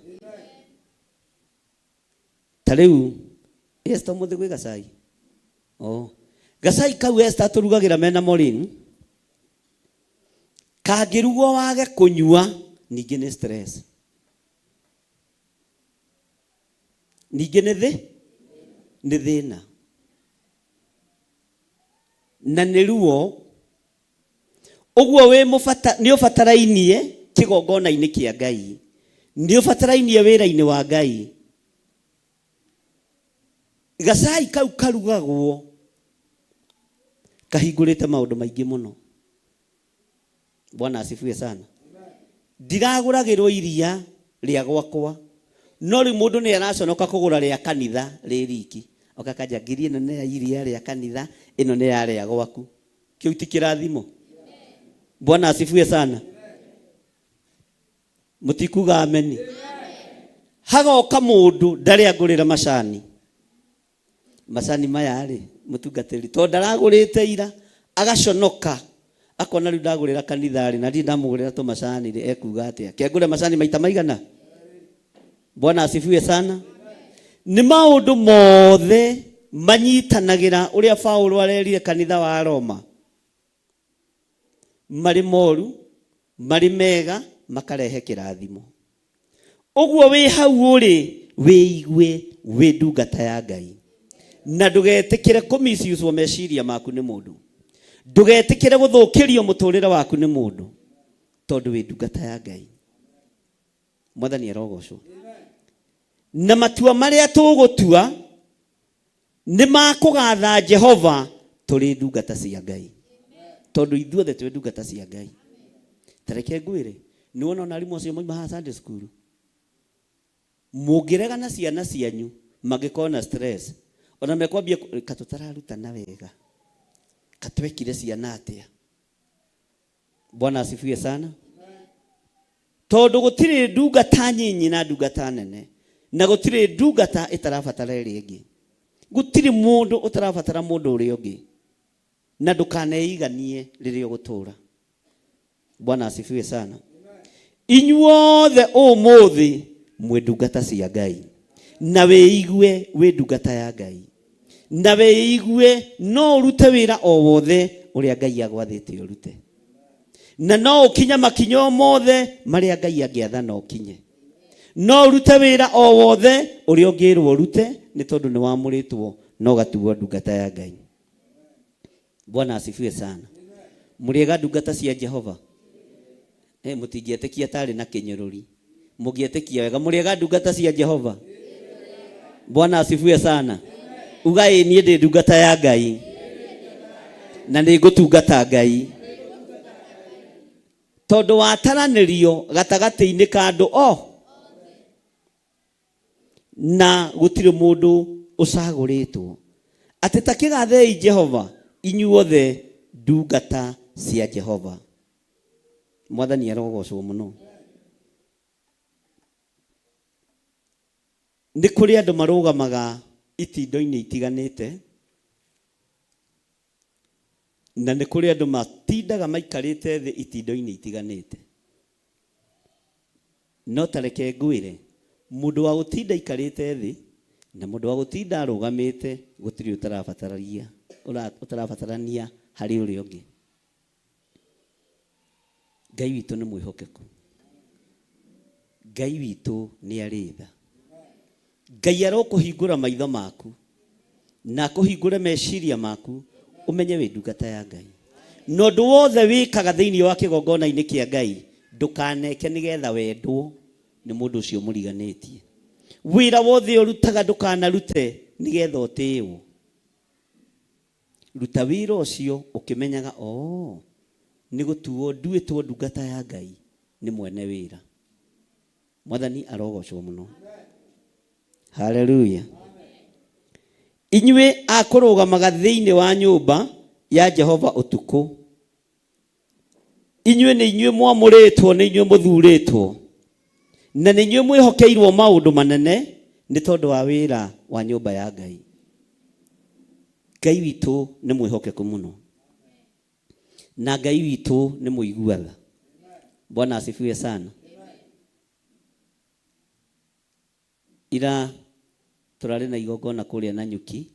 Ta rĩu Esther ũmũthĩ gwĩ gacai. Oh. Gacai kau Esther atũrugagĩra mena Maureen kangĩrugwo wage kũnyua ningĩ nĩ stress. Ningĩ nĩ thĩ nĩ thĩna na nĩ ruo. Ũguo wĩ mũbata nĩ ũbatarainie kĩgongona-inĩ kĩa Ngai, nĩ ũbatarainie wĩra-inĩ wa Ngai. Gacai kau karugagwo kahingũrĩte maũndũ maingĩ mũno. Bwana asifiwe sana. Ndiragũragĩrwo iria rĩa gwakwa, no rĩu mũndũ nĩ araconoka kũgũra rĩa kanitha rĩ riki. Ũgakanja ngiri ĩno nĩ ya iria rĩa kanitha, ĩno nĩ ya rĩa gwaku. Kĩu ti kĩrathimo? Bwana asifiwe sana. Mũtikuga ameni? Hagoka mũndũ ndarĩ angũrĩra macani. Macani maya rĩ, mũtungatĩri, tondũ ndaragũrĩte ira, agaconoka, akona rĩu ndagũrĩra kanitha rĩ, na ndirĩ ndamũgũrĩra tũmacani rĩ, ekuga atĩa? Kengũre macani maita maigana? Bwana asifiwe sana. Nĩ maũndũ mothe manyitanagĩra ũrĩa Paulo arerire kanitha wa Roma, marĩ moru, marĩ mega, makarehe kĩrathimo. Ũguo wĩ hau ũrĩ, wĩigue wĩ ndungata ya Ngai, na ndũgetĩkĩre kũmiciucwo meciria maku nĩ mũndũ, ndũgetĩkĩre gũthũkĩrio mũtũrĩre waku nĩ mũndũ, tondũ wĩ ndungata ya Ngai. Mwathani arogocwo. Na matua marĩa tũgũtua nĩ makũgatha Jehova tũrĩ ndungata cia Ngai, tondũ ithuothe twĩ ndungata cia Ngai. Ta reke ngwĩre, nĩ wona ona arimũ acio moima haha Sunday school, mũngĩrega na ciana cianyu mangĩkorwo na stress, ona mekwambia ka tũtararutana wega, ka twekire ciana atĩa. Bwana asifiwe sana. Tondũ gũtirĩ ndungata nyinyi na ndungata nene, na gũtirĩ ndungata ĩtarabatara ĩrĩa ĩngĩ. Gũtirĩ mũndũ ũtarabatara mũndũ ũrĩa ũngĩ, na ndũkaneiganie rĩrĩa ũgũtũra. Bwana asifiwe sana. Inyuothe ũmũthĩ mwĩ ndungata cia Ngai, na wĩigue wĩ ndungata ya Ngai, na wĩigue no ũrute wĩra o wothe ũrĩa Ngai agwathĩte ũrute, na no ũkinye makinya o mothe marĩa Ngai angĩathana ũkinye. No ũrute wĩra o wothe ũrĩa ũngĩrwo ũrute, nĩ tondũ nĩ wamũrĩtwo na ũgatuo ndungata ya Ngai. Bwana asifiwe sana. Mũrĩega ndungata cia Jehova? Eh, mũtingĩetĩkia tarĩ na kĩnyũrũri. Mũngĩetĩkia wega. Mũrĩega ndungata cia Jehova? Bwana asifiwe sana. Uga ĩ niĩ ndĩ ndungata ya Ngai na nĩ ngũtungata Ngai, tondũ wataranĩrio gatagatĩ-inĩ ka andũ o na gũtirĩ mũndũ ũcagũrĩtwo. Atĩ ta kĩgathei Jehova inyuothe ndungata cia Jehova. Mwathani arogocwo mũno. Nĩ kũrĩ andũ marũgamaga itindo-inĩ itiganĩte, na nĩ kũrĩ andũ matindaga maikarĩte thĩ itindo-inĩ itiganĩte. No ta reke ngwĩre, mũndũ wa gũtinda aikarĩte thĩ na mũndũ wa gũtinda arũgamĩte gũtirĩ ũtarabatarania ũtarabatarania harĩ ũrĩa ũngĩ. Ngai witũ nĩ mwĩhokeku. Ngai witũ nĩ arĩ tha. Ngai arokũhingũra maitho maku na akũhingũre meciria maku ũmenye wĩ ndungata ya Ngai. Na ũndũ wothe wĩkaga thĩinĩ wa kĩgongona-inĩ kĩa Ngai ndũkaneke nĩgetha wendwo nĩ mũndũ ũcio mũriganĩtie. Wĩra wothe ũrutaga ndũkanarute nĩgetha ũtĩĩwo. Ruta wĩra ũcio ũkĩmenyaga oo nĩ gũtuo nduĩtwo ndungata ya Ngai nĩ mwene wĩra. Mwathani arogocwo mũno. Haleluya. Inyuĩ a kũrũgamaga thĩinĩ wa nyũmba ya Jehova ũtukũ, inyuĩ nĩ inyuĩ mwamũrĩtwo, nĩ inyuĩ mũthurĩtwo, na nĩ inyuĩ mwĩhokeirwo maũndũ manene nĩ tondũ wa wĩra wa nyũmba ya Ngai. Ngai witũ nĩ mwĩhokeku mũno, na Ngai witũ nĩ mũigua tha. Bwana asifiwe sana. Ira tũrarĩ na igongona kũrĩa Nanyuki,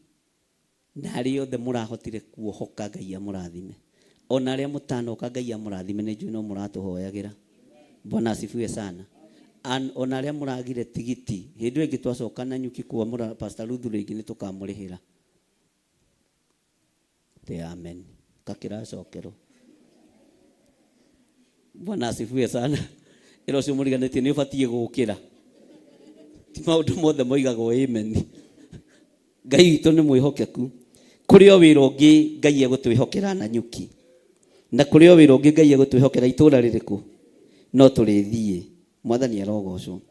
na arĩa othe mũrahotire kuohoka Ngai amũrathime. Ona arĩa mũtanoka Ngai amũrathime, nĩ njũĩ no mũratũhoyagĩra. Bwana asifiwe sana. An, ona arĩa mũragire tigiti, hĩndĩ ĩyo ĩngĩ twacoka Nanyuki kwamũra Pastor Ruth rĩngĩ nĩ tũkamũrĩhĩra. Te amen. Kakĩracokerwo. Bwana asifiwe sana. Ĩra ũcio mũriganĩtie nĩ ũbatiĩ gũkĩra. Ti maũndũ mothe moigagwo amen. Ngai witũ nĩ mwĩhokeku. Kũrĩ o wĩra ũngĩ Ngai egũtwĩhokera na nyuki. Na kũrĩ o wĩra ũngĩ Ngai egũtwĩhokera itũũra rĩrĩkũ. No tũrĩthiĩ. Mwathani arogocwo.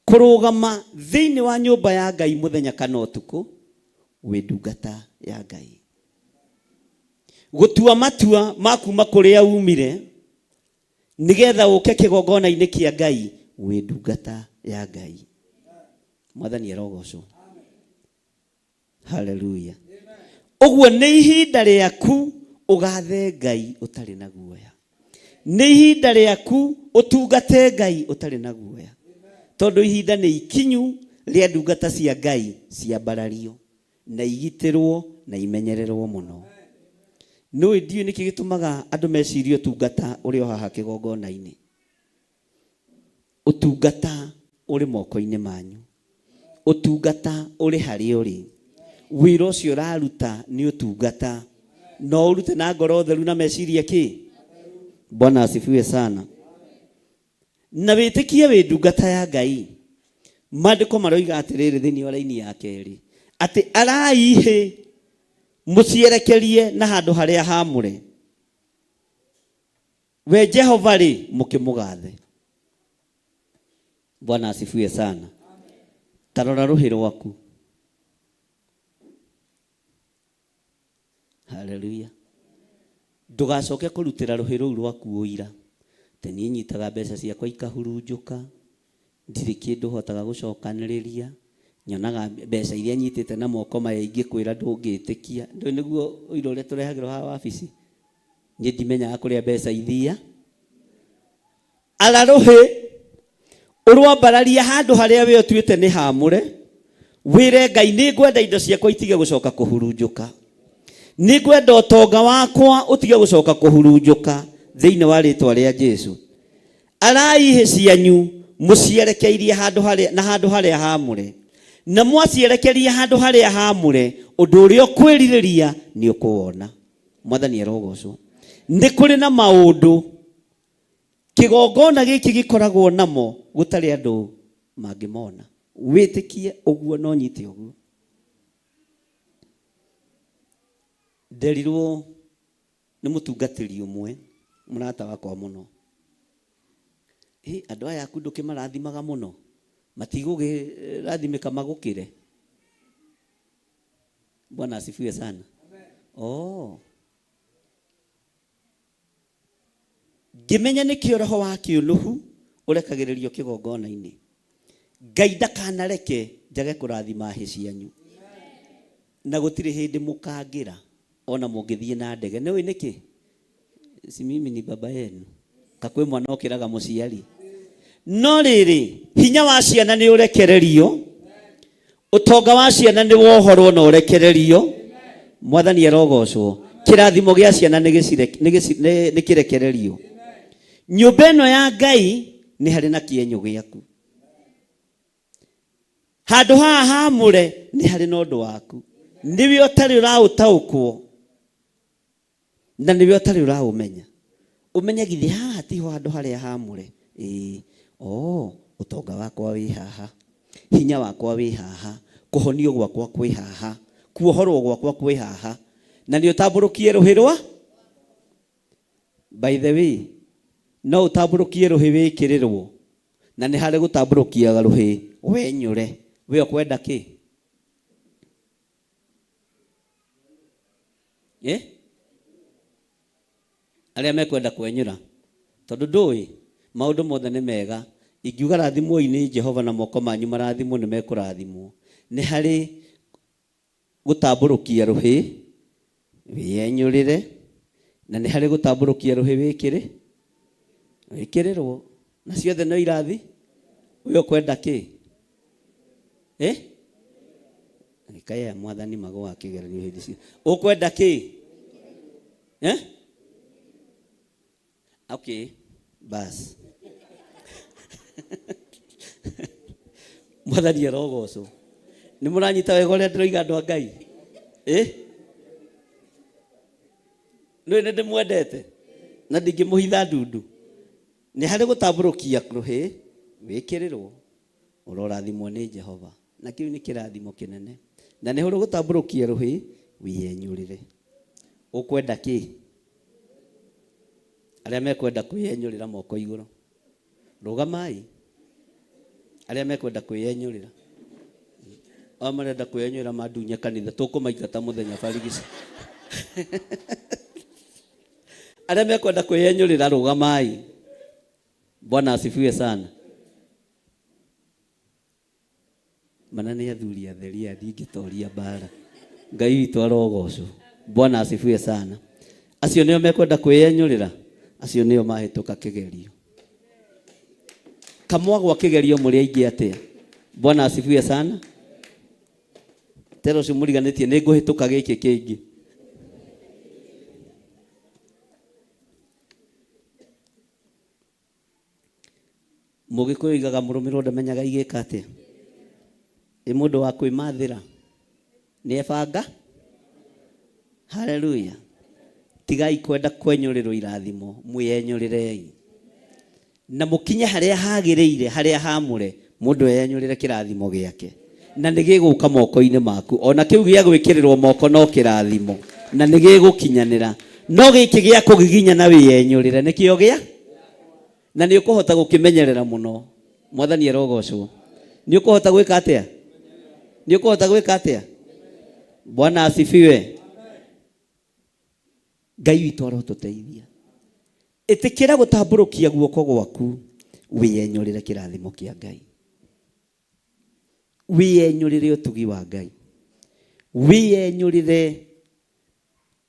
Kũrũgama thĩinĩ wa nyũmba ya Ngai mũthenya kana ũtukũ, wĩ ndungata ya Ngai. Gũtua matua ma kuma kũrĩa umire nĩgetha ũke kĩgongona-inĩ kĩa Ngai, wĩ ndungata ya Ngai. Mwathani arogocwo. Haleluya. Ũguo nĩ ihinda rĩaku ũgathe Ngai ũtarĩ na guoya. Nĩ ihinda rĩaku ũtungate Ngai ũtarĩ na guoya. Tondũ ihinda nĩ ikinyu rĩa ndungata cia Ngai ciambarario na igitĩrwo na imenyererwo mũno. Nĩũĩ ndiũĩ nĩkĩ gĩtũmaga andũ mecirie ũtungata ũrĩ o haha kĩgongona-inĩ. Ũtungata ũrĩ moko-inĩ manyu. Ũtungata ũrĩ harĩa ũrĩ. Wĩra ũcio ũraruta nĩ ũtungata. No ũrute na ngoro theru na meciria kĩ? Bwana asifiwe sana. Na wĩtĩkie wĩ ndungata ya Ngai. Maandĩko maroiga atĩrĩrĩ thĩinĩ wa raini ya kerĩ atĩ arai hĩ mũcierekerie na handũ harĩa haamũre. We Jehova-rĩ, mũkĩmũgathe. Bwana asifiwe sana. Ta rora rũhĩ rwaku. Haleluya. Ndũgacoke kũrutĩra rũhĩ rũu rwaku ũira. Atĩ niĩ nyitaga mbeca ciakwa ikahurunjũka, ndirĩ kĩndũ hotaga gũcokanĩrĩria, nyonaga mbeca iria nyitĩte na moko maya ingĩkwĩra ndũngĩtĩkia. Ndũĩ nĩguo ũira ũrĩa tũrehagĩrwo haha wabici? Niĩ ndimenyaga kũrĩa mbeca ithia. Ara rũhĩ ũrwambararia handũ harĩa we ũtuĩte nĩ hamũre, wĩre Ngai nĩ ngwenda indo ciakwa itige gũcoka kũhurunjũka. Nĩ ngwenda ũtonga wakwa ũtige gũcoka kũhurunjũka thĩinĩ wa rĩtwa rĩa Jesu. Arai hĩ cianyu mũcierekeirie handũ harĩa na handũ harĩa hamũre. Na mwacierekeria handũ harĩa hamũre, ũndũ ũrĩa ũkwĩrirĩria nĩ ũkũwona. Mwathani arogocwo. Nĩ kũrĩ na maũndũ kĩgongona gĩkĩ gĩkoragwo namo gũtarĩ andũ mangĩmona. Wĩtĩkie ũguo na ũnyite ũguo. Nderirwo nĩ mũtungatĩri ũmwe mũrata wakwa mũno. Ĩ andũ aya aku ndũkĩmarathimaga mũno, matigũgĩrathimĩka magũkĩre. Bwana asifiwe sana. Oh. Ngĩmenya nĩkĩo roho wa kĩũnũhu ũrekagĩrĩrio kĩgongona-inĩ. Ngai ndakanareke njage kũrathima hĩ cianyu. Na gũtirĩ hĩndĩ mũkangĩra ona mũngĩthiĩ na ndege. Nĩ ũĩ nĩkĩ? Si mimi ni baba yenu. Ka kwĩ mwana ũkĩraga mũciari. No rĩrĩ, hinya wa ciana nĩ ũrekererio, ũtonga wa ciana nĩ wohorwo na ũrekererio. Mwathani arogocwo. Kĩrathimo gĩa ciana nĩ kĩrekererio. Nyũmba ĩno ya Ngai nĩ harĩ na kĩenyũ gĩaku. Handũ haha hamũre nĩ harĩ na ũndũ waku. Nĩwe ũtarĩ ũraũtaũkwo na nĩwe ũtarĩ ũraũmenya. Ũmenye githĩ haha tiho handũ harĩa hamũre. Ĩĩ, oo, ũtonga wakwa wĩ haha, hinya wakwa wĩ haha, kũhonio gwakwa kwĩ haha, kuohorwo gwakwa kwĩ haha. Na nĩ ũtambũrũkie rũhĩ rwa By the way, no ũtambũrũkie rũhĩ wĩkĩrĩrwo, na nĩ harĩ gũtambũrũkia rũhĩ wenyũre. We ũkwenda kĩ? Eh? Arĩa mekwenda kwenyũra, tondũ ndũĩ maũndũ mothe nĩ mega. Ingiuga rathimwoi nĩ Jehova na moko manyu marathimwo nĩ mekũrathimwo. Nĩ harĩ gũtambũrũkia rũhĩ wĩyenyũrĩre, na nĩ harĩ gũtambũrũkia rũhĩ wĩkĩrĩ wĩkĩrĩrwo, na ciothe no irathi. We ũkwenda kĩ? Eh? Kaya mwathani magũa kĩgeranio hĩndĩ ciothe. Ũkwenda kĩ? Eh? Okay, bas. Mwathani arogocwo. Nĩ mũranyita wega ũrĩa ndĩroiga andũ a Ngai? Eh? Nĩ nĩ ndĩmwendete na ndingĩmũhitha ndundu. Nĩ harĩ gũtambũrũkia rũhĩ wĩkĩrĩrwo ũrorathimwo nĩ Jehova. Na kĩu nĩ kĩrathimo kĩnene. Na nĩ harĩ gũtambũrũkia rũhĩ wĩyenyũrĩre. Ũkwenda kĩ? Arĩa mekwenda kwĩyenyũrĩra moko igũrũ. Rũgamai. Arĩa mekwenda kwĩyenyũrĩra. Aya marenda kwĩyenyũrĩra mandunye kanitha tũkũmaingata mũthenya barigici. Arĩa mekwenda kwĩyenyũrĩra rũgamai. Bwana asifiwe sana. Mana nĩ athuri atheri aya ndingĩtoria mbara. Ngai witũ arogocwo. Bwana asifiwe sana. Acio nĩo mekwenda kwĩyenyũrĩra, acio nĩo mahĩtũka kĩgerio. Kamwagwa kĩgerio mũrĩ aingĩ atĩa? Bwana asifiwe sana. Tera ũcio mũriganĩtie nĩ ngũhĩtũka gĩkĩ kĩngĩ. Mũgĩkũyũ oigaga mũrũmĩrwo ndamenyaga igĩka atĩa. Ĩ mũndũ wa kwĩmathĩra nĩ ebanga. Haleluya. Tigai kwenda kwenyũrĩrwo irathimo, mwĩyenyũrĩrei. Na mũkinye harĩa hagĩrĩire, harĩa hamũre, mũndũ eyenyũrĩre kĩrathimo gĩake. Na nĩ gĩgũka moko-inĩ maku. Ona kĩu gĩa gwĩkĩrĩrwo moko no kĩrathimo. Na nĩ gĩgũkinyanĩra. No gĩkĩ gĩa kũgiginyana wĩyenyũrĩre nĩkĩo gĩa na nĩ ũkũhota gũkĩmenyerera mũno. Mwathani arogocwo. Nĩ ũkũhota gwĩka atĩa? Nĩ ũkũhota gwĩka atĩa? Bwana asifiwe. Ngai witũ arotũteithia. Ĩtĩkĩra gũtambũrũkia guoko gwaku wĩyenyũrĩre kĩrathimo kĩa Ngai. Wĩyenyũrĩre ũtugi wa Ngai. Wĩyenyũrĩre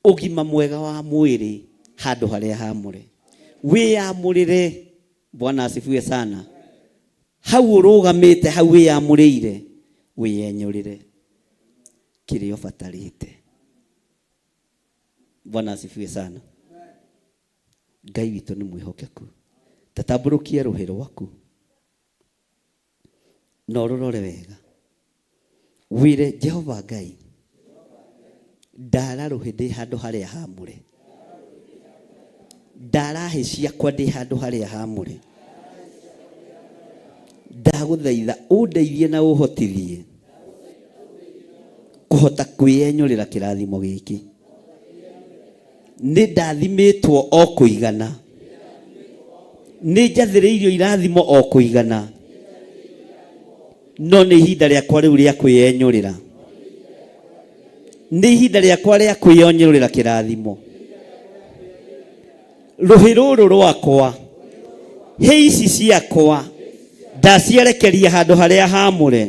ũgima mwega wa mwĩrĩ handũ harĩa hamũre. Wĩyamũrĩre. Bwana asifiwe sana. Hau ũrũgamĩte hau wĩyamũrĩire, wĩyenyũrĩre kĩrĩa ũbatarĩte. Bwana asifiwe sana. Ngai witũ nĩ mwĩhokeku. Tatambũrũkia rũhĩ rwaku na ũrũrore wega, wĩre Jehova Ngai, ndara rũhĩ ndĩ handũ harĩa hamũre, ndara hĩ ciakwa ndĩ handũ harĩa hamũre, ndagũthaitha ũndeithie na ũhotithie kũhota kwĩyenyũrĩra kĩrathimo gĩkĩ. Nĩ ndathimĩtwo o kũigana, nĩ njathĩrĩirio irathimo o kũigana, no nĩ ihinda rĩakwa rĩu rĩa kwĩyenyũrĩra. Nĩ ihinda rĩakwa rĩa kwĩyenyũrĩra kĩrathimo. Rũhĩ rũrũ rwakwa, hĩ ici ciakwa, Ndacierekeria handũ harĩa haamũre,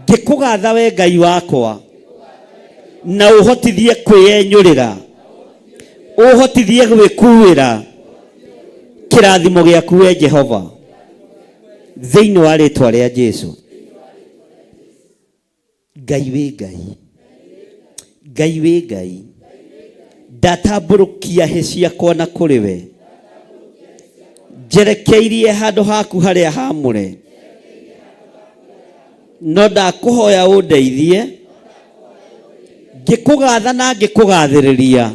ngĩkũgatha we Ngai wakwa, na ũhotithie kwĩyenyũrĩra, ũhotithie gwĩkuĩra kĩrathimo gĩaku we Jehova, thĩinĩ wa rĩtwa rĩa Jesu. Ngai wĩ Ngai, Ngai wĩ Ngai, ndatambũrũkia hĩ ciakwa na kũrĩ we, njerekeirie handũ haku harĩa haamũre, no ndakũhoya ũndeithie, ngĩkũgatha na ngĩkũgathĩrĩria,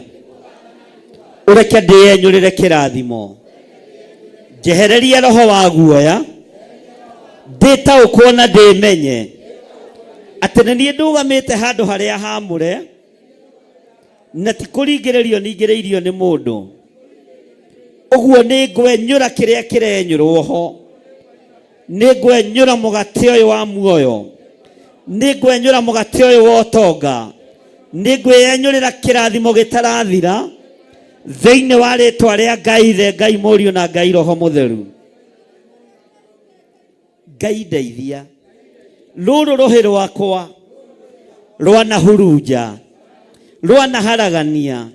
ũreke ndĩyenyũrĩre kĩrathimo, njehererie roho wa guoya, ndĩtaũkwo na ndĩmenye atĩ nĩ niĩ ndũgamĩte handũ harĩa haamũre, na ti kũringĩrĩrio ningĩrĩirio nĩ mũndũ. Ũguo nĩ ngwenyũra kĩrĩa kĩrenyũrwo ho, nĩ ngwenyũra mũgate ũyũ wa muoyo, nĩ ngwenyũra mũgate ũyũ wa ũtonga, nĩ ngwĩyenyũrĩra kĩrathimo gĩtarathira thĩinĩ wa rĩtwa rĩa Ngai Ithe, Ngai Mũriũ na Ngai Roho Mũtheru. Ngai ndeithia, rũrũ rũhĩ rwakwa rwanahurunja, rwanaharagania,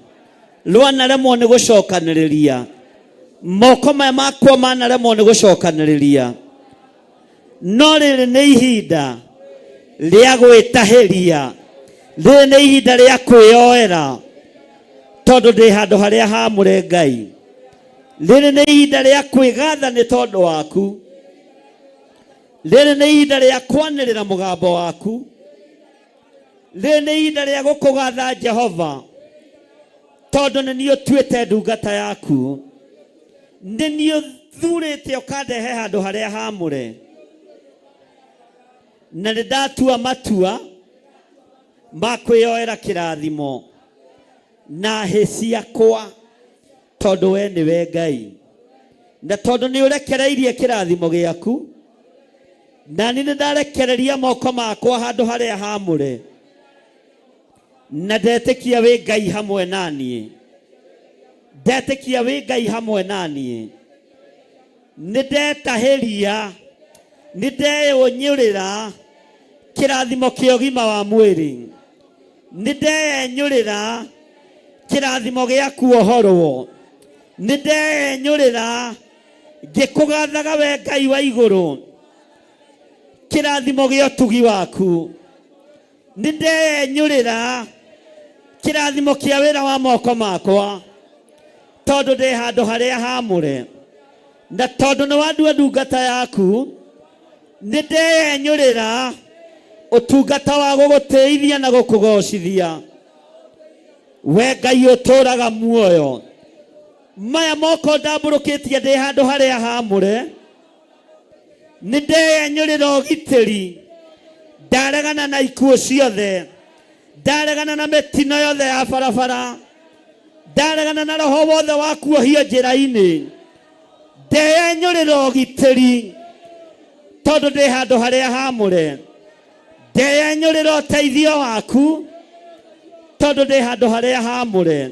rwanaremwo nĩ gũcokanĩrĩria, moko maya makwa manaremwo nĩ gũcokanĩrĩria, no rĩrĩ nĩ ihinda rĩa gwĩtahĩria, rĩrĩ nĩ ihinda rĩa kwĩyoera, tondũ ndĩ handũ harĩa haamũre Ngai. Rĩrĩ nĩ ihinda rĩa kwĩgatha nĩ tondũ waku. Rĩrĩ nĩ ihinda rĩa kwanĩrĩra mũgambo waku. Rĩrĩ nĩ ihinda rĩa gũkũgatha Jehova, tondũ nĩ niĩ ũtuĩte ndungata yaku. Nĩ niĩ ũthurĩte ũkandehe handũ harĩa haamũre. Na nĩ ndatua matua ma kwĩyoera kĩrathimo na hĩ ciakwa, tondũ we nĩwe Ngai, na tondũ nĩ ũrekereirie kĩrathimo gĩaku, na niĩ nĩ ndarekereria moko makwa handũ harĩa haamũre, na ndetĩkia wĩ Ngai hamwe na niĩ, ndetĩkia wĩ Ngai hamwe na niĩ, nĩ ndetahĩria, nĩ ndeyũnyũrĩra kĩrathimo kĩa ũgima wa mwĩrĩ, nĩ ndeyenyũrĩra kĩrathimo gĩa kuohorwo, nĩ ndeyenyũrĩra ngĩkũgathaga we Ngai wa igũrũ kĩrathimo gĩa ũtugi waku, nĩ ndeyenyũrĩra kĩrathimo kĩa wĩra wa moko makwa, tondũ ndĩ handũ harĩa haamũre, na tondũ nĩ wandua ndungata yaku, nĩ ndeyenyũrĩra ũtungata wa gũgũtĩithia na gũkũgocithia, we Ngai ũtũũraga muoyo. Maya moko ndambũrũkĩtie ndĩ handũ harĩa haamũre, nĩ ndeyenyũrĩra ũgitĩri, ndaregana na ikuũ ciothe, ndaregana na mĩtino yothe ya barabara, ndaregana na roho wothe wa kuohio njĩra-inĩ, ndeyenyũrĩra ũgitĩri tondũ ndĩ handũ harĩa haamũre, ndeyenyũrĩra ũteithio waku tondũ ndĩ handũ harĩa haamũre,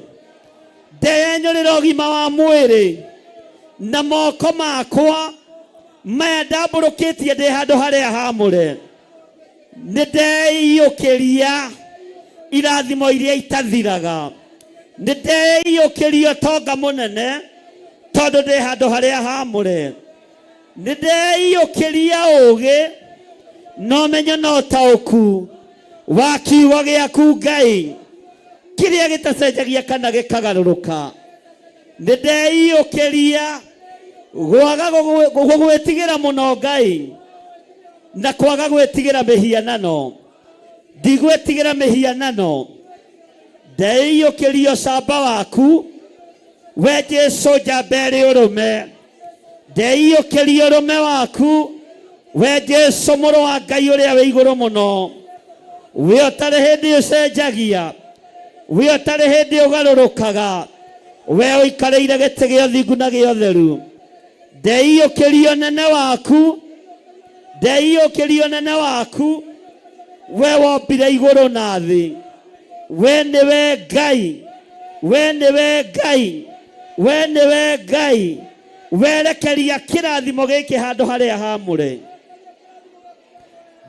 ndeyenyũrĩra ũgima wa mwĩrĩ na moko makwa maya ndambũrũkĩtie ndĩ handũ harĩa haamũre, nĩ ndeiyũkĩria irathimo iria itathiraga, nĩ ndeiyũkĩria ũtonga mũnene tondũ ndĩ handũ harĩa haamũre, nĩ ndeiyũkĩria ũũgĩ na ũmenyo na ũtaũku wa kiugo gĩaku Ngai, kĩrĩa gĩtacenjagia kana gĩkagarũrũka. Nĩ ndeiyũkĩria gwaga gũgwĩtigĩra mũno Ngai na kwaga gwĩtigĩra mĩhianano. Ndigwĩtigĩra mĩhianano, ndeiyũkĩria ũcamba waku we Jesu njamba ĩrĩ ũrũme, ndeiyũkĩria ũrũme waku we Jesu mũrũ wa Ngai ũrĩa wĩ igũrũ mũno, we ũtarĩ hĩndĩ ũcenjagia, we ũtarĩ hĩndĩ ũgarũrũkaga, we ũikarĩire gĩtĩ gĩa ũthingu na gĩa ũtheru. Ndeiyũkĩria ũnene waku, ndeiyũkĩria ũnene waku, we wombire igũrũ na thĩ, we nĩwe Ngai, we nĩwe Ngai, we nĩwe Ngai. Werekeria kĩrathimo gĩkĩ handũ harĩa hamũre.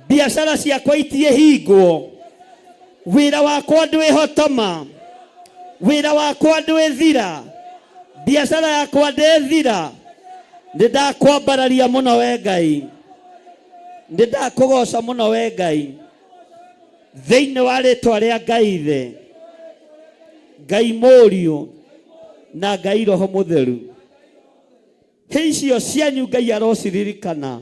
Biacara ciakwa itiĩhingwo, wĩra wakwa ndwĩhotoma, wĩra wakwa ndwĩthira, biacara yakwa ndĩthira. Nĩ ndakwambararia mũno we Ngai, nĩ ndakũgoca mũno we Ngai, thĩinĩ wa rĩtwa rĩa Ngai Ithe, Ngai Mũriũ na Ngai Roho Mũtheru. Hĩ icio cianyu Ngai arociririkana.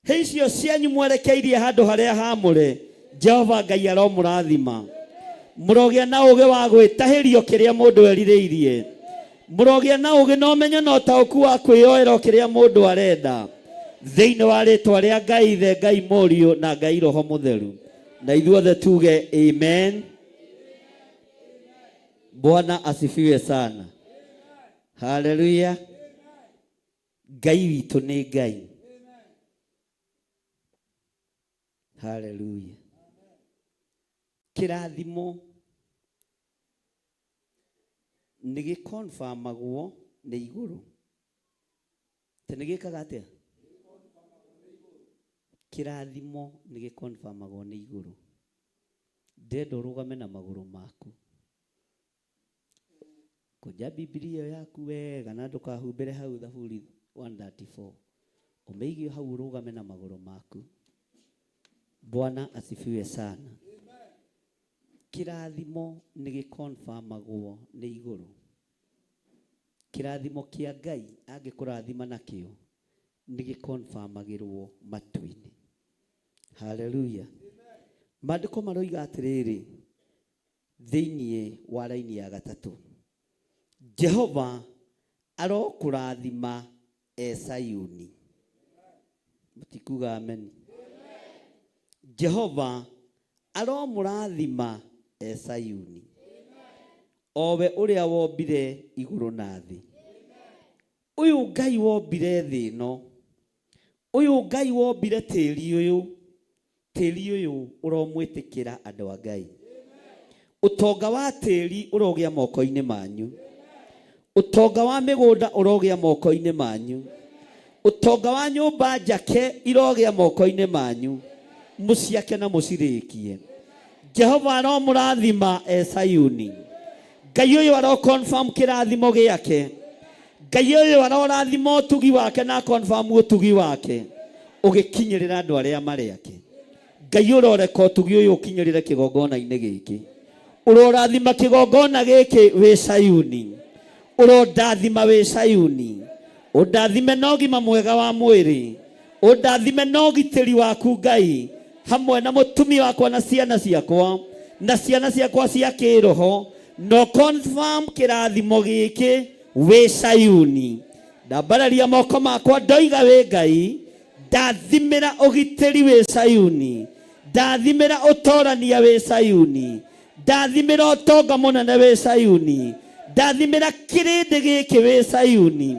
Hĩ icio cianyu mwerekeirie handũ harĩa hamũre, Jehova Ngai aromũrathima. Mũrogĩa na ũũgĩ wa gwĩtahĩrio kĩrĩa mũndũ erirĩirie. Mũrogĩa na ũũgĩ na ũmenyo na ũtaũku wa kwĩyoera o kĩrĩa mũndũ arenda. Thĩinĩ wa rĩtwa rĩa Ngai Ithe, Ngai Mũriũ na Ngai Roho Mũtheru. Na ithuothe tuge amen. Bwana asifiwe sana. Haleluya. Ngai witũ nĩ Ngai. Haleluya. Kĩrathimo nĩ gĩkonfamagwo nĩ igũrũ. Atĩ nĩ gĩkaga atĩa? Kĩrathimo nĩ gĩkonfamagwo nĩ igũrũ. Ndĩrenda ũrũgame na magũrũ maku. Kũnja Bibilia ĩyo yaku wega na ndũkahumbĩre hau Thaburi 134. Ũmĩige hau ũrũgame na magũrũ maku. Bwana asifiwe sana. Kĩrathimo nĩ gĩkonfamagwo nĩ igũrũ. Kĩrathimo kĩa Ngai angĩkũrathima nakĩo nĩ gĩkonfamagĩrwo matu-inĩ. Haleluya. Maandĩko maroiga atĩrĩrĩ, thĩinĩ wa raini ya gatatũ, Jehova arokũrathima e Sayuni. Mũtikuga ameni. Jehova aromũrathima e Sayuni, o we ũrĩa wombire igũrũ na thĩ. Ũyũ Ngai wombire thĩ ĩno, ũyũ Ngai wombire tĩri ũyũ, tĩri ũyũ ũromwĩtĩkĩra andũ a Ngai. Ũtonga wa tĩri ũrogĩa moko-inĩ manyu. Ũtonga wa mĩgũnda ũrogĩa moko-inĩ manyu. Ũtonga wa nyũmba njake irogĩa moko-inĩ manyu. Mũciake na mũcirĩkie. Jehova aromũrathima e Sayuni. Ngai ũyũ aro confirm kĩrathimo gĩake. Ngai ũyũ arorathima ũtugi wake na confirm ũtugi wake ũgĩkinyĩrĩra andũ arĩa marĩ ake. Ngai ũroreka ũtugi ũyũ ũkinyĩrĩre kĩgongona-inĩ gĩkĩ. Ũrorathima kĩgongona gĩkĩ wĩ Sayuni. Ũrondathima wĩ Sayuni. Ũndathime na ũgima mwega wa mwĩrĩ. Ũndathime na ũgitĩri waku Ngai, hamwe na mũtumia wakwa na ciana ciakwa, na ciana ciakwa cia kĩroho, na confirm kĩrathimo gĩkĩ wĩ Sayuni. Ndambararia moko makwa ndoiga wĩ Ngai, ndathimĩra ũgitĩri wĩ Sayuni, ndathimĩra ũtorania wĩ Sayuni, ndathimĩra ũtonga mũnene wĩ Sayuni, ndathimĩra kĩrĩndĩ gĩkĩ wĩ Sayuni,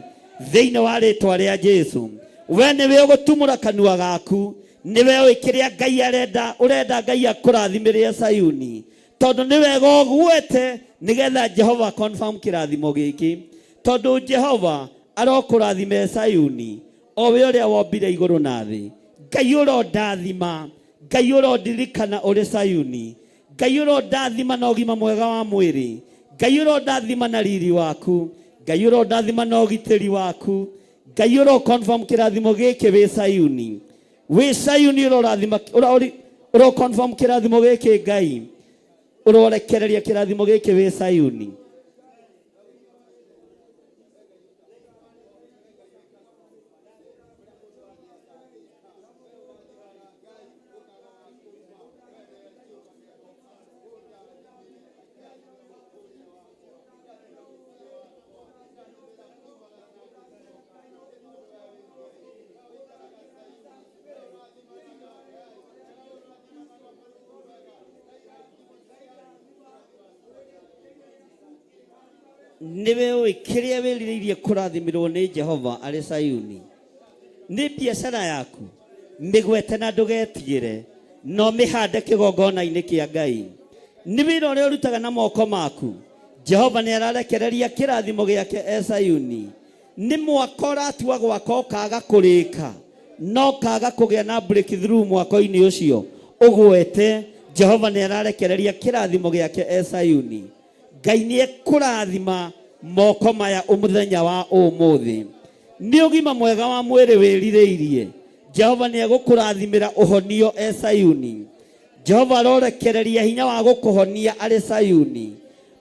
thĩinĩ wa rĩtwa rĩa Jesu. We nĩwe ũgũtumũra kanua gaku, nĩwe ũĩ kĩrĩa Ngai arenda, ũrenda Ngai akũrathimĩre Sayuni, tondũ nĩ wega ũgwete nĩgetha Jehova confirm kĩrathimo gĩkĩ, tondũ Jehova arokũrathima Sayuni, o we ũrĩa wombire igũrũ na thĩ. Ngai ũrondathima, Ngai ũrondirikana ũrĩ Sayuni, Ngai ũrondathima na ũgima mwega wa mwĩrĩ, Ngai ũrondathima na riri waku, Ngai ũrondathima na ũgitĩri waku, Ngai ũro confirm kĩrathimo gĩkĩ wĩ Sayuni, wĩ Sayuni ũrorathima, ũro confirm kĩrathimo gĩkĩ Ngai, ũrorekereria kĩrathimo gĩkĩ wĩ Sayuni. Nĩwe ũĩ kĩrĩa wĩrirĩirie kũrathimirwo nĩ Jehova arĩ Sayuni. Nĩ biacara yaku, mĩgwete na ndũgetigĩre, no mĩhande kĩgongona-inĩ kĩa Ngai. Nĩ wĩra ũrĩa ũrutaga na moko maku, Jehova nĩ ararekereria kĩrathimo gĩake e Sayuni. Nĩ mwaka ũratua gwaka ũkaga kũrĩka no kaga kũgĩa na breakthrough mwako-inĩ ũcio ũgwete. Jehova nĩ ararekereria kĩrathimo gĩake e Sayuni. Ngai nĩ ekũrathima moko maya mũthenya wa ũmũthĩ. Nĩ ũgima mwega wa mwĩrĩ wĩrirĩirie, Jehova nĩ egũkũrathimĩra ũhonio e Sayuni. Jehova arorekereria hinya wa gũkũhonia arĩ Sayuni.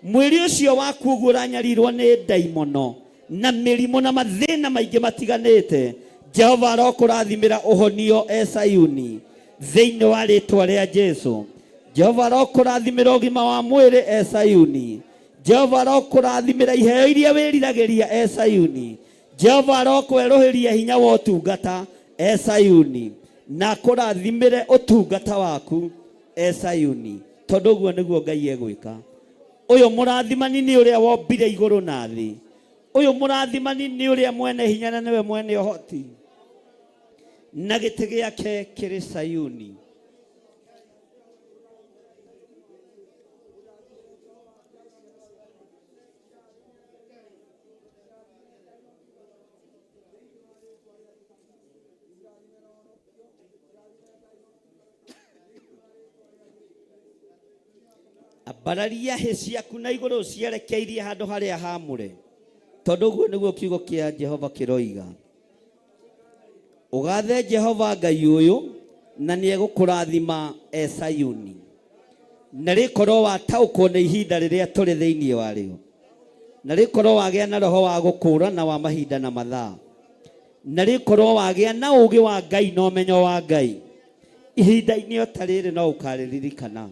Mwĩrĩ ũcio waku ũguo ũranyarirwo nĩ ndaimono na mĩrimũ na mathĩna maingĩ matiganĩte, Jehova arokũrathimĩra ũhonio e Sayuni thĩinĩ wa rĩtwa rĩa Jesu. Jehova arokũrathimĩra ũgima wa mwĩrĩ e Sayuni. Jehova arokũrathimĩra iheo iria wĩriragĩria e Sayuni. Jehova arokwerũhĩria hinya wa ũtungata e Sayuni, na akũrathimĩre ũtungata waku e Sayuni, tondũ ũguo nĩguo Ngai egwĩka. Ũyũ mũrathimani nĩ ũrĩa wombire igũrũ na thĩ. Ũyũ mũrathimani nĩ ũrĩa mwene hinya na nĩwe mwene ũhoti, na gĩtĩ gĩake kĩrĩ Sayuni. Ambararia hĩ ciaku na igũrũ cierekeirie handũ harĩa haamũre, tondũ ũguo nĩguo kiugo kĩa Jehova kĩroiga. Ũgathe Jehova Ngai ũyũ, na nĩ egũkũrathima e Sayuni. Na rĩkorwo wataũkwo nĩ ihinda rĩrĩa tũrĩ thĩinĩ warĩo, na rĩkorwo wagĩa na roho wa gũkũũrana wa mahinda na mathaa, na rĩkorwo wagĩa na ũũgĩ wa Ngai na ũmenyo wa Ngai, ihinda-inĩ o ta rĩrĩ no ũkarĩririkana.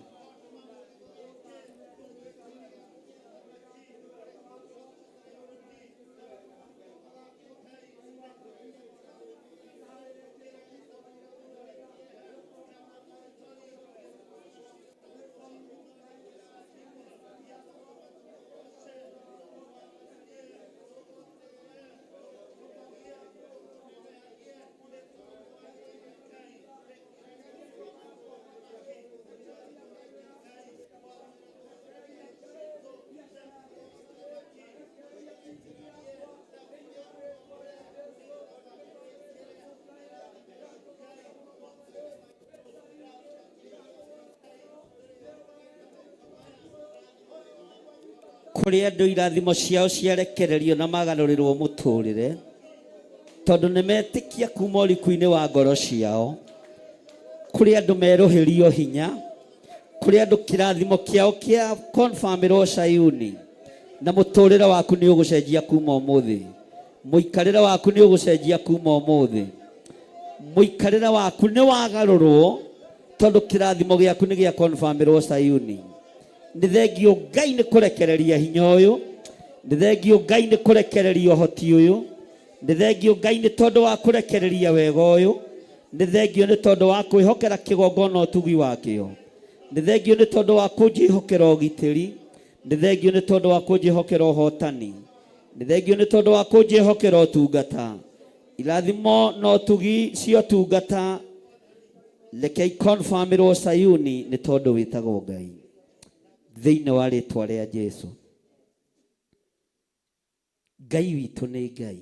Kũrĩ andũ irathimo ciao ciarekererio na magarũrĩrwo mũtũrĩre tondũ nĩ metĩkia kuma ũriku-inĩ wa ngoro ciao. Kũrĩ andũ merũhĩrio hinya, kũrĩ andũ kĩrathimo kĩao kĩa confirmĩrwo Sayuni, na mũtũrĩre waku nĩ ũgũcenjia kuma ũmũthĩ. Mũikarĩre waku nĩ ũgũcenjia kuma ũmũthĩ. Mũikarĩre waku nĩ wagarũrwo tondũ kĩrathimo gĩaku nĩ gĩa confirmĩrwo Sayuni. Nĩ thengio Ngai nĩ kũrekereria hinya ũyũ, nĩ thengio Ngai nĩ kũrekereria ũhoti ũyũ, nĩ thengio Ngai nĩ tondũ wa kũrekereria wega ũyũ, nĩ thengio nĩ tondũ wa kwĩhokera kĩgongona ũtugi wakĩo, nĩ thengio nĩ tondũ wa kũnjĩhokera ũgitĩri, nĩ thengio nĩ tondũ wa kũnjĩhokera ũhotani, nĩ thengio nĩ tondũ wa kũnjĩhokera ũtungata. Irathimo na ũtugi cia ũtungata reke ikonfirmĩrwo Sayuni nĩ tondũ wĩtagwo Ngai. Thĩinĩ wa rĩtwa rĩa Jesu. Ngai witũ nĩ Ngai.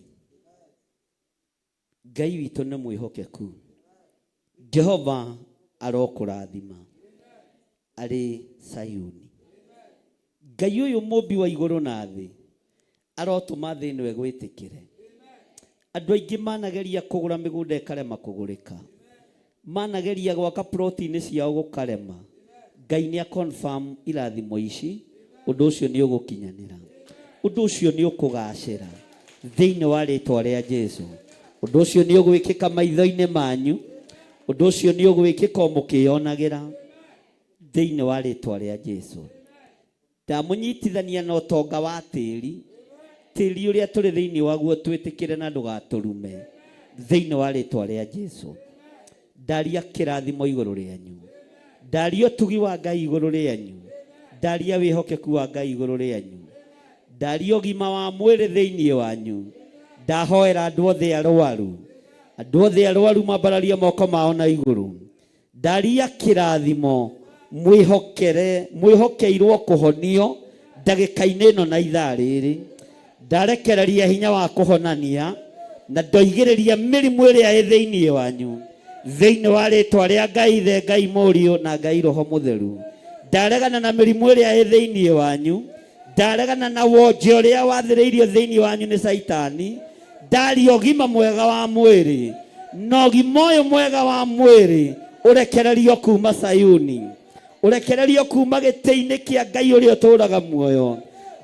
Ngai witũ nĩ mwĩhokeku. Jehova arokũrathima arĩ Sayuni. Ngai ũyũ mũmbi wa igũrũ na thĩ arotũma thĩ ĩno ĩgwĩtĩkĩre. Andũ aingĩ manageria kũgũra mĩgũnda ĩkarema kũgũrĩka, manageria gwaka ploti-inĩ ciao gũkarema. Ngai nĩ a confirm irathimo ici, ũndũ ũcio nĩ ũgũkinyanĩra, ũndũ ũcio nĩ ũkũgacĩra thĩinĩ wa rĩtwa rĩa Jesu. Ũndũ ũcio nĩ ũgwĩkĩka maitho-inĩ manyu, ũndũ ũcio nĩ ũgwĩkĩka o mũkĩyonagĩra thĩinĩ wa rĩtwa rĩa Jesu. Ndamũnyitithania na ũtonga wa tĩri, tĩri ũrĩa tũrĩ thĩinĩ waguo twĩtĩkĩre na ndũgatũrume thĩinĩ wa rĩtwa rĩa Jesu. Ndaria kĩrathimo igũrũ rĩanyu, ndaria ũtugi wa Ngai igũrũ rĩanyu, ndaria wĩhokeku wa Ngai igũrũ rĩanyu, ndaria ũgima wa mwĩrĩ thĩinĩ wanyu. Ndahoera andũ othe arwaru, andũ othe arwaru mambararie moko mao na igũrũ. Ndaria kĩrathimo mwĩhokere mwĩhokeirwo kũhonio ndagĩka-inĩ ĩno na ithaa rĩrĩ. Ndarekereria hinya wa kũhonania na ndoigĩrĩria mĩrimũ ĩrĩa ĩ thĩinĩ wanyu thĩinĩ wa rĩtwa rĩa Ngai Ithe, Ngai Mũriũ na Ngai Roho Mũtheru. Ndaregana na mĩrimũ ĩrĩa ĩ thĩinĩ wanyu, ndaregana na wonje ũrĩa wathĩrĩirio thĩinĩ wanyu nĩ Caitani. Ndaria ũgima mwega wa mwĩrĩ, na ũgima ũyũ mwega wa mwĩrĩ ũrekererio kuma Sayuni, ũrekererio kuma gĩtĩ-inĩ kĩa Ngai ũrĩa ũtũũraga muoyo.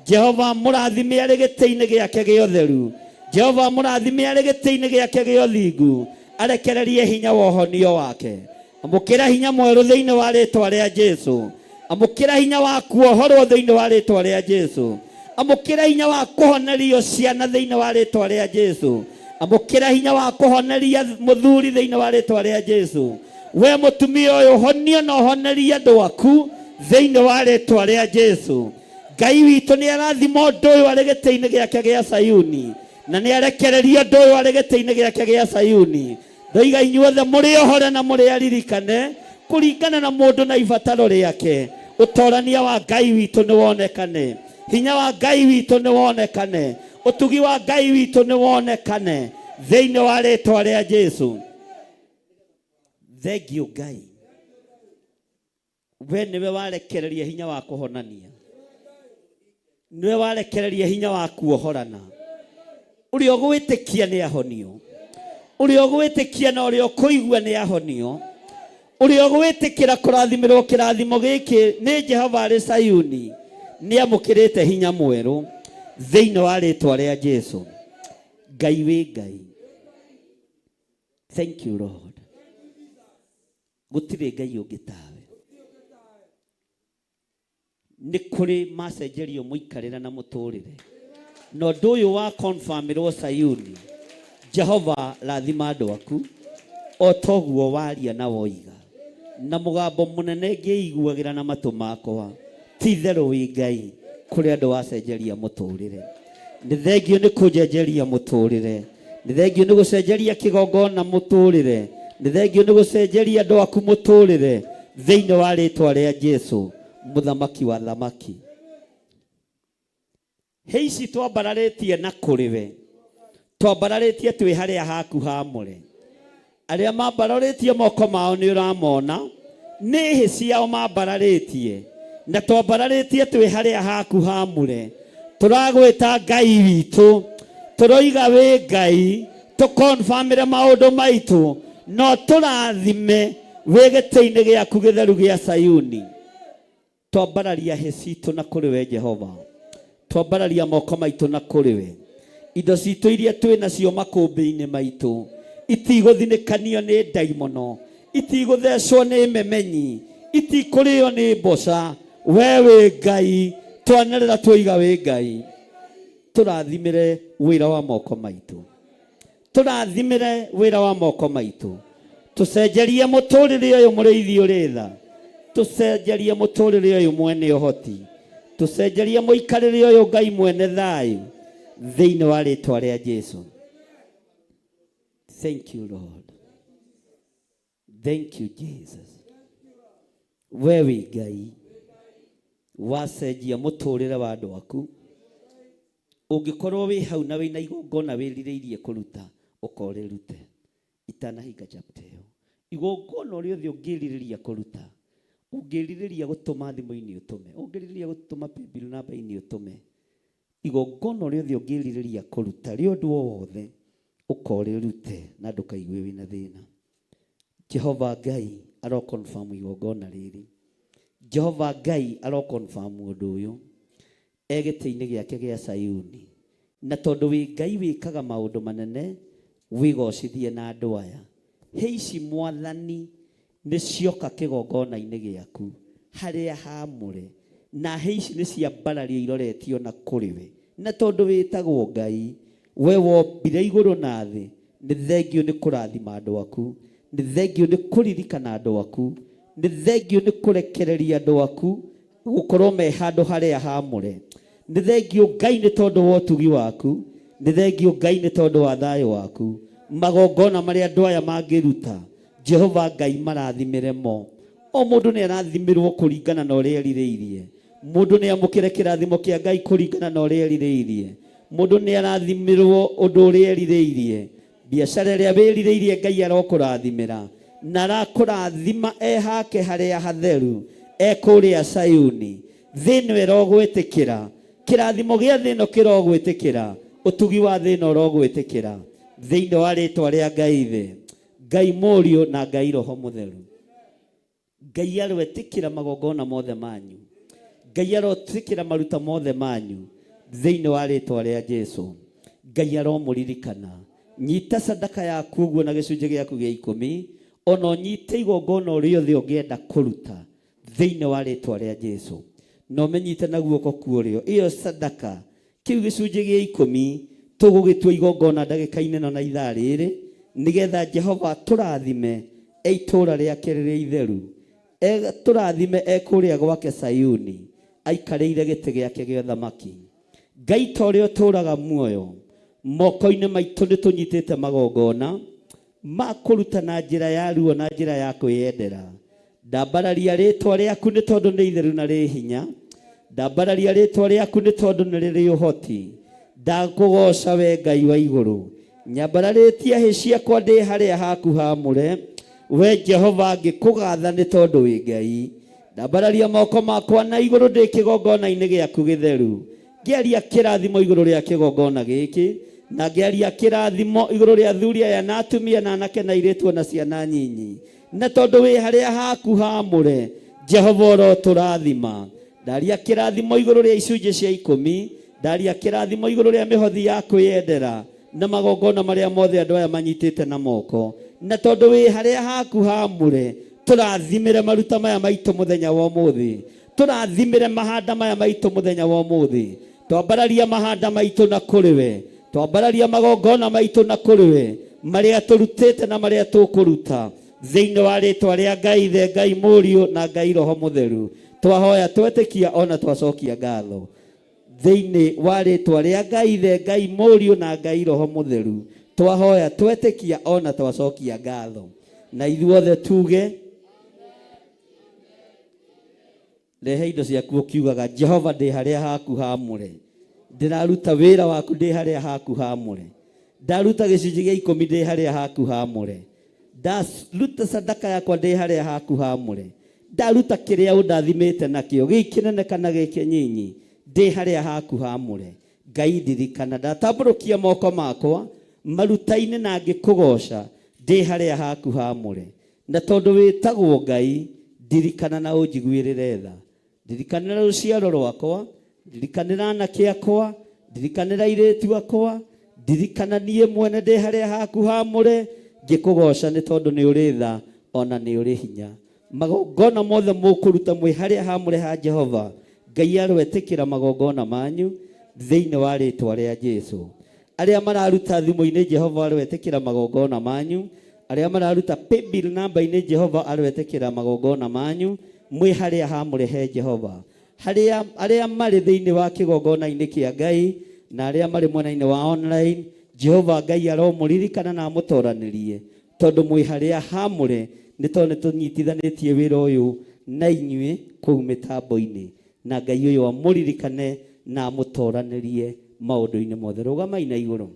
Jehova mũrathime arĩ gĩtĩ-inĩ gĩake gĩa ũtheru, Jehova mũrathime arĩ gĩtĩ-inĩ gĩake gĩa ũthingu, arekererie hinya wa ũhonio wake. Amũkĩra hinya mwerũ thĩinĩ wa rĩtwa rĩa Jesu. Amũkĩra hinya wa kuohorwo thĩinĩ wa rĩtwa rĩa Jesu. Amũkĩra hinya wa kũhonerio ciana thĩinĩ wa rĩtwa rĩa Jesu. Amũkĩra hinya wa kũhoneria mũthuri thĩinĩ wa rĩtwa rĩa Jesu. We mũtumia ũyũ honio na ũhonerie andũ aku thĩinĩ wa rĩtwa rĩa Jesu. Ngai witũ nĩ arathima ũndũ ũyũ arĩ gĩtĩ-inĩ gĩake gĩa Sayuni, na nĩ arekereria ũndũ ũyũ arĩ gĩtĩ-inĩ gĩake gĩa Sayuni. Ndoiga inyuothe mũrĩ ohore na mũrĩ aririkane kũringana na mũndũ na ibataro rĩake. Ũtorania wa Ngai witũ nĩ wonekane, hinya wa Ngai witũ nĩ wonekane, ũtugi wa Ngai witũ nĩ wonekane thĩinĩ wa rĩtwa rĩa Jesu. Thengiũ Ngai, we nĩwe warekereria hinya wa kũhonania, nĩwe warekereria hinya wa kuohorana. Ũrĩa ũgwĩtĩkia nĩ ahonio, ũrĩa ũgwĩtĩkia na ũrĩa ũkũigua nĩ ahonio, ũrĩa ũgwĩtĩkĩra kũrathimĩrwo kĩrathimo gĩkĩ nĩ Jehova arĩ Sayuni nĩ amũkĩrĩte hinya mwerũ thĩinĩ wa rĩtwa rĩa Jesu. Ngai wĩ Ngai. Thank you Lord. Gũtirĩ Ngai ũngĩ tawe. Nĩ kũrĩ macenjerio mũikarĩre na mũtũrĩre, na ũndũ ũyũ wa confirmĩrwo Sayuni. Jehova rathima andũ aku o toguo waria na woiga na mũgambo mũnene ngĩiguagĩra na matũ makwa. Ti itherũ wĩ Ngai, kũrĩ andũ wacenjeria mũtũrĩre. Nĩ thengio nĩ kũnjenjeria mũtũrĩre, nĩ thengio nĩ gũcenjeria kĩgongona mũtũrĩre, nĩ thengio nĩ gũcenjeria andũ aku mũtũrĩre thĩinĩ wa rĩtwa rĩa Jesu mũthamaki wa thamaki. Hĩ ici twambararĩtie na kũrĩ we, twambararĩtie twĩ harĩa haku haamũre. Arĩa mambararĩtie moko mao nĩ ũramona, nĩ hĩ ciao mambararĩtie, na twambararĩtie twĩ harĩa haku haamũre. Tũragwĩta Ngai witũ, tũroiga wĩ Ngai, tũkonfamĩre maũndũ maitũ, no tũrathime wĩ gĩtĩ-inĩ gĩaku gĩtheru gĩa Sayuni. Twambararia hĩ citũ na kũrĩ we Jehova, twambararia moko maitũ na kũrĩ we. Indo citũ iria twĩ nacio makũmbĩ-inĩ maitũ itigũthinĩkanio nĩ ndaimono, itigũthecwo nĩ memenyi, itikũrĩo nĩ mboca. We wĩ Ngai, twanĩrĩra twoiga wĩ Ngai. Tũrathimĩre wĩra wa moko maitũ, tũrathimĩre wĩra wa moko maitũ, tũcenjerie mũtũrĩre ũyũ mũrĩithi ũrĩ tha, tũcenjerie mũtũrĩre ũyũ mwene ũhoti, tũcenjerie mũikarĩre ũyũ Ngai mwene thayũ thĩinĩ wa rĩtwa rĩa Jesu. Thank you Lord. Thank you Jesus. We wĩ Ngai wacenjia mũtũrĩre wa andũ aku. Ũngĩkorwo wĩ hau na wĩna igongona wĩrirĩirie kũruta, ũka ũrĩrute itanahinga chapter ĩyo. Igongona o rĩothe ũngĩrirĩria kũruta, ũngĩrirĩria gũtũma thimũ-inĩ ũtũme, ũngĩrirĩria gũtũma paybill namba-inĩ ũtũme, igongona o rĩothe ũngĩrirĩria kũruta rĩa ũndũ o wothe, ũka ũrĩrute na ndũkaigue wĩna thĩna. Jehova Ngai aro confirm igongona rĩrĩ. Jehova Ngai aro confirm ũndũ ũyũ e gĩtĩ-inĩ gĩake gĩa Sayuni. Na tondũ wĩ Ngai wĩkaga maũndũ manene, wĩgocithie na andũ aya. Hĩ ici Mwathani nĩ cioka kĩgongona-inĩ gĩaku harĩa haamũre, na hĩ ici nĩ ciambarario iroretio na kũrĩ we. Na tondũ wĩtagwo Ngai, we wombire igũrũ na thĩ, nĩ thengio nĩ kũrathima andũ aku, nĩ thengio nĩ kũririkana andũ aku, nĩ thengio nĩ kũrekereria andũ aku gũkorwo me handũ harĩa haamũre. Nĩ thengio Ngai nĩ tondũ wa ũtugi waku, nĩ thengio Ngai nĩ tondũ wa thayũ waku. Magongona marĩa andũ aya mangĩruta, Jehova Ngai marathimĩre mo. O mũndũ nĩ arathimĩrwo kũringana na ũrĩa erirĩirie. Mũndũ nĩ amũkĩre kĩrathimo kĩa Ngai kũringana na ũrĩa erirĩirie. Mũndũ nĩ arathimĩrwo ũndũ ũrĩa erirĩirie. Biacara ĩrĩa wĩrirĩirie Ngai arokũrathimĩra. Na arakũrathima e hake harĩa hatheru, e kũrĩa Sayuni. Thĩ ĩno ĩrogwĩtĩkĩra. Kĩrathimo gĩa thĩ ĩno kĩrogwĩtĩkĩra. Ũtugi wa thĩ ĩno ũrogwĩtĩkĩra. Thĩinĩ wa rĩtwa rĩa Ngai Ithe, Ngai Mũriũ na Ngai Roho Mũtheru. Ngai aroetĩkĩra magongona mothe manyu. Ngai arotĩkĩra maruta mothe manyu thĩinĩ wa rĩtwa rĩa Jesu. Ngai aromũririkana. Nyita sadaka yaku ũguo na gĩcunjĩ gĩaku gĩa ikũmi, ona ũnyite igongona o rĩothe ũngĩenda kũruta thĩinĩ wa rĩtwa rĩa Jesu. Na ũmĩnyite na guoko kwa ũrĩo. Ĩyo sadaka, kĩu gĩcunjĩ gĩa ikũmi, tũgũgĩtua igongona ndagĩka-inĩ ĩno na ithaa rĩrĩ, nĩgetha Jehova atũrathime e itũũra rĩake rĩrĩa itheru, atũrathime e kũrĩa gwake Sayuni, aikarĩire gĩtĩ gĩake gĩa ũthamaki. Ngai ta ũrĩa ũtũũraga muoyo, moko-inĩ maitũ nĩtũnyitĩte magongona ma kũruta na njĩra ya ruo na njĩra ya kwĩyendera. Ndambararia rĩtwa rĩaku nĩ tondũ nĩ itheru na rĩ hinya. Ndambararia rĩtwa rĩaku nĩ tondũ nĩ rĩrĩ ũhoti. Ndakũgooca we Ngai wa igũrũ. Nyambararĩtie hĩ ciakwa ndĩ harĩa haku haamũre. We Jehova ngĩkũgatha nĩ tondũ wĩ Ngai. Ndambararia moko makwa na igũrũ ndĩ kĩgongona-inĩ gĩaku gĩtheru. Ngĩaria kĩrathimo igũrũ rĩa kĩgongona gĩkĩ, na ngĩaria kĩrathimo igũrũ rĩa athuri aya na atumia na anake na airĩtu o na ciana nyinyi. Na tondũ wĩ harĩa haku haamũre, Jehova ũrotũrathima. Ndaria kĩrathimo igũrũ rĩa icunjĩ cia ikũmi, ndaria kĩrathimo igũrũ rĩa mĩhothi ya kwĩyendera, na magongona marĩa mothe andũ aya manyitĩte na moko. Na tondũ wĩ harĩa haku haamũre, tũrathimĩre maruta maya maitũ mũthenya wa ũmũthĩ. Tũrathimĩre mahanda maya maitũ mũthenya wa ũmũthĩ. Twambararia mahanda maitũ na kũrĩ we. Twambararia magongona maitũ na kũrĩ we, marĩa tũrutĩte na marĩa tũkũruta. Thĩinĩ wa rĩtwa rĩa Ngai Ithe, Ngai Mũriũ, na Ngai Roho Mũtheru, twahoya twetĩkia o na twacokia ngatho. Thĩinĩ wa rĩtwa rĩa Ngai Ithe, Ngai Mũriũ, na Ngai Roho Mũtheru, twahoya twetĩkia o na twacokia ngatho. Na ithuothe tuge. Rehe indo ciaku ũkiugaga, Jehova ndĩ harĩa haku haamũre. Ndĩraruta wĩra waku ndĩ harĩa haku haamũre. Ndaruta gĩcunjĩ gĩa ikũmi ndĩ harĩa haku haamũre. Ndaruta sadaka yakwa ndĩ harĩa haku haamũre. Ndaruta kĩrĩa ũndathimĩte nakĩo, gĩ kĩnene kana gĩ kĩnyinyi, ndĩ harĩa haku haamũre. Ngai ndirikana, ndatambũrũkia moko makwa maruta-inĩ na ngĩkũgooca ndĩ harĩa haku haamũre. Na tondũ wĩtagwo Ngai, ndirikana na ũnjiguĩrĩre tha. Ndirikanĩra rũciaro rwakwa, ndirikanĩra anake akwa, ndirikanĩra airĩtu akwa, ndirikana niĩ mwene ndĩ harĩa haku haamũre, ngĩkũgooca nĩ tondũ nĩ ũrĩ tha o na nĩ ũrĩ hinya. Magongona mothe mũkũruta mwĩ harĩa haamũre ha Jehova, Ngai aroetĩkĩra magongona manyu thĩinĩ wa rĩĩtwa rĩa Jesu. Arĩa mararuta thimũ-inĩ, Jehova aroetĩkĩra magongona manyu. Arĩa mararuta paybill namba-inĩ, Jehova aroetĩkĩra magongona manyu mwĩ harĩa haamũre he Jehova. Harĩa arĩa marĩ thĩinĩ wa kĩgongona-inĩ kĩa Ngai na arĩa marĩ mwena-inĩ wa online, Jehova Ngai aromũririkana na amũtoranĩrie tondũ mwĩ harĩa haamũre, nĩ tondũ nĩ tũnyitithanĩtie wĩra ũyũ na inyuĩ kũu mĩtambo-inĩ. Na Ngai ũyũ amũririkane na amũtoranĩrie maũndũ-inĩ mothe. Rũgamai na igũrũ.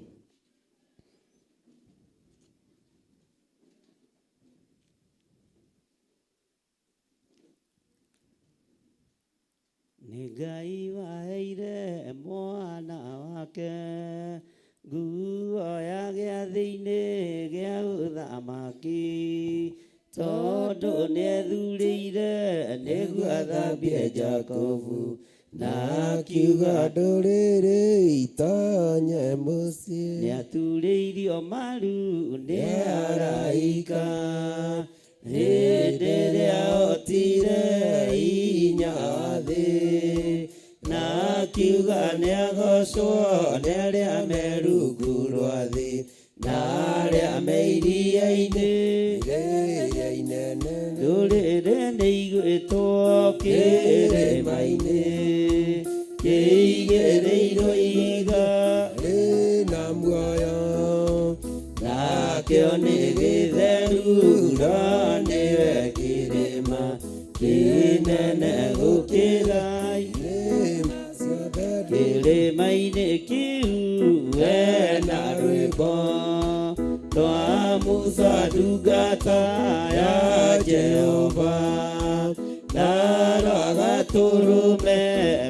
Nĩ Ngai waheire mwana wake nguo ya gĩathĩ-inĩ gĩa ũthamaki, tondũ nĩethurĩire nĩguo athambie Jakubu, na akiuga ndũrĩrĩ itonye mũciĩ. Nĩaturĩirio maru nĩ araika hĩndĩ ĩrĩa otire hinya wa thĩ, na akiuga nĩagocwo nĩ arĩa me rungu rwa thĩ na arĩa me iria-inĩ rĩrĩa inene. Ndũrĩrĩ nĩ igwĩtwo kĩrĩma-inĩ kĩigĩrĩirwo ihiga rĩna muoyo, nakĩo nĩ gĩtheru, no nĩwe kĩrĩma kĩnene gũkĩra irĩma ciothe. Kĩrĩma-inĩ kĩu hena rwĩmbo rwa Musa ndungata ya Jehova na rwa Gatũrũme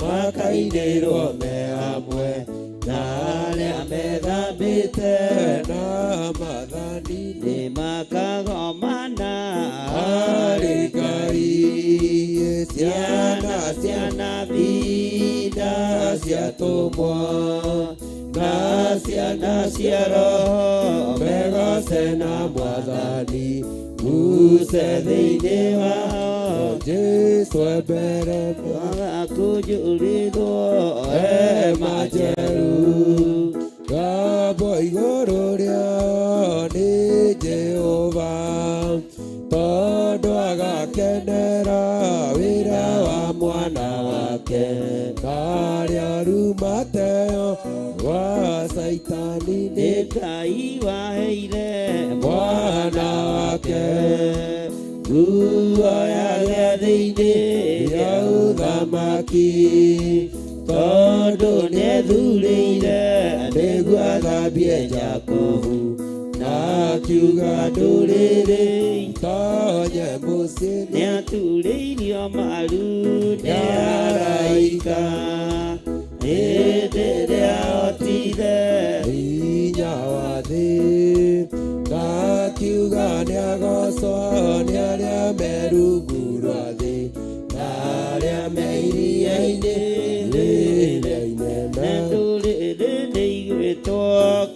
makainĩrwo me hamwe na arĩa methambĩte na mathani nĩ makagomana harĩ Ngai ciana cia nabii na cia atũmwo na ciana cia roho megoce na mwathani muse thĩinĩ wao Jesu mbere wakũnjũrĩrwo hema njerũ Gabo igũrũ rĩao nĩ Jehova tondũ agakenera wĩra wa mwana wake karĩa rumateo wa Saitani nĩ Ngai waheire mwana wake nguo ya gĩathĩ-inĩ ya ũthamaki tondũ nĩethurĩire nĩguo athambie Jakubu na akiuga ndũrĩrĩ tonye mũciĩ nĩaturĩirio maru nĩ araika hĩndĩ ĩrĩa ahotire hinya wa thĩ na akiuga nĩagocwo nĩ arĩa me rungu rwa thĩ na arĩa me iria-inĩ rĩrĩa na inene ndũrĩrĩ nĩigwĩtwo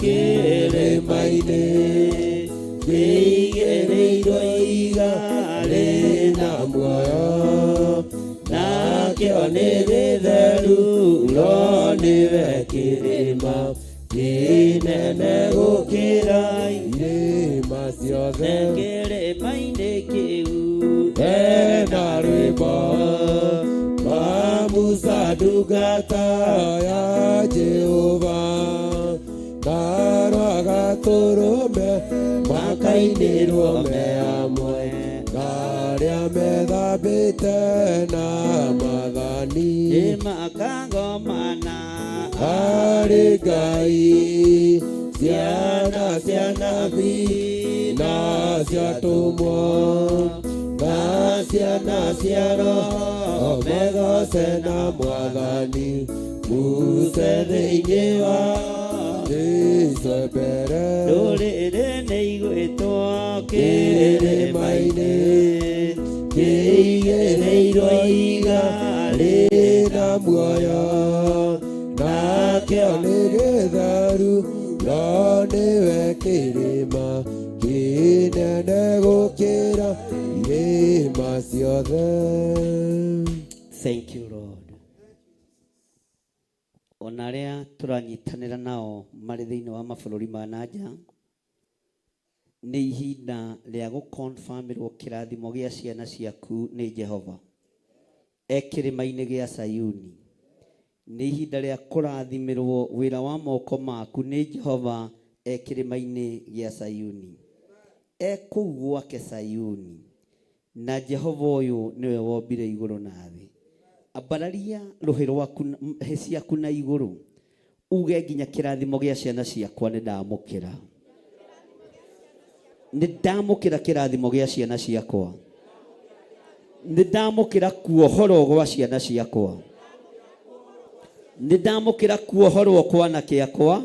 kĩrĩma-inĩ kĩigĩrĩirwo ihiga rĩna muoyo nakĩo nĩ gĩtheru no nĩwe kĩrĩma kĩnene gũkĩra irĩma ciothe kĩrĩma-inĩ kĩu hena rwĩmbo rwa Musa ndungata ya Jehova na rwa Gatũrũme makainĩrwo me hamwe na arĩa methambĩte na mathani nĩmakagomana harĩ Ngai ciana cia nabii na cia atũmwo na ciana cia roho megoce na mwathani muse thĩinĩ wa Jesu mbere ndũrĩrĩ nĩigwĩtwo kĩrĩma-inĩ kĩigĩrĩirwo ihiga rĩna muoyo nakĩo nĩ gĩtheru no nĩwe kĩrĩma kĩnene gũkĩra irĩma ciothe. Thank you Lord. Ona arĩa tũranyitanĩra nao marĩ thĩinĩ wa mabũrũri ma na nja nĩ ihinda rĩa gũkonfirmĩrwo kĩrathimo gĩa ciana ciaku nĩ Jehova e kĩrĩma-inĩ gĩa Sayuni. Nĩ ihinda rĩa kũrathimĩrwo wĩra wa moko maku nĩ Jehova e kĩrĩma-inĩ gĩa Sayuni, e kũu gwake Sayuni. Na Jehova ũyũ nĩwe wombire igũrũ na thĩ. Ambararia rũhĩ rwaku hĩ ciaku na igũrũ uge nginya kĩrathimo gĩa ciana ciakwa nĩ ndamũkĩra, nĩ ndamũkĩra kĩrathimo gĩa ciana ciakwa, nĩ ndamũkĩra kuohorwo gwa ciana ciakwa, nĩ ndamũkĩra kuohorwo kwa anake akwa,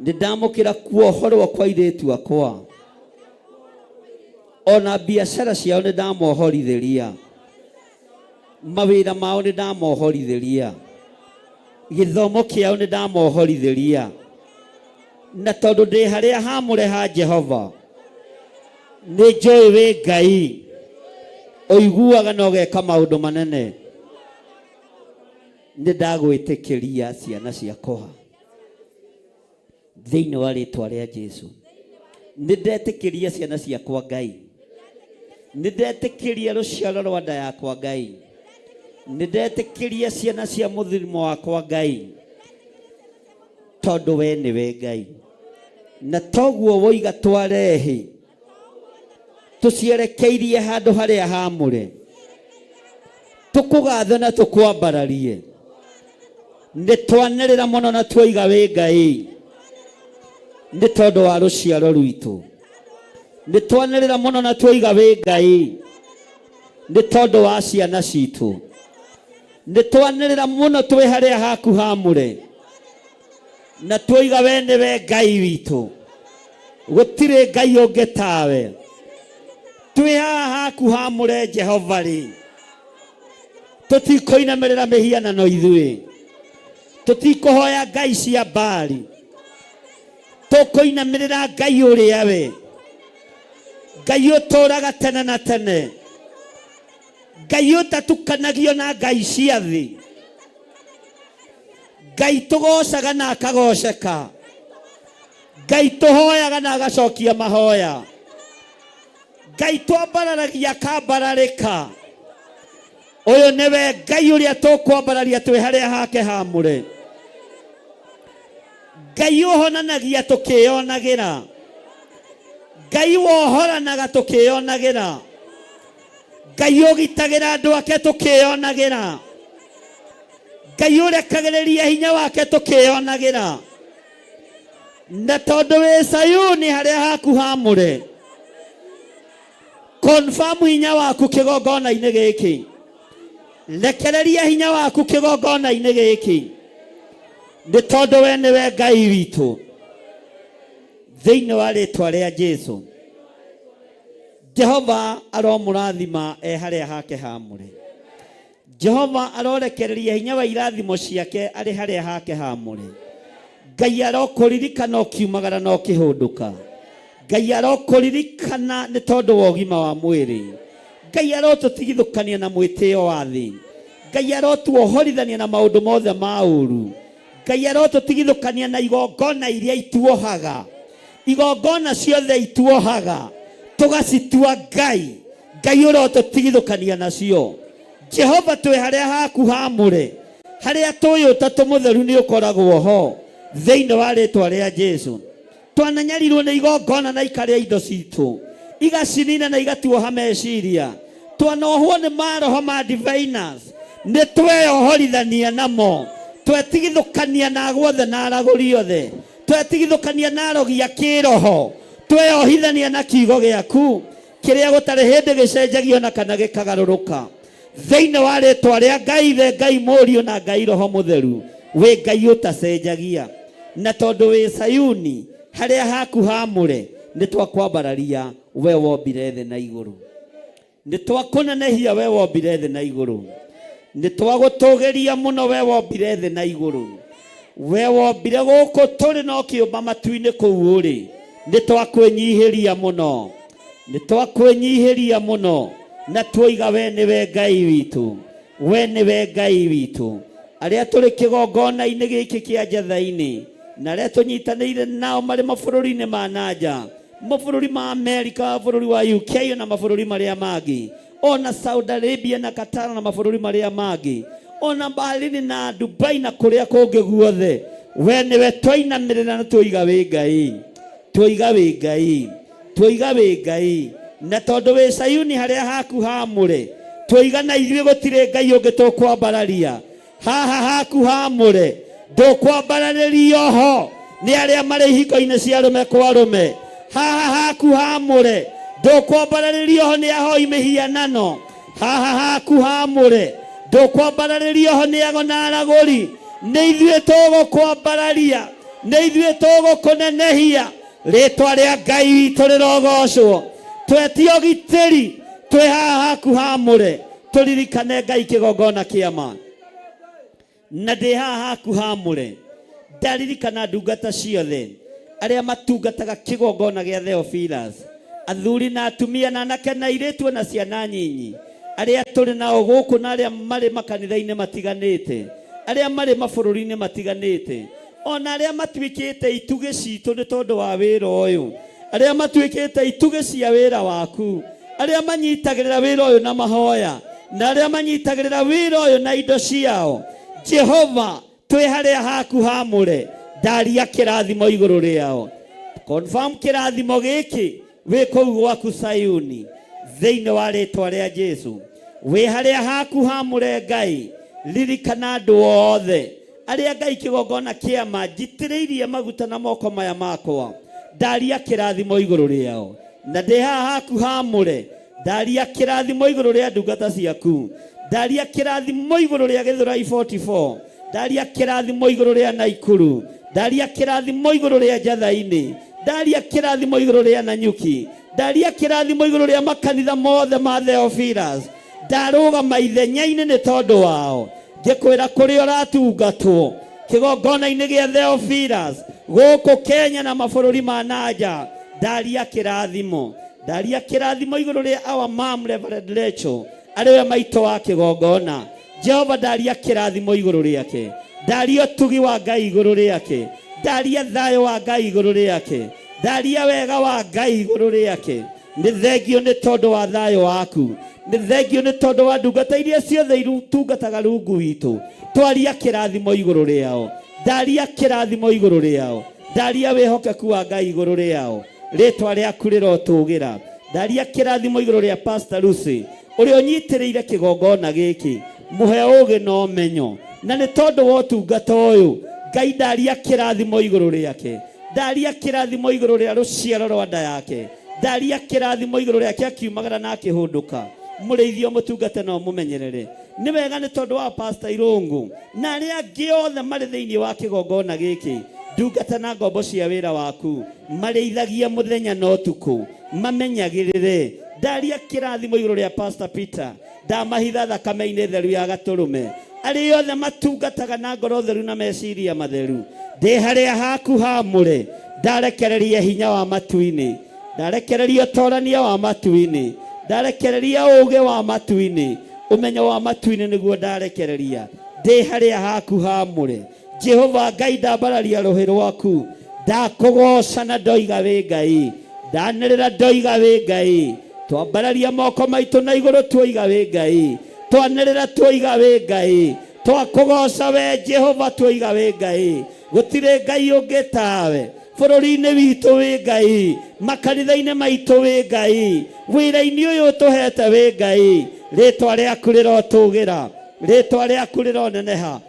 nĩ ndamũkĩra kuohorwo kwa airĩtu akwa, ona biacara ciao nĩ ndamohorithĩria, mawĩra mao nĩ ndamohorithĩria, gĩthomo kĩao nĩ ndamohorithĩria, na tondũ ndĩ harĩa hamũre ha Jehova nĩ njũĩ wĩ Ngai ũiguaga na ũgeka maũndũ manene, nĩ ndagwĩtĩkĩria ciana ciakwa thĩinĩ wa rĩtwa rĩa Jesu. Nĩ ndetĩkĩria ciana ciakwa Ngai, nĩ ndetĩkĩria rũciaro rwa nda yakwa Ngai, nĩ ndetĩkĩria ciana cia mũthirimo wakwa Ngai, tondũ we nĩwe Ngai. Na toguo woiga twarehe tũcierekeirie handũ harĩa hamũre, tũkũgathe na tũkwambararie. Nĩ twanĩrĩra mũno na tuoiga wĩ Ngai nĩ tondũ wa rũciaro rwitũ. Nĩ twanĩrĩra mũno na tuoiga wĩ Ngai nĩ tondũ wa ciana citũ. Nĩ twanĩrĩra mũno twĩ harĩa haku hamũre na tuoiga we nĩwe Ngai witũ, gũtirĩ Ngai ũngĩ tawe. Twĩ haha haku hamũre Jehova rĩ, tũtikũinamĩrĩra mĩhianano ithuĩ, tũtikũhoya ngai cia Baali, tũkũinamĩrĩra Ngai ũrĩa we Ngai ũtũũraga tene na tene, Ngai ũtatukanagio na ngai cia thĩ, Ngai tũgocaga na akagoceka, Ngai tũhoyaga na agacokia mahoya, Ngai twambararagia akambararĩka. Ũyũ nĩwe Ngai ũrĩa tũkwambararia twĩ harĩa hake hamũre. Ngai ũhonanagia tũkĩyonagĩra, Ngai wohoranaga tũkĩyonagĩra, Ngai ũgitagĩra andũ ake tũkĩyonagĩra, Ngai ũrekagĩrĩria hinya wake tũkĩyonagĩra. Na tondũ wĩ Sayuni harĩa haku hamũre, confirm hinya waku kĩgongona-inĩ gĩkĩ, rekereria hinya waku kĩgongona-inĩ gĩkĩ, nĩ tondũ we nĩwe Ngai witũ. Thĩinĩ wa rĩtwa rĩa Jesu, Jehova aromũrathima e harĩa hake hamũre. Jehova arorekereria hinya wa irathimo ciake arĩ harĩa hake hamũre. Ngai arokũririkana ũkiumagara na ũkĩhũndũka. Ngai arokũririkana nĩ tondũ wa ũgima wa mwĩrĩ. Ngai arotũtigithũkania na mwĩtĩo wa thĩ. Ngai arotuohorithania na maũndũ mothe ma ũru. Ngai arotũtigithũkania na igongona iria ituohaga. Igongona ciothe ituohaga tũgacitua Ngai. Ngai ũrotũtigithũkania nacio. Jehova twĩ harĩa haku hamũre, harĩa tũĩ ũtatũ mũtheru nĩ ũkoragwo ho, thĩinĩ wa rĩtwa rĩa Jesu. Twananyarirwo nĩ igongona na ikarĩa indo citũ, igacinina na igatuoha meciria. Twanohwo nĩ maroho ma diviners, nĩ tweyohorithania namo, twetigithũkania na agwo othe na aragũri othe, twetigithũkania na arogi a kĩroho, tweyohithania na kiugo gĩaku kĩrĩa gũtarĩ hĩndĩ gĩcenjagio na kana gĩkagarũrũka. Thĩinĩ wa rĩtwa rĩa Ngai Ithe, Ngai Mũriũ na Ngai Roho Mũtheru, wĩ Ngai ũtacenjagia. Na tondũ wĩ Sayuni harĩa haku hamũre, nĩ twakwambararia we wombire thĩ na igũrũ. Nĩ twakũnenehia we wombire thĩ na igũrũ. Nĩ twagũtũgĩria mũno we wombire thĩ na igũrũ. We wombire gũkũ tũrĩ na ũkĩũmba matu-inĩ kũu ũrĩ. Nĩ twakwĩnyihĩria mũno. Nĩ twakwĩnyihĩria mũno na tuoiga we nĩwe Ngai witũ. We nĩwe Ngai witũ. Arĩa tũrĩ kĩgongona-inĩ gĩkĩ kĩa Njatha-inĩ na arĩa tũnyitanĩire nao marĩ mabũrũri-inĩ ma nanja, mabũrũri ma Amerika, bũrũri wa UK na mabũrũri marĩa mangĩ, ona Saudi Arabia na Qatar na mabũrũri marĩa mangĩ, ona Berlin na Dubai na kũrĩa kũngĩ guothe, we nĩwe twainamĩrĩra na tuoiga wĩ Ngai, tuoiga wĩ Ngai, tuoiga wĩ Ngai. Na tondũ wĩ Sayuni harĩa haku hamũre, tuoiga na ithuĩ gũtirĩ Ngai ũngĩ tũkwambararia. Haha haku hamũre, ndũkwambararĩrio ho nĩ arĩa marĩ ihingo-inĩ cia arũme kwa arũme. Haha haku hamũre, ndũkwambararĩrio ho nĩ ahoi mĩhianano. Haha haku hamũre, ndũkwambararĩrio ho nĩ ago na aragũri. Nĩ ithuĩ tũgũkwambararia, nĩ ithuĩ tũgũkũnenehia. Rĩtwa rĩa Ngai witũ rĩrogocwo. Twetie ũgitĩri twĩ haha haku hamũre, tũririkane Ngai kĩgongona kĩa ma. Na ndĩ haha haku hamũre, ndaririkana ndungata ciothe arĩa matungataga kĩgongona gĩa Theophilus, athuri na atumia na anake na airĩtu na ciana nyinyi, arĩa tũrĩ nao gũkũ na arĩa marĩ makanitha-inĩ matiganĩte, arĩa marĩ mabũrũri-inĩ matiganĩte, ona arĩa matuĩkĩte itugĩ citũ nĩ tondũ wa wĩra ũyũ, arĩa matuĩkĩte itugĩ cia wĩra waku, arĩa manyitagĩrĩra wĩra ũyũ na mahoya, na arĩa manyitagĩrĩra wĩra ũyũ na indo ciao. Jehova, twĩ harĩa haku hamũre, ndaria kĩrathimo igũrũ rĩao. Confirm kĩrathimo gĩkĩ wĩ kũu gwaku Sayuni, thĩinĩ wa rĩtwa rĩa Jesu. Wĩ harĩa haku hamũre Ngai, ririkana andũ othe Arĩa Ngai kĩgongona kĩama njitĩrĩirie maguta na moko maya makwa, ndaria kĩrathimo igũrũ rĩao. Na ndĩ haha haku hamũre, ndaria kĩrathimo igũrũ rĩa ndungata ciaku, ndaria kĩrathimo igũrũ rĩa Gĩthũrai 44, ndaria kĩrathimo igũrũ rĩa Naikuru, ndaria kĩrathimo igũrũ rĩa Njatha-inĩ, ndaria kĩrathimo igũrũ rĩa Nanyuki, ndaria kĩrathimo igũrũ rĩa makanitha mothe ma Theophilus. Ndarũgama ithenya-inĩ nĩ tondũ wao, ngĩkwĩra kũrĩa ũratungatwo kĩgongona-inĩ gĩa Theophilus gũkũ Kenya na mabũrũri ma nanja, ndaria kĩrathimo, ndaria kĩrathimo igũrũ rĩa our mom Reverend Rachel, arĩ we maitũ wa kĩgongona. Jehova, ndaria kĩrathimo igũrũ rĩake, ndaria ũtugi wa Ngai igũrũ rĩake, ndaria thayũ wa Ngai igũrũ rĩake, ndaria wega wa Ngai igũrũ rĩake. Nĩ thengio nĩ tondũ wa thayũ waku, nĩ thengio nĩ tondũ wa ndungata iria ciothe irutungataga rungu witũ. Twaria kĩrathimo igũrũ rĩao, ndaria kĩrathimo igũrũ rĩao, ndaria wĩhokeku wa Ngai igũrũ rĩao. Rĩtwa rĩaku rĩrotũgĩra. Ndaria kĩrathimo igũrũ rĩa Pastor Lucy ũrĩa ũnyitĩrĩire kĩgongona gĩkĩ, mũhe ũgĩ na ũmenyo, na nĩ tondũ wa ũtungata ũyũ Ngai ndaria kĩrathimo igũrũ rĩake, ndaria kĩrathimo igũrũ rĩa rũciaro rwa nda yake, ndaria kĩrathimo igũrũ rĩake akiumagara na akĩhũndũka. Mũrĩithio mũtungate na ũmũmenyerere. Nĩ wega nĩ tondũ wa Pastor Irũngũ na arĩa angĩ othe marĩ thĩinĩ wa kĩgongona gĩkĩ, ndungata na ngombo cia wĩra waku, marĩithagie mũthenya na ũtukũ, mamenyagĩrĩre. Ndaria kĩrathimo igũrũ rĩa Pastor Peter, ndamahitha thakame-inĩ theru ya gatũrũme. Arĩa othe matungataga na ngoro theru na meciria matheru, ndĩ harĩa haku hamũre, ndarekereria hinya wa matu-inĩ, ndarekereria ũtorania wa matu-inĩ, ndarekereria ũũgĩ wa matu-inĩ, ũmenyo wa matu-inĩ nĩguo ndarekereria. Ndĩ harĩa haku hamũre, Jehova Ngai, ndambararia rũhĩ rwaku, ndakũgooca na ndoiga wĩ Ngai, ndanĩrĩra ndoiga wĩ Ngai, twambararia moko maitũ na igũrũ tuoiga wĩ Ngai, twanĩrĩra tuoiga wĩ Ngai, twakũgooca we Jehova tuoiga wĩ Ngai. Gũtirĩ Ngai ũngĩ tawe bũrũri-inĩ witũ wĩ Ngai, makanitha-inĩ maitũ wĩ Ngai, wĩra-inĩ ũyũ ũtũhete wĩ Ngai. Rĩtwa rĩaku rĩrotũgĩra, rĩtwa rĩaku rĩroneneha,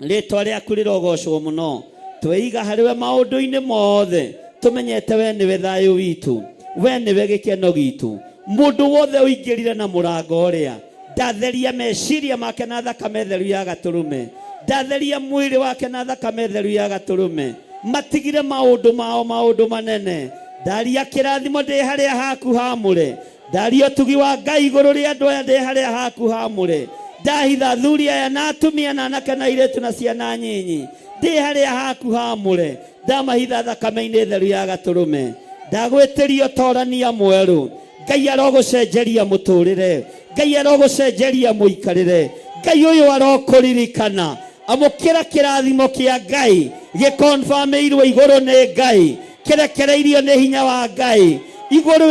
rĩtwa rĩaku rĩrogocwo mũno. Tweiga harĩ we maũndũ-inĩ mothe, tũmenyete we nĩwe thayũ witũ, we nĩwe gĩkeno gitũ. Mũndũ wothe ũingĩrire na mũrango ũrĩa, ndatheria meciria make na thakame theru ya gatũrũme, ndatheria mwĩrĩ wake na thakame theru ya gatũrũme. Matigire maũndũ mao maũndũ manene. Ndaria kĩrathimo ndĩ harĩa haku hamũre, ndaria ũtugi wa Ngai igũrũ rĩa andũ aya ndĩ harĩa haku hamũre. Ndahitha athuri aya na atumia na anake na airĩtu na ciana nyinyi ndĩ harĩa haku hamũre, ndamahitha thakame-inĩ theru ya gatũrũme. Ndagwĩtĩria ũtorania mwerũ. Ngai arogũcenjeria mũtũrĩre, Ngai arogũcenjeria mũikarĩre, Ngai ũyũ arokũririkana. Amũkĩra kĩrathimo kĩa Ngai gĩkonfamĩirwo igũrũ nĩ Ngai, kĩrekereirio nĩ hinya wa Ngai. Igũrũ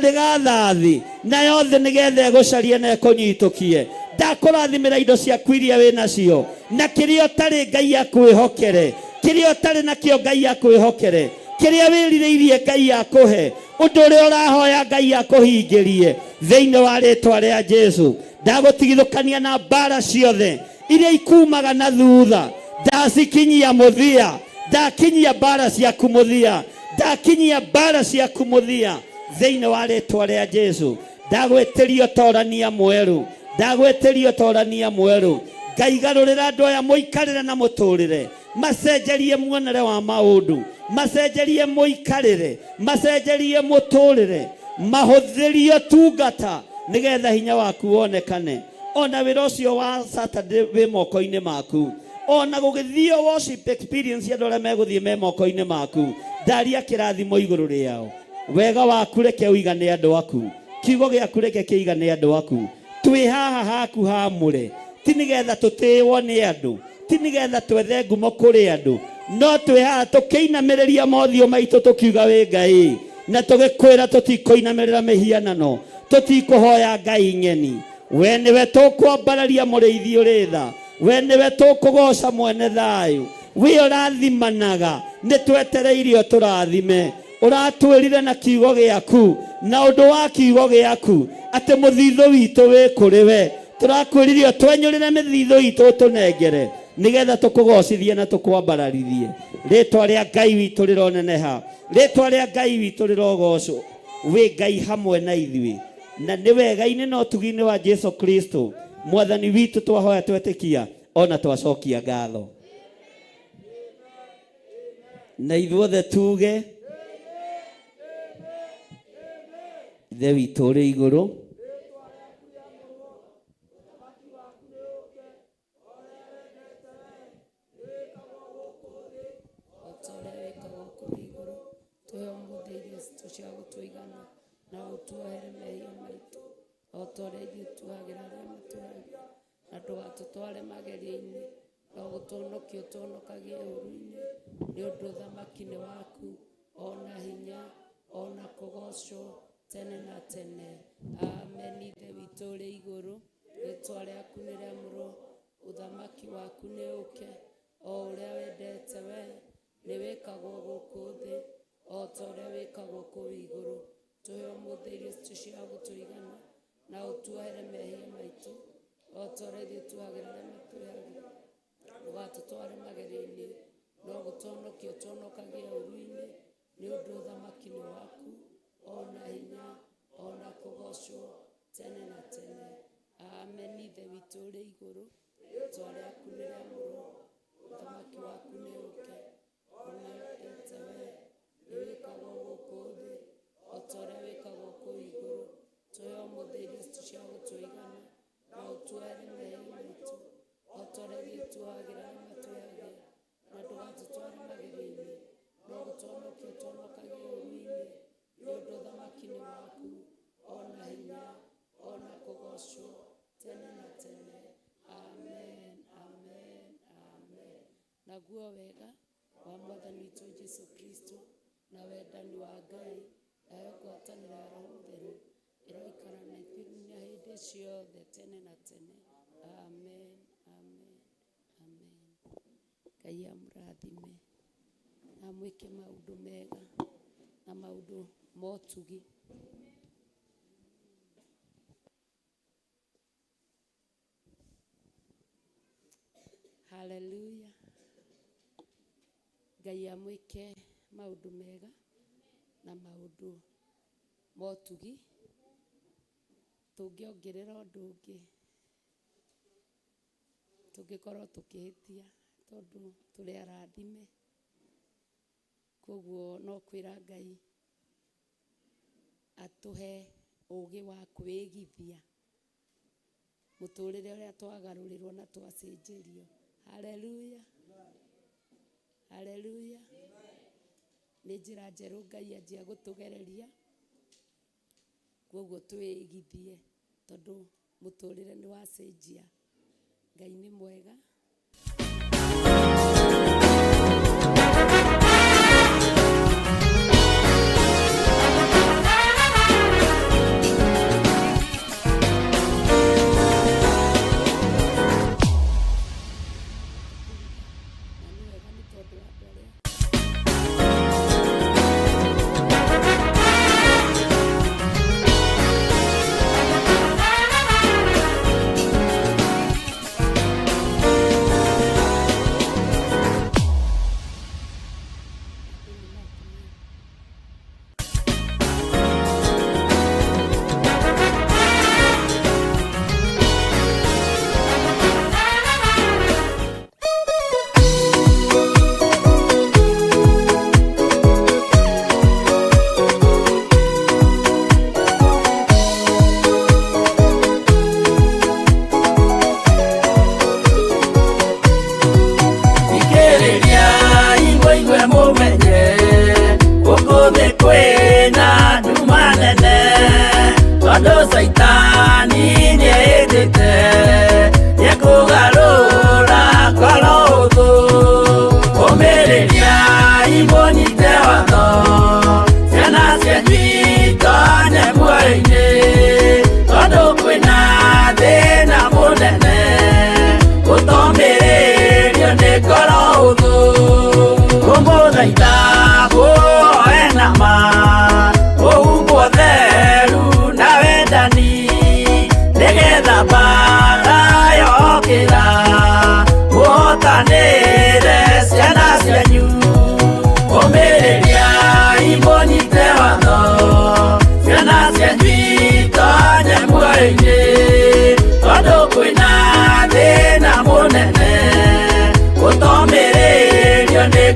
rĩgatha thĩ, nayo thĩ nĩgetha ĩgũcarie na ĩkũnyitũkie. Ndakũrathimĩra indo ciaku iria wĩ nacio, na kĩrĩa ũtarĩ Ngai akwĩhokere, kĩrĩa ũtarĩ nakĩo Ngai akwĩhokere, kĩrĩa wĩrirĩirie Ngai akũhe, ũndũ ũrĩa ũrahoya Ngai akũhingĩrie thĩinĩ wa rĩtwa rĩa Jesu. Ndagũtigithũkania na mbara ciothe iria ikumaga na thutha, ndacikinyia mũthia, ndakinyia mbara ciaku mũthia, ndakinyia mbara ciaku mũthia thĩinĩ wa rĩtwa rĩa Jesu. Ndagwĩtĩria ũtorania mwerũ, ndagwĩtĩria ũtorania mwerũ. Ngai garũrĩra andũ aya mũikarĩre na mũtũrĩre, macenjerie muonere wa maũndũ, macenjerie mũikarĩre, macenjerie mũtũrĩre, mahũthĩrie ũtungata nĩgetha hinya waku wonekane. Ona wĩra ũcio wa Saturday wĩ moko-inĩ maku, ona gũgĩthio worship experience andũ arĩa megũthiĩ me moko-inĩ maku. Ndaria kĩrathimo igũrũ rĩao. Wega waku reke ũigane andũ aku, kiugo gĩaku reke kĩigane andũ aku. Twĩ haha haku hamũre, ti nĩgetha tũtĩĩwo nĩ andũ, ti nĩgetha twethe ngumo kũrĩ andũ, no twĩ haha tũkĩinamĩrĩria mothiũ maitũ tũkiuga wĩ Ngai, na tũgĩkwĩra tũtikũinamĩrĩra mĩhianano, tũtikũhoya ngai ng'eni. We nĩwe tũkwambararia mũrĩithi ũrĩ tha, we nĩwe tũkũgoca mwene thayũ. We ũrathimanaga, nĩ twetereire ũtũrathime. Ũratwĩrire na kiugo gĩaku, na ũndũ wa kiugo gĩaku, atĩ mũthithũ witũ wĩ kũrĩ we. Tũrakwĩrire ũtwenyũrĩre mĩthithũ itũ ũtũnengere. Nĩgetha tũkũgocithie na tũkwambararithie. Rĩtwa rĩa Ngai witũ rĩroneneha. Rĩtwa rĩa Ngai witũ rĩrogocwo. Wĩ Ngai hamwe na ithuĩ. Na nĩ wega-inĩ na ũtugi-inĩ wa Jesu Kristo Mwathani witũ twahoya twetĩkia ona twacokia ngatho. Na ithuothe tuge Ithe witũ ũrĩ igũrũ. O ta ũrĩa wĩkagwo kũu igũrũ. Tũhe ũmũthĩ irio citũ cia gũtũigana, na ũtuohere mehia maitũ, o ta ũrĩa ithuĩ tuohagĩra arĩa matwĩhagia. Na ndũgatũtware magerio-inĩ, no gũtũhonokia ũtũhonokagie ũũru-inĩ, nĩ ũndũ ũthamaki nĩ waku, o na hinya, o na kũgoocwo tene na tene. Amen. Ithe witũ ũrĩ igũrũ, rĩĩtwa rĩaku nĩ rĩamũrwo, ũthamaki waku nĩ ũũke, o ũrĩa wendete wee, nĩ wĩkagwo gũkũ thĩ, o ta ũrĩa wĩkagwo kũu igũrũ. Tũhe ũmũthĩ irio citũ cia gũtũigana, na ũtuohere mehia maitũ, o ta ũrĩa ithuĩ tuohagĩra arĩa matwĩhagia. Ndũgatũtware magerio-inĩ, no gũtũhonokia ũtũhonokagie ũũru-inĩ, nĩ ũndũ ũthamaki nĩ waku, o na hinya, o na kũgoocwo tene na tene. Amen. Ithe witũ ũrĩ igũrũ, rĩĩtwa rĩaku nĩ rĩamũrwo, ũthamaki waku nĩ ũũke, ũrĩa wendete wee, nĩ wĩkagwo gũkũ thĩ, o ta ũrĩa wĩkagwo kũu igũrũ. Tũhe ũmũthĩ irio citũ cia gũtũigana, na ũtuohere mehia maitũ, o ta ũrĩa ithuĩ tuohagĩra arĩa matwĩhagia. Na ndũgatũtware magerio-inĩ, no gũtũhonokia ũtũhonokagie ũũru-inĩ, nĩ ũndũ ũthamaki nĩ waku, o na hinya, o na kũgoocwo tene na tene. Amen, amen, amen. Naguo wega wa Mwathani witũ Jesu Kristo, na wendani wa Ngai, nayo ngwatanĩro ya Roho Mũtheru ĩroikara na ithuĩ nginya hĩndĩ ciothe tene na tene. Amen, amen, amen. Ngai amũrathime na amwĩke maũndũ mega na maũndũ ma ũtugi. Haleluya. Ngai amwĩke maũndũ mega na maũndũ ma ũtugi. Tũngĩongerera ũndũ ũngĩ, tũngĩkorwo tũkĩhĩtia tondũ tũrĩ arathime. Koguo no kwĩra Ngai atũhe ũgĩ wa kwĩigithia mũtũrĩre ũrĩa twagarũrĩrwo na twacenjerio. Haleluya, haleluya. Nĩ njĩra njerũ Ngai anjia gũtũgereria, koguo twĩigithie tondũ mũtũrĩre nĩ wacenjia. Ngai nĩ mwega. Na nĩ wega nĩ tondũ wa andũ arĩa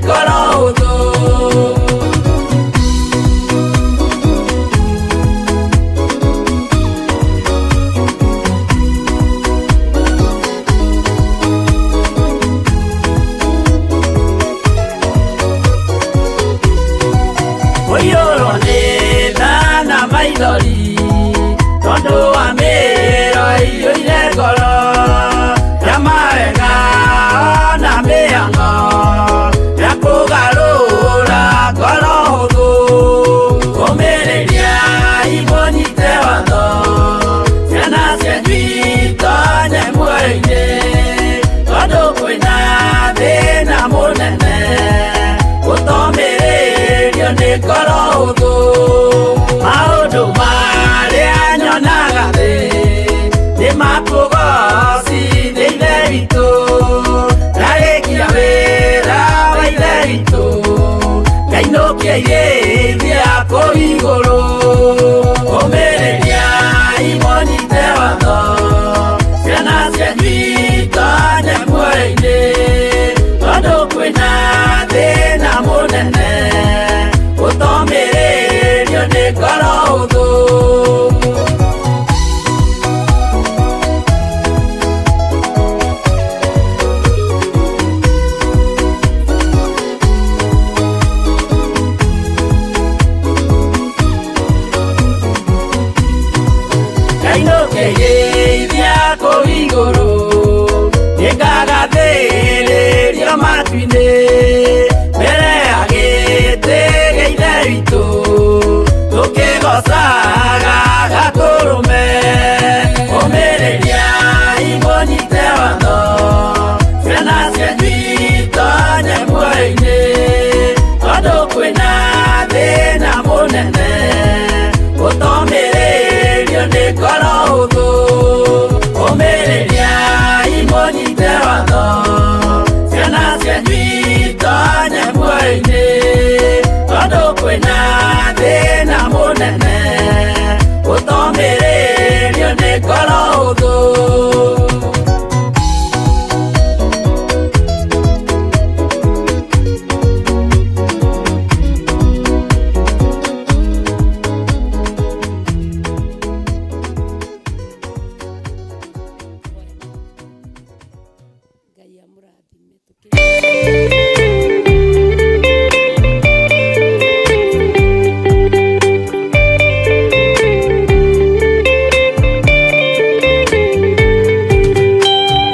ngoro hũthũ. Kũiyũrwo nĩ tha na maithori tondũ wa mĩĩro ĩiyũire ngoro ya mawega na mĩhang'o ya kũgarũra ngoro hũthũ. Ũmĩrĩria imũnyite watho ciana cianyu itonye muoyo-inĩ tondũ kwĩna thĩna mũnene gũtomĩrĩrio nĩ ngoro hũthũ. Maũndũ marĩa nyonaga thĩ nĩ makũgocithia Ithe witũ, ndarĩkia wĩra wa Ithe witũ ngainũkia irĩithia kũu igũrũ. Ũmĩrĩria imũnyite watho ciana cianyu itonye muoyo-inĩ tondũ kwĩna thĩna mũnene gũtomĩrĩrio nĩ ngoro hũthũ. Ngainũkĩrĩithia kũu igũrũ nĩngagathĩrĩrio matu-inĩ mbere ya gĩtĩ gĩa Ithe witũ tũkĩgocaga Gatũrũme. Ũmĩrĩria imũnyite watho ciana cianyu itonye muoyo-inĩ tondũ kwĩna thĩna mũnene gũtomĩrĩrio nĩ ngoro hũthũ. Ũmĩrĩria imũnyite watho ciana cianyu itonye muoyo-inĩ tondũ kwĩna thĩna mũnene gũtomĩrĩrio nĩ ngoro hũthũ. Ngai amũrathime.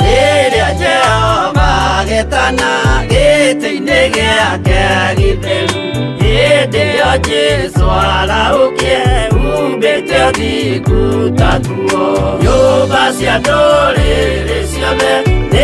Rĩrĩa Jehova agetana gĩtĩ-inĩ gĩake gĩtheru, hĩndĩ ĩyo Jesũ arahũkie humbĩte ũthingu ta nguo. Nyũmba cia ndũrĩrĩ ciothe